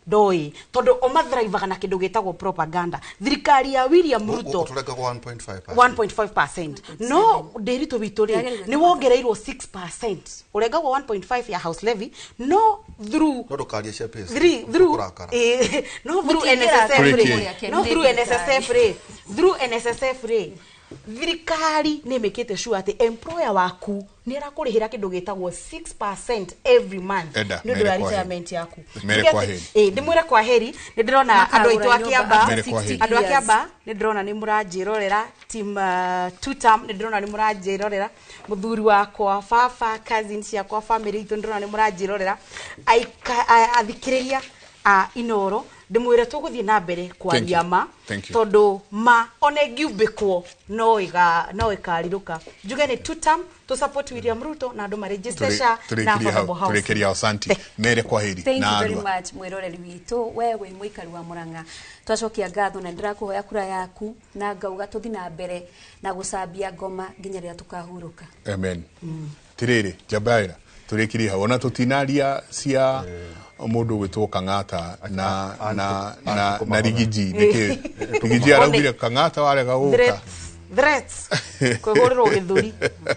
Ndũĩ, tondũ o mathrivaga na kĩndũ gĩtagwo propaganda. Thirikari ya William Ruto Tũrengagwo 1.5. 1.5%, no ndĩritũ witũ rĩ nĩ wongereirwo 6%, ũrengagwo 1.5 ya house levy, no through No ndũkarie cia pesa. three through Ũkũrakara. No through Mũtingĩra NSSF rĩ, Tũrĩkie. no through NSSF rĩ, through NSSF rĩ, thirikari nĩ ĩmĩkĩte sure atĩ employer waku nĩ arakũrĩhĩra kĩndũ gĩtagwo 6% every month Enda, nĩ ũndũ mere wa kwa heri. retirement yaku. Mere Njuge kwa atĩ- heri. Ndĩmwĩre kwa heri, nĩ ndĩrona andũ aitũ a Makagũra Kĩamba, nyũmba Mere kwa heri. andũ a Kĩamba nĩ ndĩrona nĩ mũranjĩrorera, team two term nĩ ndĩrona nĩ mũranjĩrorera, mũthuri wakwa, baba, cousin ciakwa, family itũ nĩ ndĩrona nĩ mũranjĩrorera, athikĩrĩria a Inoro, ndĩmwĩre tũgũthiĩ na mbere kwaria you. ma, Thank you. tondũ ma ona ĩngiumbĩkwo no ĩga no ĩkarirũka. Njuge nĩ two term to support William Ruto na andũ maregister SHA na affordable housing. Tũrĩkĩria hau, asanti. Mere kwa heri Thank na you very arua. much mwiroreri witũ, we wĩ mũikari wa Murang'a, twacokia ngatho na ndĩrakũhoya kura yaku na ngauga tũthi na mbere na gũcambia ngoma nginya rĩrĩa tũkahurũka. Amen. Tirĩrĩ njabaĩra tũrĩkĩrie hau, ona tũtinaria cia mũndũ ũgwĩtwo Kang'ata na na na na Rigiji. Nĩkĩ Rigiji araugire Kang'ata warega gũka? Threats, kwĩhũrĩrwo gĩthũri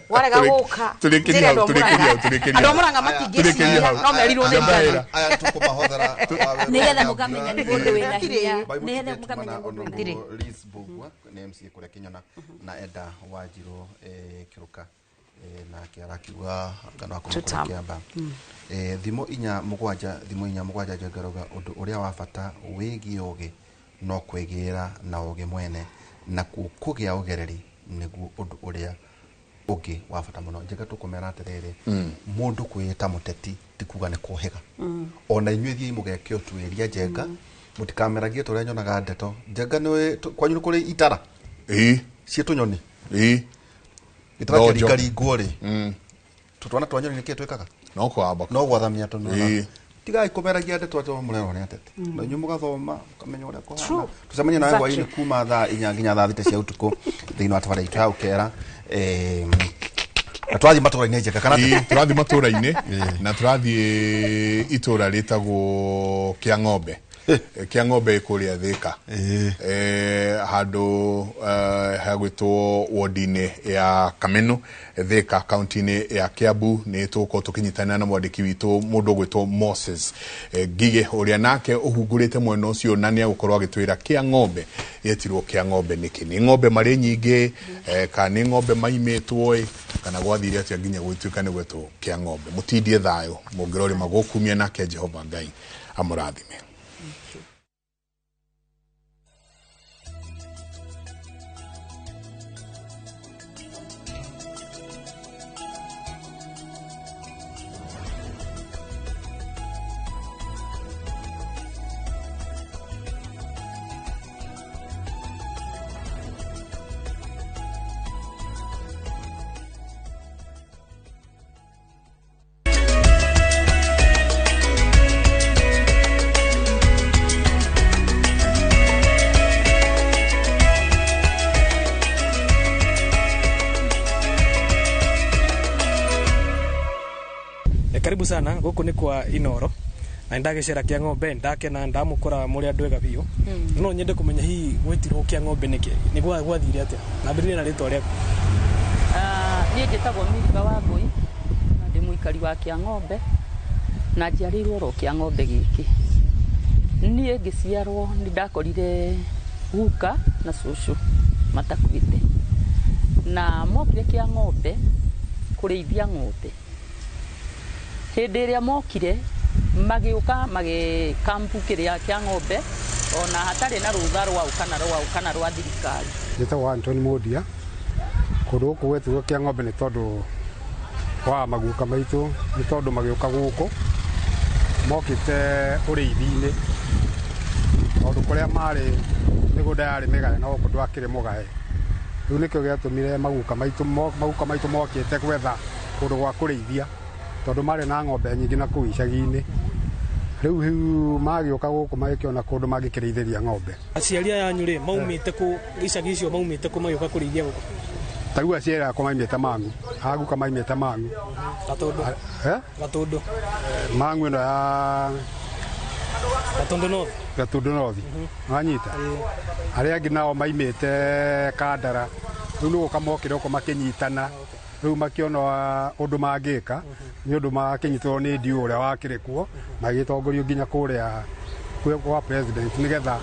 warega gũka. Tũrĩkĩrie hau, tũrĩkĩrie hau, tũrĩkĩrie Andũ a hau. Murang'a Tũrĩkĩrie hau. matingĩciria no merirwo nĩ Njabaĩra. Ngai. Aya tũkũmahothera nĩgetha mũkamenya nĩ mũndũ wĩna hinya, Bai nĩgetha mũtigĩtũmana mũkamenya mũndũ wĩna Honorable Liz Mbugua nĩ MCA kũrĩa Kĩnyona na Eda Wanjirũ Kĩrũka, nake arakiuga ngano wa kuma Two kũrĩa term. Kĩamba. Thimo 4 7, thimo 4 7, njengaruga ũndũ ũrĩa wa bata wĩgiĩ ũgĩ no kwĩgĩra na ũgĩ mwene, nakuo kũgĩa ũgereri nĩguo ũndũ ũrĩa ũngĩ wa bata mũno. Njenga, tũkũmera atĩrĩrĩ, mũndũ kwĩĩta mũteti ti kuga nĩ kũhĩga. Ona inyuĩ thiĩi mũgeke ũtuĩria. Njenga, mũtikameragie ta ũrĩa nyonaga ndeto. Njenga, nĩ kwanyu nĩ kũrĩ itara Ĩĩ. ciĩ tũnyoni? Ĩĩ. Gĩtara Thonjo. kĩaringaringwo rĩ, tũtwana twa nyoni nĩkĩĩ twĩkaga? No kwamba. No gwathamia tũnua. Ĩĩ. Tigai kũmeragia ndeto atĩ mũrerwo nĩ ateti, na inyuĩ mũgathoma mũkamenya ũrĩa kũhana. True. Tũcemanie nawe Exactly. hwaĩ-inĩ kuma thaa 4 nginya thaa 6 cia ũtukũ thĩinĩ wa tabarĩra itũ ya ũkera. Na tũrathiĩ matũra-inĩ, Njenga, kana Ĩĩ, tũrathiĩ matũra-inĩ na tũrathiĩ itũra rĩtagwo Kĩa Ng'ombe. Kĩa Ng'ombe ĩ kũrĩa Thĩka, handũ hagwĩtwo wodi-inĩ ya Kameno, Thĩka, kaunti-inĩ ya Kiambu. Nĩ tũgũkorwo tũkĩnyitanĩra na mwandĩki witũ mũndũ ũgwĩtwo Moses Ngige, ũrĩa nake ũhungurĩte mwena ũcio, na nĩ agũkorwo agĩtwĩra Kĩa Ng'ombe yetirwo Kĩa Ng'ombe nĩkĩ, nĩ ng'ombe marĩ nyingĩ, kana nĩ ng'ombe maimĩtwo ĩ, kana gwathire atĩa nginya gũgĩtuĩka nĩ gwetwo Kĩa Ng'ombe. Mũtindie thayũ mũngĩrorĩma gũkumia, nake Jehova Ngai amũrathime. Karibu sana guku ni kwa Inoro na ndagicera Kia Ng'ombe, ndakena ndamukora muri andu ega biũ. No nyende kumenya hihi gwitirwo Kia Ng'ombe nĩkĩ, nĩ gwathire atĩa? Na mbĩrĩrie na rĩtwa rĩaku. Niĩ njĩtagwo Miriba wa Ngũi na ndĩ mũikari wa Kĩa Ng'ombe na njiarĩirwo oro Kĩa Ng'ombe gĩkĩ. Niĩ ngĩciarwo nĩ ndakorire guka na cũcũ matakuĩte, na mokire kĩa ng'ombe kũrĩithia ng'ombe. Hĩndĩ ĩrĩa mokire magĩũka magĩkampu kĩrĩa kĩa ng'ombe ona hatarĩ na rũtha rwao kana rwao kana rwa thirikari. Njĩtagwo Anthony Mundia. Kũndũ gũkũ gwetirwo kĩa ng'ombe nĩ tondũ wa maguka maitũ, nĩ tondũ magĩũka gũkũ mokĩte ũrĩithi-inĩ, tondũ kũrĩa marĩ mĩgũnda yarĩ mĩgae na gũkũ ndwakĩrĩ mũgae. Rĩu nĩkĩo gĩatũmire maguka maitũ mokĩte gwetha kũndũ gwa kũrĩithia, tondũ marĩ na ng'ombe nyingĩ na kũu icagi-inĩ. Rĩu magĩũka gũkũ magĩkĩona kũndũ mangĩkĩrĩithĩria ng'ombe. Aciari aya anyu rĩ maumĩte kũ icagi icio maumĩte kũ magĩũka kũrĩithia gũkũ? Ta rĩu aciari akwa maumĩte Mang'u, aguka maumĩte Mang'u. Gatũndũ. Gatũndũ. Mang'u ĩno ya Gatũndũ North. Gatũndũ North. Wanyita? Arĩa angĩ nao maimĩte Kandara. Rĩu nĩ gũka mokire gũkũ makĩnyitana. Rĩu makĩona ũndũ mangĩka nĩ ũndũ makĩnyitwo nĩ ndiũ ũrĩa wakĩrĩ kuo, magĩtongorio nginya kũrĩa kwa president nĩgetha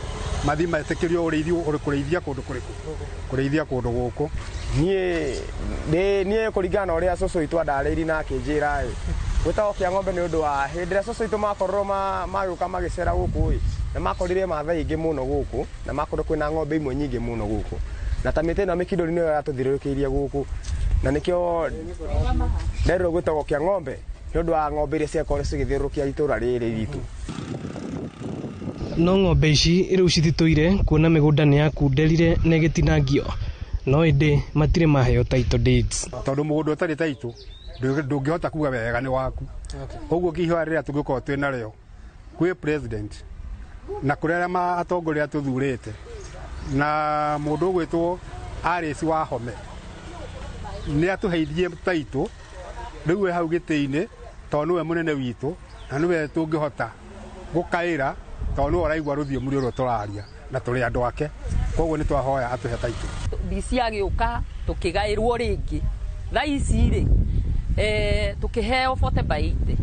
mathiĩ metĩkĩrio ũrĩithi kũrĩithia kũndũ kũrĩkũ, kũrĩithia kũndũ gũkũ. Niĩ kũringana na ũrĩa cũcũ witũ andarĩirie na akĩnjĩra ĩ, gwĩtagwo kĩa ng'ombe nĩ ũndũ wa hĩndĩ ĩrĩa cũcũ witũ makorirwo magĩũka magĩcera gũkũ ĩ, na makorire Maathai aingĩ mũno gũkũ, na makorwo kwĩna ng'ombe imwe nyingĩ mũno gũkũ, na ta mĩtĩ ĩno mĩkindũri nĩyo yatũthiũrũrũkĩirie gũkũ, na nĩkĩo nderirwo gwĩtagwo kĩa ng'ombe nĩ ũndũ wa ng'ombe iria ciakorwo cigĩthiũrũrũkia itũũra rĩrĩ ritũ. No ng'ombe ici rĩu cititũire kuona mĩgũnda nĩ yakunderire na ĩgĩtinangio, no ĩndĩ matirĩ maheo title deeds. Tondũ mũgũnda ũtarĩ title ndũngĩhota kuga wega nĩ waku. Ũguo kĩihũa rĩrĩa tũngĩkorwo twĩ narĩo kwĩ president na kũrĩ arĩa atongoria tũthurĩte na mũndũ ũgwĩtwo Alice Wahome nĩ atũheithie title rĩu we hau gĩtĩ-inĩ, tondũ nĩwe mũnene witũ na nĩwe tũngĩhota gũkaĩra, tondũ nĩwe ũraigua rũthiomi rũrũ tũraria na tũrĩ andũ ake. Koguo nĩ twahoya atũhe title. DC agĩũka tũkĩgaĩrwo rĩngĩ thaa ici rĩ tũkĩheo 40 by 80.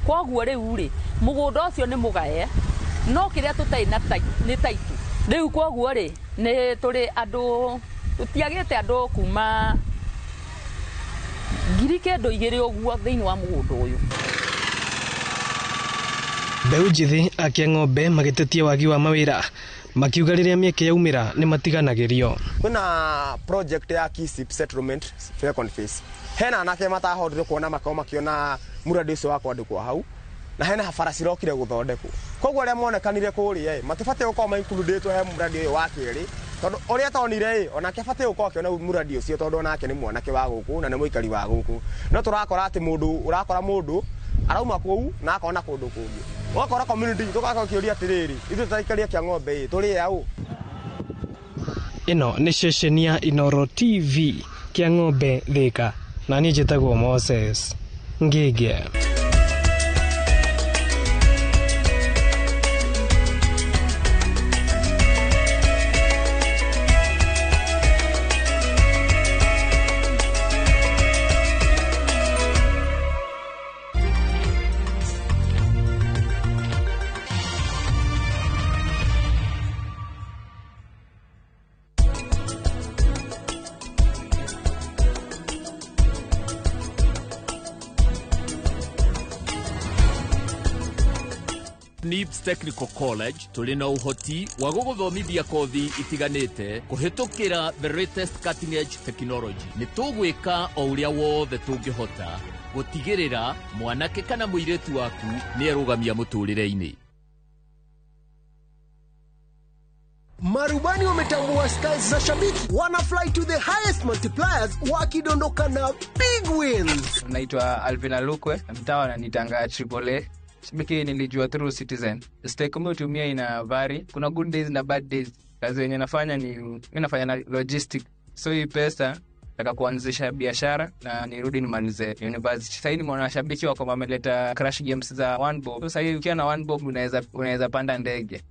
Koguo rĩu rĩ mũgũnda ũcio nĩ mũgae, no kĩrĩa tũtarĩ na nĩ title. Rĩu koguo rĩ nĩ tũrĩ andũ tũtiagĩte andũ kuma 9,000 ũguo thĩinĩ wa mũgũnda ũyũ. Mbeũ njĩthĩ a Kĩang'ombe magĩtetia wagi wa mawĩra, makiuga rĩrĩa mĩeke yaumĩra nĩ matiganagĩrio. Kwĩna project ya KISIP settlement second phase. Hena anake matahotire kuona makao makiona mũradi ũcio wa kwandĩkwo hau, na hena bara cirokire gũthondekwo. Koguo arĩa monekanire kũrĩa ĩ matibatiĩ gũkorwo ma included he mũradi ũyũ wa kerĩ, tondũ ũrĩa tonire ĩ onake abatiĩ gũkorwo akĩona mũradi ũcio, tondũ onake nĩ mwanake wa gũkũ na nĩ mũikari wa gũkũ. No tũrakora atĩ mũndũ ũrakora mũndũ arauma kũu na akona kũndũ kũngĩ. Ũgakora community tũgakorwo kĩũria atĩrĩrĩ, ithuĩ tũraikaria Kĩang'ombe ĩ tũrĩ aũ? Ĩno nĩ ceceni ya Inooro TV Kĩang'ombe Thika, na niĩ njĩtagwo Moses Ngĩngĩ. NIBS Technical College tũrĩ na ũhoti wa gũgũthomithia kothi itiganĩte kũhĩtũkĩra the latest cutting edge technology. Nĩ tũgwĩka o ũrĩa wothe tũngĩhota gũtigĩrĩra mwanake kana mũirĩtu waku nĩ erũgamia mũtũrĩre-inĩ. Marubani wametambua styles za shabiki, wana fly to the highest multipliers wakidondoka na big wins. Naitwa Alvin Alukwe, mtaa wananitanga AAA. Shabiki nilijua through Citizen. Stake umetumia ina vary, kuna good days na bad days. Kazi yenye nafanya ni mimi nafanya na logistic. So hii pesa nataka kuanzisha biashara na nirudi nimalize university. Sasa ni mwana shabiki wako wameleta crash games za one bob. So sasa ukiwa na one bob unaweza panda ndege.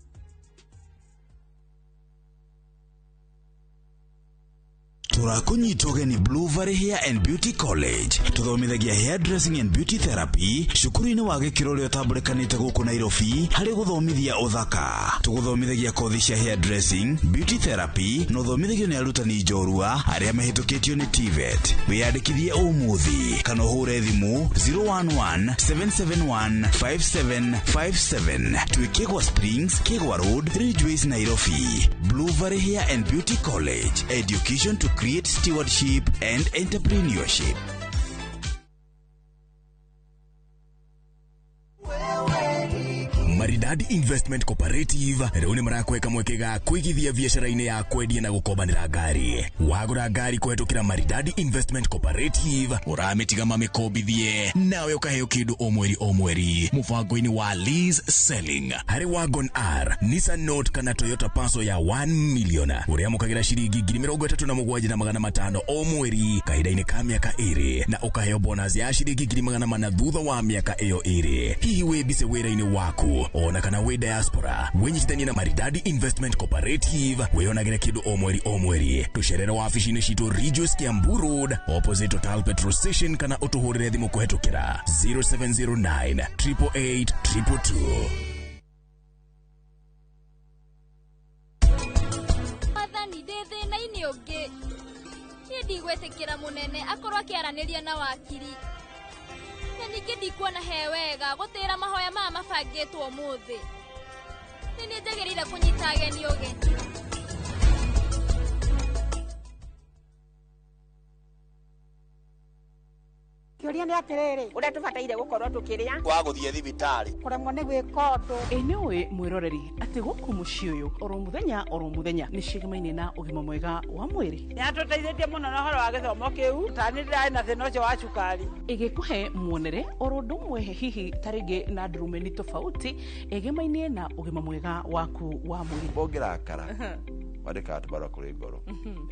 Tũrakũnyita ũgeni Blue Valley Hair and Beauty College. Tũthomithagia hair dressing and beauty therapy cukuru-inĩ wa gĩkĩro ũrĩa ũtambũrĩkanĩte gũkũ Nairobi harĩ gũthomithia ũthaka. Tũgũthomithagia kothi cia hair dressing, beauty therapy na ũthomithagio nĩ arutani njorua arĩa mahĩtũkĩtio nĩ TVET. Wĩyandĩkithie ũmũthĩ kana ũhũre thimũ 011 771 5757. Twĩ Kĩgwa Springs, Kĩgwa Road, Ridgeways, Nairobi. Blue Valley Hair and Beauty College, education to create stewardship and entrepreneurship. Maridadi Investment Cooperative rĩu nĩ marakweka mweke ga kũigithia biacara-inĩ ya kwendia na gũkombanĩra ngari. Wagũra ngari kũhetũkĩra Maridadi Investment Cooperative ũramĩtiga mamĩkombithie nawe ũkaheo kĩndũ o mweri o mweri mũbango-inĩ wa lease selling. Harĩ Wagon R, Nissan Note kana Toyota Passo ya 1 million ũrĩamũkagĩra ciringi 37,500 o mweri kahinda-inĩ ka mĩaka 2 na ũkaheo bonus ya ciringi 400 thutha wa mĩaka ĩyo 2. Hihi wĩ bice wĩra-inĩ waku ona kana wĩ diaspora, wĩnyitithanie na Maridadi Investment Cooperative wĩonagĩre kĩndũ o mweri o mweri. Tũcerere wabici-inĩ citũ Ridgeways Kiambu Road opposite Total Petrol Station kana ũtũhũrĩre thimũ kũhetũkĩra 0709 888 222. Mwathani ndĩ thĩna-inĩ ũngĩ. Niĩ ndigwĩtĩkĩra mũnene akorwo akĩaranĩria na wakiri. Na ningĩ ndikuona he wega gũtĩĩra mahoya maya mabangĩtwo ũmũthĩ. Nĩ niĩ njagĩrĩire kũnyita ageni ũgeni. Kĩũria nĩ atĩrĩrĩ, ũrĩa tũbataire gũkorwo tũkĩrĩa wa gũthiĩ thibitarĩ kũremwo nĩ gwĩka ũndũ. Ĩ nĩ ũĩ mwĩroreri atĩ gũkũ mũciĩ ũyũ oro mũthenya nĩ cigamaine na ũgima mwega wa mwĩrĩ. Nĩ atũteithĩtie mũno na ũhoro wa gĩthomo kĩu, ta nĩ ndĩrarĩ na thĩna ũcio wa cukari. Ĩgĩkũhe muonere oro ũndũ ũmwe hihi ta rĩngĩ na ndurumeni tofauti ĩgemaine na ũgima mwega waku wa mwĩrĩ. Ũngĩrakara wandĩkaga tũbarũa kũrĩ ngoro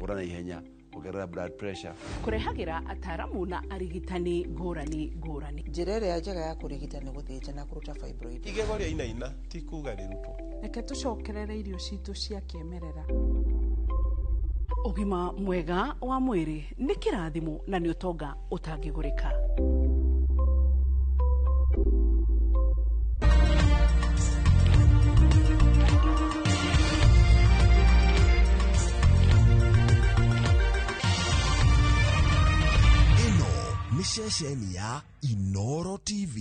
ũra na ihenya ongerera blood pressure. Kũrehagĩra ataramu na arigitani ngũrani ngũrani. Njĩra ĩrĩa njega ya kũrigita nĩ gũthĩnja na kũruta fibroid. Igego rĩa inaina ti kuga rĩrutwo. Reke tũcokerere irio citũ cia kĩmerera. Ũgima mwega wa mwĩrĩ nĩ kĩrathimo na nĩ ũtonga ũtangĩgũrĩka. Ceceni ya Inoro TV.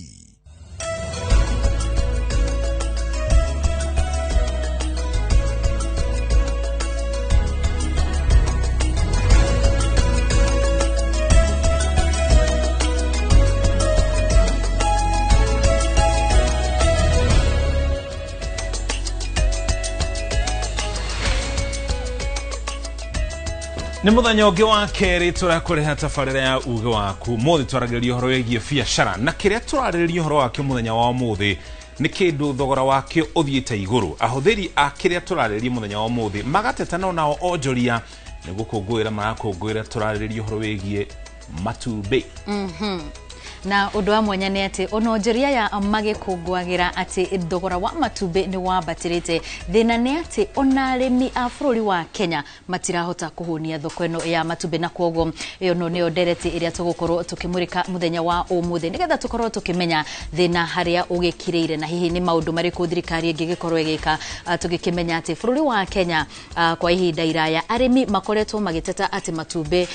Nĩ mũthenya ũngĩ wa kerĩ tũrakũreha tabarĩra ya uge waku. Mũthĩ twaragĩrĩria ũhoro wĩgiĩ biacara na kĩrĩa tũrarĩrĩria ũhoro wakĩo mũthenya wa ũmũthĩ nĩ kĩndũ thogora wakĩo ũthiĩte igũrũ. Ahũthĩri a kĩrĩa tũrarĩrĩria mũthenya wa ũmũthĩ magatetana nao onjoria nĩ gũkũngũĩra marakũngũĩra. Tũrarĩrĩria ũhoro wĩgiĩ matumbĩ. Na ũndũ wa mwanya nĩ atĩ ona onjoria ya magĩkũngũagĩra atĩ thogora wa matumbĩ nĩ wambatĩrĩte. Thĩna nĩ atĩ ona arĩmi a bũrũri wa Kenya matirahota kũhũnia thoko ĩno ya matumbĩ, na kwoguo ĩyo no nĩyo ndereti ĩrĩa tũgũkorwo tũkĩmũrĩka mũthenya wa ũmũthĩ nĩgetha tũkorwo tũkĩmenya thĩna harĩa ũgĩkirĩire na hihi nĩ maũndũ marĩkũ thirikari ĩngĩgĩkorwo ĩgĩka. Tũgĩkĩmenya atĩ bũrũri wa Kenya kwa ihinda iraya arĩmi makoretwo magĩteta atĩ matumbĩ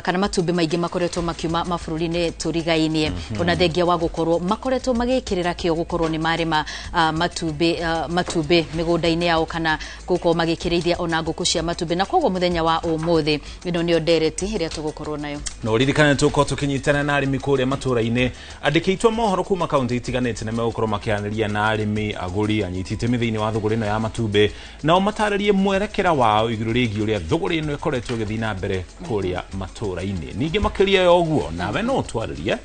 kana matumbĩ maingĩ makoretwo makiuma mabũrũri-inĩ tũrigainie. Ona thengia wa gũkorwo makoretwo magĩkĩrĩra kĩo gũkorwo nĩ marĩma matumbĩ mĩgũnda-inĩ yao kana gũkorwo magĩkĩrĩithia ona ngũkũ cia matumbĩ. Na koguo mũthenya wa ũmũthĩ ĩno nĩyo ndereti ĩrĩa tũgũkorwo nayo. Na ũririkane tũkorwo tũkĩnyitana na arĩmi kũrĩa matũra-inĩ, andĩki aitũ a mohoro kuma kaunti itiganĩte nĩ megũkorwo makĩaranĩria na arĩmi, agũri, anyiti itemi thĩinĩ wa thũgũrĩ ĩno ya matumbĩ, nao matarĩrie mwerekera wao igũrũ rĩgiĩ ũrĩa thũgũrĩ ĩno ĩkoretwo ĩgĩthiĩ na mbere kũrĩa matũra-inĩ. Ningĩ makĩria ya ũguo nawe no ũtwarĩrie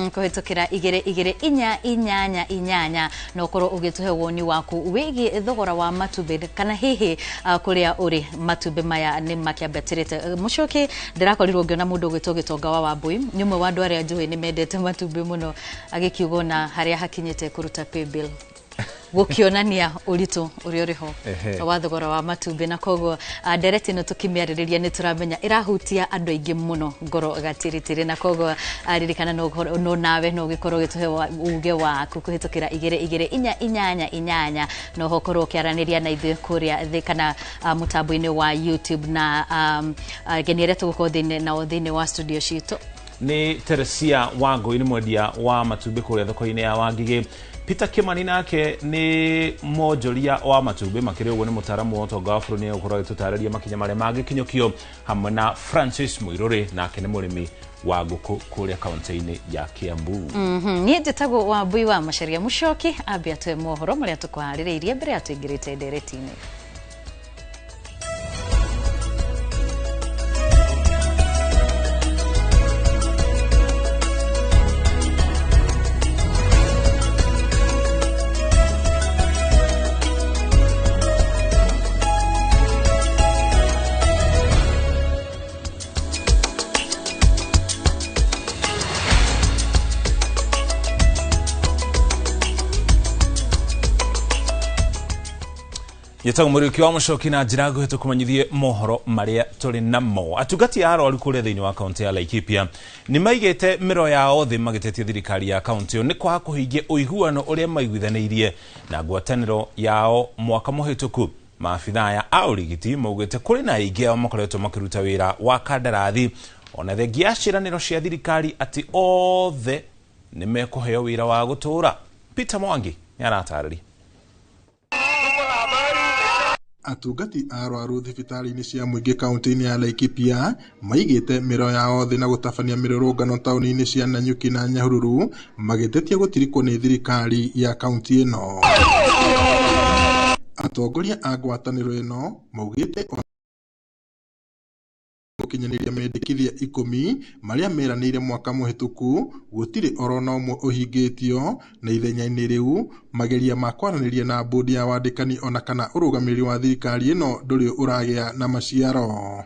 kũhetũkĩra 2 2 4 8 8 na ũkorwo ũgĩtũhe woni waku wĩgiĩ thogora wa matumbĩ kana hihi kũrĩa ũrĩ matumbĩ maya nĩ makĩambatĩrĩte. Mũcoki, ndĩrakorirwo ngĩona mũndũ ũgwĩtwo Gĩtonga wa Wambui, nĩ ũmwe wa andũ arĩa njũĩ nĩ mendete matumbĩ mũno, agĩkiuga ona harĩa hakinyĩte kũruta pay bill. Gũkĩonania ũritũ ũrĩa ũrĩ ho wa thogora wa matumbĩ, na koguo ndereti ĩno tũkĩmĩarĩrĩria nĩ tũramenya ĩrahutia andũ aingĩ mũno ngoro gatiritiri, na koguo ririkana no nawe no ũgĩkorwo ũgĩtũhe uge waku kũhĩtũkĩra 2 2 4 8 8, no ho ũkorwo ũkĩaranĩria na ithuĩ kũrĩa thĩ kana mũtambo-inĩ wa YouTube, na ageni arĩa tũgũkorwo thĩinĩ nao thĩinĩ wa studio citũ nĩ Teresia Wangũi, nĩ mwendia wa matumbĩ kũrĩa thoko-inĩ ya Wangigĩ. Peter Kimani nake nĩ mwonjoria wa matumbĩ, makĩria ũguo nĩ mũtaaramu wa ũtonga wa bũrũri, nĩ egũkorwo agĩtũtarĩria makinya marĩa mangĩkinyũkio, hamwe na Francis Mũirũrĩ, nake nĩ mũrĩmi wa ngũkũ kũrĩa kaunti-inĩ ya Kiambu. Niĩ njĩtagwo Wambui wa Macharia Mũcoki, ambe atũhe mohoro marĩa tũkũharĩrĩirie mbere ya tũingĩrĩte ndereti-inĩ. Njĩtagwo Mũriũki wa Mũcoki, na njĩra nguhĩ tũkũmenyithie mohoro marĩa tũrĩ namo. Atungati a arwaru kũrĩa thĩinĩ wa kaunti ya Laikipia nĩ maigĩte mĩro yao thĩ magĩtetia thirikari ya kaunti ĩyo nĩ kwaga kũhingia ũiguano ũrĩa maiguithanĩirie na ngwatanĩro yao mwaka mũhĩtũku. Maabithaa aya a ũrigiti maugĩte kũrĩ na aingĩ ao makoretwo makĩruta wĩra wa kandarathi, ona thengia ya ciĩranĩro cia thirikari atĩ othe nĩ mekũheo wĩra wa gũtũũra. Peter Mwangi nĩ aratarĩria. Atungati a arwaru thibitarĩ-inĩ cia mũingĩ kaunti-inĩ ya Laikipia maigĩte mĩro yao thĩ na gũtabania mĩrũrũngano taũni-inĩ cia Nanyuki na Nyahururu, magĩtetia gũtirikwo nĩ thirikari ya kaunti ĩno. Atongoria a ngwatanĩro ĩno maugĩte gũkinyanĩria mendekithia 10 marĩa meranĩire mwaka mũhĩtũku gũtirĩ orona ũmwe ũhingĩtio, na ithenya-inĩ rĩu mageria ma kwaranĩria na bodi ya wandĩkani ona kana ũrũgamĩrĩri wa thirikari ĩno ndũrĩ ũragĩa na maciaro.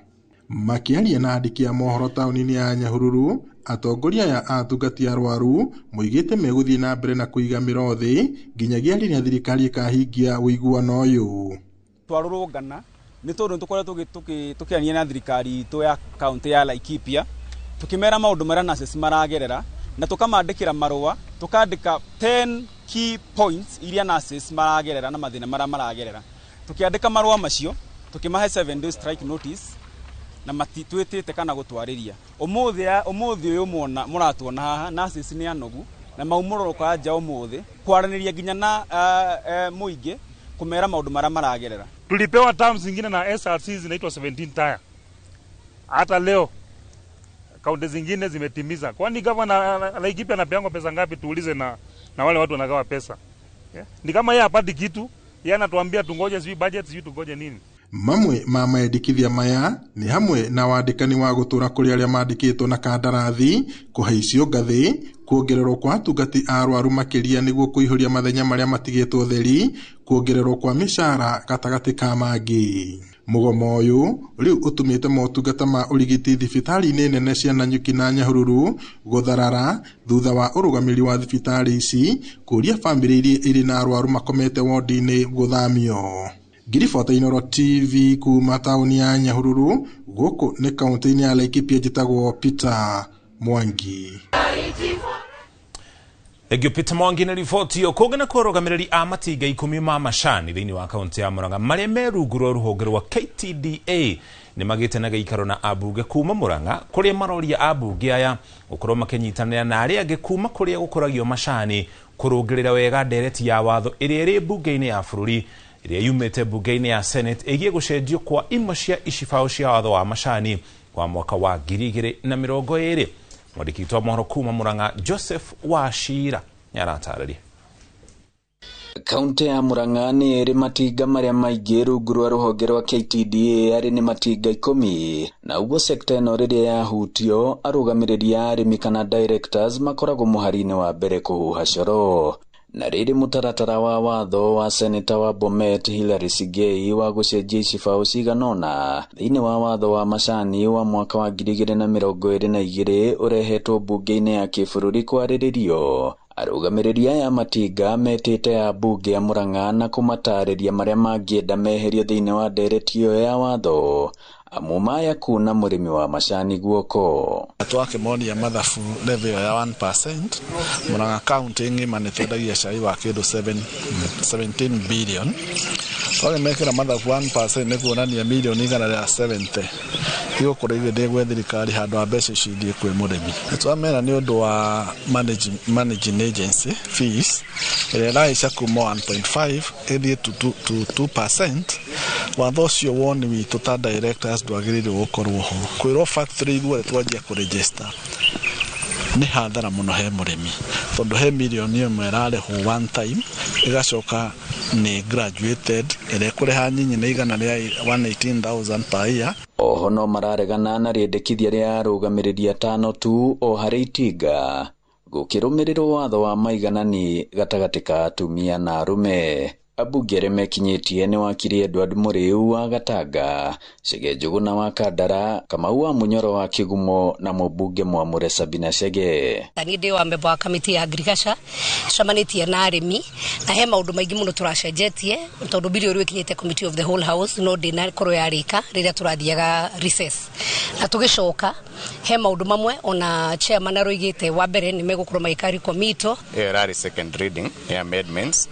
Makĩaria na andĩki a mohoro taũni-inĩ ya Nyahururu, atongoria aya a atungati arwaru moigĩte megũthiĩ na mbere na kũiga mĩro thĩ nginyagia rĩrĩa thirikari ĩkahingia ũiguano ũyũ. Twarũrũngana nĩ tondũ nĩ tũkoretwo tũkĩaria na thirikari itũ ya kaunti ya Laikipia, tũkĩmera maũndũ marĩa nurses maragerera, na tũkamandĩkĩra marũa, tũkandĩka 10 key points iria nurses maragerera na mathĩna marĩa maragerera. Tũkĩandĩka marũa macio, tũkĩmahe 7 day strike notice, na matitwĩtĩte kana gũtwarĩria. Ũmũthĩ ũyũ mũratuona haha, nurses nĩ anogu na maumũrũrũka nja ũmũthĩ kwaranĩria nginya na mũingĩ kũmera maũndũ marĩa maragerera. Tulipewa terms zingine na SRC zinaitwa 17 tire. Hata leo kaunti zingine zimetimiza. Kwani governor Laikipia anapeangwa pesa ngapi? Tuulize na wale watu wanagawa pesa. Yeah? Ni kama yeye hapati kitu, yeye anatuambia tungoje sijui budget, sijui tungoje nini. Mamwe ma mendekithia maya nĩ hamwe na wandĩkani wa gũtũra kũrĩ arĩa mandĩkĩtwo na kandarathi, kũhaicio ngathĩ, kuongererwo kwa atungati a arwaru makĩria nĩguo kũihũria mathenya marĩa matigĩtwo theri, kuongererwo kwa mĩcara gatagatĩ ka mangĩ. Mũgomo ũyũ rĩu ũtũmĩte motungata ma ũrigiti thibitarĩ-inĩ nene cia Nanyuki na Nyahururu gũtharara thutha wa ũrũgamĩrĩri wa thibitarĩ ici kũũria bamĩrĩ iria irĩ na arwaru makomete wondi-inĩ gũthamio. Ngiribota Inooro TV kuma taũni ya Nyahururu, gũkũ nĩ kaunti-inĩ ya Laikipia, njĩtagwo Peter Mwangi. Thengiũ Peter Mwangi na riboti ĩyo. Kũngĩ na kũrũgamĩrĩri a matinga 10 ma macani thĩinĩ wa kaunti ya Murang'a marĩa me rungu rwa rũhonge rwa KTDA nĩ magĩte na gĩikaro na ambunge kuma Murang'a, kũrĩa maroria ambunge aya gũkorwo makĩnyitanĩra na arĩa angĩ kuma kũrĩa gũkũragio macani kũrũngĩrĩra wega ndereti ya watho ĩrĩa ĩrĩ mbunge-inĩ ya bũrũri ĩrĩa yumĩte mbunge-inĩ ya Senate ĩgiĩ gũcenjio kwa imwe cia icibaũ cia watho wa macani wa mwaka wa 2020. Mwandĩki witũ wa mohoro kuma Murang'a Joseph Wachira nĩ aratarĩria. Kaunti ya Murang'a nĩ ĩrĩ matinga marĩa maingĩ rungu rwa rũhonge rwa KTDA arĩ nĩ matinga 10, na ũguo sekta ĩno rĩrĩa yahutio arũgamĩrĩri a arĩmi kana directors makoragwo mũhari-inĩ wa mbere kũhuha coro. Na rĩrĩ mũtaratara wa watho wa seneta wa Bomet Hillary Sigei wa gũcenjia icibaũ cigana ũna thĩinĩ wa watho wa macani wa mwaka wa 2022 ũrehetwo mbunge-inĩ ya kĩbũrũri kwarĩrĩrio. Arũgamĩrĩri aya matinga metĩte ambunge a Murang'a na kũmatarĩria marĩa mangĩenda meherio thĩinĩ wa ndereti ĩyo ya watho amu maya kuna mũrĩmi wa macani guoko. Twakĩmonia mathabu level ya 1%, Murang'a county ng'ima nĩ twendagia cai wa kĩndũ 17 billion. Twakĩmekĩra mathabu 1% nĩ kuonania mirioni 170 igũkorwo igĩthiĩ gwĩ thirikari handũ ha mbeca icio ithiĩ kwĩ mũrĩmi. Twamera nĩ ũndũ wa managing agency fees ĩrĩa ĩrahaica kuma 1.5 ĩthiĩ to 2%. Watho ũcio woni witũ ta directors ndwagĩrĩirwo gũkorwo ho. Kwĩrwo factory ithuothe twanjia kũregister nĩ hathara mũno he mũrĩmi, tondũ he mirioni 1 ĩrarĩhwo one time ĩgacoka nĩ graduated ĩrĩa ĩkũrĩha nyinyi nĩ 118,000 per year. Oho no mararegana na rĩendekithia rĩa arũgamĩrĩri 5 tu o harĩ itinga gũkĩrũmĩrĩrwo watho wa maiganani gatagatĩ ka atumia na arũme. Ambunge arĩa mekinyĩtie nĩ wakiri Edward Mũrĩu wa Gatanga, Chege Njũgũna wa Kandara, Kamau wa Munyoro wa Kĩgumo na mũmbunge Mwamũre Sabina Chege. Niĩ ndĩ wa memba wa kamĩtĩ ya agriculture, cemanĩtie na arĩmi na he maũndũ maingĩ mũno tũracenjetie tondũ bill rĩu ĩkinyĩte committee of the whole house no ndĩnakorwo yarĩka rĩrĩa tũrathiaga recess. Na tũgĩcoka he maũndũ mamwe ona chairman aroigĩte wa mbere nĩ megũkorwo magĩka committee. Ĩyo ĩrarĩ second reading ya amendments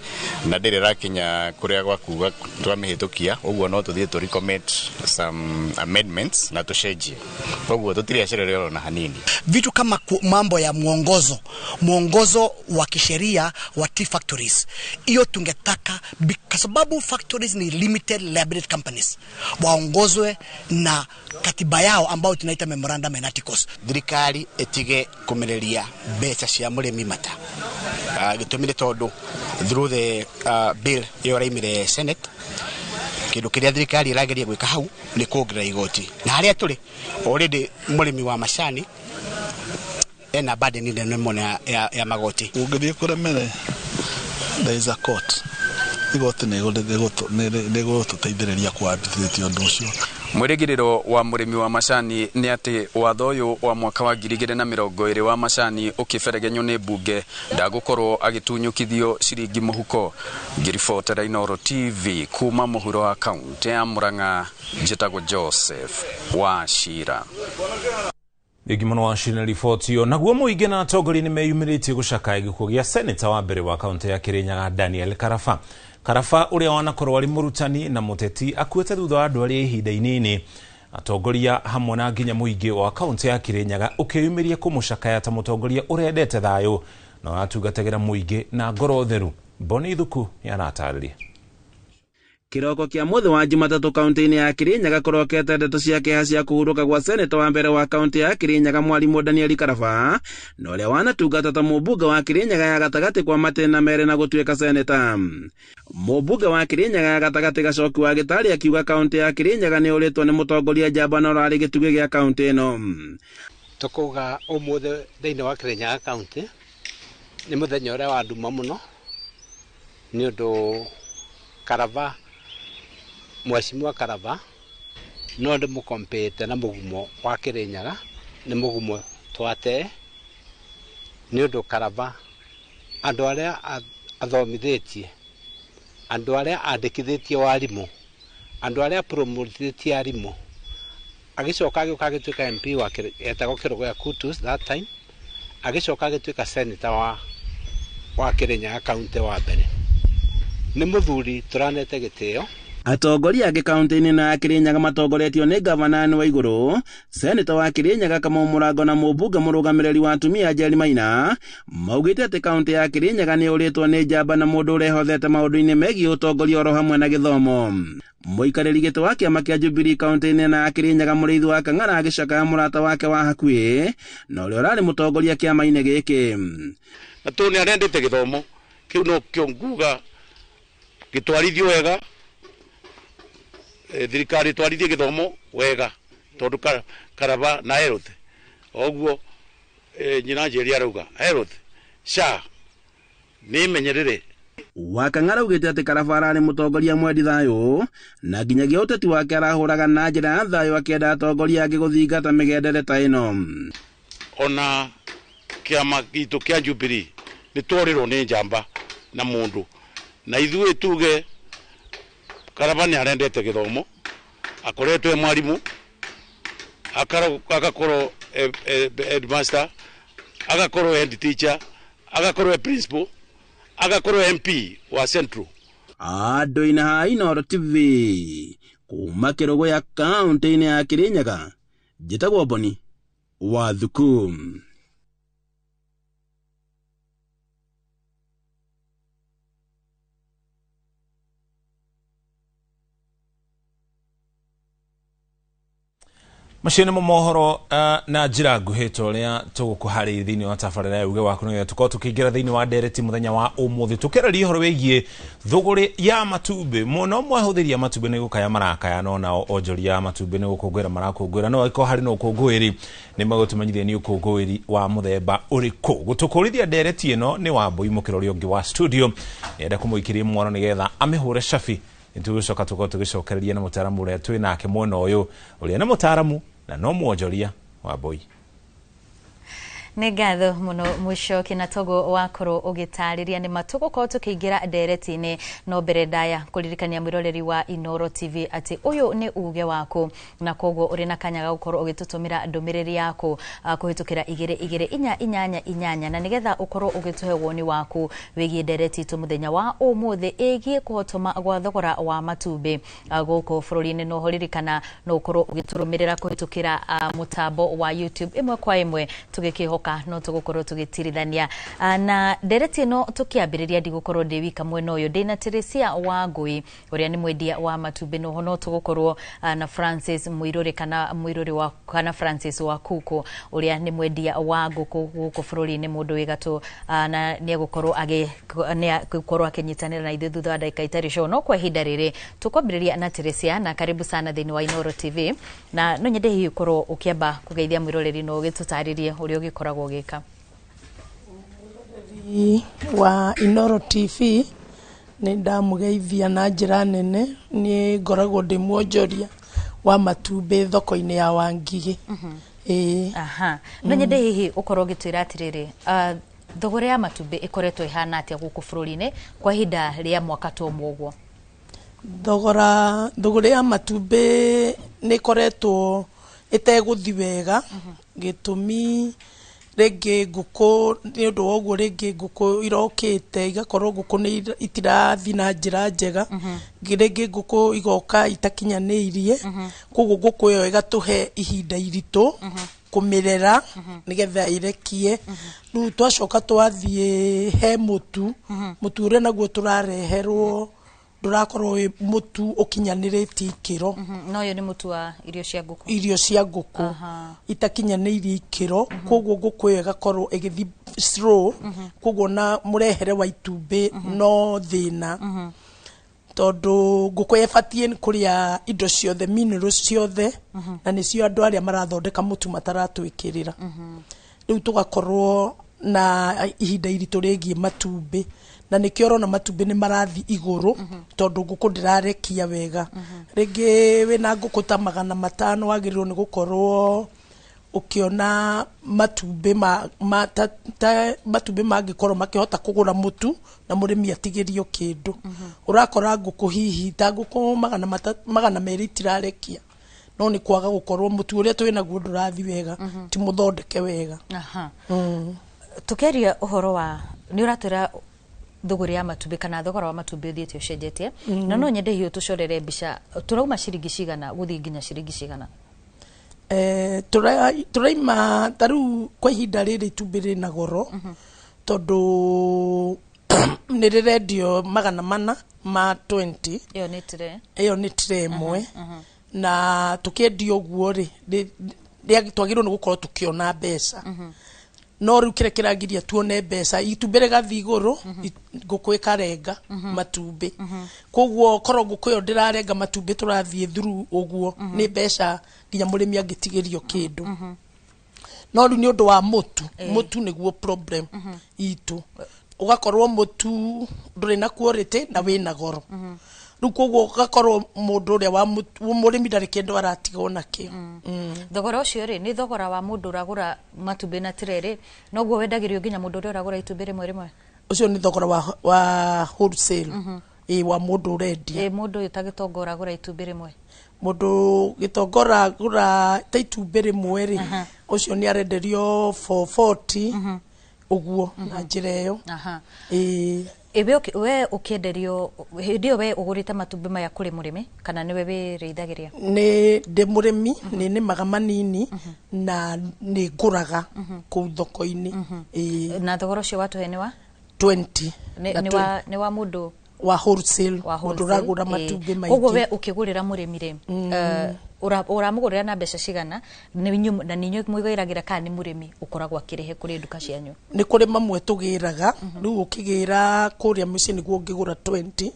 na ndĩrĩ ĩrakinya kuria gwa kuga twamĩhĩtũkia, ũguo no tũthiĩ tũ recommit some amendments na tũcenjie, koguo tũtiriacereire ona hanini. Vitu kama mambo ya mwongozo wa kisheria wa tea factories, hiyo tungetaka kwa sababu factories ni limited liability companies, waongozwe na katiba yao ambao tunaita memorandum and articles. Thirikari ĩtige kũmereria mbeca cia mũrĩmi mata, gĩtũmi nĩ tondũ through the bill ĩyo ĩraimire Senate, kĩndũ kĩrĩa thirikari ĩrageria gwĩka hau nĩ kuongerera igoti, na harĩa tũrĩ already mũrĩmi wa macani ena burden nene mũno ya magoti. Ũngĩthiĩ kũremere there is a court, igoti nĩgũtũteithĩrĩria kũambithĩtie ũndũ ũcio. Mwĩrĩgĩrĩro wa mũrĩmi wa macani nĩ atĩ watho ũyũ wa mwaka wa 2020 wa macani ũkĩberegenywo nĩ mbunge ndagũkorwo agĩtunyũkithio ciringi mũhuko. Ngĩribotera Inooro TV kuma mũhuro wa kaunti ya Murang'a, njĩtagwo Joseph Wachira. Thengi mũno Wachira na riboti ĩyo. Naguo mũingĩ na atongoria nĩ meyumĩrĩtie gũcakaya gĩkuũ gĩa seneta wa mbere wa kaunti ya Kirinyaga Daniel Karaba. Karaba ũrĩa wanakorwo arĩ mũrutani na mũteti akuĩte thutha wa ndwari ya ihinda inini. Atongoria hamwe na nginya mũingĩ wa kaunti ya Kirinyaga ũkĩyumĩria kũmũcakaya ta mũtongoria ũrendete thayũ na ũratungatagĩra mũingĩ na ngoro theru. Boni Thuku nĩaratarĩria. Kiroko kia muthi wa Jumatatu kaunti-inĩ ya Kirinyaga kũrokete ndeto cia kĩeha cia kũhurũka gwa seneta wa mbere wa kaunti ya Kirinyaga mwarimũ Daniel Karaba na ũrĩa wanatungata ta mũmbunge wa Kirinyaga ya gatagatĩ kwa matĩna merĩ na gũtuĩka seneta. Mũmbunge wa Kirinyaga ya gatagatĩ Gacoki wa Gĩtarĩ akiuga kaunti ya Kirinyaga nĩ ũrĩtwo nĩ mũtongoria njamba na ũrarĩ gĩtugĩ gĩa kaunti ĩno. Tũkauga ũmũthĩ thĩinĩ wa Kirinyaga kaunti nĩ mũthenya ũrĩa wa nduma mũno nĩ ũndũ Karaba, Mheshimiwa Karaba no ndĩmũkompete na mũgumo wa Kirinyaga, nĩ mũgumo twate nĩ ũndũ Karaba andũ arĩa athomithĩtie, andũ arĩa andĩkithĩtie warimũ, andũ arĩa promotithĩtie arimũ, agĩcoka agĩũka agĩtuĩka MP wa etagwo Kĩrũgũya Kutus that time, agĩcoka agĩtuĩka senator wa Kirinyaga kaunti wa mbere. Nĩ mũthuri tũranete gĩtĩo. Atongoria angĩ kaunti-inĩ na ya Kirinyaga matongoretio nĩ gavana Anne Waigũrũ, seneta wa Kirinyaga Kamau Mũrango na mũmbunge mũrũgamĩrĩri wa atumia Njeri Maina maugĩte atĩ kaunti ya Kirinyaga nĩ ũrĩtwo nĩ njamba na mũndũ ũrehothete maũndũ-inĩ megiĩ ũtongoria oro hamwe na gĩthomo. Mũikarĩri gĩtĩ wa kĩama kĩa Jubilee kaunti-inĩ na ya Kirinyaga Mũrĩithi wa Kang'ara agĩcakaya mũrata wake wa hakuhĩ na ũrĩa ũrarĩ mũtongoria kĩama-inĩ gĩkĩ. Na tondũ nĩ arendete gĩthomo kĩu no kĩo nguga gĩtwarithio wega, thirikari twarithie gĩthomo wega tondũ Karaba na health oguo nyina Njeri arauga health SHA nĩ menyerere. Wakang'ara augĩte atĩ Karaba ararĩ mũtongoria mwendi thayũ na nginyagia ũteti wake arahũraga na njĩra ya thayũ akĩenda atongoria angĩ gũthingata mĩgendere ta ĩno. Ona kĩama gitũ kĩa Jubilee Nĩ tworirwo nĩ njamba na mũndũ na ithuĩ tuge Karaba nĩ arendete gĩthomo, akoretwo e mwarimũ, agakorwo headmaster, agakorwo head teacher, agakorwo e principal, agakorwo MP wa Central. Andũ-inĩ ha Inooro TV kuma Kĩrũgũya kaũntĩ-inĩ ya Kĩrĩnyaga, njĩtagwo Boni wa Thuku. Macio nĩmo mohoro na njĩra nguhĩ ta ũrĩa tũgũkũharĩria thĩinĩ wa tabarĩra ya uge waku nĩgetha tũkorwo tũkĩingĩra thĩinĩ wa ndereti mũthenya wa ũmũthĩ tũkĩarĩria ũhoro wĩgiĩ thũgũrĩ ya matumbĩ. Mũno mwahũthĩri a matumbĩ nĩ gũkaya marakaya, no nao onjoria a matumbĩ nĩ gũkũngũĩra marakũngũĩra, no angĩkorwo harĩ na ũkũngũĩri nĩ megũtũmenyithia nĩ ũkũngũĩri wa mũthemba ũrĩkũ. Gũtũkũrithia ndereti ĩno nĩ Wambũi Mũkĩra ũrĩa ũngĩ wa studio, nĩenda kũmũikĩria mwaro nĩgetha amĩhũre cabi. Nĩtũgũcoka tũkorwo tũgĩcokereria na mũtaaramu ũrĩa twĩ nake mwena ũyũ, ũrĩa nĩ mũtaaramu na no mwonjoria Wambũi. Nĩ ngatho mũno Mũcoki na togo wakorwo ũgĩtarĩria nĩ matũgũkorwo tũkĩingĩra ndereti-inĩ. No mbere ndaya kũririkania mwĩroreri wa Inooro TV atĩ ũyũ nĩ uge waku, na koguo ũrĩ na kanya ga gũkorwo ũgĩtũtũmĩra ndũmĩrĩri yaku kũhĩtũkĩra 2 2 4 8 8, na nĩgetha ũkorwo ũgĩtũhe woni waku wĩgiĩ ndereti itũ mũthenya wa ũmũthĩ ĩgiĩ kũhotoma gwa thogora wa matumbĩ gũkũ bũrũri-inĩ. No ririkana no ũkorwo ũgĩtũrũmĩrĩra kũhĩtũkĩra mũtambo wa YouTube ĩmwe kwa ĩmwe, tũgĩkĩhoka no tũgũkorwo tũgĩtirithania na ndereti ĩno. Tũkĩambĩrĩria ndigũkorwo ndĩ wika mwena ũyũ, ndĩna Teresia Wangũi ũrĩa nĩ mwendia wa matumbĩ, noho no tũgũkorwo na Francis Mũirũrĩ kana Mũirũrĩ wa kana Francis wa Kuku ũrĩa nĩ mwendia wa ngũkũ gũkũ bũrũri-inĩ, mũndũ wĩ gatũ, na nĩegũkorwo akĩnyitanĩra na ithuĩ thutha wa ndagĩka itarĩ sure. No kwa ihinda rĩrĩ tũkwambĩrĩria na Teresia, na karibu sana thĩinĩ wa Inooro TV, na no nyende hihi ũkorwo ũkĩamba kũgeithia mwĩroreri no ũgĩtũtarĩrie ũrĩa ũgĩkoragwo ũgĩka. Wa Inooro TV nĩ ndamũgeithia na njĩra nene. Niĩ ngoragwo ndĩ mwonjoria wa matumbĩ thoko-inĩ ya Wangigĩ. Ĩĩ. Aha. No nyende hihi ũkorwo ũgĩtwĩra atĩrĩrĩ, thogora ya matumbĩ ĩkoretwo ĩhana atĩa gũkũ bũrũri-inĩ kwa ihinda rĩa mwaka ta ũmwe ũguo? Thogora ya matumbĩ nĩ ĩkoretwo ĩtegũthi wega, gĩtũmi rĩngĩ ngũkũ nĩ ũndũ wa ũguo, rĩngĩ ngũkũ irokĩte igakorwo ngũkũ nĩ itirathi na njĩra njega, rĩngĩ ngũkũ igoka itakinyanĩirie, koguo ngũkũ ĩyo ĩgatũhe ihinda iritũ kũmĩrera nĩgetha ĩrekie. Rĩu twacoka twathiĩ he mũtu, mũtu ũrĩa naguo tũrareherwo ndũrakorwo wĩ mũtu ũkinyanĩrĩtie ikĩro. No ũyũ nĩ mũtu wa irio cia ngũkũ, irio cia ngũkũ itakinyanĩirie ikĩro, koguo ngũkũ ĩyo ĩgakorwo ĩgĩthiĩ slow, koguo na mũrehere wa itumbĩ no thĩna, tondũ ngũkũ ĩbatiĩ kũrĩa indo ciothe, minerals ciothe, na nĩcio andũ arĩa marathondeka mũtu mataratwĩkĩrĩra. Rĩu tũgakorwo na ihinda iritũ rĩgiĩ matumbĩ, na nĩkĩo ũrona matumbĩ nĩ marathi igũrũ, tondũ ngũkũ ndĩrarekia wega. Rĩngĩ wĩna ngũkũ ta 500 wagĩrĩirwo nĩ gũkorwo ũkĩona matumbĩ matumbĩ mangĩkorwo makĩhota kũgũra mũtu na mũrĩmi atigĩrio kĩndũ. Ũrakora ngũkũ hihi ta ngũkũ 200 itirarekia, no nĩ kwaga gũkorwo mũtu ũrĩa twĩnaguo ndũrathi wega, ti mũthondeke wega. Tũkĩaria ũhoro wa nĩ ũratwĩra thogora ya matumbĩ kana thogora wa matumbĩ ũthiĩte ũcenjetie, na no nyende hihi tũcorere mbica tũrauma ciringi cigana gũthiĩ nginya ciringi cigana? Tũraima ta rĩu kwa ihinda rĩrĩ itumbĩ rĩna goro, tondũ nĩ rĩrendio 420. Ĩyo nĩ tray. Ĩyo nĩ tray ĩmwe, na tũkĩendia ũguo rĩ, twagĩrĩirwo nĩ gũkorwo tũkĩona mbeca. No rĩu kĩrĩa kĩragiria tuone mbeca, itumbĩ rĩgathiĩ igũrũ, ngũkũ ĩkarenga matumbĩ, koguo korwo ngũkũ ĩyo ndĩrarenga matumbĩ tũrathiĩ through ũguo nĩ mbeca nginya mũrĩmi angĩtigĩrio kĩndũ. No rĩu nĩ ũndũ wa mũtu, mũtu nĩguo problem itũ, ũgakorwo mũtu ndũrĩ na quality na wĩna goro. Rĩu koguo ũgakorwo mũndũ ũrĩa wa mũrĩmi ndarĩ kĩndũ aratigwo nakĩo. Thogora ũcio rĩ, nĩ thogora wa mũndũ ũragũra matumbĩ na tray rĩ, noguo wendagĩrio nginya mũndũ ũrĩa ũragũra itumbĩ rĩmwe rĩmwe? Ũcio nĩ thogora wa wholesale, ĩ, wa mũndũ ũrendia. Ĩ mũndũ ũyũ ta gĩtonga ũragũra itumbĩ rĩmwe? Mũndũ gĩtonga ũragũra ta itumbĩ rĩmwe rĩ, ũcio nĩ arenderio 440 ũguo, na njĩra ĩyo. Ĩĩ. Ĩ we ũkĩenderio hĩndĩ ĩyo, we ũgũrĩte matumbĩ maya kũrĩ mũrĩmi kana nĩwe wĩrĩithagĩria? Nĩ ndĩ mũrĩmi, nĩ nĩmaga manini na nĩ ngũraga kũu thoko-inĩ. Ĩĩ. Na thogora ũcio watũhe nĩ wa 20. Nĩ Na nĩ wa mũndũ wa wholesale. Wa Mũndũ wholesale, ũragũra matumbĩ maingĩ. Koguo we ũkĩgũrĩra mũrĩmi rĩ, ũramũgũrĩra na mbeca cigana? Na nĩ inyuĩ mwĩgĩragĩra kana nĩ mũrĩmi ũkoragwo akĩrĩhe kũrĩ nduka cianyu? Nĩ kũrĩ mamwe tũgĩraga. Rĩu ũkĩgĩra kũrĩa mũciĩ nĩguo ũngĩgũra 20,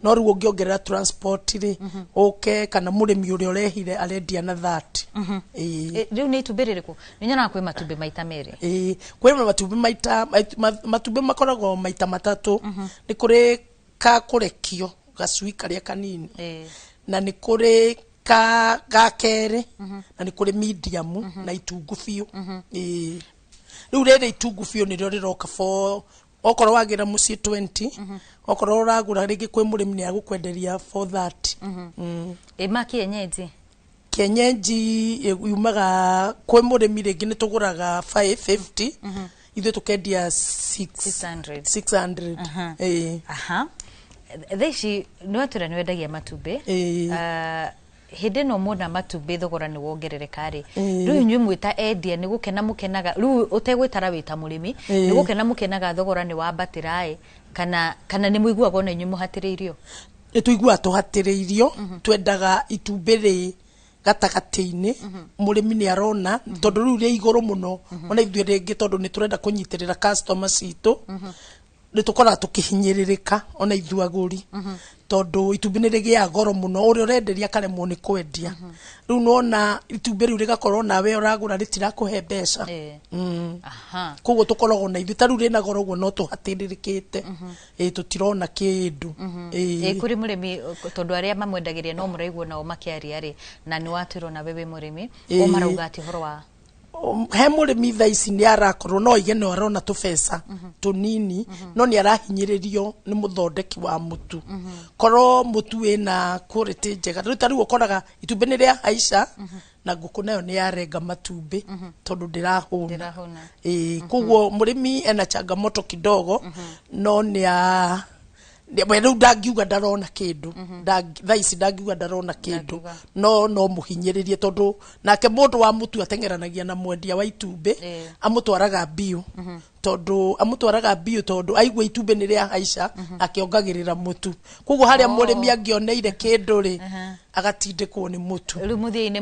no rĩu ũngĩongerera transport rĩ, ũke kana mũrĩmi ũrĩa ũrehire arendia na 30. Ĩĩ. Rĩu nĩ itumbĩ rĩrĩkũ? Nĩ nyonaga kwĩ matumbĩ maita merĩ. Ĩĩ, kwĩ matumbĩ maita matumbĩ makoragwo maita matatũ. Nĩ kũrĩ ka kũrekio, gacui karĩa kanini, na nĩ kũrĩ ka ga kerĩ, na nĩ kũrĩ medium na itungu biũ. Ĩĩ, rĩu rĩrĩ itungu biũ nĩrĩo rĩroka for okorwo wagĩra mũciĩ 20, okorwo ũragũra rĩngĩ kwĩ mũrĩmi nĩ agũkwenderia 430. Ĩ ma kienyeji? Kienyeji yumaga kwĩ mũrĩmi rĩngĩ nĩ tũgũraga 550, ithuĩ tũkendia 6 600. 600. Ĩĩ. Aha, thaa ici nĩ watwĩra nĩ wendagia matumbĩ. Ĩĩ. Hĩndĩ ĩno muona matumbĩ thogora nĩ wongerereka rĩ, Ĩĩ. rĩu inyuĩ mwĩta endia nĩ gũkena mũkenaga, rĩu ũtegwĩtara wĩta mũrĩmi, Ĩĩ. nĩ gũkena mũkenaga thogora nĩ wambatĩra ĩ, kana nĩ mũiguaga ona inyuĩ mũhatĩrĩirio? Nĩ tũiguaga tũhatĩrĩirio. Twendaga itumbĩ rĩ gatagatĩ-inĩ, mũrĩmi nĩ arona, tondũ rĩu rĩ igũrũ mũno, ona ithuĩ rĩngĩ tondũ nĩ tũrenda kũnyitĩrĩra customer citũ, nĩ tũkoraga tũkĩhinyĩrĩrĩka ona ithuĩ agũri, tondũ itumbĩ nĩ rĩgĩaga goro mũno, ũrĩa ũrenderia akaremwo nĩ kwendia. Rĩu nona itumbĩ rĩu rĩgakorwo nawe ũragũra rĩtirakũhe mbeca. Koguo tũkoragwo na ithuĩ ta rĩu rĩna goro ũguo, no tũhatĩrĩrĩkĩte. Ĩ, tũtirona kĩndũ. Ĩ Ĩĩ. kũrĩ mũrĩmi, tondũ arĩa mamwendagĩria no mũraigua nao makĩaria rĩ, na nĩ watwĩrwo nawe wĩ mũrĩmi, o marauga atĩ ũhoro wa He mũrĩmi thaa ici nĩ arakorwo no aige no arona tũbeca tũnini, no nĩ arahinyĩrĩrio nĩ mũthondeki wa mũtu. Korwo mũtu wĩna quality njega, rĩu ta rĩu ũkoraga itumbĩ nĩ rĩa haica na ngũkũ nayo nĩ yarenga matumbĩ tondũ ndĩrahũna. Ndĩrahũna. Ĩĩ, koguo mũrĩmi ena changamoto kidogo, no nĩ a we rĩu ndangiuga ndarona kĩndũ. Thaa ici ndangiuga ndarona kĩndũ. Ndangiuga. No mũhinyĩrĩrie, tondũ nake mũndũ wa mũtu ateng'eranagia na mwendia wa itumbĩ, amũtwaraga mbiũ, tondũ amũtwaraga mbiũ tondũ aigua itumbĩ nĩ rĩa haica, akĩongagĩrĩra mũtu. Koguo harĩa mũrĩmi angĩoneire kĩndũ rĩ, agatindĩkwo nĩ mũtu. Rĩu mũthia-inĩ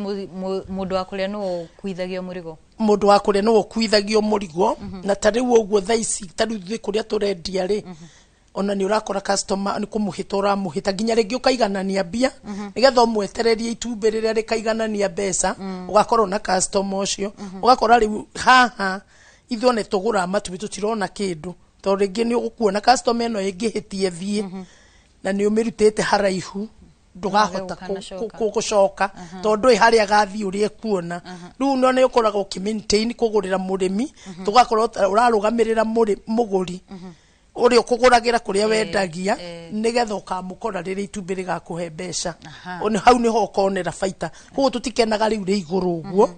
mũndũ wa kũrĩa nĩwe ũkuithagio mũrigo? Mũndũ wa kũrĩa nĩwe ũkuithagio mũrigo. Na ta rĩu ũguo thaa ici, ta rĩu ithuĩ kũrĩa tũrendia rĩ, ona nĩ ũrakora customer nĩ kũmũhĩta ũramũhĩta, nginya rĩngĩ ũkaiganania mbia nĩgetha ũmwetererie itumbĩ rĩrĩa rĩkaiganania mbeca, ũgakorwo na customer ũcio. Ũgakora rĩu haha ithuĩ nĩ tũgũraga matumbĩ tũtirona kĩndũ, tondũ rĩngĩ nĩ ũgũkuona customer ĩno ĩngĩhĩtie thiĩ na nĩ ũmĩrutĩte haraihu, ndũgahota Gũkanacoka. gũcoka, tondũ ĩ harĩa agathiĩ ũrĩa ekuona. Rĩu no nĩ ũkoragwo ũkĩ-maintain kũgũrĩra mũrĩmi, tũgakorwo ta ũrarũgamĩrĩra mũgũri ũrĩa ũkũgũragĩra kũrĩa wendagia, nĩgetha ũkamũkora rĩrĩa itumbĩ rĩgakũhe mbeca. Hau nĩho ũkonera baita. Koguo tũtikenaga rĩu rĩ igũrũ ũguo,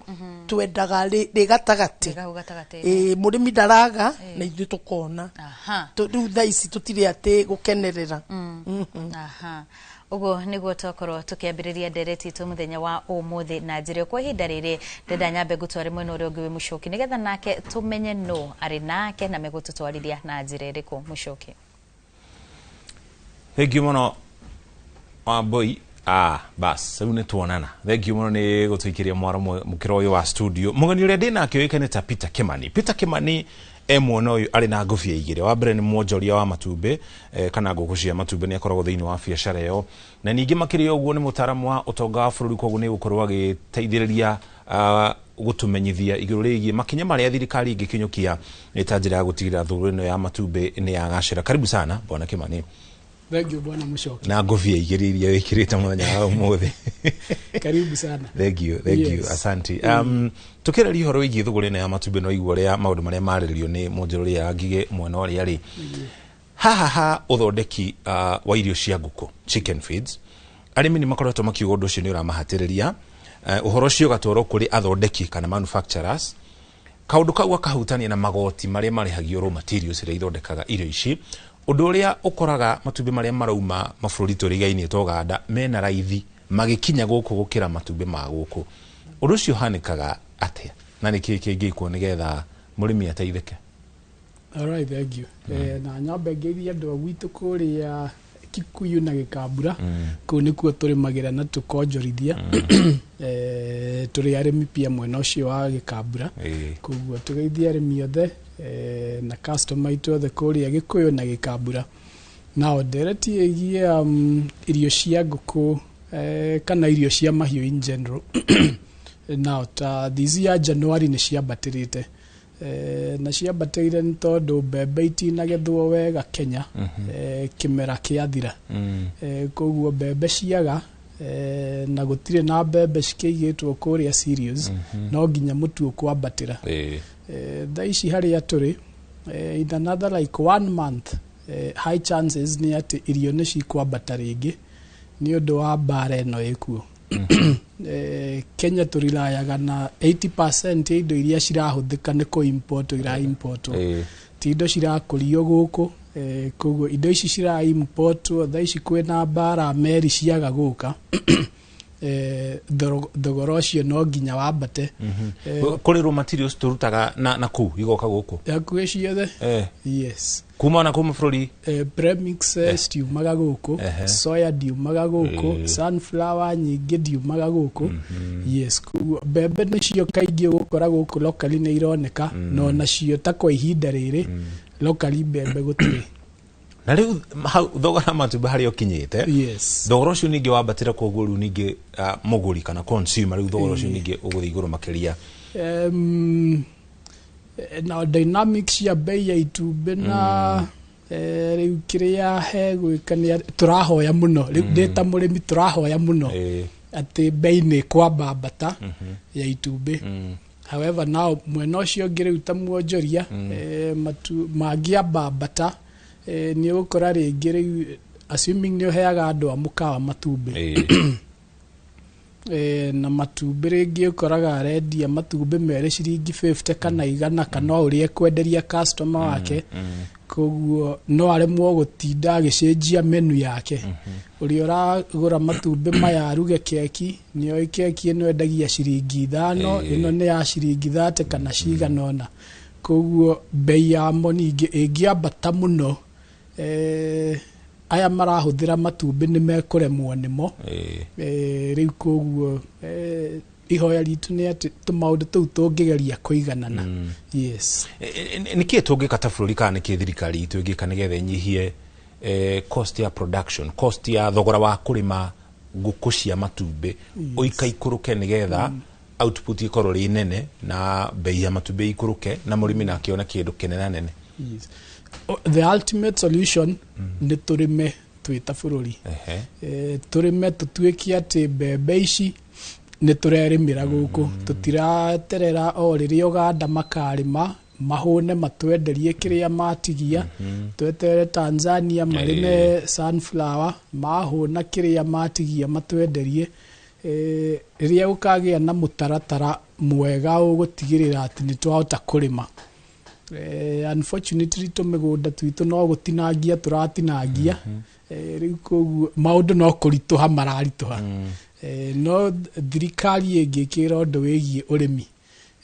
twendaga rĩ gatagatĩ. Rĩ hau gatagatĩ. Ĩĩ, mũrĩmi ndaraga na ithuĩ tũkona. Rĩu thaa ici tũtirĩ atĩ gũkenerera. Aha, ũguo nĩguo twakorwo tũkĩambĩrĩria ndereti itũ mũthenya wa ũmũthĩ na njĩra ĩyo. Kwa ihinda rĩrĩ ndĩrenda nyambe ngũtware mwena ũrĩa ũngĩ wĩ Mũcoki, nĩgetha nake tũmenye nũ arĩ nake na megũtũtwarithia na njĩra ĩrĩkũ. Mũcoki. Thank you mũno, Wambui. Bas rĩu nĩ tuonana. Thank you mũno nĩ gũtũikĩria mwaro mũkĩra ũyũ wa studio. Mũgeni ũrĩa ndĩ nake ũĩkaine ta Peter Kimani. Peter Kimani e mwena ũyũ arĩ na ngũbia igĩrĩ. Wa mbere nĩ mwonjoria wa matumbĩ, kana ngũkũ cia matumbĩ, nĩ akoragwo thĩinĩ wa biacara ĩyo, na ningĩ makĩria ũguo nĩ mũtaaramu wa ũtonga wa bũrũri, koguo nĩ gũkorwo agĩteithĩrĩria gũtũmenyithia igũrũ rĩgiĩ makinya marĩa thirikari ĩngĩkinyũkia nĩ ta njĩra ya gũtigĩrĩra thũgũrĩ ĩno ya matumbĩ nĩ yagacĩra. Karibu sana, Bwana Kimani. Thank you, bwana Mucoki. Na ngũbia igĩrĩ iria wĩkĩrĩte mũthenya wa ũmũthĩ. Karibu sana. Thank you, thank you. Yes. Asante. Tukĩraria ũhoro wĩgiĩ thũgũrĩ ĩno ya matumbĩ, no igua ũrĩa maũndũ marĩa marĩrĩrio nĩ mũnjũrũria Ngigĩ mwena ũrĩa rĩ haha ha ũthondeki wa irio cia ngũkũ, chicken feeds, arĩmi nĩ makoretwo makiuga ũndũ ũcio nĩ ũramahatĩrĩria. Ũhoro ũcio ũgatwarwo kũrĩ athondeki kana manufacturers, kaũndũ kau gakahutania na magoti marĩa marĩhagio raw materials iria ithondekaga irio ici, ũndũ ũrĩa ũkoraga matumbĩ marĩa marauma mabũrũri tũrigainie ta Uganda mena raithi magĩkinya gũkũ gũkĩra matumbĩ ma gũkũ. Ũndũ ũcio ũhanĩkaga atĩa na nĩkĩĩ kĩngĩkwo nĩgetha mũrĩmi ateithĩke? All right, thank you. Na nyambe ngeithie andũ a gwitũ kũrĩa Kikuyu na Gĩkambura. Kũu nĩkuo tũrĩmagĩra na tũkonjorithia. Tũrĩ arĩmi pia mwena ũcio wa Gĩkambura. Koguo tũgeithie arĩmi othe na customer aitũ othe kũrĩa Gĩkũyũ na Gĩkambura. Nao ndereti ĩgiĩ irio cia ngũkũ kana irio cia mahiũ in general, nao ta this year January nĩ ciambatĩrĩte, na ciambatĩire nĩ tondũ mbembe itinagethwo wega Kenya. Kĩmera kĩathira. Koguo mbembe ciaga, na gũtirĩ na mbembe cikĩigĩtwo kũrĩa cereals, no nginya mũtu ũkwambatĩra. Thaa ici harĩa tũrĩ, in another like one month, high chances nĩ atĩ irio nĩ cikwambata rĩngĩ nĩ ũndũ wa mbara ĩno ĩkuo. Kenya tũrilayaga na 80% ya indo iria cirahũthĩka nĩ kũ-import ira-importwo, ti indo cirakũrio gũkũ. Koguo indo ici cira-importwo, thaa ici kwĩna mbara, meri ciaga gũka, thogora ũcio no nginya wambate. Kũrĩ raw materials tũrutaga na kũu igoka gũkũ? Hakuhĩ ciothe. Yes. Kuma na kũu mabũrũri. Premix citiumaga gũkũ. Soya ndiumaga gũkũ. Sunflower nyingĩ ndiumaga gũkũ. Yes, koguo mbembe nĩcio kaingĩ ũgũkora gũkũ locally nĩ ironeka, no nacio ta kwa ihinda rĩrĩ locally mbembe gũtirĩ. Na rĩu hau thogora matumbĩ harĩa ũkinyĩte, thogora ũcio ningĩ wambatĩra, koguo rĩu ningĩ mũgũri kana consumer, rĩu thogora ũcio ningĩ ũgũthiĩ igũrũ makĩria. Na dynamics cia bei ya itumbĩ na rĩu kĩrĩa hegwĩka nĩ tũrahoya mũno rĩu, ndĩ ta mũrĩmi tũrahoya mũno atĩ bei nĩ kwambambata ya itumbĩ. However, now mwena ũcio ũngĩ rĩu ta mwonjoria, matu mangĩambambata, nĩ ũgũkora rĩngĩ rĩu, assuming nĩ ũheaga andũ a mũkawa matumbĩ, na matumbĩ rĩngĩ ũkoraga arendia matumbĩ merĩ ciringi 50 kana 100 kana o ũrĩa ekwenderia customer wake, koguo no aremwo gũtinda agĩcenjia menu yake. Ũrĩa ũragũra matumbĩ maya aruge keki nĩoĩ keki ĩno endagia ciringi 5, ĩno nĩ ya ciringi 30 kana cigana ũna. Koguo bei yamo ningĩ ĩngĩambata mũno, aya marahũthĩra matumbĩ nĩ mekũremwo nĩmo. Rĩu koguo ihoya ritũ nĩ atĩ tũmaũndũ tũu tũngĩgeria kũiganana. Yes. Nĩkĩĩ tũngĩka ta bũrũri kana nĩkĩĩ thirikari itũ ĩngĩka nĩgetha ĩnyihie cost ya production, cost ya thogora wa kũrĩma ngũkũ cia matumbĩ ũikaikũrũke nĩgetha output ĩkorwo rĩ nene na bei ya matumbĩ ikũrũke na mũrĩmi nake one kĩndũ kĩnene nene? Yes. The ultimate solution nĩ tũrĩme twĩ ta bũrũri. Tũrĩme tũtuĩke atĩ mbembe ici nĩ tũrerĩmĩra gũkũ, tũtiraterera o rĩrĩa Uganda makarĩma mahũne matwenderie kĩrĩa matigia, tweterere Tanzania marĩme sunflower mahũna kĩrĩa matigia matwenderie. Rĩrĩa gũkagĩa na mũtaratara mwega ũgũtigĩrĩra atĩ nĩ twahota kũrĩma. Unfortunately tũmĩgũnda twitũ no gũtinangia tũratinangia. Rĩu koguo maũndũ no kũritũha mararitũha. No thirikari ĩngĩkĩra ũndũ wĩgiĩ ũrĩmi,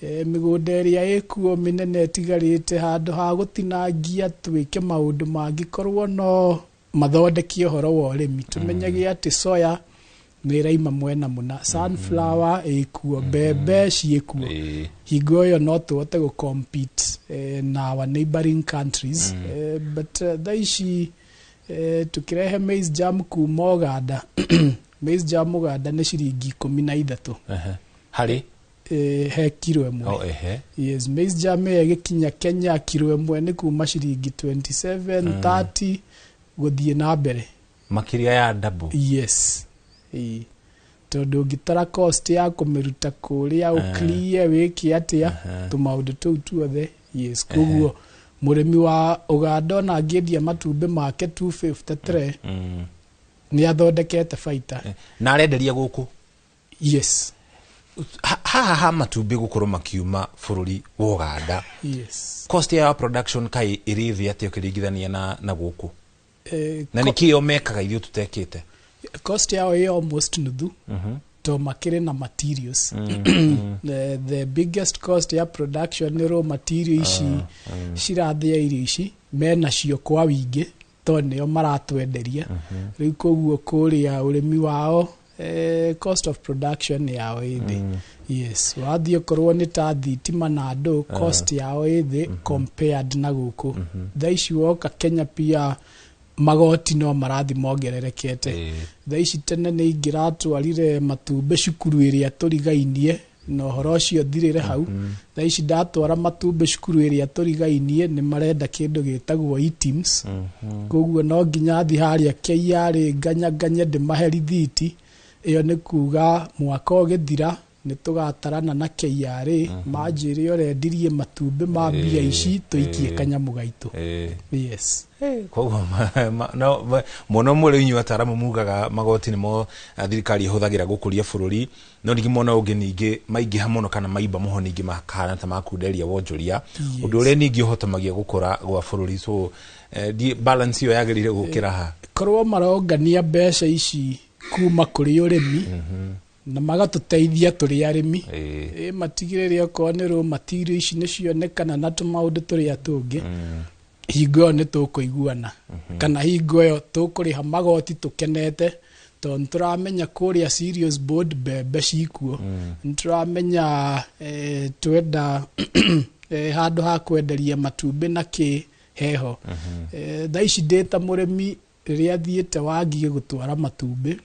mĩgũnda ĩrĩa ĩkuo mĩnene ĩtigarĩte, handũ ha gũtinangia twĩke maũndũ mangĩkorwo no mathondeke ũhoro wa ũrĩmi, tũmenyage atĩ soya nĩ ĩraima mwena mũna, sunflower ĩkuo, mbembe ciĩkuo, hingo ĩyo no tũhote gũ compete na our neighboring countries. But thaa ici tũkĩrehe maize jam kuma Uganda, maize jam Uganda nĩ ciringi 13. Harĩ? He kiro 1. Oh, ehe. Yes, maize jam ĩyo ĩgĩkinya Kenya, kiro 1 nĩ kuma ciringi 27, 30 gũthiĩ na mbere. Makĩria ya double. Yes. Ĩĩ. Tondũ ũngĩtara cost ya kũmĩruta kũrĩa, ũclear, wĩke atĩa, tũmaũndũ tũu tuothe, yes. Koguo mũrĩmi wa Ũganda ona angĩendia matumbĩ make 253, nĩ athondekete baita. Na arenderia gũkũ? Yes. Haha ha matumbĩ gũkorwo makiuma bũrũri wa Ũganda, cost ya production kai ĩrĩ thĩ atĩa ũkĩringithania na gũkũ? Na nĩkĩo mekaga ithuĩ tũtekĩte? Cost yao ĩ almost nuthu, to makĩrĩ na materials. The biggest cost ya production nĩ raw material ici cirathĩa irio ici menacio kwa wingĩ, to nĩo maratwenderia rĩu. Koguo kũrĩa ũrĩmi wao, cost of production yao ĩ thĩ. Yes, wathiĩ okorwo nĩ ta thitima na andũ, cost yao ĩ thĩ compared na gũkũ. Thaa ici woka Kenya pia magoti no marathi mongererekete. Thaa ici tene nĩ ingĩratwarire matumbĩ cukuru ĩrĩa tũrigainie na ũhoro ũcio thirĩre hau. Thaa ici ndatwara matumbĩ cukuru ĩrĩa tũrigainie, nĩ marenda kĩndũ gĩtagwo eTIMS. Koguo no nginya thiĩ harĩa KRA nganyanganye ndĩmahe rithiti ĩyo. Nĩ kuga mwaka ũgĩthira nĩ tũgatarana na KRA, manjĩre ũrendirie matumbĩ ma mbia ici, tũikie kanyamũ gaitũ. Yes. Koguo no mwena ũmwe rĩu inyuĩ ataramu mugaga magoti nĩmo thirikari ĩhũthagĩra gũkũria bũrũri, no ningĩ mwena ũngĩ ningĩ maingĩha mũno kana maimba mũho ningĩ makahana ta makunderia wonjoria, ũndũ ũrĩa ningĩ ũhotomagia gũkũra gwa bũrũri. So balance ĩyo yagĩrĩire gũkĩra ha? Korwo marongania mbeca ici kuma kũrĩ ũrĩmi na magatũteithia tũrĩ arĩmi, ĩ matigĩrĩre okorwo nĩ raw material ici nĩ cionekana na tũmaũndũ tũrĩa tũngĩ, hingo ĩyo nĩ tũkũiguana, kana hingo ĩyo tũkũrĩha magoti tũkenete, tondũ nĩ tũramenya kũrĩa Cereals Board mbembe cikuo, nĩ tũramenya twenda handũ ha kwenderia matumbĩ na kĩ heho. Thaa ici ndĩ ta mũrĩmi, rĩrĩa thiĩte Wangigĩ gũtwara matumbĩ,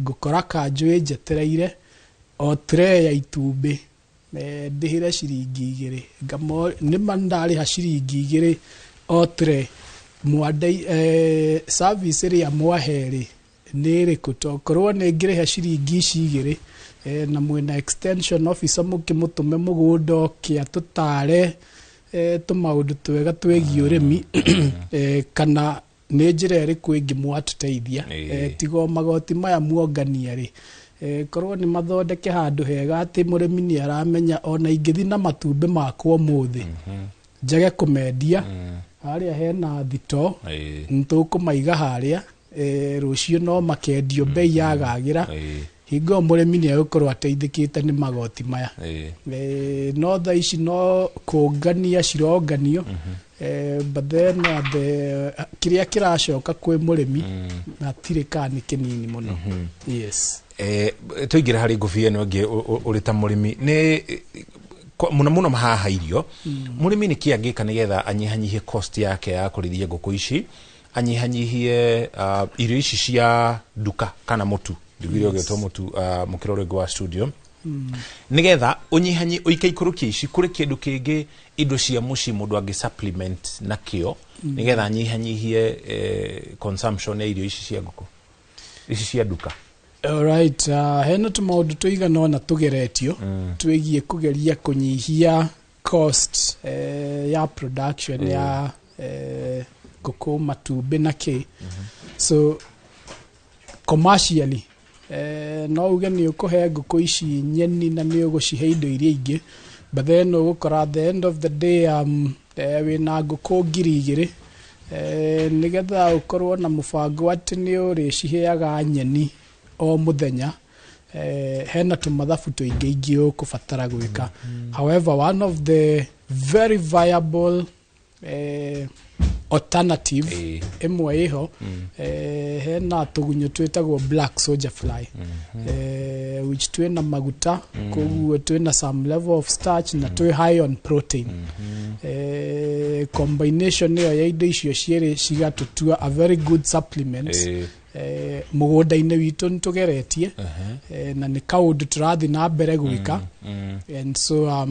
ngũkora kanjũ ĩnjetereire o tray ya itumbĩ, ndĩhĩre ciringi 2. Nĩma ndarĩha ciringi 2 o tray, mwande service ĩrĩa mwahe rĩ nĩ ĩrĩkũ? Tokorwo nĩ ngĩrĩha ciringi ici 2, na mwĩna extension officer mũkĩmũtũme mũgũnda oke atũtare tũmaũndũ twega twĩgiĩ ũrĩmi, kana nĩ njĩra ĩrĩkũ ĩngĩ mwatũteithia, tiga o magoti maya muongania rĩ, korwo nĩ mathondeke handũ hega atĩ mũrĩmi nĩ aramenya ona ingĩthi na matumbĩ makwa ũmũthĩ njage kũmendia, harĩa hena thito, nĩtũkũmaiga harĩa, rũciũ no makendio bei yagagĩra. Hingo ĩyo mũrĩmi nĩ egũkorwo ateithĩkĩte nĩ magoti maya. No thaa ici no kũngania cironganio, but then the kĩrĩa kĩracoka kwĩ mũrĩmi hatirĩ kana nĩ kĩnini mũno. Yes. Tũingĩre harĩ ngũbia ĩno ĩngĩ. Ũrĩ ta mũrĩmi nĩ mũno mũno haha irio, mũrĩmi nĩ kĩ angĩka nĩgetha anyihanyihie cost yake ya kũrĩithia ngũkũ ici, anyihanyihie irio ici cia nduka kana mũtu, ndigwire ũgĩtwo mũtu, mũkĩra ũrĩa ũngĩ wa studio, nĩgetha ũnyihanyi ũikaikũrũkie ici kũrĩ kĩndũ kĩngĩ, indo cia mũciĩ mũndũ angĩ supplement nakĩo, nĩgetha anyihanyihie consumption ya irio ici cia ngũkũ, ici cia nduka? Alright, hena tũmaũndũ tũigana ũna tũgeretio twĩgiĩ kũgeria kũnyihia cost ya production ya ngũkũ, matumbĩ na kĩ. So commercially, no uge nĩ ũkũhe ngũkũ ici nyeni na nĩ ũgũcihe indo iria ingĩ, but then ũgũkora at the end of the day wĩna ngũkũ 2000, nĩgetha ũkorwo na mũbango atĩ nĩ ũrĩciheaga nyeni o mũthenya, hena tũmathabu tũingĩ ingĩ ũkũbatara gwĩka. However, one of the very viable alternative ĩmwe ĩho, hena tũgunyũ twĩtagwo black soldier fly, which twĩna maguta, koguo twĩna some level of starch na twĩ high on protein. Combination ĩyo ya indo icio cierĩ cigatũtua a very good supplement. Mũgũnda-inĩ witũ nĩ tũgeretie, na nĩ kaũndũ tũrathiĩ na mbere gwĩka, and so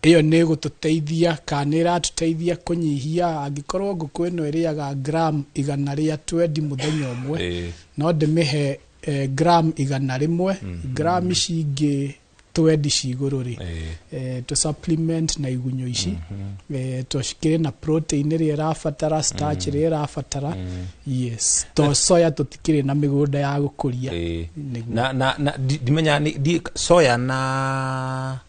Ĩyo nĩ ĩgũtũteithia kana nĩ ĩratũteithia kũnyihia. Angĩkorwo ngũkũ ĩno ĩrĩaga gram 120 mũthenya ũmwe, no ndĩmĩhe gram 100, gram ici ingĩ 20 ci igũrũ rĩ, to supplement na igunyũ ici, to cikĩrĩ na protein ĩrĩa ĩrabatara, starch ĩrĩa ĩrabatara. Yes, to soya tũtikĩrĩ na mĩgũnda ya gũkũria. Nĩguo. Na ndimenya soya na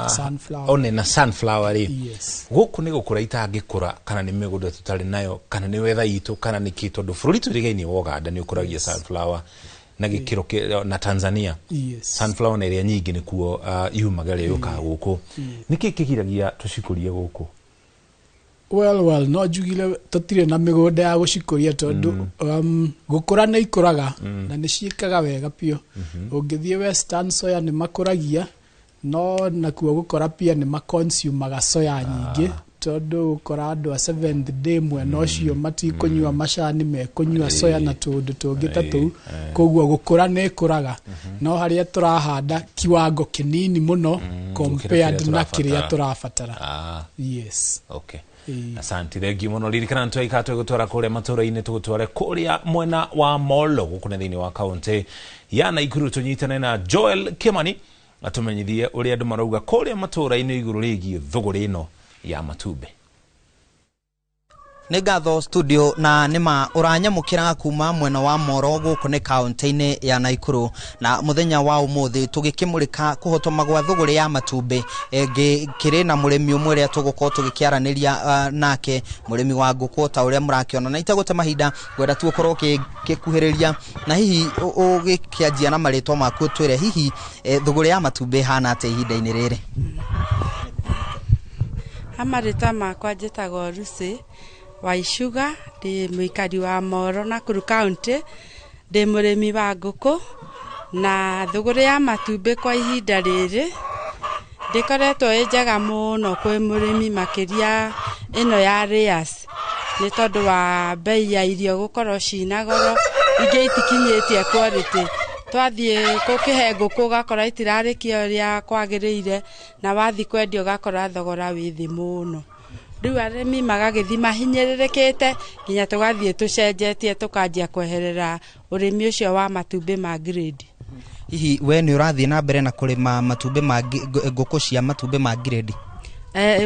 Sunflower. One na sunflower rĩ, Yes. gũkũ nĩ gũkũra itangĩkũra, kana nĩ mĩgũnda tũtarĩ nayo, kana nĩ wetha itũ, kana nĩ kĩ? Tondũ bũrũri tũrigainie wa Uganda nĩ ũkũragia sunflower na gĩkĩro na Tanzania. Sunflower na ĩrĩa nyingĩ nĩkuo yumaga ĩrĩa yũkaga gũkũ. Nĩkĩ kĩgiragia tũcikũrie gũkũ? Well, no njugire tũtirĩ na mĩgũnda ya gũcikũria, tondũ gũkũra nĩ ikũraga na nĩ ciĩkaga wega biũ. Ũngĩthiĩ Western, soya nĩ makũragia, no nakuo gũkora pia nĩ maconsumaga soya nyingĩ, tondũ gũkora andũ a Seventh Day mwena ũcio matikũnyua macani, mekũnyua soya na tũũndũ tũngĩ ta tũu. Koguo gũkũra nĩ ĩkũraga, no harĩa tũrahanda kiwango kĩnini mũno compared kĩrĩa na kĩrĩa tũrabatara. Tũrabatara. Yes. Okay. Asante, thengiũ mũno. Ririkana nĩtwaikara tũgũtwara kũrĩa matũra-inĩ, tũgũtware kũrĩa mwena wa Molo gũkũ nĩ thĩinĩ wa kaũntĩ ya Naikuru, tũnyitane na Joel Kimani atũmenyithie ũrĩa andũ marauga kũrĩa matũra-inĩ igũrũ rĩgiĩ thũgũrĩ ĩno ya matumbĩ. Nĩ ngatho studio, na nĩma ũranyamũkĩra kuma mwena wa Moro gũkũ nĩ kaũntĩ-inĩ ya Naikuru, na mũthenya wa ũmũthĩ tũgĩkĩmũrĩka kũhotoma gwa thũgũrĩ ya matumbĩ. Ngĩkĩrĩ na mũrĩmi ũmwe ũrĩa tũgũkorwo tũgĩkĩaranĩria nake, mũrĩmi wa ngũkũ ta ũrĩa mũrakĩona, na itegũte mahinda ngwenda tu ũkorwo ũgĩkuhĩrĩria na hihi ũgĩkĩanjia na marĩtwa maku, ũtwĩre hihi thũgũrĩ ya matumbĩ ĩhana atĩa ihinda-inĩ rĩrĩ. Ha marĩtwa makwa njĩtagwo Lucy Waishuga, ndĩ mũikari wa Moro, Nakuru County, ndĩ mũrĩmi wa ngũkũ, na thũgũrĩ ya matumbĩ kwa ihinda rĩrĩ ndĩkoretwo ĩ njega mũno kwĩ mũrĩmi, makĩria ĩno ya layers, nĩ tondũ wa bei ya irio gũkorwo cina goro, ingĩ itikinyĩtie quality. Twathiĩ gũkĩhe ngũkũ ũgakora itirarĩkia ũrĩa kwagĩrĩire, na wathiĩ kwendia ũgakora thogora wĩ thĩ mũno. Rĩu arĩmi magagĩthiĩ mahinyĩrĩrĩkĩte nginya tũgathiĩ tũcenjetie, tũkanjia kweherera ũrĩmi ũcio wa matumbĩ ma grade. Hihi we nĩ ũrathiĩ na mbere na kũrĩma matumbĩ ma ngũkũ cia matumbĩ ma grade?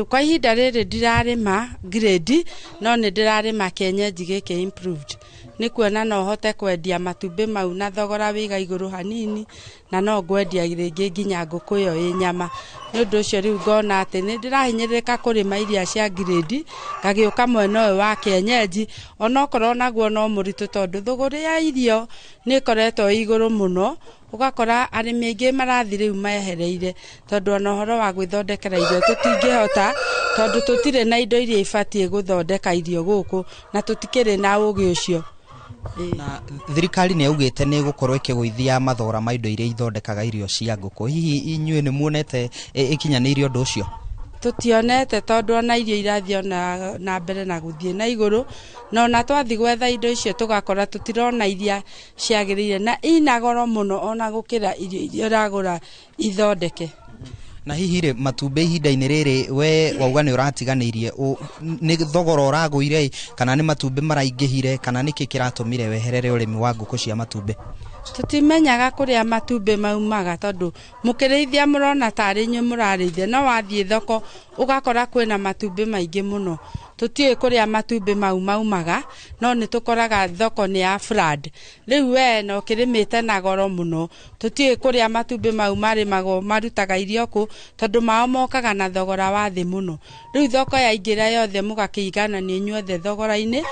Kwa ihinda rĩrĩ ndirarĩma grade, no nĩ ndĩrarĩma kienyeji gĩkĩ improved, nĩ kuona no hote kwendia matumbĩ mau na thogora wĩiga igũrũ hanini, na no ngwendia rĩngĩ nginya ngũkũ ĩyo ĩ nyama. Nĩ ũndũ ũcio rĩu ngona atĩ nĩ ndĩrahinyĩrĩrĩka kũrĩma iria cia grade, ngagĩũka mwena ũyũ wa kienyeji, onokorwo naguo no mũritũ, tondũ thũgũrĩ ya irio nĩ ĩkoretwo ĩ igũrũ mũno, ũgakora arĩmi aingĩ marathiĩ rĩu mehereire, tondũ ona ũhoro wa gwĩthondekera irio tũtingĩhota, tondũ tũtirĩ na indo iria ibatiĩ gũthondeka irio gũkũ, na tũtikĩrĩ na ũgĩ ũcio. Na thirikari nĩ yaugĩte nĩ ĩgũkorwo ĩkĩgũithia mathogora ma indo iria ithondekaga irio cia ngũkũ. Hihi inyuĩ nĩ muonete ĩkinyanĩirie ũndũ ũcio? Tũtionete, tondũ ona irio irathiĩ ona na mbere na gũthiĩ na igũrũ, na ona twathiĩ gwetha indo icio tũgakora tũtirona iria ciagĩrĩire, na ina goro mũno ona gũkĩra irio iria ũragũra ithondeke. Na hihi rĩ, matumbĩ ihinda-inĩ rĩrĩ we wauga nĩ ũratiganĩirie, nĩ thogora ũragũire, kana nĩ matumbĩ maraingĩhire, kana nĩkĩ kĩratũmire weherere ũrĩmi wa ngũkũ cia matumbĩ? Tũtimenyaga kũrĩa matumbĩ maumaga, tondũ mũkĩrĩithia mũrona tarĩ inyuĩ mũrarĩithia, no wathiĩ thoko ũgakora kwĩna matumbĩ maingĩ mũno. Tũtiũĩ kũrĩa matumbĩ mau maumaga, no nĩ tũkoraga thoko nĩ ya flood. Rĩu we na ũkĩrĩmĩte na goro mũno, tũtiũĩ kũrĩa matumbĩ mau marĩmagwo, marutaga irio kũ, tondũ mao mokaga na thogora wa thĩ mũno. Rĩu thoko yaingĩra yothe mũgakĩiganania inyuothe thogora-inĩ,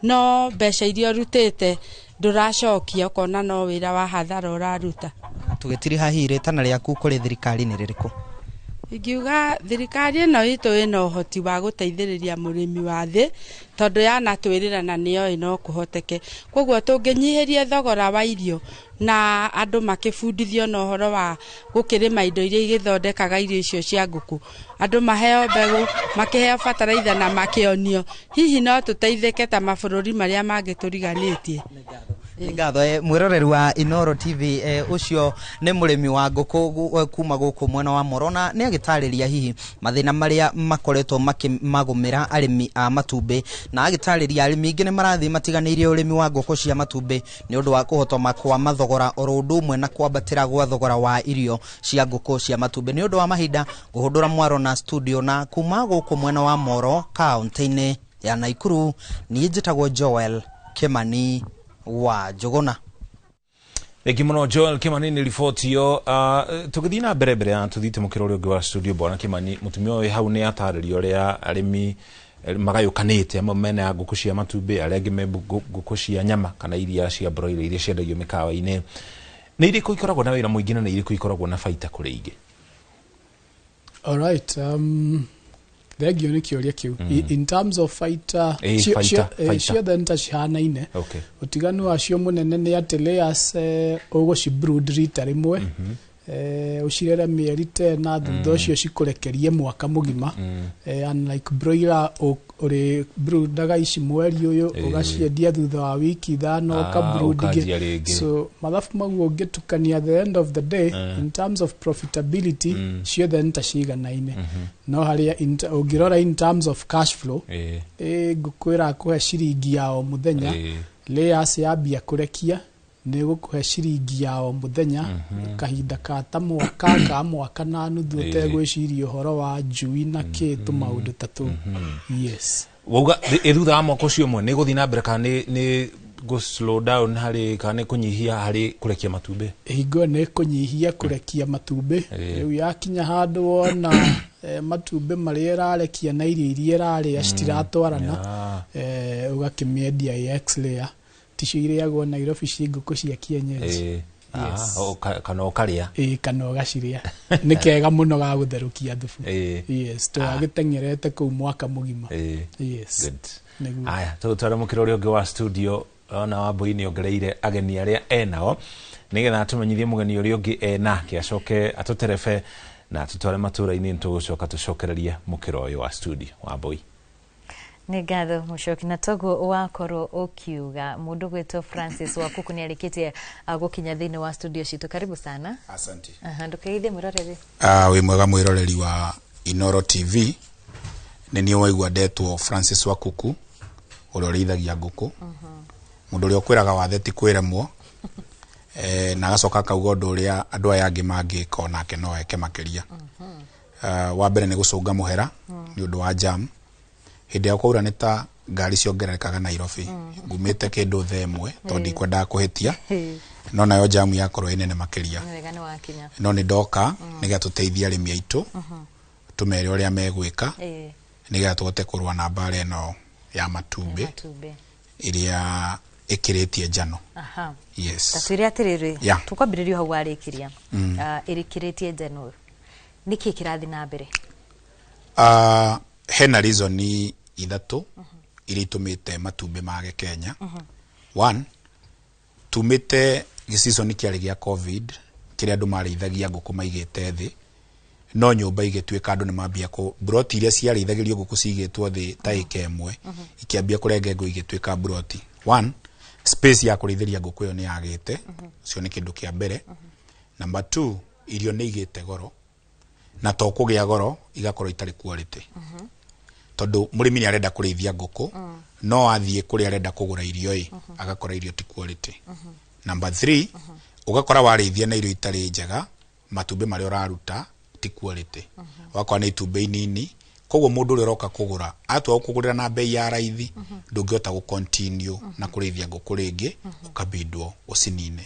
no mbeca iria ũrutĩte ndũracokia, ũkona no wĩra wa hathara ũraruta. Tũgĩtiriha, hihi rĩtana rĩaku kũrĩ thirikari nĩ rĩrĩkũ? Ingiuga thirikari ĩno itũ ĩna ũhoti wa gũteithĩrĩria mũrĩmi wa thĩ, tondũ yanatwĩrĩra na nĩyoĩ no kũhoteke. Koguo tũngĩnyihĩria thogora wa irio na andũ makĩbundithio na ũhoro wa gũkĩrĩma indo iria igĩthondekaga irio icio cia ngũkũ, andũ maheo mbegũ, makĩheo bataraitha na makĩonio, hihi no tũteithĩke ta mabũrũri marĩa mangĩ tũriganĩtie. Nĩ ngatho. Mwĩroreri wa Inoro TV, ũcio nĩ mũrĩmi wa ngũkũ kuma gũkũ mwena wa Moro, na nĩ agĩtarĩria hihi mathĩna marĩa makoretwo makĩmagũmĩra arĩmi a matumbĩ, na agĩtarĩria arĩmi aingĩ nĩ marathiĩ matiganĩirie ũrĩmi wa ngũkũ cia matumbĩ nĩ ũndũ wa kũhotoma kwa mathogora oro ũndũ ũmwe na kwambatĩra gwa thogora wa irio cia ngũkũ cia matumbĩ. Nĩ ũndũ wa mahinda, ngũhũndũra mwaro na studio, na kuma gũkũ mwena wa Moro, kaunti-inĩ ya Naikuru, niĩ njĩtagwo Joel Kimani wa Njũgũna. Thengi mũno, Joel Kimani, nĩ riboti ĩyo. Tũgĩthiĩ na mbere, mbere ya tũthiĩte mũkĩra ũrĩa ũngĩ wa studio, bwana Kimani, mũtumia ũyũ hau nĩ atarĩria ũrĩa arĩmi magayũkanĩte, amwe mena ya ngũkũ cia matumbĩ, arĩa angĩ me ngũkũ cia nyama kana iria cia broiler iria ciendagio mĩkawa-inĩ. Nĩ irĩkũ ikoragwo na wĩra mũingĩ na nĩ irĩkũ ikoragwo na baita kũrĩ ingĩ? Alright, thengio nĩ kĩũria kĩu. In terms of fighter, Fighter, fighter. Ciothe nĩ ta cihanaine. Ũtiganu wacio mũnene nĩ atĩ layers, ũgũcibrood rita rĩmwe, ũcirere mĩeri 10, thutha ũcio cikũrekerie mwaka mũgima. Unlike broiler, ũrĩ broodaga ici mweri ũyũ, ũgaciendia thutha wa wiki 5, ũkabrood ũkanjia ingĩ. Rĩngĩ. So mathabu mau ũngĩtukania, the end of the day, in terms of profitability, ciothe nĩ ta ciganaine. No harĩa ũngĩrora in terms of cash flow, ngũkũ ĩrakũhe ciringi ya o mũthenya. Layers yambia kũrekia, nĩ gũkũhe ciringi ya o mũthenya kahinda ka ta mwaka ka mwaka na nuthu, ũtegwĩciria ũhoro wa njui na kĩ, tũmaũndũ ta tũu. Yes. Wauga ĩ thutha wa mwaka ũcio ũmwe nĩ gũthiĩ na mbere kana nĩ gũ slow down harĩ, kana nĩ kũnyihia harĩ kũrekia matumbĩ? Hingo ĩyo nĩ kũnyihia kũrekia matumbĩ. Rĩu yakinya handũ wona matumbĩ marĩa ĩrarekia na irio iria ĩrarĩa citiratwarana, ũgakĩmĩendia ĩ ex layer, ticio irĩagwo Nairobi ci ngũkũ cia kienyeji. Yes. Ah, kana ũkarĩa. Ĩĩ, kana ũgacirĩa, nĩ kega mũno ga gũtherũkia thubu. Yes, tũgagĩteng'erete kũu mwaka mũgima. Yes. Good. Nĩguo. Aya, tũgũtwara mũkĩra ũrĩa ũngĩ wa studio. Ona Wambui nĩ ongereire ageni arĩa enao nĩgetha atũmenyithie mũgeni ũrĩa ũngĩ enake, acoke atũterebe na atũtware matũra-inĩ. Nĩ tũgũcoka tũcokererie mũkĩra ũyũ wa studio. Wambui. Nĩ ngatho, Mũcoki. Na toguo wakorwo ũkiuga, mũndũ gwĩtwo Francis Wakuku nĩ arĩkĩtie gũkinya thĩinĩ wa studio citũ. Karibu sana. Asante. Aha, ndũkeithie mwĩroreri. Wĩ mwega mwĩroreri wa Inoro TV. Nĩ niĩ waigua ndetwo Francis Wakuku, ũrĩa ũrĩithagia ngũkũ, mũndũ ũrĩa ũkwĩraga wathe ti kwĩremwo, na agacoka akauga ũndũ ũrĩa andũ aya angĩ mangĩka onake no eke makĩria. Wa mbere nĩ gũcũnga mũhera nĩ ũndũ wa jam. Hĩndĩ ĩrĩa kwaura nĩ ta ngari ciongererekaga Nairobi. Ngumĩte kĩndũ thaa 1 tondũ ndikwendaga kũhĩtia, no nayo jamu yakorwo ĩ nene makĩria. Nĩ wega nĩ wakinya. No nĩ ndoka nĩgetha tũteithie arĩmi aitũ, tũmere ũrĩa megwĩka nĩgetha tũhote kũrũa na mbara ĩno ya matumbĩ matumbĩ ĩrĩa ĩkĩrĩtie njano. Yes. Ta twĩre atĩrĩrĩ, tũkwambĩrĩria hau warĩkĩria. Ĩrĩkĩrĩtie njano, nĩkĩ kĩrathiĩ na mbere? Hena reason ithatũ iria itũmĩte matumbĩ mage Kenya. One, tumĩte gĩseason kĩarĩ gĩa COVID, kĩrĩa andũ marĩithagia ngũkũ maigĩte thĩ, no nyũmba igĩtuĩka andũ nĩ mambia kũ mburoti iria ciarĩithagĩrio ngũkũ cigĩtwo thĩ ta ĩka 1, ikĩambia kũrengengwo igĩtuĩka mburoti. One, space ya kũrĩithĩria ngũkũ ĩyo nĩ yagĩte. Ũcio nĩ kĩndũ kĩa mbere. Number two, irio nĩ igĩte goro, na to kũgĩa goro, igakorwo itarĩ quality, tondũ mũrĩmi nĩ arenda kũrĩithia ngũkũ, no athiĩ kũrĩa arenda kũgũra irio ĩ, agakora irio ti quality. Number three, ũgakora warĩithia na irio itarĩ njega, matumbĩ marĩa ũraruta ti quality, ũgakora nĩ itumbĩ inini. Koguo mũndũ ũrĩa ũroka kũgũra atua gũkũgũrĩra na bei ya raithi, ndũngĩhota gũ continue na kũrĩithia ngũkũ rĩngĩ, ũkabindwo ũcinine.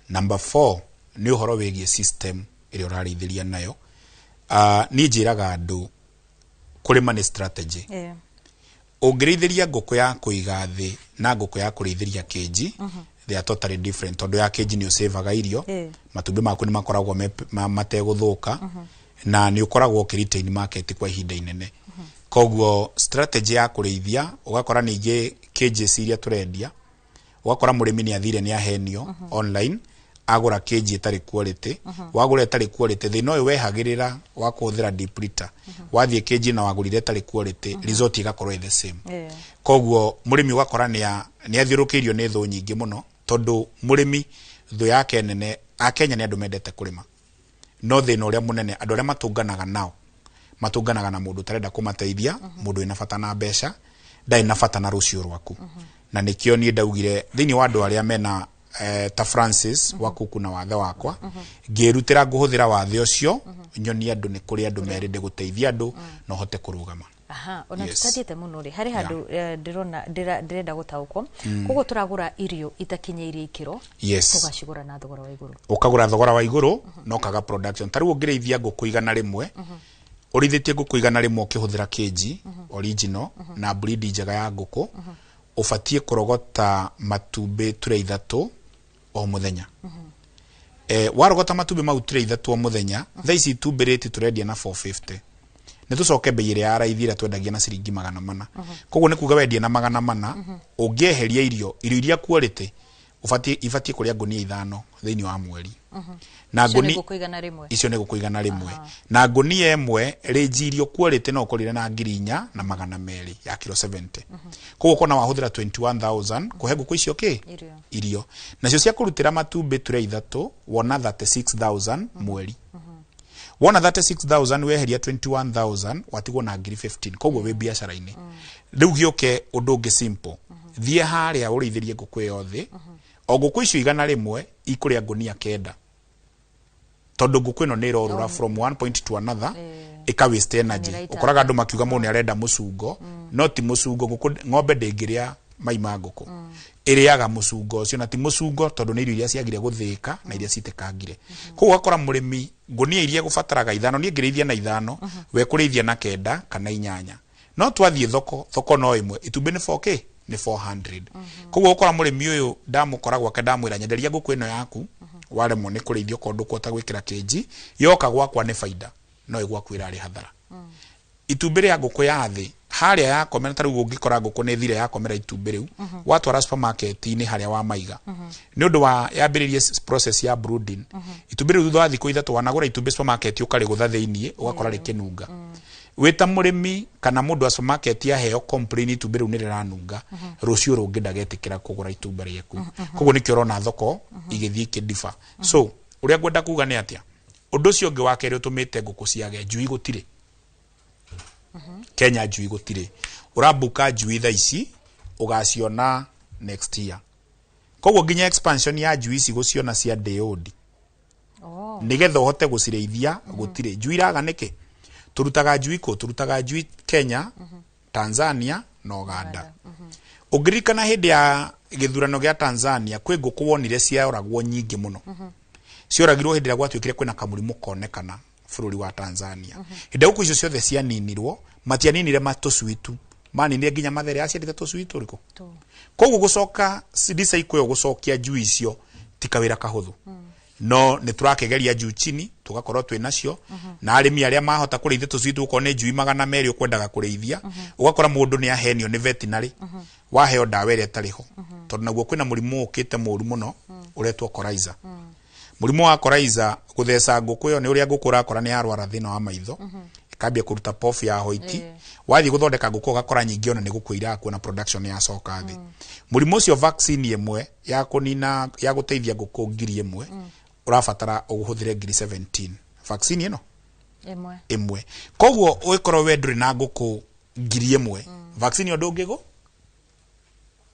Number four nĩ ũhoro wĩgiĩ system ĩrĩa ũrarĩithĩria nayo. Niĩ njĩraga andũ kũrĩma nĩ strategy. Ũngĩrĩithĩria ngũkũ ya kũiga thĩ na ngũkũ ya kũrĩithĩria kĩnji, they are totally different, tondũ ya kĩnji nĩ ũcĩvaga irio, matumbĩ maku nĩ makoragwo mategũthũka, na nĩ ũkoragwo ũkĩ retain market kwa ihinda inene. Koguo strategy ya kũrĩithia, ũgakora ningĩ cages iria tũrendia, ũgakora mũrĩmi nĩ athire nĩ ahenio online, agũra cage ĩtarĩ quality. Wagũra ĩtarĩ quality, thĩna ũyũ wehagĩrĩra wa kũhũthĩra deep litter, wathiĩ cage na wagũrire ĩtarĩ quality, result ĩgakorwo ĩ the same. Koguo mũrĩmi ũgakora nĩ athiũrũkĩirio nĩ thũ nyingĩ mũno, tondũ Tondũ mũrĩmi thũ yake nene, Akenya nĩ andũ mendete kũrĩma, no thĩna ũrĩa mũnene andũ arĩa matũnganaga nao matũnganaga na mũndũ ũtarenda kũmateithia, mũndũ wĩna bata na mbeca, ndarĩ na bata na rũciũ rwaku. Na nĩkĩo niĩ ndaugire thĩinĩ wa andũ arĩa mena ta Francis wakuku na wathe wakwa, ngĩrutĩra ngũhũthĩra wathe ũcio nyonie andũ nĩ kũrĩ andũ merĩndĩ gũteithia andũ na ũhote kũrũgama. Aha, ona tutathiĩte mũno rĩ, harĩ handũ ndĩrona ndĩrenda gũtaũkwo. Koguo tũragũra irio itakinyĩirie ikĩro, tũgacigũra na thogora wa igũrũ. Ũkagũra thogora wa igũrũ na ũkaga production. Ta rĩu ũngĩrĩithia ngũkũ 100, ũrĩithĩtie ngũkũ 100 ũkĩhũthĩra kĩnji original na breed njega ya ngũkũ, ũbatiĩ kũrogota matumbĩ tray 3 o mũthenya. Warogota matumbĩ mau tray 3 o mũthenya, thaa ici itumbĩ rĩti tũrendia na 450. Nĩ tũcoke bei ĩrĩa ya raithi ĩrĩa twendagia na ciringi 400. Koguo nĩ kuga wendia na 400, ũngĩeheria irio iria quality ibatiĩ kũrĩa ngũnia 5 thĩinĩ wa mweri. Na Icio nĩ ngũkũ 100. Icio nĩ ngũkũ 100. Na ngũnia ĩmwe rĩnji irio quality no ũkorire na 4,200 ya kilo 70. Koguo ũkona wahũthĩra 21,000 kũhe ngũkũ icio kĩ? Irio. Nacio cia kũrutĩra matumbĩ tray 3 wona 36,000 mweri. Wona 36,000 weheria 21,000 watigwo na ngiri 15. Koguo wĩ biacara-inĩ. Rĩu gĩũke ũndũ ũngĩ simple. Thiĩ harĩa ũrĩithĩrie ngũkũ ĩyo thĩ, o ngũkũ icio 100 ikũrĩa ngũnia 9. Tondũ ngũkũ ĩno nĩ ĩrorũra from one point to another, ĩka waste energy. Ũkoraga andũ makiuga mũndũ nĩ arenda mũcungo, no ti mũcungo, ngũkũ ng'ombe ndĩngĩrĩa mai ma ngũkũ. Ĩrĩaga mũcungo ũcio, na ti mũcungo tondũ nĩ irio iria ciagire gũthĩĩka na iria citĩkangire. Koguo ũgakora mũrĩmi ngũnia iria egũbataraga 5, niĩ ngĩrĩithia na 5, we kũrĩithia na 9 kana 8. No twathiĩ thoko, thoko no ĩmwe, itumbĩ nĩ 4K, nĩ 400. Koguo ũgakora mũrĩmi ũyũ ndamũkora gwake ndamwĩra nyenderia ngũkũ ĩno yaku, waremwo nĩ kũrĩithia okorwo ndũkũhota gwĩkĩra kĩnji, yoka gwakwa nĩ baida, no ĩgwaku ĩrarĩ hathara. Itumbĩ rĩa ngũkũ ya thĩ harĩa yakomera, ta rĩu ũngĩkora ngũkũ nĩ thire yakomera itumbĩ rĩu, watwara supermarket-inĩ harĩa wamaiga, nĩ ũndũ wa yambĩrĩrie process ya brooding, itumbĩ rĩu thutha wa thikũ 3 wanagũra itumbĩ supermarket ũkarĩgũtha thĩiniĩ ũgakora rĩkĩnunga. Wĩ ta mũrĩmi kana mũndũ wa supermarket aheo complain itumbĩ rĩu nĩ rĩranunga, rũciũ rũngĩ ndagetĩkĩra kũgũra itumbĩ rĩaku. Koguo nĩkĩo ũrona thoko igĩthiĩ ikĩdifa. So ũrĩa ngwenda kuga nĩ atĩa, ũndũ ũcio ũngĩ wa kerĩ ũtũmĩte ngũkũ ciage njui gũtirĩ. Kenya njui gũtirĩ. Ũrambuka njui thaa ici ũgaciona next year. Koguo nginya expansion ya njui ici gũciona cia day old, nĩgetha ũhote gũcirĩithia gũtirĩ. Njui iraga nĩkĩ? Tũrutaga njui kũ? Tũrutaga njui Kenya, Tanzania na Uganda. Ũngĩririkana hĩndĩ ya gĩthurano gĩa Tanzania kwĩ ngũkũ wonire cioragwo nyingĩ mũno. Cioragirwo hĩndĩ ĩrĩa gwatuĩkire kwĩna kamũrimũ konekana bũrũri wa Tanzania. Hĩndĩ ĩrĩa ngũkũ icio ciothe cianinirwo, matianinire matũcui tu, maninire nginya mathere aciarĩte tũcui tũrĩkũ. Koguo gũcoka recycle ĩyo gũcokia njui icio ti kawĩra kahũthũ. No nĩ tũrakĩgeria juu chini tũgakorwo twĩ nacio, na arĩmi arĩa mahota kũrĩithia tũcui tũkorwo nĩ njui 200 ũkwendaga kũrĩithia, ũgakora mũndũ nĩ ahenio nĩ veterinary, waheo ndawa ĩrĩa ĩtarĩ ho, tondũ naguo kwĩna mũrimũ ũkĩte mũru mũno ũretwo coryza. Mũrimũ wa coryza gũtheca ngũkũ ĩyo nĩ ũrĩa ngũkũ ũrakora nĩ yarwara thĩna wa maitho, ĩkambia kũruta pofu ya hoiti, wathiĩ gũthondeka ngũkũ ũgakora nyingĩ ona nĩ gũkua irakua na production yacoka thĩ. Mũrimũ ũcio vaccine ĩmwe ya kũnina ya gũteithia ngũkũ 1000 ũrabatara ũhũthĩre ngiri 17 vaccine ĩno ĩmwe. Koguo ũgĩkorwo we ndũrĩ na ngũkũ 1000, vaccine ĩyo ndũngĩgũ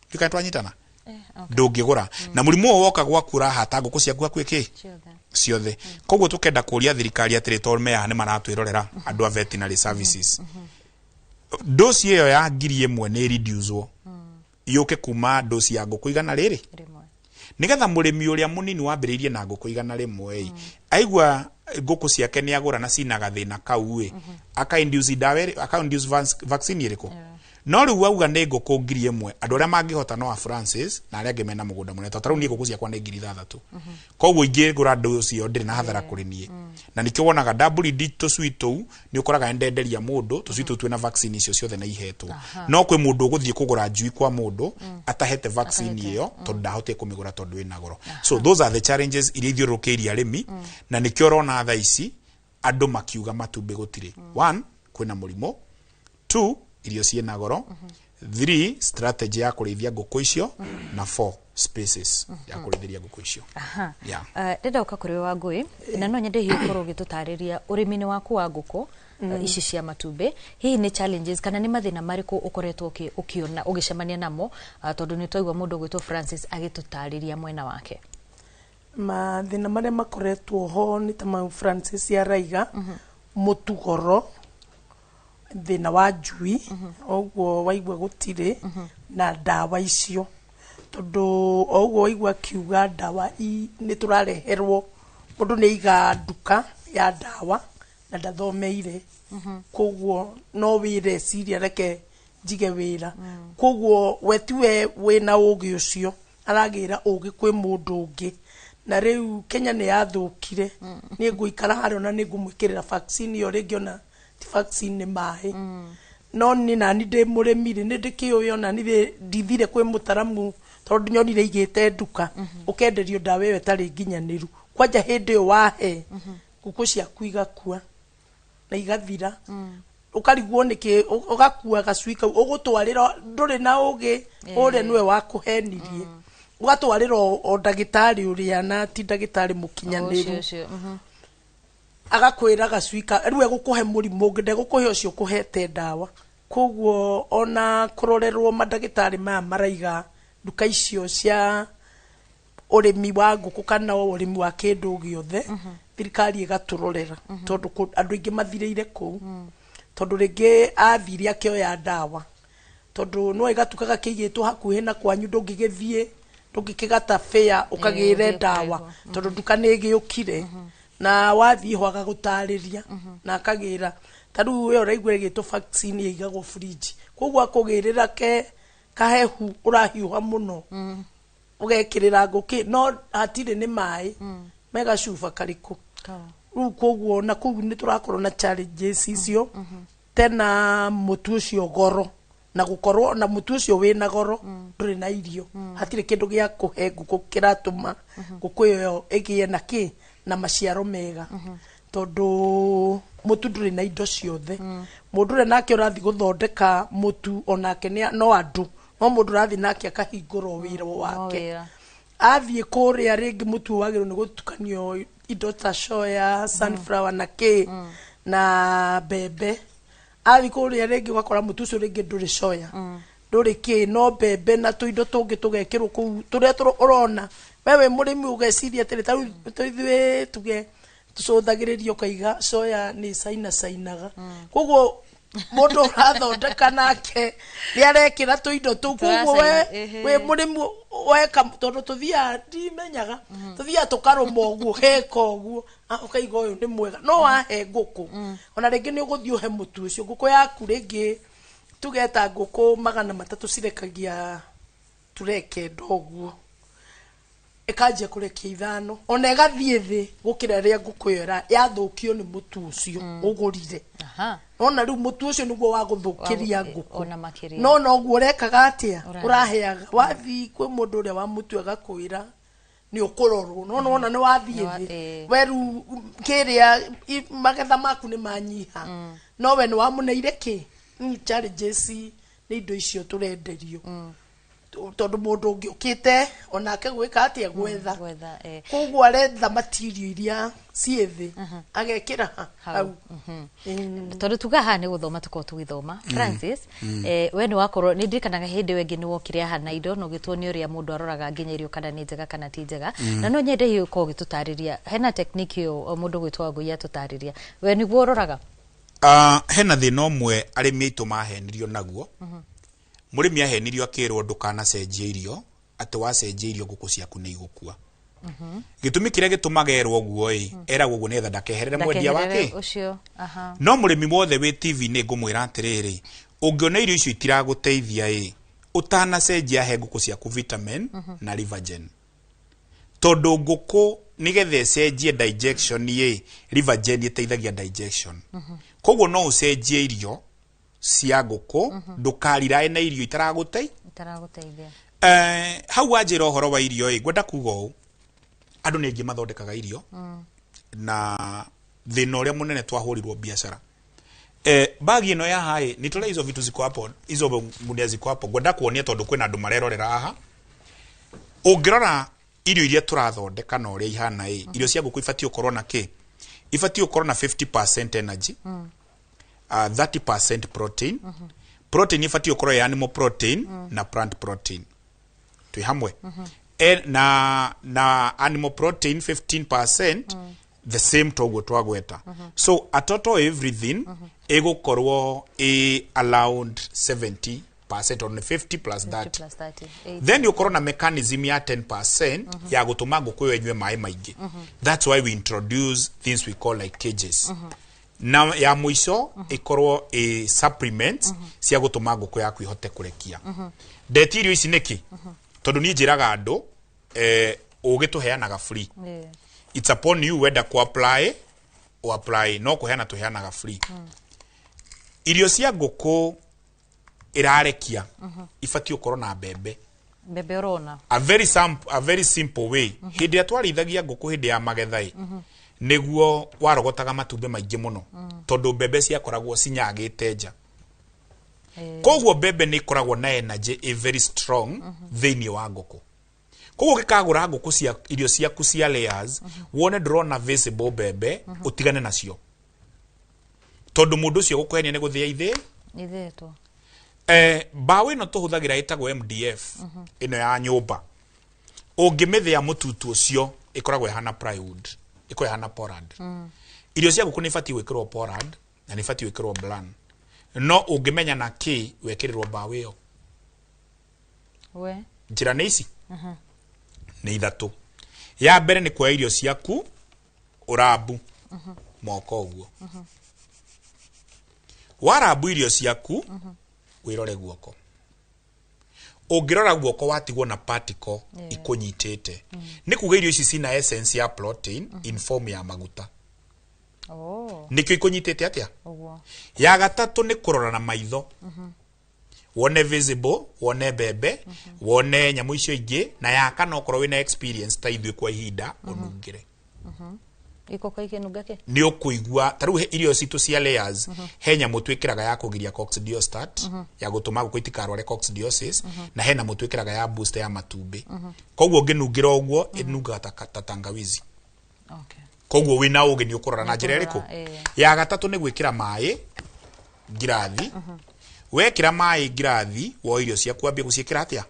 ndikana twanyitana ndũngĩgũra. Na mũrimũ ũyũ woka gwaku ũrahata ngũkũ ciaku hakuhĩ kĩ ciothe. Koguo tũkenda kũria thirikari atĩrĩ, tondũ mehaha nĩ maratwĩrorera andũ a veterinary services, dosi ĩyo ya 1000 nĩ reducewo yũke kuma dosi ya ngũkũ 100 nĩgetha mũrĩmi ũrĩa mũnini wambĩrĩirie na ngũkũ 100 aigua ngũkũ ciake nĩ agũra na cina gathĩna kau ĩ, aka induce dawa, aka induce vaccine ĩrĩkũ. No rĩu wauga nĩ ngũkũ 1000, andũ arĩa mangĩhota no a Francis na arĩa angĩ mena mũgũnda mũnene, tondũ ta rĩu niĩ ngũkũ ciakwa nĩ 6,000, koguo ingĩgũra ndũ ũcio ndĩrĩ na hathara kũrĩ niĩ. Na nĩkĩo wonaga WD tũcui tũu nĩ ũkoraga ndenderia mũndũ tũcui tũu twĩna vaccine icio ciothe na ihetwo. No kwĩ mũndũ ũgũthiĩ kũgũra njui kwa mũndũ atahete vaccine ĩyo, tondũ ndahotire kũmĩgũra tondũ ĩna goro. So those are the challenges iria ithiũrũrũkĩirie arĩmi, na nĩkĩo ũrona thaa ici andũ makiuga matumbĩ gũtirĩ. One, kwĩna mũrimũ; two, irio ciĩna goro; 3, strategy ya kũrĩithia ngũkũ icio, na 4, spaces ya kũrĩithĩria ngũkũ icio. Aha. Yeah. Ndĩrenda ũka kũrĩ we Wangũi, na no nyende hihi ũkorwo ũgĩtũtarĩria ũrĩmi-inĩ waku wa ngũkũ ici cia matumbĩ, hihi nĩ challenges kana nĩ mathĩna marĩkũ ũkoretwo ũkĩona ũgĩcemania namo, tondũ nĩ twaigua mũndũ ũgwĩtwo Francis agĩtũtarĩria mwena wake. Mathĩna marĩa makoretwo ho nĩ ta mau Francis araiga, mũtu goro, thĩna wa njui, ũguo waigua gũtirĩ, na ndawa icio, tondũ o ũguo waigua akiuga ndawa nĩ tũrareherwo, mũndũ nĩ aiga nduka ya ndawa na ndathomeire, koguo no wĩra eciria reke njige wĩra, koguo we tiwe wĩna ũgĩ ũcio, aragĩra ũgĩ kwĩ mũndũ ũngĩ. Na rĩu Kenya nĩ yathũkire, niĩ ngũikara harĩa ona nĩ ngũmwĩkĩrĩra vaccine ĩyo rĩngĩ, ona ti vaccine nĩ maĩ. No niĩ nani ndĩ mũrĩmi rĩ, nĩ ndĩkĩũĩ ona niĩ ndithire kwĩ mũtaramu, tondũ nyonire igĩte nduka ũkenderio ndawa ĩyo ĩtarĩ nginyanĩru. Kwanja hĩndĩ ĩyo wahe ngũkũ ciaku igakua na igathira, ũkarigwo nĩkĩ, ũgakua gacui kau ũgũtwarĩra, ndũrĩ na ũgĩ ũrĩa nĩwe wakũhenirie, ũgatwarĩra o ndagĩtarĩ ũrĩa na ti ndagĩtarĩ mũkinyanĩru, agakwĩra gacui ka rĩu egũkũhe mũrimũ ũngĩ, ndegũkũhe ũcio ũkũhete ndawa. Koguo ona kũrorerwo mandagĩtarĩ maya maraiga nduka icio cia ũrĩmi wa ngũkũ kana ũrĩmi wa kĩndũ gĩothe, thirikari ĩgatũrorera, tondũ andũ aingĩ mathirĩire kũu, tondũ rĩngĩ athire akĩoya ndawa, tondũ no ĩgatuka gakĩigĩtwo hakuhĩ na kwanyu, ndũngĩgĩthiĩ, ndũngĩkĩgata bĩa ũkagĩre ndawa, tondũ nduka nĩ ĩgĩũkire, na wathiĩ ho agagũtarĩria na akagĩra. Ta rĩu ĩyo ũraigua ĩgĩtwo vaccine ĩigagwo fridge, koguo akũgĩrĩra ke kahehu ũrahiũha mũno, ũgekĩrĩra ngũkĩ, no hatirĩ nĩ maĩ megacuba karĩkũ rĩu. Koguo na kũu nĩ tũrakorwo na challenges icio. Tena mũtu ũcio goro, na gũkorwo na mũtu ũcio wĩna goro, ndũrĩ na irio, hatirĩ kĩndũ gĩa kũhe ngũkũ kĩratũma ngũkũ ĩyo ĩgĩe na kĩ na maciaro mega, tondũ mũtu ndũrĩ na indo ciothe. Mũndũ ũrĩa nake ũrathiĩ gũthondeka mũtu onake no andũ, no mũndũ ũrathiĩ nake akahingũra wĩra wake, athiĩ kũrĩa rĩngĩ mũtu wagĩrĩirwo nĩ gũtukanio indo ta soya, sunflower na kĩ na mbembe, athiĩ kũrĩa rĩngĩ ũgakora mũtu ũcio rĩngĩ ndũrĩ soya, ndũrĩ kĩ, no mbembe na tũindo tũngĩ tũgekĩrwo kũu tũrĩa ũrona we wĩ mũrĩmi ũgeciria atĩrĩ, ta rĩu ithuĩ tuge tũcũthagĩrĩria ũkaiga soya nĩ caina cainaga, koguo mũndũ ũrathondeka nake nĩ arekĩra tũindo tũu, koguo we wĩ mũrĩmi weka, tondũ tũthiaga ndimenyaga, tũthiaga tũkarũma ũguo heka ũguo, ũkaiga ũyũ nĩ mwega, no wahe ngũkũ ona rĩngĩ nĩ ũgũthiĩ ũhe mũtu ũcio ngũkũ yaku rĩngĩ tuge ta ngũkũ 300 cirekagia tureke ũguo, ĩkanjia kũrekia 5 ona ĩgathiĩ thĩ gũkĩra rĩa ngũkũ ĩyo yathũkio nĩ mũtu ũcio ũgũrire. Nona rĩu mũtu ũcio nĩguo wa gũthũkĩria ngũkũ, no noguo ũrekaga atĩa, ũraheaga wathiĩ kwĩ mũndũ ũrĩa wa mũtu agakwĩra nĩ ũkũrorwo, no nona nĩ wathiĩ thĩ we rĩu kĩrĩa magetha maku nĩ manyiha, no we nĩ wamũneire kĩ. Rĩu challenges nĩ indo icio tũrenderio, tondũ mũndũ ũngĩ ũkĩte onake gwĩka atĩa, gwetha, koguo aretha material iria ciĩ thĩ agekĩra hau. Tondũ tuga haha nĩ gũthoma tũkorwo tũgĩthoma. Francis, we nĩ wakorwo, nĩ ndirikanaga hĩndĩ ĩyo ĩngĩ nĩ wokire haha na indo na ũgĩtuonia ũrĩa mũndũ aroraga nginya irio kana nĩ njega kana ti njega, na no nyende hihi ũkorwo ũgĩtũtarĩria hena technique ĩyo mũndũ gwĩtwo Wangũi atũtarĩria, we nĩguo ũroraga? Hena thĩna ũmwe arĩmi aitũ mahenirio naguo. Mũrĩmi ahenirio akĩrwo ndũkanacenjie irio, atĩ wacenjia irio ngũkũ ciaku nĩ igũkua. Gĩtũmi kĩrĩa gĩtũmaga erwo ũguo ĩ, eragwo ũguo nĩgetha ndakeherere mwendia wake. No mũrĩmi wothe wĩ TV-inĩ ngũmwĩra atĩrĩrĩ, ũngĩona irio icio itiragũteithia ĩ, ũtanacenjia he ngũkũ ciaku vitamin na Livergen, tondũ ngũkũ nĩgetha ĩcenjie digestion ĩ, Livergen ĩteithagia digestion. Koguo no ũcenjie irio cia ngũkũ, ndũkarirae na irio itaragũteithia. Hau wanjĩra ũhoro wa irio ĩ, ngwenda kuga ũũ, andũ nĩ aingĩ mathondekaga irio, na thĩna ũrĩa mũnene twahũrirwo biacara Bagi ĩno ya haĩ nĩ tũrĩa, hizo vitu ziko hapo, hizo gunia ziko hapo. Ngwenda kuonia tondũ kwĩna andũ marerorera haha. Ũngĩrora irio iria tũrathondeka na ũrĩa ihana ĩ, irio cia ngũkũ ibatiĩ gũkorwo na kĩ? Ibatiĩ gũkorwo na 50% energy, 30% protein. Protein ibatiĩ gũkorwo ĩ animal protein na plant protein. Twĩ hamwe? Na animal protein 15%, the same toguo twagweta. So a total everything ĩgũkorwo ĩ around 70%, on 50 plus 30. Plus 30, 80. Then ũkorwo na mechanism ya 10% ya gũtũma ngũkũ ĩyo ĩnyue maĩ maingĩ. That's why we introduce things we call like cages. Na ya mũico ĩkorwo ĩ supplements cia gũtũma ngũkũ yaku ihote kũrekia. Ndeti irio ici nĩkĩ? Tondũ niĩ njĩraga andũ, ũgĩ tũheanaga free. It's upon you wenda ku apply o apply, no kũheana tũheanaga free. Irio cia ngũkũ ĩrarekia ibatiĩ gũkorwo na mbembe. Mbembe ũrona. A very simple way, hĩndĩ ĩrĩa twarĩithagia ngũkũ hĩndĩ ya magetha ĩ, nĩguo warogotaga matumbĩ maingĩ mũno, tondũ mbembe ciakoragwo cinyagĩte nja. Koguo mbembe nĩ ikoragwo na energy ĩ very strong thĩinĩ wa ngũkũ. Koguo ũngĩkagũra ngũkũ cia irio ciaku cia layers, wone ndũrona visible mbembe, ũtigane nacio, tondũ mũndũ ũcio gũkũhenia nĩ gũthĩa ithĩ. Ithĩtwo. Mbaũ ĩno tũhũthagĩra ĩtagwo MDF, ĩno ya nyũmba. Ũngĩmĩthĩa mũtutu ũcio, ĩkoragwo ĩhana plywood, ĩkoragwo ĩhana pollard. Irio cia ngũkũ nĩ ibatiĩ gwĩkĩrwo pollard na nĩ ibatiĩ gwĩkĩrwo bran. No ũngĩmenya na kĩ wekĩrĩrwo mbaũ ĩyo? We. Njĩra nĩ ici, nĩ ithatũ. Ya mbere nĩ kuoya irio ciaku, ũrambu moko ũguo. Warambu irio ciaku, wĩrore guoko. Ũngĩrora guoko watigwo na particle ikũnyitĩte, nĩ kuga irio ici cina essence ya protein in form ya maguta. Nĩkĩo ikũnyitĩte atĩa. Ũguo. Ya gatatũ nĩ kũrora na maitho, wone visible, wone mbembe, wone nyamũ icio ingĩ. Na ya kana, okorwo wĩna experience ta ithuĩ kwa ihinda, ũnungĩre. Gĩkoko ikĩnunga kĩ? Nĩ ũkũigua ta rĩu irio citũ cia layers, he nyamũ twĩkĩraga ya kũgiria coccidiostat, ya gũtũma ngũkũ itikarware coccidiosis, na he nyamũ twĩkĩraga ya booster ya matumbĩ. Koguo ũngĩnungĩra ũguo, ĩnungaga ta tangawizi. Koguo wĩna ũgĩ nĩ ũkũrora na njĩra ĩrĩkũ. Ya gatatũ nĩ gwĩkĩra maĩ ngirathi. Wekĩra maĩ ngirathi, woe irio ciaku, wambie gũciĩkĩra atĩa?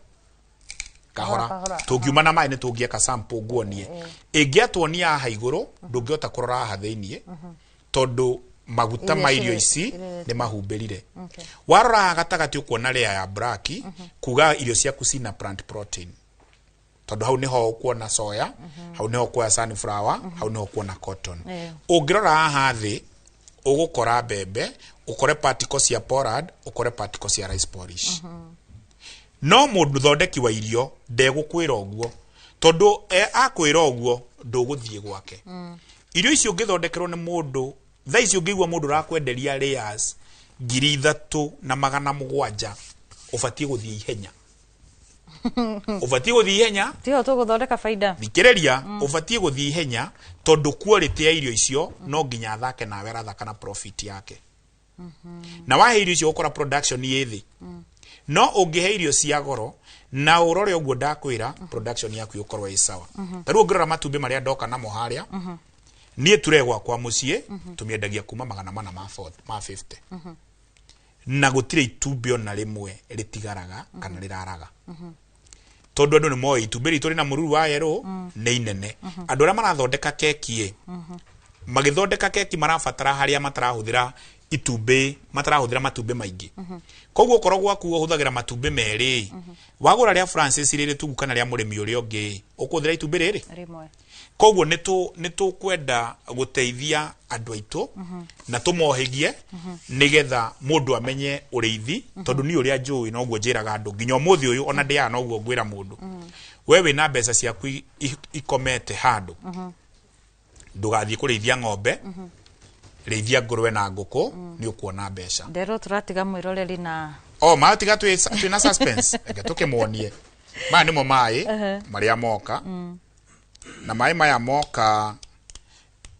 Kahora. Kahora. Tũngiuma na maĩ nĩ tũngĩeka sample nguonie. Ĩngĩatuonia haha igũrũ, ndũngĩhota kũrora haha thĩiniĩ, tondũ maguta Irio ma irio ici nĩ mahumbĩrire. Warora haha gatagatĩ, ũkuona layer ya black, kuga irio ciaku cina plant protein, tondũ hau nĩho ũkuona soya, hau nĩho ũkuona sunflower, hau nĩho ũkuona cotton. Ũngĩrora haha thĩ, ũgũkora mbembe, ũkore particle cia pollard, ũkore particle cia rice polish. No mũndũ thondeki wa irio ndegũkwĩra ũguo, tondũ akwĩra ũguo ndũgũthiĩ gwake. Irio icio ũngĩthondekerwo nĩ mũndũ thaa ici, ũngĩigua mũndũ ũrakwenderia layers 3700, ũbatiĩ gũthiĩ ihenya, ũbatiĩ gũthiĩ ihenya. Tiho tũgũthondeka baida. Thikĩrĩria, ũbatiĩ gũthiĩ ihenya, tondũ quality ya irio icio no nginya athake nawe, arathaka na profit yake. Na wahe irio icio, ũgũkora production ĩ thĩ. No ũngĩhe irio cia goro na ũrore ũguo ndakwĩra, production yaku ĩgũkorwo ĩ sawa. Ta rĩu ũngĩrora matumbĩ marĩa ndoka namo harĩa, niĩ ture gwakwa mũciĩ tũmĩendagia kuma 400 ma 40, ma 50, na gũtirĩ itumbĩ ona rĩmwe rĩtigaraga kana rĩraraga, tondũ andũ nĩ moĩ itumbĩ ritũ rĩna mũruru wa yerũ, nĩ inene. Andũ arĩa marathondeka keki ĩ, magĩthondeka keki marabatara harĩa matarahũthĩra itumbĩ, matarahũthĩra matumbĩ maingĩ. Koguo okorwo gwaku ũhũthagĩra matumbĩ merĩ, wagũra rĩa Francis rĩrĩ tugu kana rĩa mũrĩmi ũrĩa ũngĩ, ũkũhũthĩra itumbĩ rĩrĩ rĩmwe. Koguo nĩ tũkwenda gũteithia andũ aitũ na tũmohĩgie, nĩgetha mũndũ amenye ũrĩithi, tondũ niĩ ũrĩa njũĩ noguo njĩraga andũ nginya ũmũthĩ ũyũ. Ona ndĩaga noguo ngwĩra mũndũ, we wĩna mbeca ciaku ikomete handũ, ndũgathiĩ kũrĩithia ng'ombe, rĩithia ngũrwe na ngũkũ, nĩ ũkuona mbeca. Nderwo tũratiga mwĩroreri na O matiga twĩ na suspense. Reke tũkĩmuonie. Maya nĩmo maĩ marĩa moka. Na maĩ maya moka,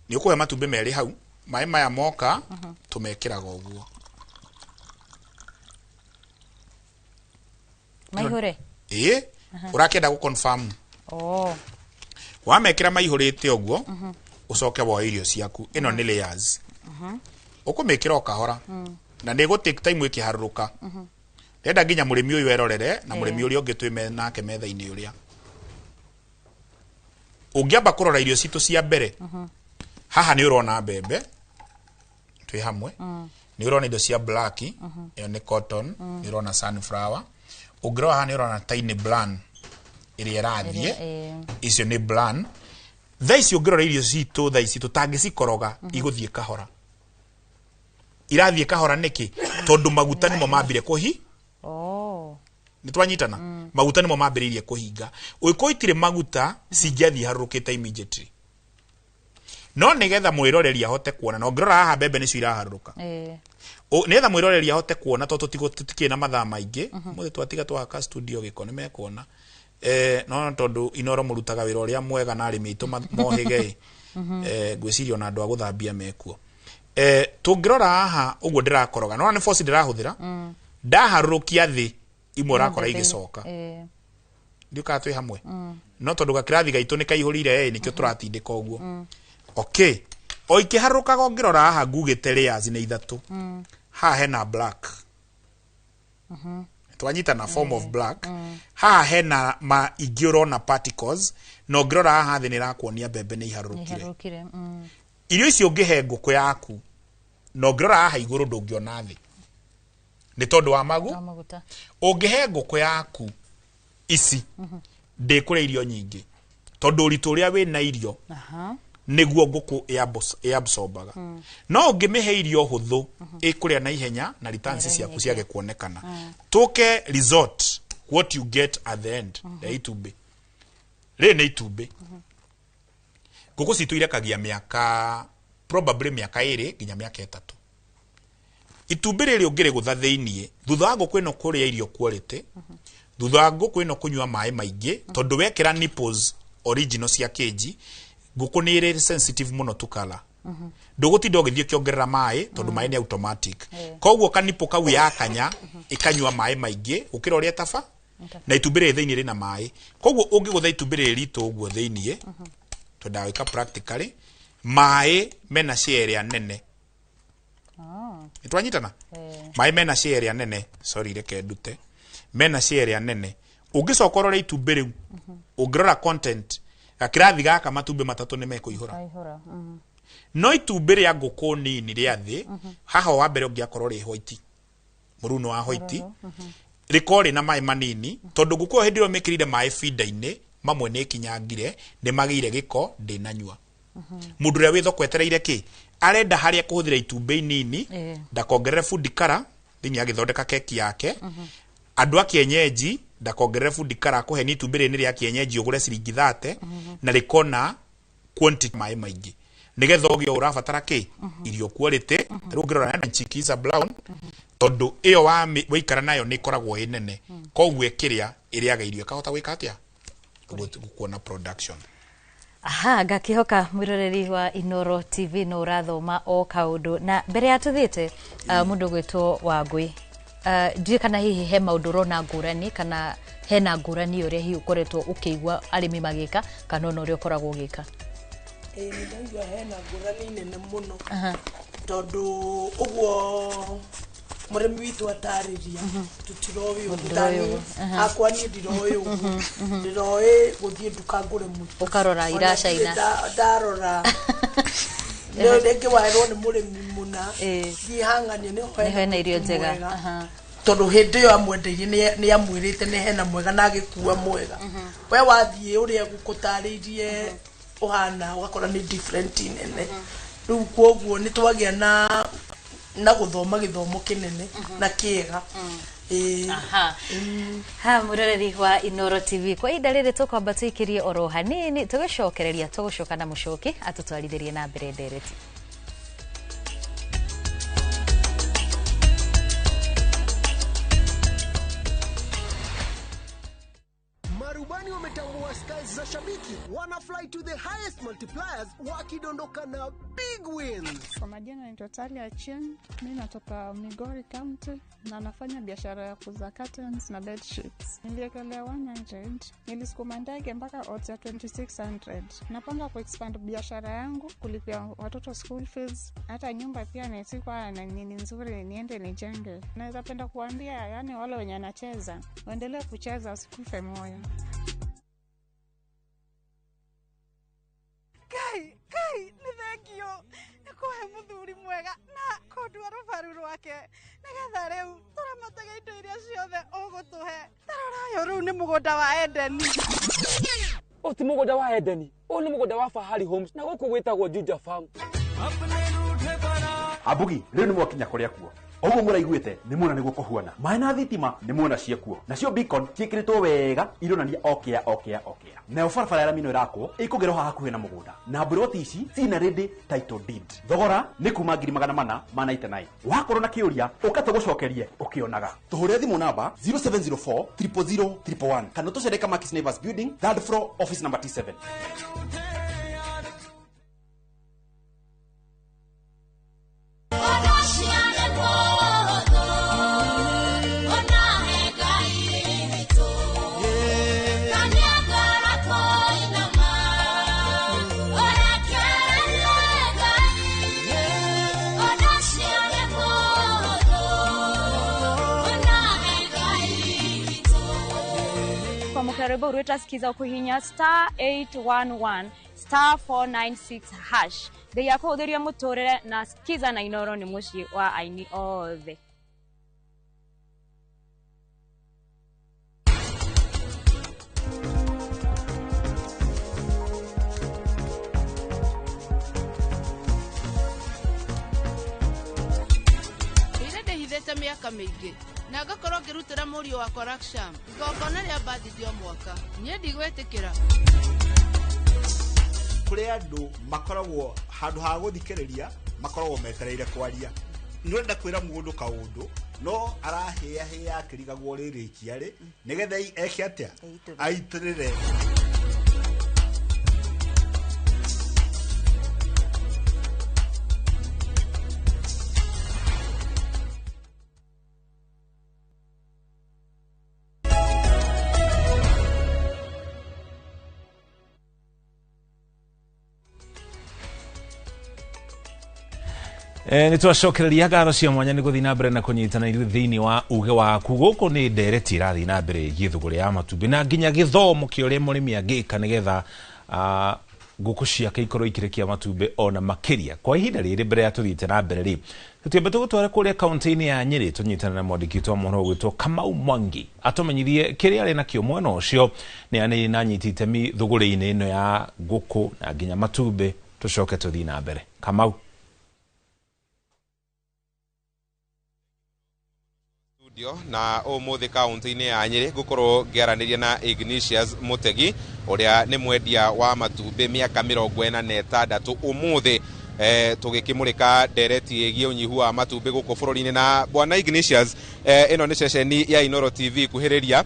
nĩ ũkũhe matumbĩ merĩ hau Maĩ maya moka tũmekĩraga ũguo. Maihũre? Ĩĩ, ũrakĩenda gũ confirm. Oh. Wamekĩra maihũrĩte ũguo, ũcoke woe irio ciaku. Ĩno nĩ layers. Ũkũmĩkĩra o kahora. Na nĩ ĩgũ take time ĩkĩharũrũka. Ndĩrenda nginya mũrĩmi ũyũ erorere na mũrĩmi ũrĩa ũngĩ twĩ nake metha-inĩ ũrĩa. Ũngĩamba kũrora irio citũ cia mbere, haha nĩ ũrona mbembe twĩ hamwe, nĩ ũrona indo cia black, ĩyo nĩ cotton, nĩ ũrona sunflower. Ũngĩrora haha nĩ ũrona tiny bran ĩrĩa ĩrathiĩ, icio nĩ bran. Thaa ici ũngĩrora irio citũ thaa ici tũtangĩcikoroga, igũthiĩ kahora. Irathiĩ kahora nĩkĩ? Tondũ maguta nĩmo mambire kũhi. Oh. Nĩ twanyitana? Maguta nĩmo mambĩrĩirie kũhinga. Ũngĩkorwo itirĩ maguta, cingĩathiĩ iharũrũkĩte immediately. No nĩgetha mwĩroreri ahote kuona, na ũngĩrora haha mbembe nĩcio iraharũrũka. Nĩgetha mwĩroreri ahote kuona, tondũ tũtikĩrĩ na mathaa maingĩ, mũthĩ twatiga twahaka studio gĩko nĩ mekuona. No tondũ Inoro mũrutaga wĩra ũrĩa mwega na arĩmi aitũ mohĩge ĩ, ngwĩciria ona andũ a gũthambia mekuo. Tũngĩrora haha ũguo ndĩrakoroga, nĩwona nĩ force ndĩrahũthĩra, ndaharũrũkia thĩ imwe ũrakora igĩcoka. Ndiũ kana twĩ hamwe? No tondũ gakĩrathi gaitũ nĩ kaihũrire ĩ, nĩkĩo tũratindĩka ũguo. Okay. O ikĩharũrũkaga ũngĩrora haha ngugĩte layers nĩ ithatũ. Haha hena black. Twanyitana form of black. Haha hena ma ingĩ ũrona particles, na ũngĩrora haha thĩ nĩ ĩrakuonia mbembe nĩ iharũrũkire. Iharũrũkire. Irio icio ũngĩhe ngũkũ yaku, na ũngĩrora haha igũrũ ndũngĩona thĩ. Nĩ tondũ wa magu. Wa maguta. Ũngĩhe ngũkũ yaku ici, ndĩkũrĩa irio nyingĩ. Tondũ ũritũ ũrĩa wĩna irio, nĩguo ngũkũ ĩabsorbaga. No ũngĩmĩhe irio hũthũ, ĩkũrĩa na ihenya na returns ciaku ciage kuonekana. Tũke result, what you get at the end, ya itumbĩ. Rĩrĩ nĩ itumbĩ. Ngũkũ citũ irekagia mĩaka, probably mĩaka 2 nginya mĩaka 3. Itumbĩ rĩrĩ ũngĩrĩgũtha thĩiniĩ, thutha wa ngũkũ ĩno kũrĩa irio quality, thutha wa ngũkũ ĩno kũnyua maĩ maingĩ, tondũ wekĩra nipples original cia kĩnji, ngũkũ nĩ ĩrĩ sensitive mũno to color. Ndũgũtinda ũgĩthiĩ ũkĩongerera maĩ, tondũ maĩ nĩ automatic. Koguo kanipo kau yakanya, ĩkanyua maĩ maingĩ, gũkĩra ũrĩa ĩtaba, na itumbĩ rĩrĩ thĩiniĩ rĩna maĩ. Koguo ũngĩgũtha itumbĩ rĩrĩ ritũ ũguo thĩiniĩ, twendaga gwĩka practically, maĩ mena share ĩrĩa nene. Nĩ twanyitana? Maĩ mena share ĩrĩa nene, sorry reke ndute. Mena share ĩrĩa nene. Ũngĩcoka ũrore itumbĩ rĩu, ũngĩrora content, gakĩrathi gaka matumbĩ 3 nĩ mekũihũra. No itumbĩ rĩa ngũkũ nini rĩa thĩ, haha wa mbere ũngĩakorwo rĩ white. Mũruno wa white. Rĩkorwo rĩna maĩ manini, tondũ ngũkũ ĩyo hĩndĩ ĩrĩa ũmĩkĩrire maĩ feeder-inĩ, mamwe nĩ ĩkinyangire, nĩ magĩire gĩko, ndĩnanyua. Mũndũ ũrĩa wĩ thoko etereire kĩ? Arenda harĩa kũhũthĩra itumbĩ inini, ndakongerere food color, thĩinĩ agĩthondeka keki yake. Andũ a kienyeji, ndakongerere food color, akũhe nĩ itumbĩ rĩrĩ nĩ rĩa kienyeji ũgũre ciringi 30, na rĩkona quantity maĩ maingĩ. Nĩgetha ũgĩe ũrabatara kĩ? Irio quality. Rĩu ũngĩrora hena Chiquisa Brown, tondũ ĩyo waikara nayo nĩ ĩkoragwo ĩ nene. Koguo ĩkĩrĩa, ĩrĩaga irio ĩkahota gwĩka atĩa? Kuona production. Aha, ngakĩhoka mwĩroreri wa Inoro TV no ũrathoma o kaũndũ. Na mbere ya tũthiĩte, mũndũ ũgwĩtwo Wangũi, ndiũĩ kana hihi he maũndũ ũrona ngũrani, kana hena ngũrani ũrĩa hihi ũkoretwo ũkĩigua arĩmi magĩka, kana ona ũrĩa ũkoragwo ũgĩka? Nĩ ndaigua hena ngũrani nene mũno. Tondũ ũguo mũrĩmi witũ atarĩria, tũtiroĩ ũguo. Tũtiroĩ ũguo. Hakwa niĩ ndiroĩ ũguo. Ndĩroĩ gũthiĩ nduka ngũre mũtu. Ũkarora Ona iracaina. niĩ ndarora. Nĩ rĩngĩ waerwo nĩ mũrĩmi mũna. Thiĩ hang'anie nĩ Nĩ hena irio mũtu njega. mwega. Tondũ hĩndĩ ĩyo amwendeirie nĩ amwĩrĩte nĩ hena mwega na agĩkua mwega. We wathiĩ ũrĩa gũkũtarĩirie ũhana, ũgakora nĩ different nene. Rĩu koguo nĩ twagĩa na gũthoma gĩthomo kĩnene na kĩega. Aha. Ha, mwĩroreri wa Inoro TV, kwa ihinda rĩrĩ tũkwamba tũikĩrie oro hanini, tũgĩcokereria tũgũcoka na mũcoki atũtwarithĩrie na mbere ndereti. Marubani wametambua Sky Za shabiki wana fly to the highest multipliers wakidondoka na big wins. Kwa majina naitwa Talia Chen, mi natoka Migori County na nafanya biashara ya kuuza curtains na bed sheets. Niliekelea 100, nilisukuma ndege mpaka odds ya 2600. Napanga kuexpand biashara yangu, kulipia watoto school fees, hata nyumba pia nisikuwa na nini nzuri niende nijenge. Naweza penda kuambia yani wale wenye wanacheza, waendelee kucheza wasikufe moyo. Ngai, Ngai, nĩ thengio nĩ kũhe mũthuri mwega na kũndua rũbaru rwake nĩgetha rĩu tũramatage indo iria ciothe ũgũtũhe. Tarora ũyũ rĩu nĩ mũgũnda wa Edeni. Ũyũ ti mũgũnda wa Edeni, ũyũ nĩ mũgũnda wa Fahari Homes na gũkũ gwĩtagwo Juja Farm. Ambugi rĩu nĩ mwakinya kũrĩa kuo ũguo mũraiguĩte nĩ muona nĩguo kũhuana maĩ na thitima nĩ muona ciekuo nacio beacon ciĩkĩrĩtwo wega ironania okĩa okĩa okĩa nayo barabara ya rami ĩno ĩrakwo ĩkũgerwo haha hakuhĩ na mũgũnda na mburoti ici cina ready title deed thogora nĩ kuma 499 wakorwo na kĩũria ũka tũgũcokerie ũkĩonaga tũhũre thimũ namba 0704 000 111 kana tũcere Kamakis Neighbors Building third floor office number T7. Karibu Rweta skiza kuhinya star 811 star 496 hash thei ya kuhuthiria muturire na skiza na Inoro ni mucii wa aini othe. Ĩrĩa ndĩhithĩte mĩaka mĩingĩ na ngakorwo ngĩrutĩra mũriũ wakwa Raksham igongona rĩa birthday o mwaka niĩ ndigwĩtĩkĩra. Kũrĩ andũ makoragwo handũ ha gũthikĩrĩria makoragwo metereire kwaria nĩũrenda kwĩra mũndũ kaũndũ no arahĩahĩa akĩrigagwo rĩrĩkia rĩ nĩgetha eke atĩa aitĩrĩre. Nä twacokereria ngatho cia mwanya nä gå thiä na mbere na kå nyitana ithuĩ thĩinĩ wa uge waku gũkũ nĩ ndereti ĩrathiĩ na mbere ĩgiĩ thũgũrĩ ya matumbĩ na nginya gĩthomo kĩa ũrĩa mũrĩmi angĩka nĩgetha ngũkũ ciake ikorwo ikĩrekia matumbĩ ona makĩria kwa ihinda rĩrĩ mbere ya tũthiĩte na mbere rĩ tũtiambe tũgũtware kũrĩa kaunti-inĩ ya Nyĩrĩ tũnyitane na mwandĩki witũ wa mohoro ũgwĩtwo Kamau Mwangi atũmenyithie kĩrĩa arĩ nakĩo mwena ũcio nĩ anĩ na anyiti itemi thũgũrĩ-inĩ ĩno ya ngũkũ na nginya matumbĩ tũcoke tũthiĩ na mbere. Kamau. Na umuthi kaunti-inĩ ya Nyĩrĩ ngũkorwo ngĩaranĩria na Ignatius Mutegi ũrĩa nĩ mwendia wa matumbĩ mĩaka 46 umuthi tũgĩkĩmũrĩka ndereti ĩgiĩ ũnyihu wa matumbĩ gũkũ bũrũri-inĩ. Na bwana Ignatius, ĩno nĩ ceceni ya Inoro TV kuhĩrĩria,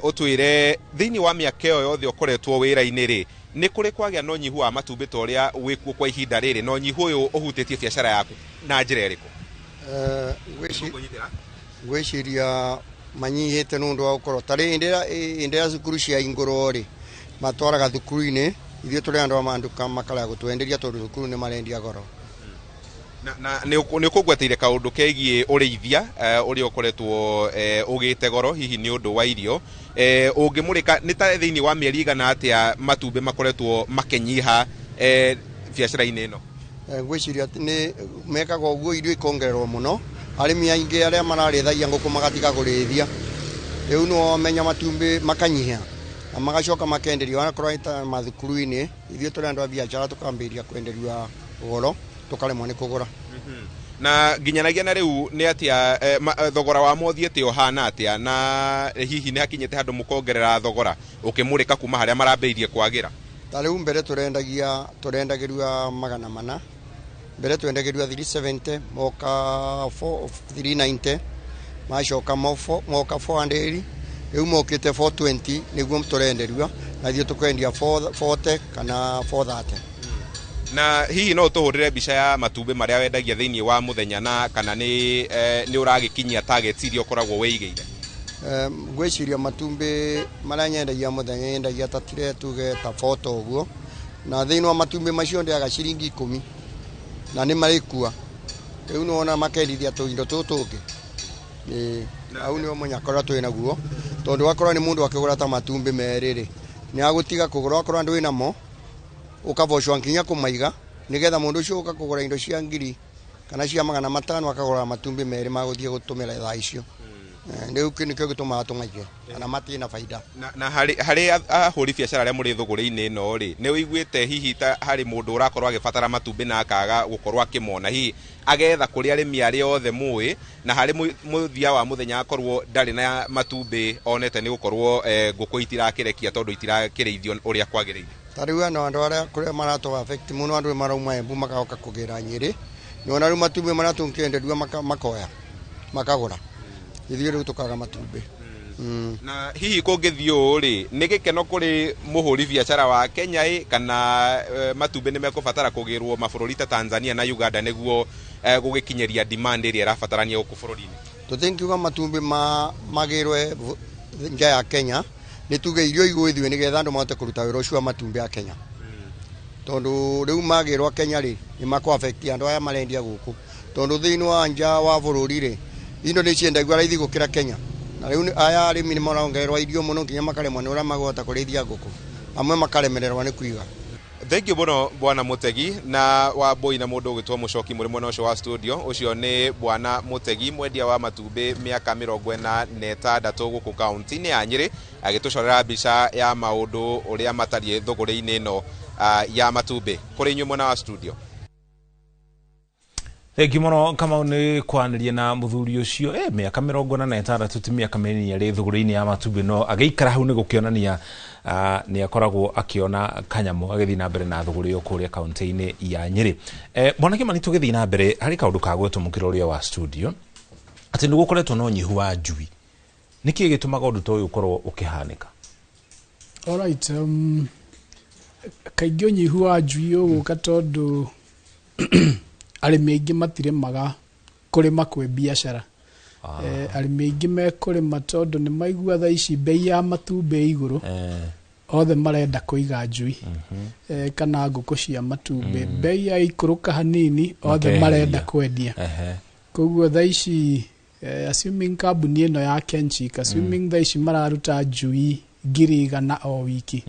ũtwĩre thĩinĩ wa mĩaka ĩyo yothe ũkoretwo wĩra-inĩ rĩ nĩ kũrĩ kwagĩa na ũnyihu wa matumbĩ ta ũrĩa wĩkuo kwa ihinda rĩrĩ, na ũnyihu ũyũ ũhutĩtie biacara yaku na njĩra ĩrĩkũ? Ngwĩciria manyihĩte nĩ ũndũ wa gũkorwo tarĩ hĩndĩ ĩrĩa cukuru cia ingũrwo rĩ matwaraga thukuru-inĩ ithuĩ tũrĩ andũ a manduka makarega gũtwenderia tondũ thukuru nĩ marendia goro. Na nĩ ũkũngweteire kaũndũ kegiĩ ũrĩithia ũrĩa ũkoretwo ũgĩte goro hihi nĩ ũndũ wa irio, ũngĩmũrĩka nĩ ta thĩinĩ wa mĩeri igana atĩa matumbĩ makoretwo makĩnyiha biacara-inĩ ĩno? Ngwĩciria nĩ mekaga ũguo irio ikongererwo mũno arĩmi aingĩ arĩa mararĩithagia ngũkũ magatiga kũrĩithia rĩu nĩ wamenya matumbĩ makanyiha na magacoka makenderio onakorwo ta mathukuru-inĩ ithuĩ tũrĩ andũ a biacara tũkambĩrĩria kwenderio goro tũkaremwo nĩ kũgũra. Na nginyanagia na rĩu nĩ atĩa thogora wa mothiĩte ũhana atĩa, na hihi nĩ hakinyĩte handũ mũkongerera thogora ũkĩmũrĩka kuma harĩa marambĩrĩirie kwagĩra? Ta rĩu mbere tũrendagĩrua 400 mbere twendagĩrua 370 moka 390 macoka moka 400 Rĩu mokĩte 420 nĩguo tũrenderio, na ithuĩ tũkendia 440 kana 430. Na hihi no ũtũhũrĩre mbica ya matumbĩ marĩa wendagia thĩinĩ wa mũthenya, na kana nĩ ũragĩkinyia targets iria ũkoragwo wĩigĩire? Ngwĩciria matumbĩ marĩa nyendagia mũthenya nyendagia ta tire tuge ta 40 ũguo, na thĩinĩ wa matumbĩ macio ndĩaga ciringi 10 na nĩ marĩkua. Rĩu nĩwona makendithia tũindo tũtũ tũngĩ. Hau nĩho mũnyaka ũrĩa twĩ naguo, tondũ wakorwo nĩ mũndũ akĩgũra ta matumbĩ merĩ rĩ, nĩ agũtiga kũgũra, wakorwo ndwĩ namo ũkabocwa nginya kũmaiga, nĩgetha mũndũ ũcio ũka kũgũra indo cia 1000 kana cia 500 akagũra matumbĩ merĩ ma gũthiĩ gũtũmĩra thaa icio. Rĩu kĩu nĩkĩo gĩtũmaga tũmaige kana matirĩ na baida. Na harĩ ahũri biacara arĩa mũrĩ thũgũrĩ-inĩ ĩno rĩ, nĩ ũiguĩte hihi ta harĩ mũndũ ũrakorwo agĩbatara matumbĩ na akaga gũkorwo akĩmona, hihi agetha kũrĩ arĩmi arĩa othe mũĩ, na harĩ mũthia wa mũthenya akorwo ndarĩ na matumbĩ onete nĩ gũkorwo ngũkũ itirakĩrekia tondũ itirakĩrĩithio ũrĩa kwagĩrĩire? Ta rĩu ano andũ arĩa kũrĩa maratũ affect mũno, andũ marauma Embu magoka kũgĩra Nyĩrĩ, nĩwona rĩu matumbĩ marĩa tũngĩenderio makoya makagũra, ithuĩ rĩu tũkaga matumbĩ. Na hihi kũngĩthiĩ ũũ rĩ, nĩ gĩkeno kũrĩ mũhũri biacara wa Kenya ĩ, kana matumbĩ nĩ mekũbatara kũgĩrwo mabũrũri ta Tanzania na Uganda nĩguo gũgĩkinyĩria demand ĩrĩa ĩrabatarania gũkũ bũrũri-inĩ? Tũtingiuga matumbĩ magĩrwe nja ya Kenya, nĩ tuge irio igũithio nĩgetha andũ mahote kũruta wĩra ũcio wa matumbĩ a Kenya, tondũ rĩu magĩrwa Kenya rĩ, nĩ makũ affect andũ aya marendia gũkũ, tondũ thĩinĩ wa nja wa bũrũri rĩ, indo nĩ ciendagio raithi gũkĩra Kenya. Na rĩu aya arĩmi nĩ marongererwo irio mũno nginya makaremwo nĩ ũrĩa magũhota kũrĩithia ngũkũ, amwe makaremererwo nĩ kũiga. Thank you mũno Bwana Mutegi na Wambui na mũndũ ũgwĩtwo Mũcoki mũrĩ mwena ũcio wa studio. Ũcio nĩ Bwana Mutegi, mwendia wa matumbĩ mĩaka 46 gũkũ kaunti-inĩ ya Nyĩrĩ, agĩtũcorera mbica ya maũndũ ũrĩa matariĩ thũgũrĩ-inĩ ĩno ya matumbĩ. Kũrĩ inyuĩ mwena wa studio. Thengi mũno Kamau nĩ kwaranĩria na mũthuri ũcio. Mĩaka 46 ti mĩaka mĩnini arĩ thũgũrĩ-inĩ ya matumbĩ, no agĩikara hau nĩ gũkĩonania nĩ akoragwo akĩona kanyamũ agĩthiĩ na mbere na thũgũrĩ ĩyo kũrĩa kaunti-inĩ ya Nyĩrĩ. Bwana Kimani, tũgĩthiĩ na mbere harĩ kaũndũ ka gwetwo mũkĩra ũrĩa wa studio atĩ nĩ gũkoretwo na ũnyihu wa njui. Nĩkĩ gĩtũmaga ũndũ ta ũyũ ũkorwo ũkĩhanĩka? Alright, kaingĩ ũnyihu wa njui ũgũka tondũ arĩmi aingĩ matirĩmaga kũrĩma kwĩ biacara. Arĩmi aingĩ mekũrĩma tondũ nĩ maigua thaa ici bei ya matumbĩ igũrũ, othe marenda kũiga njui kana ngũkũ cia matumbĩ. Bei ya ikũrũka hanini, othe marenda kwendia. Koguo thaa ici, assuming kambuni ĩno ya Kenchic, assuming thaa ici mararuta njui 100,000 o wiki,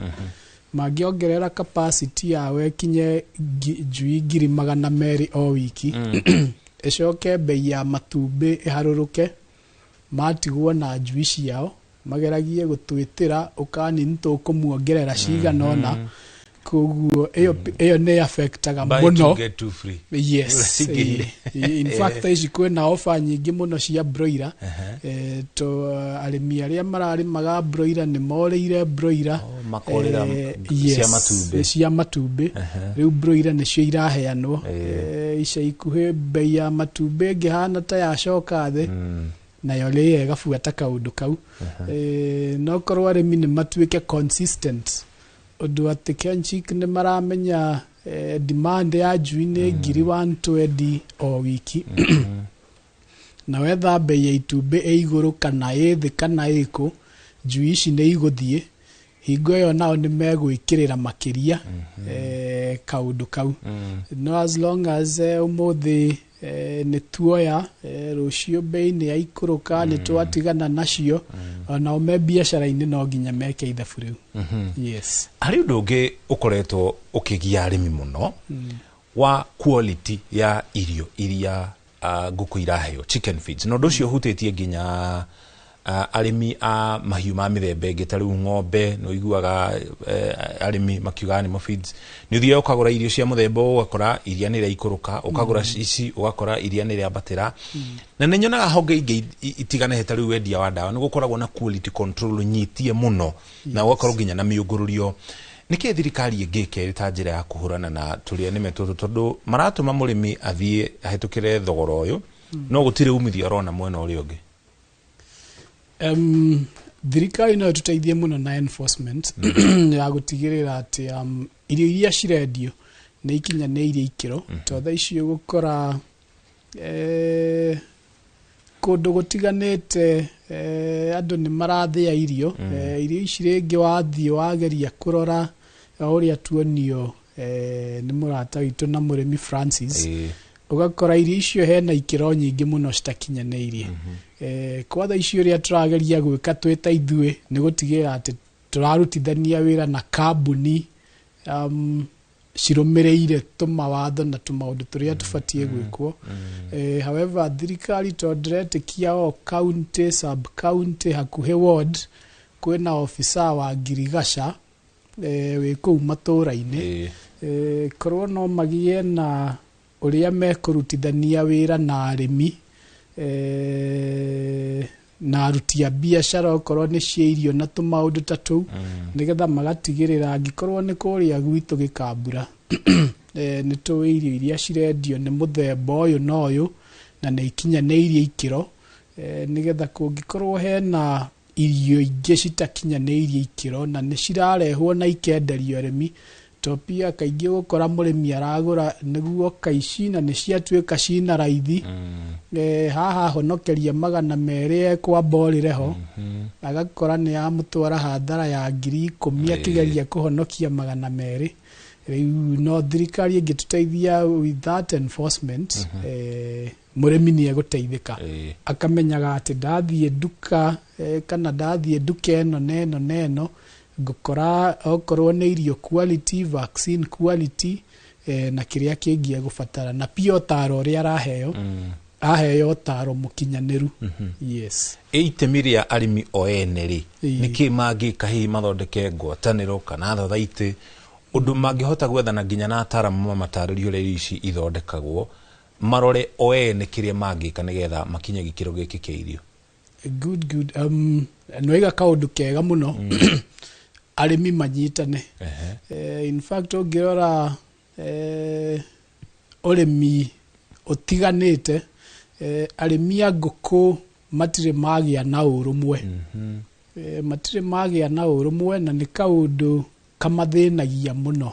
mangĩongerera capacity yao ĩkinye njui 200,000 o wiki, ĩcoke bei ya matumbĩ ĩharũrũke, matigwo na njui ciao mageragie gũtwĩtĩra ũkani nĩ tũkũmuongerera cigana ũna. Koguo ĩyo nĩ affectaga mũno. Yes. In fact ici kwĩna offer nyingĩ mũno cia broiler. To arĩmi arĩa mararĩmaga broiler nĩ morĩire broiler, makorĩra cia matumbĩ. Cia matumbĩ. Rĩu broiler nĩcio iraheanwo. Ica ikuhĩ bei ya matumbĩ ĩngĩhana ta yacoka thĩ, nayo rĩ ĩgabuata kaũndũ kau. No korwo arĩmi nĩ matuĩke consistent, ũndũ atĩ Kenchic nĩ maramenya demand ya njui nĩ 120,000 o wiki, na wetha bei ya itumbĩ ĩ igũrũ kana ĩ thĩ kana ĩkũ, njui ici nĩ igũthiĩ. Hingo ĩyo nao nĩ megwĩkĩrĩra makĩria kaũndũ kau. No as long as ũmũthĩ nĩ tuoya, rũciũ bei nĩ yaikũrũka, nĩ twatigana nacio, onao me biacara-inĩ no nginya meke ithabu rĩu. Yes. Harĩ ũndũ ũngĩ ũkoretwo ũkĩgia arĩmi mũno wa quality ya irio iria ngũkũ iraheo, chicken feeds, na ũndũ ũcio ũhutĩtie nginya arĩmi a mahiũ ma mĩthemba ĩngĩ ta rĩu ng'ombe. Nĩ ũiguaga arĩmi makiuga animal feeds, nĩ ũthiaga ũkagũra irio cia mũthemba ũyũ ũgakora iria nĩ rĩaikũrũka, ũkagũra ici ũgakora iria nĩ rĩambatĩra. Na nĩ nyonaga honge ingĩ itiganĩte ta rĩu wendia wa ndawa nĩ gũkoragwo na quality control nyitie mũno, na gũgakorwo nginya na mĩũngũrũrio. Nĩkĩ thirikari ĩngĩka ĩrĩ ta njĩra ya kũhũrana na tũrĩa nĩme tũtũ, tondũ maratũma mũrĩmi athiĩ ahĩtũkĩre thogora ũyũ, no gũtirĩ umithio arona mwena ũrĩa ũngĩ? Thirikari no ĩtũteithie mũno na enforcement ya gũtigĩrĩra atĩ irio iria cirendio nĩ ikinyanĩirie ikĩro, to thaa ici ũgũkora kũndũ gũtiganĩte andũ nĩ marathĩa irio. Irio ici rĩngĩ wathiĩ wageria kũrora o ũrĩa tuonio nĩ mũrata witũ na mũrĩmi Francis, ũgakora irio icio hena ikĩro nyingĩ mũno citakinyanĩirie. Kwa thaa ici ũrĩa tũrageria gwĩka twĩ ta ithuĩ nĩ gũtigĩrĩra atĩ tũrarutithania wĩra na kambuni cirũmĩrĩire tũmawatho na tũmaũndũ tũrĩa tũbatiĩ gwĩkwo. However, thirikari to ndĩretĩkia o county, sub county, hakuhĩ ward kwĩna officer wa ngirigaca wĩ kũu matũra-inĩ. Korwo no magĩe na ũrĩa mekũrutithania wĩra na arĩmi na aruti a biacara okorwo nĩ cia irio na tũmaũndũ ta tũu, nĩgetha magatigĩrĩra angĩkorwo nĩ kũrĩa gwitũ Gĩkambura nĩ tũĩ irio iria cirendio nĩ mũthemba ũyũ na ũyũ na nĩ ikinyanĩirie ikĩro, nĩgetha kũngĩkorwo hena irio ingĩ citakinyanĩirie ikĩro na nĩ cirarehwo na ikenderio arĩmi, to pia kaingĩ ũgũkora mũrĩmi aragũra nĩguo kaici na nĩ ciatuĩka cina raithi, haha honokeria 200 ekwamba ũrĩre ho, agakora nĩ yamũtwara hathara ya 10,000 akĩgeria kũhonokia 200. Rĩu no thirikari ĩngĩtũteithia with that enforcement, mũrĩmi nĩ egũteithĩka akamenyaga atĩ ndathiĩ nduka kana ndathiĩ nduka ĩno na ĩno na ĩno ngũkora okorwo nĩ irio quality, vaccine quality, na kĩrĩa kĩngĩ egũbatara, na pia ũtaro ũrĩa araheo, aheo ũtaro mũkinyanĩru. Yes. Ĩ itemi rĩa arĩmi o ene rĩ, nĩkĩ mangĩka hihi mathondeke ngwatanĩro kana thothaitĩ ũndũ mangĩhota gwethana nginya na ataramu mamatarĩrie ũrĩa irio ici ithondekagwo, marore o ene kĩrĩa mangĩka nĩgetha makinye gĩkĩro gĩkĩ kĩa irio? Good, good. Nĩwaiga kaũndũ kega mũno, arĩmi manyitane. In fact, ũngĩrora ũrĩmi ũtiganĩte, arĩmi a ngũkũ matirĩ magĩa na ũrũmwe. Matirĩ magĩa na ũrũmwe na nĩ kaũndũ kamathĩnagia mũno,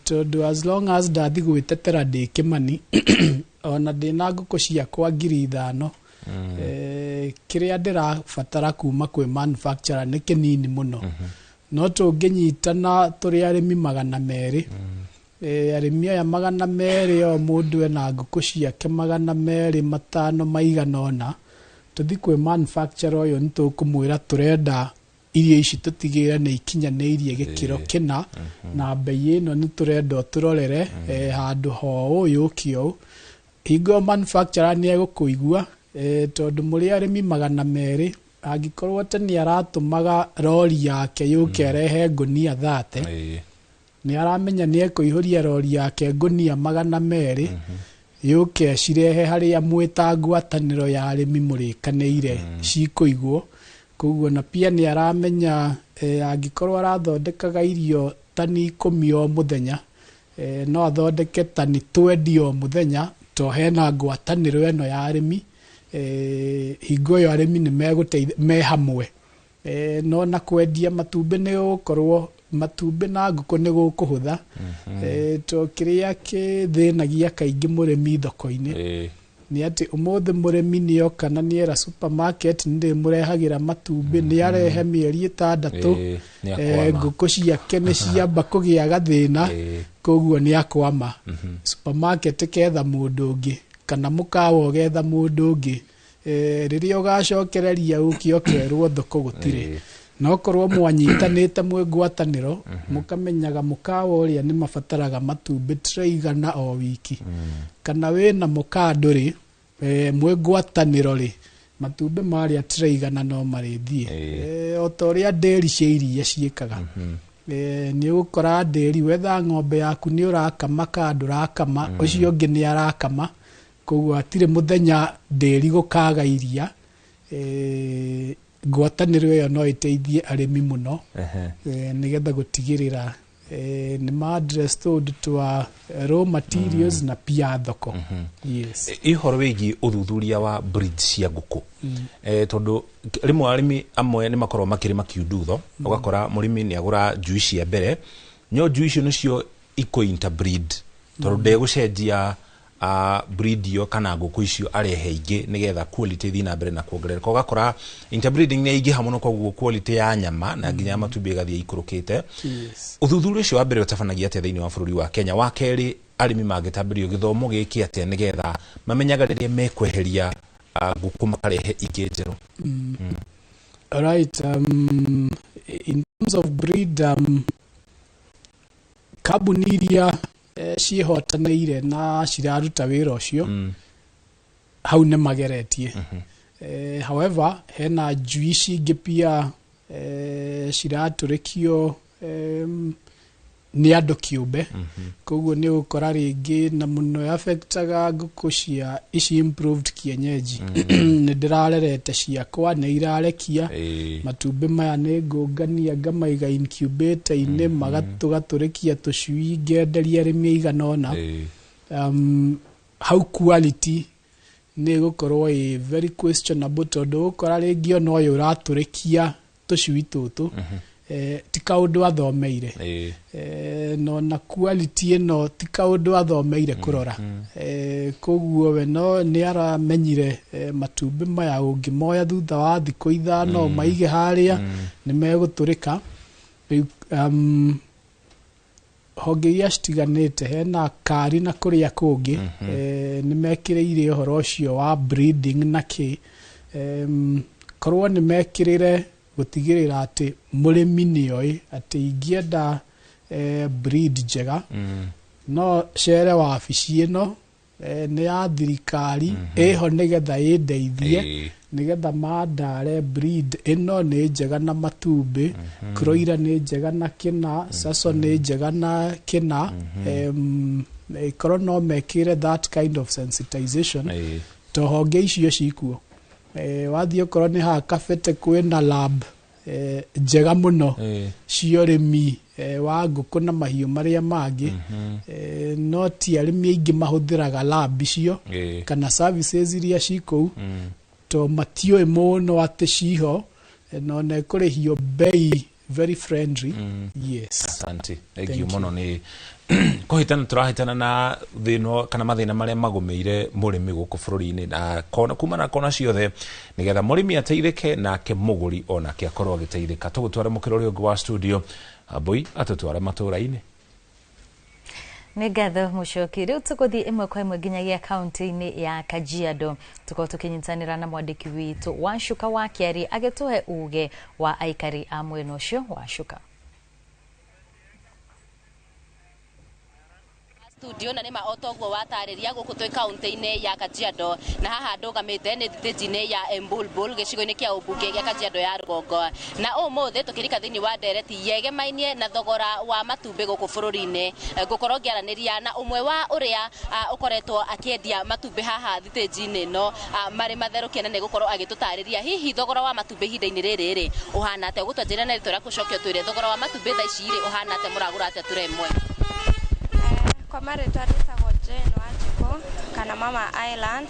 tondũ as long as ndathi gwĩtetera ndĩ Kĩmani ona ndĩna ngũkũ ciakwa 5,000, kĩrĩa ndĩrabatara kuma kwĩ manufacturer nĩ kĩnini mũno. No tũngĩnyitana tũrĩ arĩmi 200, arĩmi aya 200 o mũndũ ena ngũkũ ciake 200, 500 maigana ũna, tũthi kwĩ manufacturer ũyũ nĩ tũkũmwĩra tũrenda irio ici tũtigĩrĩre nĩ ikinyanĩirie gĩkĩro kĩna na bei ĩno nĩ tũrenda ũtũrorere handũ ho ũyũ ũkĩ ũũ. Hingo ĩyo manufacturer nĩ egũkũigua, tondũ mũrĩ arĩmi 200, angĩkorwo atĩ nĩ aratũmaga rori yake yũke arehe ngũnia 30, nĩ aramenya nĩ ekũihũria rori yake ngũnia 200 yũke cirehe harĩa mwĩta ngwatanĩro ya arĩmi mũrĩkanĩire cikũigwo. Koguo na pia nĩ aramenya angĩkorwo arathondekaga irio tani 10 o mũthenya, no athondeke tani 20 o mũthenya to hena ngwatanĩro ĩno ya arĩmi. Hingo ĩyo arĩmi nĩ megũteithia me hamwe. No na kwendia matumbĩ nĩ gũgũkorwo matumbĩ na ngũkũ nĩ gũkũhũtha, to kĩrĩa kĩthĩnagia kaingĩ mũrĩmi thoko-inĩ nĩ atĩ ũmũthĩ mũrĩmi nĩoka na nĩera supermarket nĩ ndĩmũrehagĩra matumbĩ, nĩ arehe mĩeri 6, Nĩ akwama. Ngũkũ ciake nĩ ciamba kũgĩa gathĩna, koguo nĩ akwama. Supermarket ĩketha mũndũ ũngĩ kana mũkawa ũgetha mũndũ ũngĩ. Rĩrĩa ũgacokereria ũke ũkerwo thoko gũtirĩ. No korwo mwanyitanĩte mwĩ ngwatanĩro, mũkamenyaga mũkawa ũrĩa nĩ mabataraga matumbĩ tray 100 o wiki, kana wĩna mũkaa ndũrĩ, mwĩ ngwatanĩro rĩ, matumbĩ marĩa tray 100 no marĩthiĩ. O ta ũrĩa ndĩri cia iria ciĩkaga. Nĩ ũgũkora ndĩri wetha ng'ombe yaku nĩ ũrakama kana ndũrakama, ũcio ũngĩ nĩ arakama, koguo hatirĩ mũthenya ndĩri gũkaga iria. Ngwatanĩro ĩyo no ĩteithie arĩmi mũno, nĩgetha gũtigĩrĩra Nĩ ma address tũũndũ twa raw materials na pia thoko. Yes. Ũhoro wĩgiĩ ũthuthuria wa breed cia ngũkũ, tondũ rĩmwe arĩmi amwe nĩ makoragwo makĩrĩma kiundutho, ũgakora mũrĩmi nĩ agũra njui cia mbere, no njui icio nĩcio ikũ interbreed, tondũ ndegũcenjia breed iyo kana ngũkũ icio arehe ingĩ nĩgetha quality ĩthiĩ na mbere na kuongerereka. Ũgakora interbreeding nĩ yaingĩha mũno, koguo quality ya nyama na nginya ya matumbĩ ĩgathiĩ ikũrũkĩte. Ũthuthuria ũcio wa mbere ũtabanagia atĩa thĩinĩ wa bũrũri wa Kenya? Wa kerĩ, arĩmi mangĩtambĩrio gĩthomo gĩkĩ atĩa nĩgetha mamenyaga rĩrĩa mekweheria ngũkũ makarehe ingĩ njerũ? Right. In terms of breed, kambuni iria ciĩhotanĩire na ciraruta wĩra ũcio hau nĩ mageretie. However, hena njui cingĩ pia ciratũrĩkio nĩ andũ kĩũmbe, koguo nĩ ũgũkora rĩngĩ na mũno affectaga ngũkũ cia ici improved kienyeji. Nĩ ndĩrarerete ciakwa, nĩ irarekia matumbĩ maya, nĩ ngũngania ngamaiga incubator-inĩ, tũgatũrĩkia tũcui, ngenderia arĩmi aigana ũna. Hau quality nĩ ĩgũkorwo ĩ very questionable, tondũ ũgũkora rĩngĩ ona ũyũ ũratũrĩkia tũcui tũtũ ti kaũndũ athomeire, na ona quality ĩno ti kaũndũ athomeire kũrora. Koguo we no nĩ aramenyire matumbĩ maya ũngĩmoya thutha wa thikũ 5 maige harĩa nĩ megũtũrĩka. Rĩu honge iria citiganĩte, hena kari na kũrĩa kũngĩ, nĩ mekĩrĩire ũhoro ũcio wa breeding na kĩ. Korwo nĩ mekĩrĩre gũtigĩrĩra atĩ mũrĩmi nĩoĩ atĩ ingĩenda breed njega, no cere wabici ĩno, nĩ ya thirikari ĩho nĩgetha ĩndeithie, nĩgetha mandare breed ĩno nĩ njega na matumbĩ, Kroira nĩ njega na kĩna, Saso nĩ njega na kĩna. Ĩkorwo no mekĩre that kind of sensitization, to honge icio cikuo. Wathiĩ okorwo nĩ haha Kabete kwĩna lab njega mũno cia ũrĩmi wa ngũkũ na mahiũ marĩa mangĩ, no ti arĩmi aingĩ mahũthĩraga lab icio kana services iria ci kũu, to matiũĩ mũno atĩ ciho, na ona ĩkũrĩhio bei very friendly. Yes. Asante, thank you mũno. Nĩ kũhĩtana tũrahĩtana na thĩna kana mathĩna marĩa magũmĩire mũrĩmi gũkũ bũrũri-inĩ na kona kuma na kona ciothe, nĩgetha mũrĩmi ateithĩke nake mũgũri onake akorwo agĩteithĩka. Tũgũtwara mũkĩra ũrĩa ũngĩ wa studio Ambui atũtware matũra-inĩ. Nĩ ngatho Mũcoki. Rĩu tũgũthiĩ ĩmwe kwa ĩmwe nginyagia kaunti-inĩ ya Kajiado, tũkorwo tũkĩnyitanĩra na mwandĩki witũ Wacuka wa Kĩari agĩtũhe uge wa aikari a mwena ũcio. Wacuka. Studio na nĩma otoguo watarĩria gũkũ twĩ kaunti-inĩ ya Kajiado, na haha ndũgamĩte nĩ thitĩnji-inĩ ya Embulbul gĩcigo-inĩ kĩa ũmbunge gĩa Kajiado ya rũgongo, na ũmũthĩ tũkĩrika thĩinĩ wa ndereti yegemainie na thogora wa matumbĩ gũkũ bũrũri-inĩ. Ngũkorwo ngĩaranĩria na ũmwe wa ũrĩa ũkoretwo akĩendia matumbĩ haha thitĩnji-inĩ ĩno marĩ matherũkie, na nĩgũkorwo agĩtũtarĩria hihi thogora wa matumbĩ ihinda-inĩ rĩrĩ rĩ ũhana atĩa. Ũgũtwanjĩra na rĩtwa rĩaku, ũcoke ũtwĩre thogora wa matumbĩ thaa ici rĩ ũhana atĩa, mũragũra atĩa ture ĩmwe? Kwa marĩtwa ndĩtagwo Jane Wanjikũ kana Mama Island.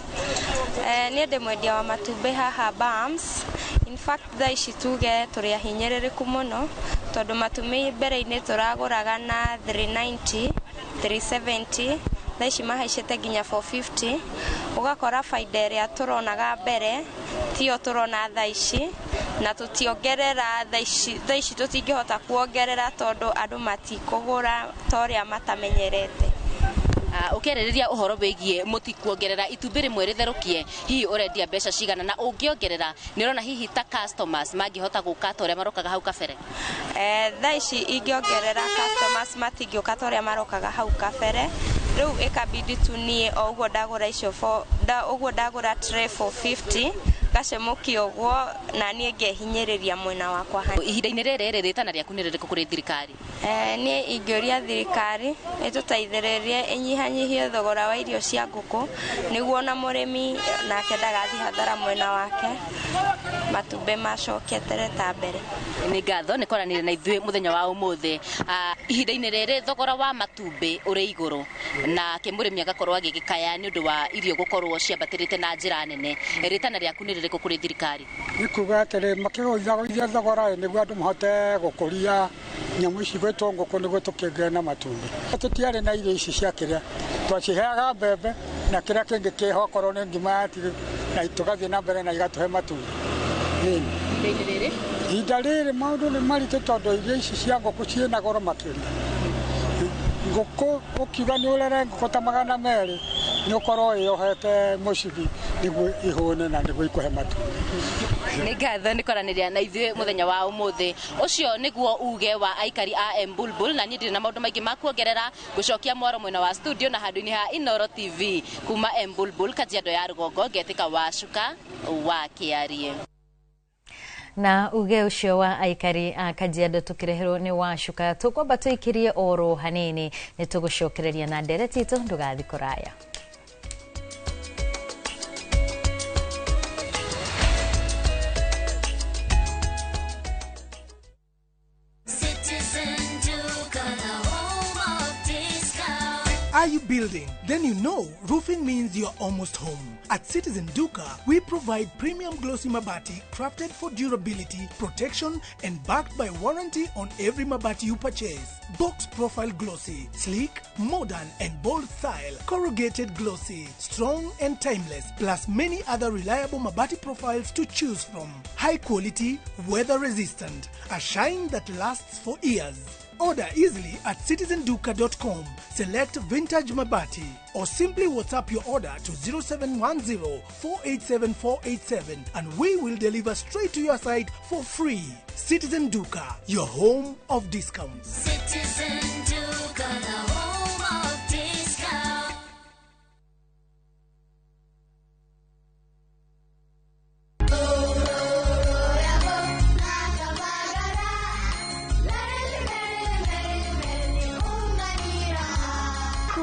Niĩ ndĩ mwendia wa matumbĩ haha Bams. In fact thaa ici tuge tũrĩ ahinyĩrĩrĩku mũno, tondũ matumbĩ mbere-inĩ tũragũraga na 390, 370, thaa ici mahaicĩte nginya 450. Ũgakora baida ĩrĩa tũronaga mbere tiyo tũrona thaa ici, na tũtiongerera thaa ici tũtingĩhota kuongerera tondũ andũ matikũgũra ta ũrĩa matamenyerete. Ũkĩarĩrĩria ũhoro wĩgiĩ mũtikuongerera itumbĩ rĩmwe rĩtherũkie, hihi ũrendia mbeca cigana, na ũngĩongerera nĩ ũrona hihi ta customers mangĩhota gũka ta ũrĩa marokaga hau kabere? Thaa ici ingĩongerera customers matingĩũka ta ũrĩa marokaga hau kabere, rĩu ĩkabidi tu niĩ o ũguo ndagũra icio ũguo ndagũra tray 450 ngacemũkia ũguo na niĩ ngehinyĩrĩria mwena wakwa. Ihinda-inĩ rĩrĩ rĩtana rĩaku nĩ rĩrĩkũ kũrĩ thirikari? Niĩ ingĩũria thirikari ĩtũteithĩrĩrie ĩnyihanyihie thogora wa irio cia ngũkũ, nĩguo ona mũrĩmi nake ndagathiĩ hathara mwena wake. Matumbĩ macoketere ta mbere. Nĩ ngatho nĩ kwaranĩria na ithuĩ mũthenya wa ũmũthĩ. Ihinda-inĩ rĩrĩ thogora wa matumbĩ ũrĩ igũrũ na kĩmũrĩmi agakorwo agĩgĩkaya nĩ ũndũ wa irio gũkorwo ciambatĩrĩte na njĩra nene. Rĩtana rĩaku nĩ rĩrĩkũ kũrĩ thirikari? Nĩ kuga atĩrĩ makĩgũithagũithia thogora nĩguo andũ mahote gũkũria nyamũ ici gwĩtwo ngũkũ nĩguo tũkĩgĩe na matumbĩ. Tũtiarĩ na irio ici cia kĩrĩa twaciheaga mbembe na kĩrĩa kĩngĩ kĩho okorwo nĩ ngima ya tirĩ na tũgathiĩ na mbere na igatũhe matumbĩ. Ihinda rĩrĩ maũndũ nĩ maritũ tondũ irio ici cia ngũkũ ciĩna goro makĩria. Ngũkũ ũkiuga nĩ ũrere ngũkũ ta 200 nĩ ũkorwo ĩyohete mũcibi nĩguo ihũne na nĩguo ikũhe matumbĩ. Nĩ ngatho nĩ kwaranĩria na ithuĩ mũthenya wa ũmũthĩ. Ũcio nĩguo uge wa aikari a Embulbul, na niĩ ndirĩ na maũndũ maingĩ ma kuongerera. Ngũcokia mwaro mwena wa studio na handũ-inĩ ha Inooro TV kuma Embulbul, Kajiado ya rũgongo, ngetĩka Wacuka wa Kĩarie. Na uge ucio wa aikari a Kajiado tukireherwo ni Wacuka. Tukwamba tuikirie oro hanini ni tugucokereria na ndereti itũ, ndugathi kũraya. Are you building? Then you know roofing means you're almost home. At Citizen Duka, we provide premium glossy mabati crafted for durability, protection, and backed by warranty on every mabati you purchase. Box profile glossy, sleek, modern, and bold style. Corrugated glossy, strong and timeless, plus many other reliable mabati profiles to choose from. High quality, weather resistant, a shine that lasts for years. Order easily at citizenduka.com. Select Vintage Mabati or simply WhatsApp your order to 0710 487 487 and we will deliver straight to your site for free. Citizen Duka, your home of discounts. Citizen Duka, the home of discounts.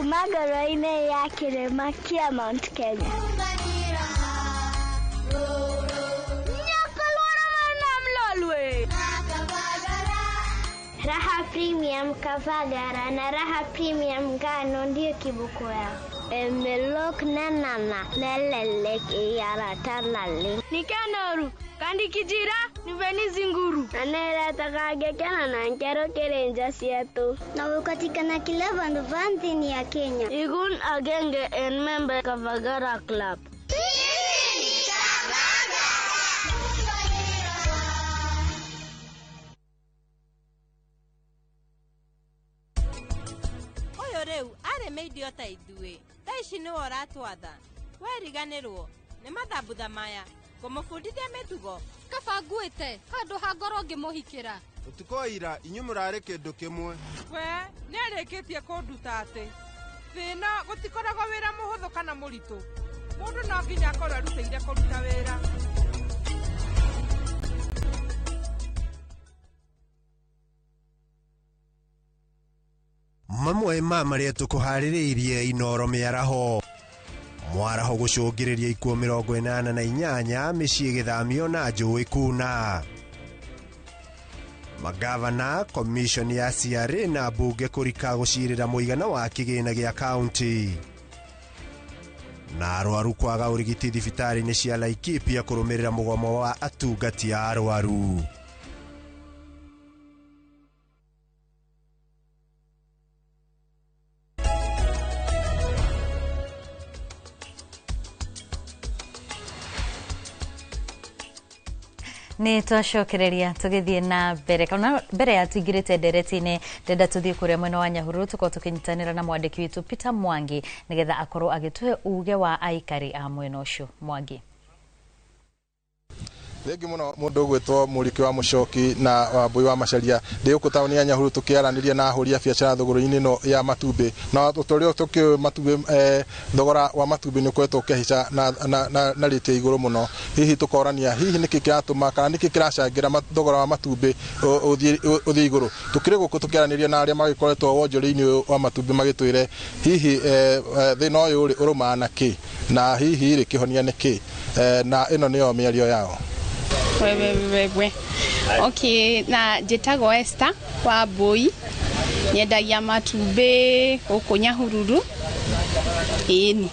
Magoro-inĩ ya kĩrĩma kĩa Mount Kenya. Raha Premium Kavagara na Raha Premium Ngano ndio kiboko yao. Emelok nanana nelelek iyaratalali. Nikanoru kandi kijira niveni nguru. Anera na nkero kerenja sietu. Na ukatikana kila vandu vanthini ya Kenya. Igun agenge en member Kavagara Club. Rĩu arĩ mĩindio ta ithuĩ thaa ici nĩwe ũratwatha weriganĩrwo nĩ mathambutha maya ngũmũbundithia mĩtugo kaba nguĩte handũ ha ngorwo ngĩmũhikĩra. Ũtukũ ira inyuĩ mũrarĩ kĩndũ kĩmwe. We nĩarĩkĩtie kũnduta atĩ thĩna gũtikoragwo wĩra mũhũthũ kana mũritũ, mũndũ no nginya akorwo erutĩire kũruta wĩra. Mamwe ma marĩa tũkũharĩrĩirie Inooro mĩaraho. Mwaraho gũcũngĩrĩria ikuũ 88 mĩciĩ gĩthamio na njũĩ kuna. Magavana, commission ya CRA na mbunge kũrika gũcirĩra mũigana wa kĩgĩna gĩa kaunti. Na arwaru kwaga ũrigiti thibitarĩ-inĩ cia Laikipia kũrũmĩrĩra mũgomo wa atungati a arwaru. Nĩ twacokereria tũgĩthiĩ na mbere kana mbere ya tũingĩrĩte ndereti-inĩ ndenda tũthiĩ kũrĩa mwena wa Nyahururu tũkorwo tũkĩnyitanĩra na mwandĩki witũ Peter Mwangi nĩgetha akorwo agĩtũhe uge wa aikari a mwena ũcio. Mwangi. Thengi muno mundu ugwitwo Muriki wa Mucoki na Wambui wa Macharia. Ndi guku tauni ya Nyahururu tukiaraniria na ahuri a biacara thogora-inĩ ĩno ya matumbĩ, na ũtoria tukiũĩ matumbĩ thogora wa matumbĩ nĩ ũkoretwo ũkĩhaica na rĩti ya igũrũ mũno. Hihi tũkorania hihi nĩkĩ kĩratũma kana nĩkĩ kĩracangĩra thogora wa matumbĩ ũthiĩ igũrũ. Tukĩrĩ gũkũ tũkĩaranĩria na arĩa magĩkoretwo wonjoria-inĩ ũyũ wa matumbĩ magĩtwĩre hihi thĩna ũyũ rĩ ũrũmana na kĩ, na hihi rĩ kĩhonia nĩ kĩ, na ĩno nĩyo mĩario yao. We. Okay, na njĩtagwo Esther wa Mbui, nyendagia matumbĩ gũkũ Nyahururu. Ĩni.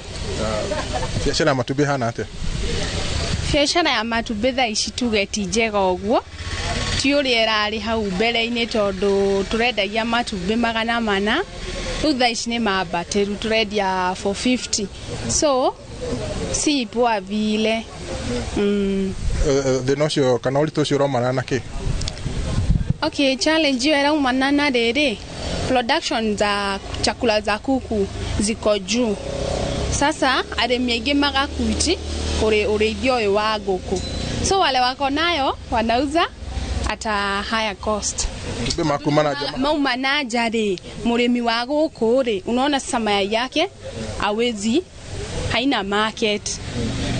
Biacara ya matumbĩ hana atĩa? Biacara ya matumbĩ thaa ici tuge ti njega ũguo, ti ũrĩa ĩrarĩ hau mbere-inĩ tondũ tũrendagia matumbĩ 400, rĩu thaa ici nĩ mambatĩru tũrendia 450, so si poa vile. Thĩna ũcio kana ũritũ ũcio ũraumana na kĩ? Okay, challenge hiyo iraumana na rĩrĩ, production za chakula za kuku ziko juu. Sasa arĩmi aingĩ magakuiti kũrĩ ũrĩithia ũyũ wa ngũkũ, so wale wako nayo wanauza at a higher cost. Matumbĩ makuma na nja Mauma na nja rĩ, mũrĩmi wa gũkũ rĩ, unaona sasa mayai yake awezi, haina market.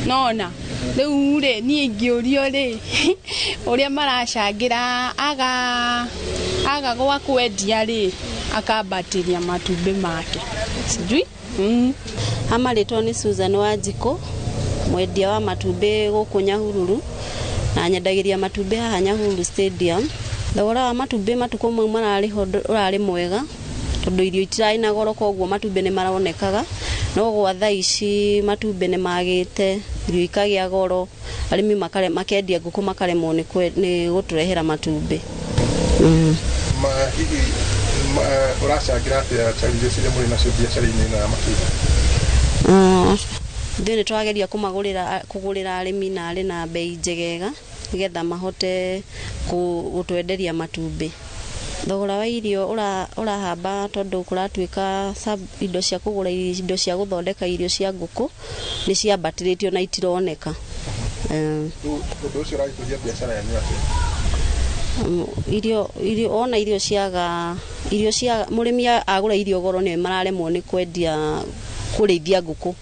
Nona rĩu rĩ, niĩ ingĩũrio rĩ, ũrĩa maracangĩra aga gwa kwendia rĩ, akambatĩria matumbĩ make, sijui. Amarĩtwo nĩ Susan Wanjikũ, mwendia wa matumbĩ gũkũ Nyahururu, na nyendagĩria matumbĩ haha Nyahururu Stadium. Thogora wa matumbĩ matukũ mau mararĩ ho ũrarĩ mwega, tondũ irio itirarĩ na goro, koguo matumbĩ nĩ maronekaga. No gwa thaa ici matumbĩ nĩ magĩte, irio ikagĩa goro, arĩmi makendia ngũkũ makaremwo nĩ gũtũrehera matumbĩ. Hihi ũracangĩra atĩa challenges iria mũrĩ nacio biacara-inĩ ĩno ya matumbĩ? Ithuĩ nĩ tũrageria kũgũrĩra arĩmi na arĩ na bei njegega, nĩgetha mahote gũtwenderia matumbĩ. Thogora wa irio ũrahamba tondũ kũratuĩka indo cia kũgũra indo cia gũthondeka irio cia ngũkũ nĩ ciambatĩrĩtio na itironeka. Rĩu ũndũ ũcio ũragĩtũria biacara yanyu atĩa? Irio ona irio ciaga, irio cia mũrĩmi agũra irio goro nĩ mararemwo nĩ kwendia, kũrĩithia ngũkũ,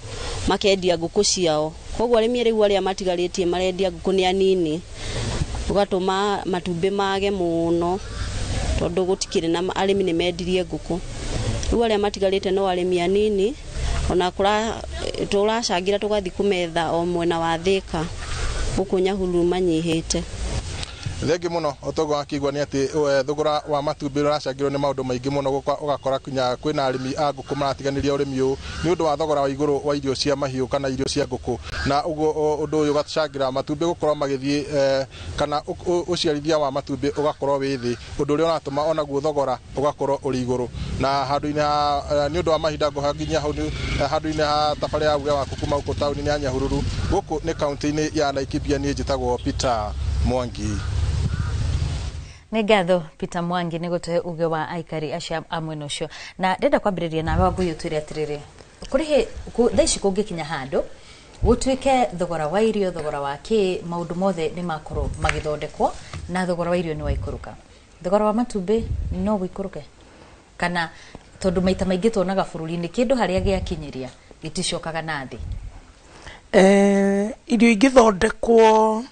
makendia ngũkũ ciao. Koguo arĩmi rĩu arĩa matigarĩtie marendia ngũkũ nĩ anini, ũgatũma matumbĩ mage mũno tondũ gũtikĩrĩ na arĩmi nĩ mendirie ngũkũ. Rĩu arĩa matigarĩte no arĩmi anini, ona tũracangĩra tũgathiĩ kũmetha o mwena wa Thĩka gũkũ Nyahururu manyihĩte. Thengi mũno otogo akigwa nĩ atĩ thogora wa matumbĩ ũracangĩrwo nĩ maũndũ maingĩ mũno, ũgakora kinya kwĩna arĩmi a ngũkũ maratiganĩria ũrĩmi ũyũ nĩ ũndũ wa thogora wa igũrũ wa irio cia mahiũ kana irio cia ngũkũ, na ũguo ũndũ ũyũ ũgacangĩra matumbĩ gũkorwo magĩthiĩ kana ũciarithia wa matumbĩ ũgakorwo wĩ thĩ, ũndũ ũrĩa ũratũma onaguo thogora ũgakorwo ũrĩ igũrũ. Na handũ-inĩ ha nĩ ũndũ wa mahinda ngũhanginyia hau handũ-inĩ ha tabarĩra ya uge waku kuma gũkũ taũni-inĩ ya Nyahururu, gũkũ nĩ kaũntĩ-inĩ ya Laikipia. Niĩ njĩtagwo Peter Mwangi. Nĩ ngatho Peter Mwangi nĩ gũtũhe uge wa aikari acio a mwena ũcio. Na ndĩrenda kwambĩrĩria nawe Wangũi ũtwĩre atĩrĩrĩ, kũrĩ thaa ici kũngĩkinya handũ gũtuĩke thogora wa irio, thogora wa kĩ, maũndũ mothe nĩ makorwo magĩthondekwo na thogora wa irio nĩ waikũrũka, thogora wa matumbĩ no wĩikũrũke? Kana tondũ maita maingĩ tuonaga bũrũri-inĩ kĩndũ harĩa gĩakinyĩria gĩticokaga na thĩ. Irio ingĩthondekwo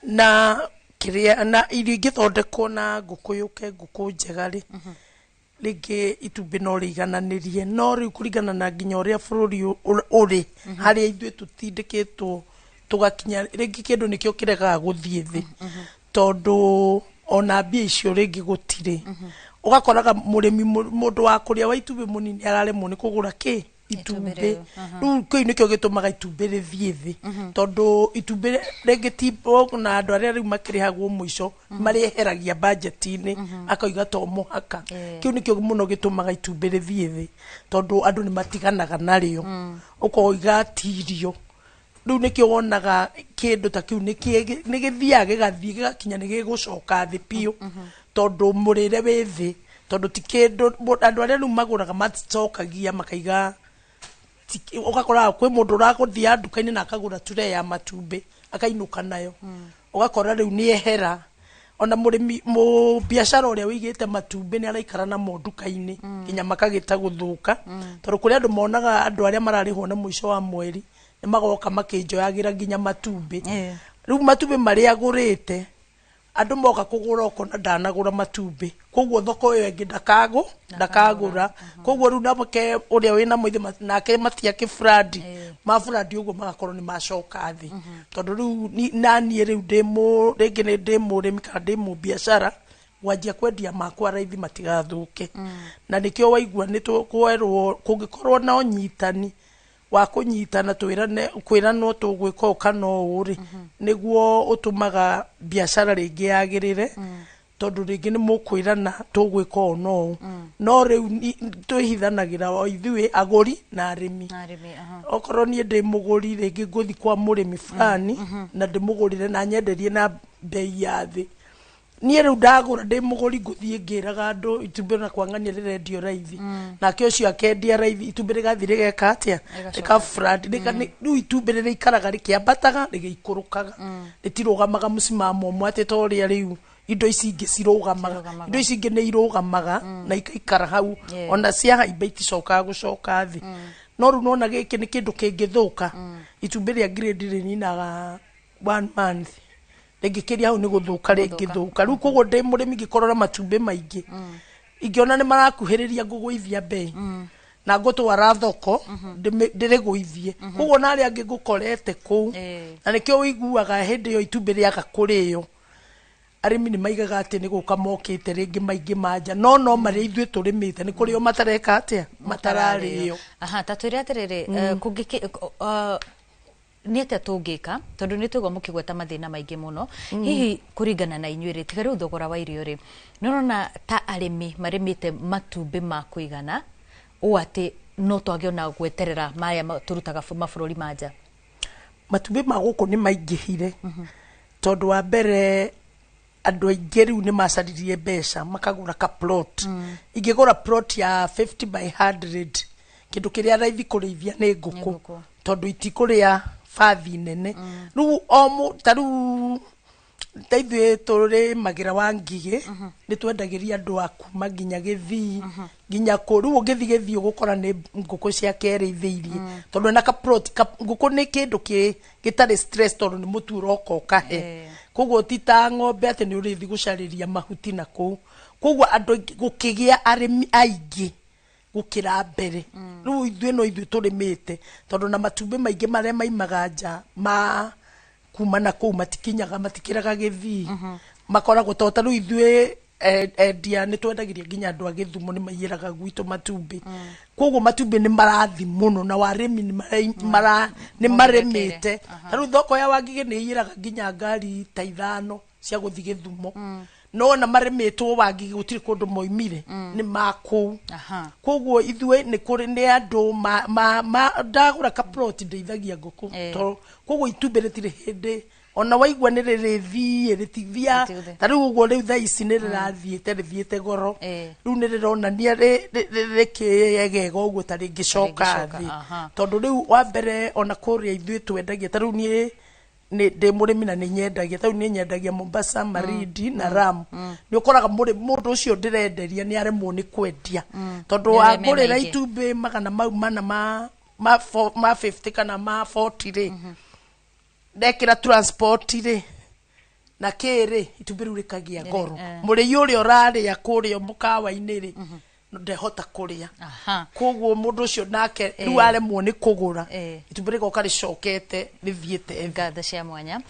na kĩrĩa, na irio ingĩthondekwo na ngũkũ yũke ngũkũ njega rĩ, rĩngĩ itumbĩ no rĩigananĩrie, no rĩu kũringana na nginya ũrĩa bũrũri ũrĩ, harĩa ithuĩ tũtindĩkĩtwo tũgakinya rĩngĩ kĩndũ nĩkĩo kĩregaga gũthiĩ thĩ, tondũ ona mbia icio rĩngĩ gũtirĩ. Ũgakoraga mũrĩmi mũndũ wa kũrĩa wa itumbĩ mũnini araremwo nĩ kũgũra kĩ itumbĩ. Rĩu kĩu nĩkĩo gĩtũmaga itumbĩ rĩthiĩ thĩ, tondũ itumbĩ rĩngĩ ti na andũ arĩa rĩu makĩrĩhagwo mũico marĩeheragia budget-inĩ, akauga to mũhaka. Kĩu nĩkĩo mũno gĩtũmaga itumbĩ rĩthiĩ thĩ, tondũ andũ nĩ matiganaga narĩo, ũkoiga ti irio. Rĩu nĩkĩo wonaga kĩndũ ta kĩu nĩ gĩthiaga gĩgathiĩ gĩgakinya nĩ gĩgũcoka thĩ biũ, tondũ mũrĩre wĩ thĩ, tondũ ti kĩndũ andũ arĩa rĩu magũraga maticokagia makaiga. Ũgakora kwĩ mũndũ ũragũthiaga nduka-inĩ na akagũra tray ya matumbĩ akainũka nayo, ũgakora rĩu nĩ ehera. Ona mũrĩmi mũbiacara ũrĩa ũigĩte matumbĩ nĩ araikara namo nduka-inĩ nginya makagĩta gũthũka, tondũ kũrĩ andũ monaga andũ arĩa mararĩhwo na mũico wa mweri nĩ magoka makĩnjoyagĩra nginya matumbĩ. Rĩu matumbĩ marĩa agũrĩte andũ moka kũgũra ũkona ndanagũra matumbĩ, koguo thoko ĩyo ĩngĩ ndakagũra. Koguo rĩu nake ũrĩa wĩna mũithĩ nake matiakĩbrandi Maburandi ũguo magakorwo nĩ macoka thĩ, tondũ rĩu naniĩ rĩu ndĩ mũ rĩngĩ nĩ ndĩ mũrĩmi kana ndĩ mũbiacara, ngwanjia kwendia makwa raithi matigathũke. Na nĩkĩo waigua nĩ tũkwerwo kũngĩkorwo na ũnyitani wa kũnyitana, twĩrane kwĩranwo tũgwĩka ũũ kana ũũ rĩ, nĩguo ũtũmaga biacara rĩngĩ yagĩrĩre, tondũ rĩngĩ nĩ mũkwĩrana tũgwĩka ũũ na ũũ. No rĩu twĩhithanagĩra o ithuĩ agũri na arĩmi. Na arĩmi, aha. Okorwo niĩ ndĩ mũgũri, rĩngĩ ngũthi kwa mũrĩmi fulani na ndĩmũgũrĩre na nyenderie na mbei ya thĩ. Niĩ rĩu ndagũra ndĩ mũgũri, ngũthiĩ ngĩraga andũ itumbĩ na kwang'ania rĩrendio raithi, nake ũcio akendia raithi, itumbĩ rĩgathiĩ rĩgeka atĩa? Rĩgacoka. Rĩkabrand rĩu itumbĩ rĩrĩikaraga rĩkĩambataga rĩgĩikũrũkaga, rĩtirũgamaga mũcimamo ũmwe atĩ ta ũrĩa rĩu indo ici ingĩ cirũgamaga. Cirũgamaga. Indo ici ingĩ nĩ irũgamaga na ikaikara hau, ona ciahaimba iticokaga gũcoka thĩ. No rĩu nona gĩkĩ nĩ kĩndũ kĩngĩthũka. Itumbĩ rĩa grade rĩninaga one month, rĩngĩkĩria hau nĩ gũthũka rĩngĩthũka. Rĩu koguo ndĩ mũrĩmi ngĩkorwo na matumbĩ maingĩ, ingĩona nĩ marakuhĩrĩria, ngũgũithia mbei na ngũtwara thoko ndĩrĩgũithie. Koguo na arĩa angĩ ngũkorete kũu, na nĩkĩo ũiguaga hĩndĩ ĩyo itumbĩ rĩaga kũrĩo, arĩmi nĩ maigaga atĩ nĩ gũka mokĩte rĩngĩ maingĩ manja, no marĩa ithuĩ tũrĩmĩte nĩ kũrĩo matareka atĩa, matararĩo. Aha, ta twĩre atĩrĩrĩ, kũngĩkĩ nĩ atĩa tũngĩka, tondũ nĩ tũigua mũkĩgweta mathĩna maingĩ mũno? Hihi kũringana na inyuĩ rĩ, tiga rĩu thogora wa irio rĩ, nĩ ũrona ta arĩmi marĩmĩte matumbĩ ma kũigana ũũ atĩ no twage ona gweterera maya tũrutaga mabũrũri ma nja? Matumbĩ ma gũkũ nĩ maingĩhire, tondũ wa mbere andũ aingĩ rĩu nĩ macaririe mbeca makagũra ka plot. Ingĩgũra plot ya 50 by 100, kĩndũ kĩrĩa raithi kũrĩithia nĩ ngũkũ, tondũ itikũrĩa bathi nene. Rĩu o ta rĩu ta ithuĩ tũrĩmagĩra wa ngigĩ, nĩ twendagĩria andũ a kuma nginya Gĩthii, nginya kũ. Rĩu ũngĩthiĩ Gĩthii ũgũkora nĩ ngũkũ ciake ĩrĩithĩirie, tondũ ena ka plot ngũkũ nĩ kĩndũ gĩtarĩ stress, tondũ nĩ mũtu ũroka ũkahe. Koguo ti ta ng'ombe atĩ nĩ ũrĩthi gũcarĩria mahuti na kũu. Koguo andũ aingĩ, gũkĩgĩa arĩmi aingĩ gũkĩra mbere. Rĩu ithuĩ no ithuĩ tũrĩmĩte, tondũ na matumbĩ maingĩ marĩa maimaga nja ma kuma na kũu matikinyaga, matikĩraga Gĩthii, makoragwo to ta rĩu ithuĩ endia nĩ twendagĩria nginya andũ a Gĩthumo, nĩ maiyĩraga gwitũ matumbĩ. Koguo matumbĩ nĩ marathi mũno na warĩmi nĩ marĩmĩte. Ta rĩu thoko ya Wangigĩ nĩ ĩiyĩraga nginya ngari ta 5 cia gũthiĩ Gĩthumo. No ona marĩmĩtwo Wangigĩ, gũtirĩ kũndũ moimire, nĩ makũu. Koguo ithuĩ nĩ kũrĩ nĩ andũ ma ndagũra ka plot ndĩithagia ngũkũ. To koguo itumbĩ rĩtirĩ hĩndĩ ona waigua nĩ rĩrĩthiĩ rĩtithia. Rĩtigũthiĩ. Ta rĩu ũguo rĩu thaa ici nĩ rĩrathiĩte rĩthiĩte goro. Rĩu nĩ rĩronania rĩkĩegega ũguo ta rĩngĩcoka Rĩngĩcoka, thĩ, tondũ rĩu wa mbere ona kũrĩa ithuĩ twendagia, ta rĩu niĩ nĩ ndĩ mũrĩmi na nĩ nyendagia, ta rĩu nĩ nyendagia Mombasa, Malindi na Lamu. Nĩ ũkoraga mũndũ ũcio ndĩrenderia nĩ aremwo nĩ kwendia, tondũ Nĩ arĩa me wangũrĩra maingĩ. itumbĩ magana mau mana ma 50 kana ma 40 rĩ, ndekĩra transport rĩ na kĩrĩ, itumbĩ rĩu rĩkagĩa goro. Mũrĩi ũrĩa ũrarĩa kũrĩa mũkawa-inĩ rĩ, ndehota kũrĩa. Koguo mũndũ ũcio nake rĩu aremwo nĩ kũgũra, itumbĩ rĩgoka rĩcokete rĩthiĩte thĩ. Ngatho cia mwanya.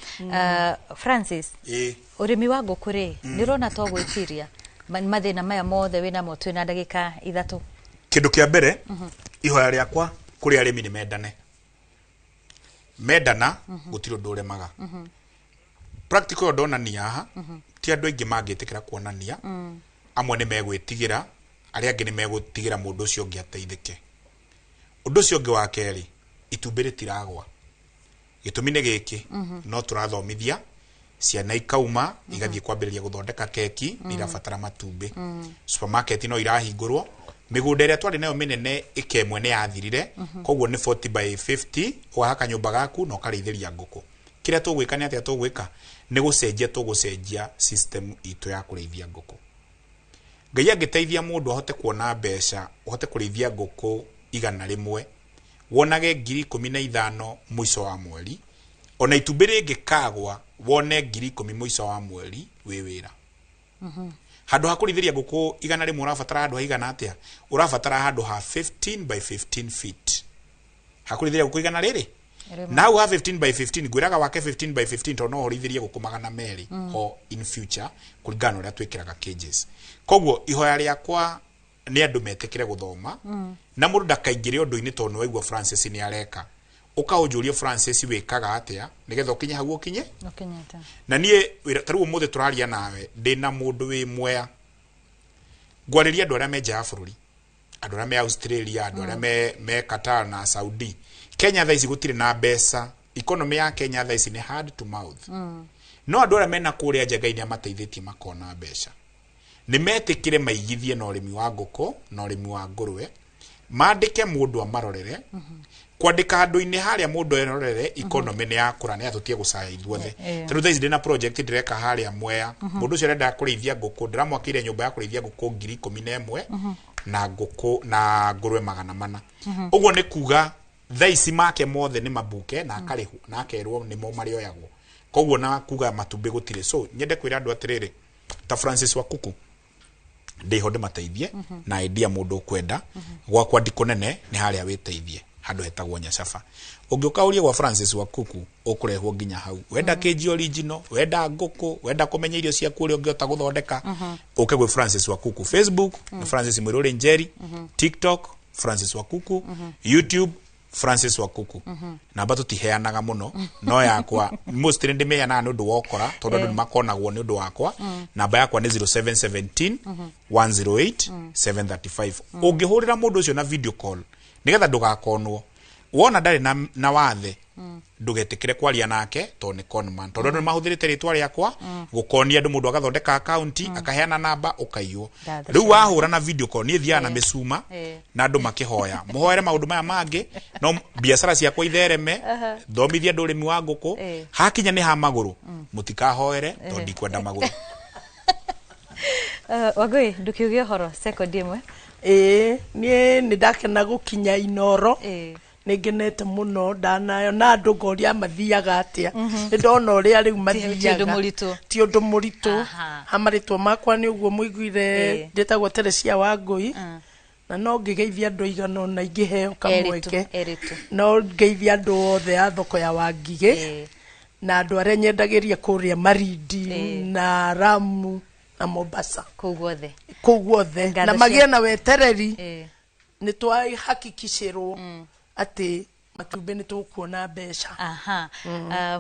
Francis, Ĩĩ. ũrĩmi wa ngũkũ rĩ, nĩ ũrona to gwĩtiria mathĩna maya mothe wĩnamo? Twĩna ndagĩka 3. Kĩndũ kĩa mbere, ihoya rĩakwa kũrĩ arĩmi nĩ mendane. Mendana, gũtirĩ ũndũ ũremaga. Practical ĩyo ndonania haha, ti andũ aingĩ mangĩtĩkĩra kuonania. Amwe nĩ megwĩtigĩra, arĩa angĩ nĩ megũtigĩra mũndũ ũcio ũngĩ ateithĩke. Ũndũ ũcio ũngĩ wa kerĩ, itumbĩ rĩtiragwa. Gĩtũmi nĩ gĩkĩ, no tũrathomithia ciana ikauma igathiĩ kwambĩrĩria gũthondeka keki, nĩ irabatara matumbĩ. Supermarket no irahingũrwo, mĩgũnda ĩrĩa twarĩ nayo mĩnene ĩka ĩmwe nĩ yathirire. Koguo nĩ 40 by 50, ũgahaka nyũmba gaku na ũkarĩithĩria ngũkũ. Kĩrĩa tũgwĩka nĩ atĩa? Tũgwĩka nĩ gũcenjia, tũgũcenjia system itũ ya kũrĩithia ngũkũ. Ngai angĩteithia mũndũ ahote kuona mbeca, ũhote kũrĩithia ngũkũ 100, wonage 15,000 mũico wa mweri, ona itumbĩ rĩngĩkagwa wone 10,000 mũico wa mweri, wĩ wĩra. Handũ ha kũrĩithĩria ngũkũ 100 ũrabatara handũ haigana atĩa? Ũrabatara handũ ha 15 by 15 feet. Hakũrĩithĩria ngũkũ igana rĩrĩ na hau ha 15 by 15, ngwĩraga wake 15 by 15 tondũ no ũrĩithĩrie ngũkũ 200 ho in future, kũringana na ũrĩa twĩkĩraga cages. Koguo ihoya rĩakwa nĩ andũ metĩkĩre gũthoma na mũndũ ndakaingĩre ũndũ-inĩ tondũ nĩ waigua Francis nĩ areka. Ũkaũnjũrie, "Francis, wĩkaga atĩa nĩgetha ũkinye hau ũkinye?" Ũkinyĩte. Na niĩ ta rĩu ũmũthĩ tũraria nawe ndĩna mũndũ wĩ Mwea. Ngwarĩria andũ arĩa me nja ya bũrũri, andũ arĩa me Australia, andũ arĩa me Qatar na Saudi. Kenya thaa ici gũtirĩ na mbeca. Economy ya Kenya thaa ici nĩ hand to mouth. No andũ arĩa mena kũrĩa nja, Ngai nĩ amateithĩtie makona mbeca, nĩ metĩkĩre maigithie na ũrĩmi wa ngũkũ na ũrĩmi wa ngũrwe, mandĩke mũndũ amarorere. Kwandĩka handũ-inĩ harĩa mũndũ erorere, economy nĩ yakũra, nĩ atũtie gũcaya ithuothe. Tondũ thaa ici ndĩna project ndĩreka harĩa Mwea. Mũndũ ũcio arenda kũrĩithia ngũkũ, ndĩramwakĩire nyũmba ya kũrĩithia ngũkũ 11,000 na ngũkũ na ngũrwe 400. Ũguo nĩ kuga thaa ici make mothe nĩ mabuke na akarĩhwo na akerwo nĩmo marĩoyagwo. Koguo na kuga matumbĩ gũtirĩ. So nyende kwĩra andũ atĩrĩrĩ, ta Francis Wakuku, ndĩho ndĩmateithie na endia mũndũ ũkwenda. Gwakwa ndikũ nene nĩ harĩa wĩteithie, handũ hetagwo Nyacaba. Ũngĩũka ũrie gwa Francis Wakuku, ũkũrehwo nginya hau. Wenda kĩnji original, wenda ngũkũ, wenda kũmenya irio ciaku ũrĩa ũngĩhota gũthondeka, ũke gwĩ Francis Wakuku. Facebook nĩ Francis Mwĩrũrĩ Njeri, TikTok Francis Wakuku, YouTube Francis Wakuku. Namba tũtiheanaga mũno, no yakwa mostly ndĩmĩheanaga nĩ ũndũ wa ũkora, tondũ andũ nĩ makonagwo nĩ ũndũ wakwa. Namba yakwa nĩ 0717 108 735. Ũngĩhũrĩra mũndũ ũcio na video call, nĩgetha ndũgakonwo, wona ndarĩ na wathe, ndũgetĩkĩre kwaria nake tondũ nĩ conman, tondũ andũ nĩ mahũthĩrĩte rĩtwa rĩakwa gũkonia andũ. Mũndũ agathondeka akaunti, akaheana namba, ũkaiywo. Ngatho Rĩu cia wahũra na video call, niĩ thiaga na mĩcuma na andũ makĩhoya, mũhoere maũndũ maya mangĩ, no biacara ciakwa ithereme, thomithie andũ ũrĩmi wa ngũkũ. Hakinya nĩ ha magũrũ, mũtikahoere tondũ ndikwenda magũrũ. Wangũi, ndũkiuge ũhoro sekondi ĩmwe. Ĩĩ, niĩ nĩ ndakena gũkinya Inoro. Nĩ ngenete mũno ndanayo na andũ ngoria mathiaga atĩa. Nĩ ndona ũrĩa rĩu Ti ũndũ mathiaga. Mũritũ. Ti ũndũ mũritũ. Ha marĩtwa makwa nĩ ũguo mũiguire. Ndĩtagwo Teresia Wangũi, na no ngĩgeithia andũ aigana ũna ingĩheo kamweke. Erĩtu. No ngeithia andũ othe a thoko ya Wangigĩ na andũ arĩa nyendagĩria kũrĩa Marindi na Ramu na Mombasa. Kũu guothe. Kũu guothe. Ngatho Na magĩe na wetereri, nĩ twahakikicĩrwo atĩ matumbĩ nĩ tũkuona mbeca. Aha.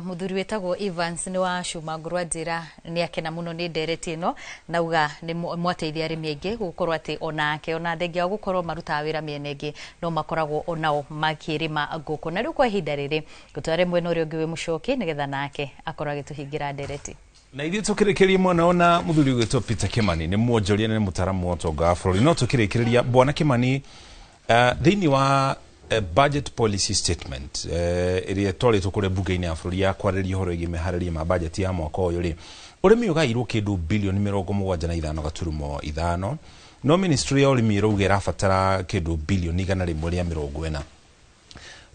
Mũthuri wĩtagwo Evans nĩ wa Cuma Ngũrũ anjĩra nĩ akena mũno nĩ ndereti ĩno, nauga nĩ mwateithia arĩmi aingĩ gũkorwo atĩ onake ona thengia wa gũkorwo marutaga wĩra mĩena ĩngĩ, no makoragwo onao makĩrĩma ngũkũ. Na rĩu kwa ihinda rĩrĩ ngũtware mwena ũrĩa ũngĩ wĩ Mũcoki, nĩgetha nake akorwo agĩtũhingĩra ndereti. Na ithuĩ tũkĩrĩkĩria mwena ona mũthuri ũgwĩtwo Peter Kimani, nĩ mwonjoria na nĩ mũtaaramu wa ũtonga wa bũrũri. No tũkĩrĩkĩrĩria, bwana Kimani, thĩinĩ wa budget policy statement ĩrĩa ĩtwarĩtwo kũrĩa mbunge-inĩ ya bũrũri ya kwarĩrĩria ũhoro wĩgiĩ meharĩria ma budget ya mwaka ũyũ rĩ, ũrĩmi ũgairwo kĩndũ bilioni 75.5, no ministry ya ũrĩmi ĩrauga ĩrabatara kĩndũ bilioni 140.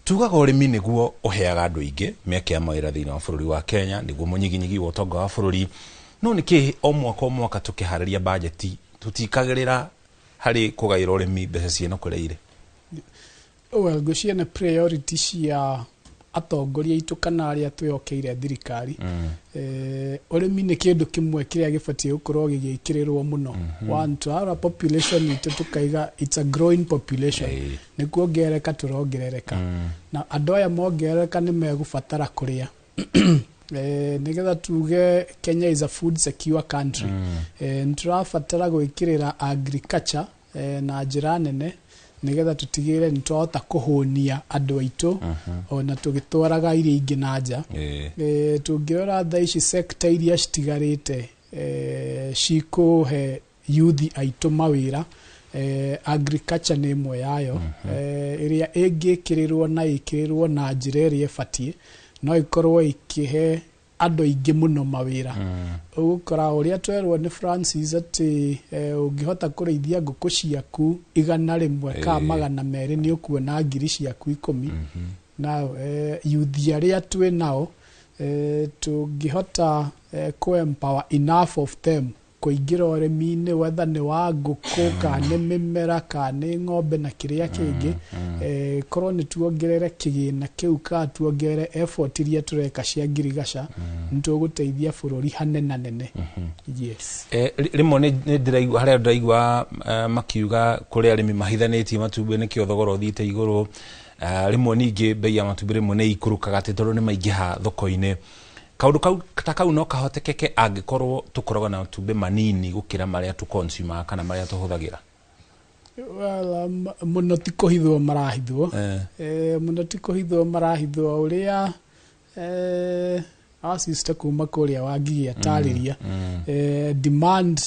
Tugaga ũrĩmi nĩguo ũheaga andũ aingĩ mĩeke ya mawĩra thĩinĩ wa bũrũri wa Kenya, nĩguo mũnyiginyigi wa ũtonga wa bũrũri, no nĩkĩ o mwaka o mwaka tũkĩharĩria bajeti tũtikagĩrĩra harĩ kũgaĩra ũrĩmi mbeca ciĩna kũrĩa irĩ? Well, ngwĩciria nĩ priority cia atongoria aitũ kana arĩa twĩhokeire thirikari. Ũrĩmi nĩ kĩndũ kĩmwe kĩrĩa gĩbatiĩ gũkorwo gĩgĩkĩrĩrwo mũno. One, twarora population itũ tũkaiga it's a growing population, nĩ kuongerereka tũrongerereka, na andũ aya mongerereka nĩ megũbatara kũrĩa. Nĩgetha tuge Kenya is a food secure country, nĩ tũrabatara gwĩkĩrĩra agriculture na njĩra nene, nĩgetha tũtigĩrĩre nĩ twahota kũhũnia andũ aitũ ona tũgĩtwaraga irio ingĩ na nja. Tũngĩrora thaa ici sector iria citigarĩte cikũhe yuthi aitũ mawĩra, agriculture nĩ ĩmwe yayo ĩrĩa ĩngĩkĩrĩrwo na ĩkĩrĩrwo na njĩra ĩrĩa ĩbatiĩ, no ĩkorwo ĩkĩhe andũ aingĩ mũno mawĩra. Ũgũkora ũrĩa twerwo nĩ Francis atĩ ũngĩhota kũrĩithia ngũkũ ciaku 100 kana 200, nĩ ũkuona ngiri ciaku 10. Na yuthi arĩa twĩ nao, tũngĩhota kũ empower enough of them. Kũingĩra ũrĩmi-inĩ, whether nĩ wa ngũkũ kana nĩ mĩmera kana nĩ ng'ombe na kĩrĩa kĩngĩ, korwo nĩ tuongerere kĩgĩna kĩu kana tuongerere effort iria tũreka cia ngirigaca, nĩ tũgũteithia bũrũri hanenanene. Yes. Rĩmwe nĩ ndĩraigua harĩa ndĩraigua makiuga kũrĩ arĩmi mahithanĩtie matumbĩ nĩkĩo thogora ũthiĩte igũrũ. Rĩmwe ningĩ bei ya matumbĩ rĩmwe nĩ ikũrũkaga atĩ tondũ nĩ maingĩha thoko-inĩ. Kaũndũ kau ta kau no kahotekeke angĩkorwo tũkoragwo na matumbĩ manini gũkĩra marĩa tũconsumaga kana marĩa tũhũthagĩra. Well, mũno ti kũhithwo marahithwo. Mũno ti kũhithwo marahithwo ũrĩa our sister kuma kũrĩa Wangigĩ atarĩria, demand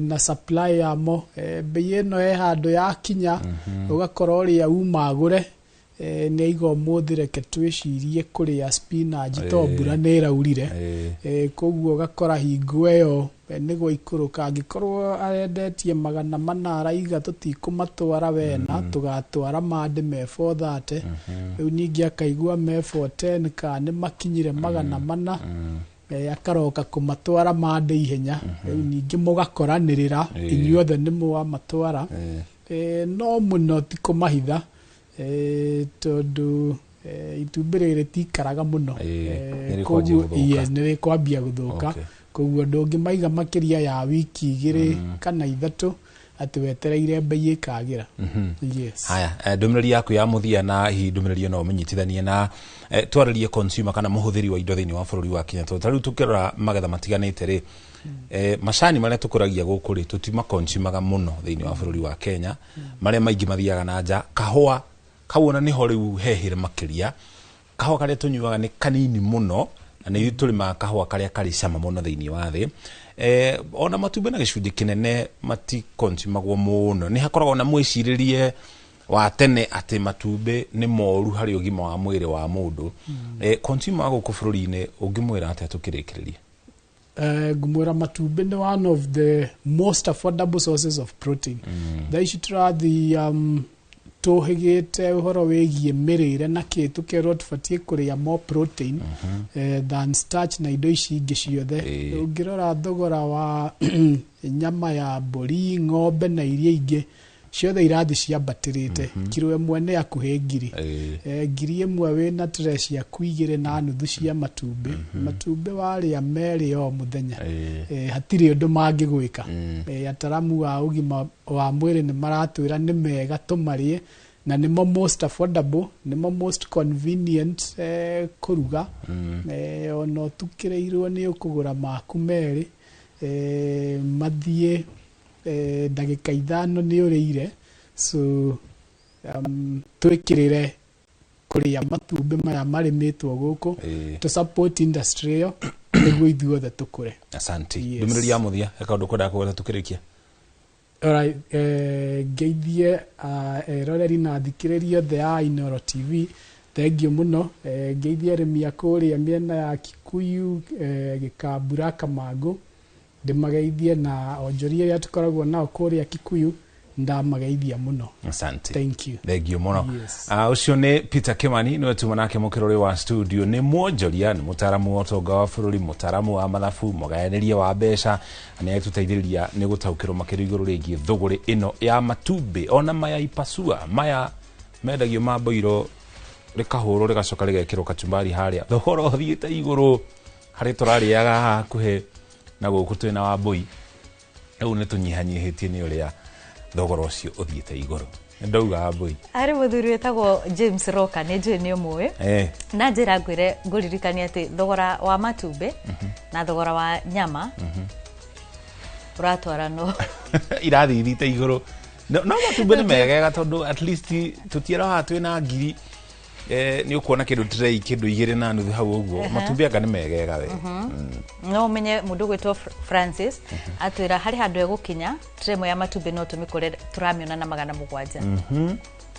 na supply yamo, bei ĩno he handũ yakinya ũgakora ũrĩa uma agũre nĩ aiga ũmũthĩ reke twĩcirie kũrĩa spinach to mbura nĩ ĩraurire. Koguo ũgakora hingo ĩyo nĩguo ikũrũka, angĩkorwo arendetie 400 araiga tũtikũmatwara wena, tũgatwara mandĩ me 430. Rĩu ningĩ akaigua me 410 kana nĩ makinyire 400, akaroka kũmatwara mandĩ ihenya. Rĩu ningĩ mũgakoranĩrĩra inyuothe nĩ mwamatwara. No mũno ti kũmahitha, tondũ itumbĩ rĩrĩ rĩtikaraga mũno. Nĩ rĩkwanjia gũthũka. Yes, nĩ rĩkwambia gũthũka. Koguo ndũngĩmaiga makĩria ya wiki 2 kana 3 atĩ wetereire bei ĩkagĩra. Yes. Haya, ndũmĩrĩri yaku ya mũthia, na hihi ndũmĩrĩri ĩno ũmĩnyitithanie na twarĩrie consumer kana mũhũthĩri wa indo thĩinĩ wa bũrũri wa Kenya, tondũ ta rĩu tũkĩrora magetha matiganĩte rĩ, macani marĩa tũkũragia gũkũ rĩ, tũtimaconsumaga mũno thĩinĩ wa bũrũri wa Kenya, marĩa maingĩ mathiaga na nja. Kahũa kau ona nĩho rĩu hehĩre makĩria, kahũa karĩa tũnyuaga nĩ kanini mũno na nĩ ithuĩ tũrĩmaga kahũa karĩa karĩ cama mũno thĩinĩ wa thĩ. Ona matumbĩ na gĩcunjĩ kĩnene matikonsumagwo mũno, nĩ hakoragwo na mwĩcirĩrie wa tene atĩ matumbĩ nĩ moru harĩ ũgima wa mwĩrĩ wa mũndũ. Consumer wa gũkũ bũrũri-inĩ ũngĩmwĩra atĩa tũkĩrĩkĩrĩria? Ngũmwĩra matumbĩ nĩ one of the most affordable sources of protein. Thaa ici tũrathiĩ tũhĩgĩte ũhoro wĩgiĩ mĩrĩre na kĩ, tũkerwo tũbatiĩ kũrĩa more protein than starch na indo ici ingĩ ciothe. Ũngĩrora thogora wa nyama ya mbũri, ng'ombe na iria ingĩ ciothe irathiĩ ciambatĩrĩte. Kiro ĩmwe nĩ hakuhĩ 1000. 1000 wĩna tray ciaku 2.5 cia matumbĩ. Matumbĩ warĩa 2 o mũthenya, hatirĩ ũndũ mangĩgwĩka. Ataramu a ũgima wa mwĩrĩ nĩ maratwĩra nĩ mega tũmarĩe, na nĩmo most affordable, nĩmo most convenient kũruga. Ona ũtukĩrĩirwo nĩ ũkũgũra maku 2, mathiĩ ndagĩka 5 nĩ ũrĩire. So twĩkĩrĩre kũrĩa matumbĩ maya marĩmĩtwo gũkũ, tũ support industry ĩyo nĩguo ithuothe tũkũre. Asante. Yes. Ndũmĩrĩri ya mũthia, he kaũndũ kwendaga kũgweta tũkĩrĩkia? Alright, ngeithie eroreri na athikĩrĩria othe a Inooro TV, thengiũ mũno. Ngeithie arĩmi a kũrĩa mĩena ya Kikuyu, Gĩkambura, Kamangũ, ndĩmageithie, na onjoria arĩa tũkoragwo nao kũrĩa Kikuyu ndamageithia mũno. Asante. Thank you. Thank you mũno. Yes. Ũcio nĩ Peter Kimani, nĩwe tuma nake mũkĩrũrĩ wa studio, nĩ mwonjoria, nĩ mũtaaramu wa ũtonga wa bũrũri, mũtaaramu wa mathabu, mũgayanĩria wa mbeca, na nĩ agĩtũteithĩrĩria nĩ gũtaũkĩrwo makĩria igũrũ rĩgiĩ thũgũrĩ ĩno ya matumbĩ ona maya ipasua maya mendagio ma mboiro rĩkahũrwo rĩgacoka rĩgekĩrwo kachumbari harĩa thogora ũthiĩte igũrũ harĩ tũrarĩaga haha hakuhĩ na gũkũ twĩna Wambũi. Rĩu nĩ tũnyihanyihĩtie nĩ ũrĩa thogora ũcio ũthiĩte igũrũ. Ndauga Wambũi. Harĩ mũthuri wĩtagwo James Roka, nĩ njũĩ nĩ ũmũĩ. Na njĩra ngwĩre ngũririkanie atĩ thogora wa matumbĩ na thogora wa nyama ũratwarano. Irathiĩ ithiĩte igũrũ. No matumbĩ nĩ megega tondũ at least tũtiaraha twĩna 1000, nĩ ũkuona kĩndũ tray kĩndũ 2.5 hau ũguo. Matumbĩ anga nĩ megega we. No ũmenye mũndũ ũgwĩtwo Francis atwĩra harĩ handũ egũkinya tray ĩmwe ya matumbĩ no tũmĩkore tũramĩona na 700.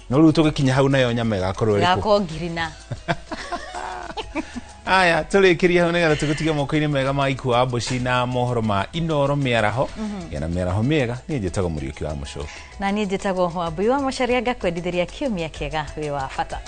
No rĩu tũgĩkinya hau nayo nyama ĩgakorwo ĩrĩkũ? Ĩgakorwo 1000 na. Aya, tũrĩkĩrie hau nĩgetha tũgũtige moko-inĩ mega ma Ikua Mboci na mohoro ma Inooro mĩaraho. Gĩa na mĩaraho mĩega. Niĩ njĩtagwo Mũriũki wa Mũcũkĩ. Na niĩ njĩtagwo Wambui wa Macharia, ngakwendithĩria kiumia kĩega wĩ wa bata.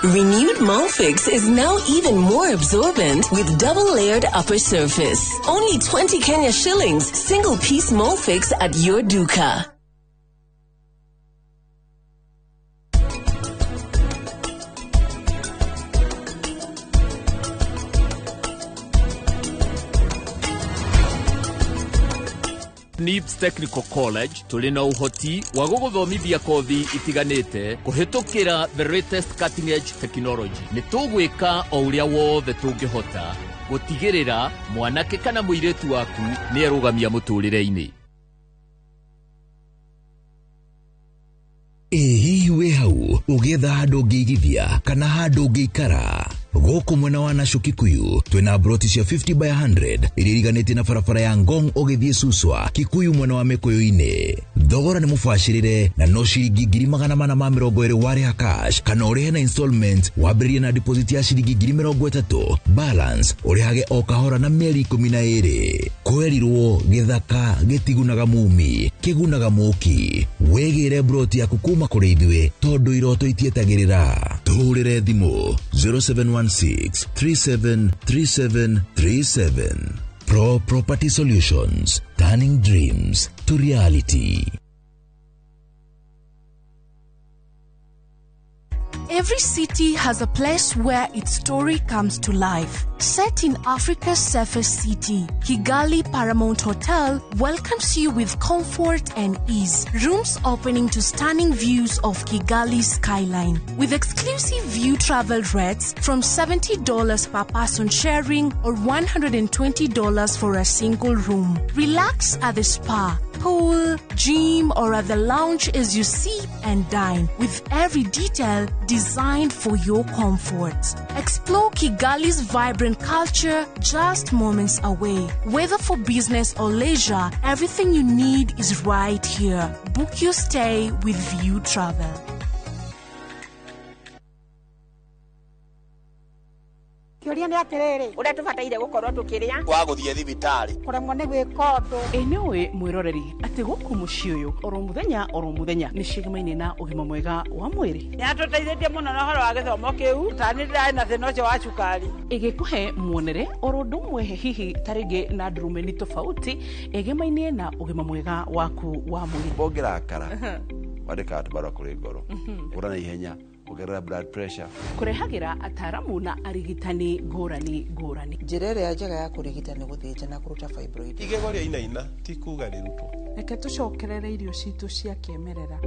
Renewed Molfix is now even more absorbent with double-layered upper surface. Only 20 Kenya shillings, single piece Molfix at your duka. NIBS Technical College tũrĩ na ũhoti wa gũgũthomithia kothi itiganĩte kũhĩtũkĩra the latest cutting edge technology. Nĩ tũgwĩka o ũrĩa wothe tũngĩhota gũtigĩrĩra mwanake kana mũirĩtu waku nĩ erũgamia mũtũrĩre-inĩ. Ĩ hihi wĩ hau ũgĩetha handũ ũngĩigithia kana handũ ũngĩikara? Gũkũ mwena wa Nashu Kikuyu twĩna broti cia 50 by 100 iria iriganĩtie na barabara ya Ngong ũgĩthiĩ Suswa Kikuyu mwena wa Mĩkũyũ-inĩ. Thogora nĩ mũbacĩrĩre na no ciringi 420 warĩha cash kana ũrĩhe na installment wambĩrĩrie na deposit ya ciringi 30,000 balance ũrĩhage o kahora na mĩeri 12. Kwerirwo gĩthaka gĩtigunaga mumi kĩgunaga mũki. Wĩgĩre broti yaku kuma kũrĩ ithuĩ tondũ iroto itietagĩrĩra. Tũhũrĩre thimũ 0716 373737. Pro Property Solutions, turning dreams to reality. Every city has a place where its story comes to life. Set in Africa's safest city, Kigali Paramount Hotel welcomes you with comfort and ease. Rooms opening to stunning views of Kigali's skyline. With exclusive view travel rates from $70 per person sharing or $120 for a single room. Relax at the spa, pool, gym, or at the lounge as you sip and dine, with every detail designed for your comfort. Explore Kigali's vibrant culture just moments away. Whether for business or leisure, everything you need is right here. Book your stay with View Travel. Kĩũria nĩ atĩrĩrĩ ũrĩa tũbataire gũkorwo tũkĩrĩa wa gũthiĩ thibitarĩ kũremwo nĩ gwĩka ũndũ. Ĩ nĩũĩ mwĩroreri atĩ gũkũ mũciĩ ũyũ oro mũthenya nĩ ciĩgamaine na ũgima mwega wa mwĩrĩ. Nĩ atũteithĩtie mũno na ũhoro wa gĩthomo kĩu tani ndĩrarĩ na thĩna ũcio wa cukari. Ĩgĩkũhe muonere oro ũndũ ũmwe hihi ta rĩngĩ na ndurumeni tofauti ĩgemaine na ũgima mwega waku wa mwĩrĩ. Ũngĩrakara wandĩkaga tũbarũa kũrĩ ngoro ũra na ihenya ongerera blood pressure. Kũrehagĩra ataramu na arigitani ngũrani ngũrani. Njĩra ĩrĩa njega ya kũrigita nĩ gũthĩnja na kũruta fibroid. Igego rĩa inaina ti kuga rĩrutwo. Reke tũcokerere irio citũ cia kĩmerera.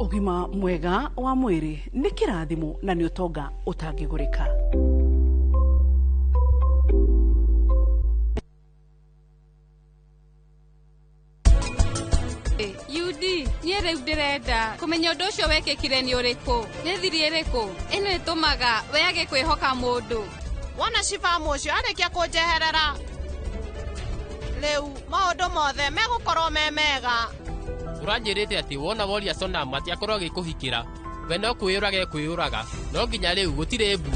Ũgima mwega wa mwĩrĩ nĩ kĩrathimo na nĩ ũtonga ũtangĩgũrĩka. UD niĩ rĩu ndĩrenda kũmenya ũndũ ũcio wekĩkire nĩ ũrĩkũ, nĩ thiri ĩrĩkũ ĩno ĩtũmaga weyage kwĩhoka mũndũ. Wona cibamu ũcio arĩkia kũnjeherera rĩu maũndũ mothe megũkorwo me mega. Ũranjĩrĩte atĩ wona woria Sonam atĩ akorwo agĩkũhikĩra we no kwĩyũraga ekwĩyũraga, no nginya rĩu gũtirĩ mbu.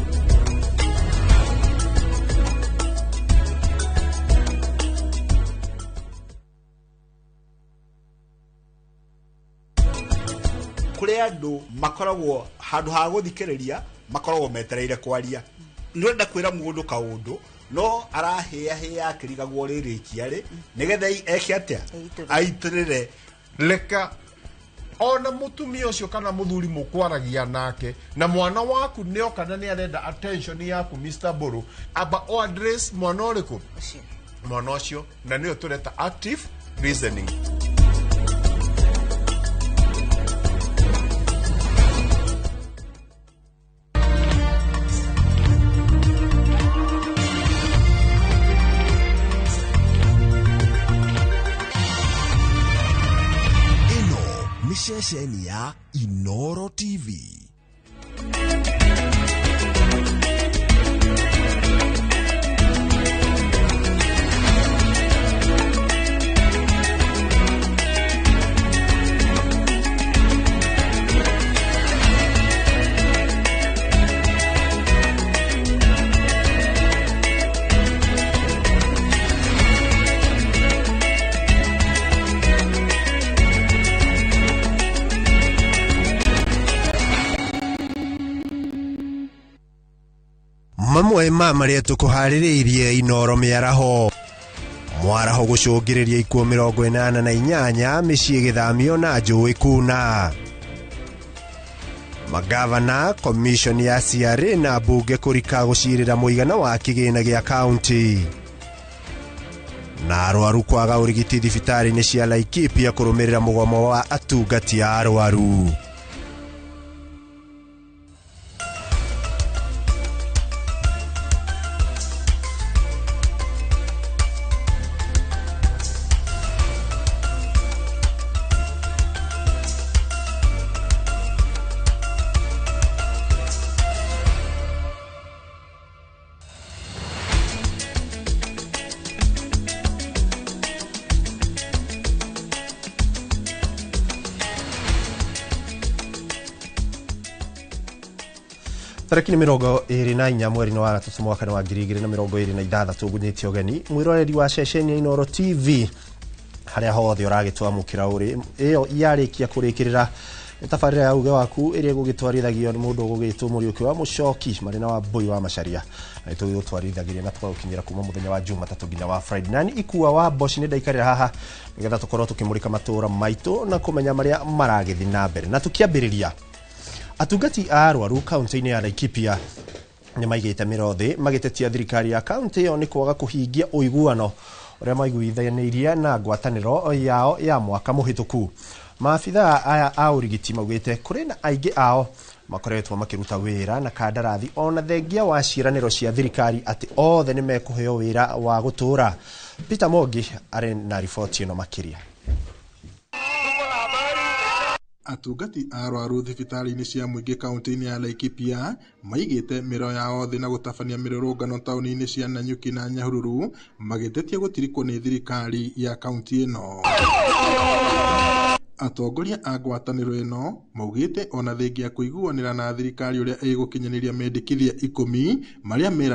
Kũrĩ andũ makoragwo handũ ha gũthikĩrĩria makoragwo metereire kwaria. Nĩ ũrenda kwĩra mũndũ kaũndũ no arahĩahĩa akĩrigagwo rĩrĩkia rĩ nĩgetha eke atĩa aitĩrĩre. Reka ona mũtumia ũcio kana mũthuri mũkwaragia nake na mwana waku nĩoka na nĩarenda attention yaku Mr. Mburu, amba o address mwana ũrĩkũ? Mwana ũcio, na nĩyo tũreta active listening. Ceceni ya Inoro TV. Mamwe ma marĩa tũkũharĩrĩirie Inoro mĩaraho. Mwaraho gũcũngĩrĩria ikuũ 88 mĩciĩ gĩthamio na njũĩ kuna. Magavana, commission ya CRA na mbunge kũrika gũcirĩra mũigana wa kĩgĩna gĩa kaunti. Na arwaru kwaga ũrigiti thibitarĩ-inĩ cia Laikipia kũrũmĩrĩra mũgomo wa atungati a arwaru. Tarĩki nĩ 24 mweri-inĩ wa gatatũ mwaka-inĩ wa 2026 ngunyĩte ũgeni mwĩroreri wa ceceni ya Inooro TV harĩa hothe ũragĩtwamũkĩra ũrĩ ĩyo yarĩkia kũrĩkĩrĩra tabarĩra ya uge waku ĩrĩa ĩgũgĩtwarithagio nĩ mũndũ ũgũgĩtwo Mũriũki wa Mũcoki marĩ na Wambũi wa Macharia na nĩtũgĩgũtwarithagĩria na tũgagũkinyĩra kuma mũthenya wa Jumatatũ nginya wa Friday. Nani ikua wa Boshi nĩ ndaikarĩra haha nĩgetha tũkorwo tũkĩmũrĩka matũũra maitũ na kũmenya marĩa maragĩthiĩ na mbere. Na tũkĩambĩrĩria, atungati a arwaru kaunti-inĩ ya Laikipia nĩ maigĩte mĩro thĩ magĩtetia thirikari ya kaunti ĩyo nĩ kwaga kũhingia ũiguano ũrĩa maiguithanĩirie na ngwatanĩro yao ya mwaka mũhĩtũku. Maabithaa aya a ũrigiti maugĩte kũrĩ na aingĩ ao makoretwo makĩruta wĩra na kandarathi ona thengia wa ciĩranĩro cia thirikari atĩ othe nĩ mekũheo wĩra wa gũtũũra. Peter Mongi arĩ na riboti ĩno makĩria. Atungati a arwaru thibitarĩ-inĩ cia mũingĩ kaunti-inĩ ya Laikipia maigĩte mĩro yao thĩ na gũtabania mĩrũrũngano taũni-inĩ cia Nanyuki na Nyahururu magĩtetia gũtirikwo nĩ thirikari ya kaunti ĩno. Atongoria a ngwatanĩro ĩno maugĩte ona thengia kũiguanĩra na thirikari ũrĩa ĩgũkinyanĩria mendekithia 10 marĩa mera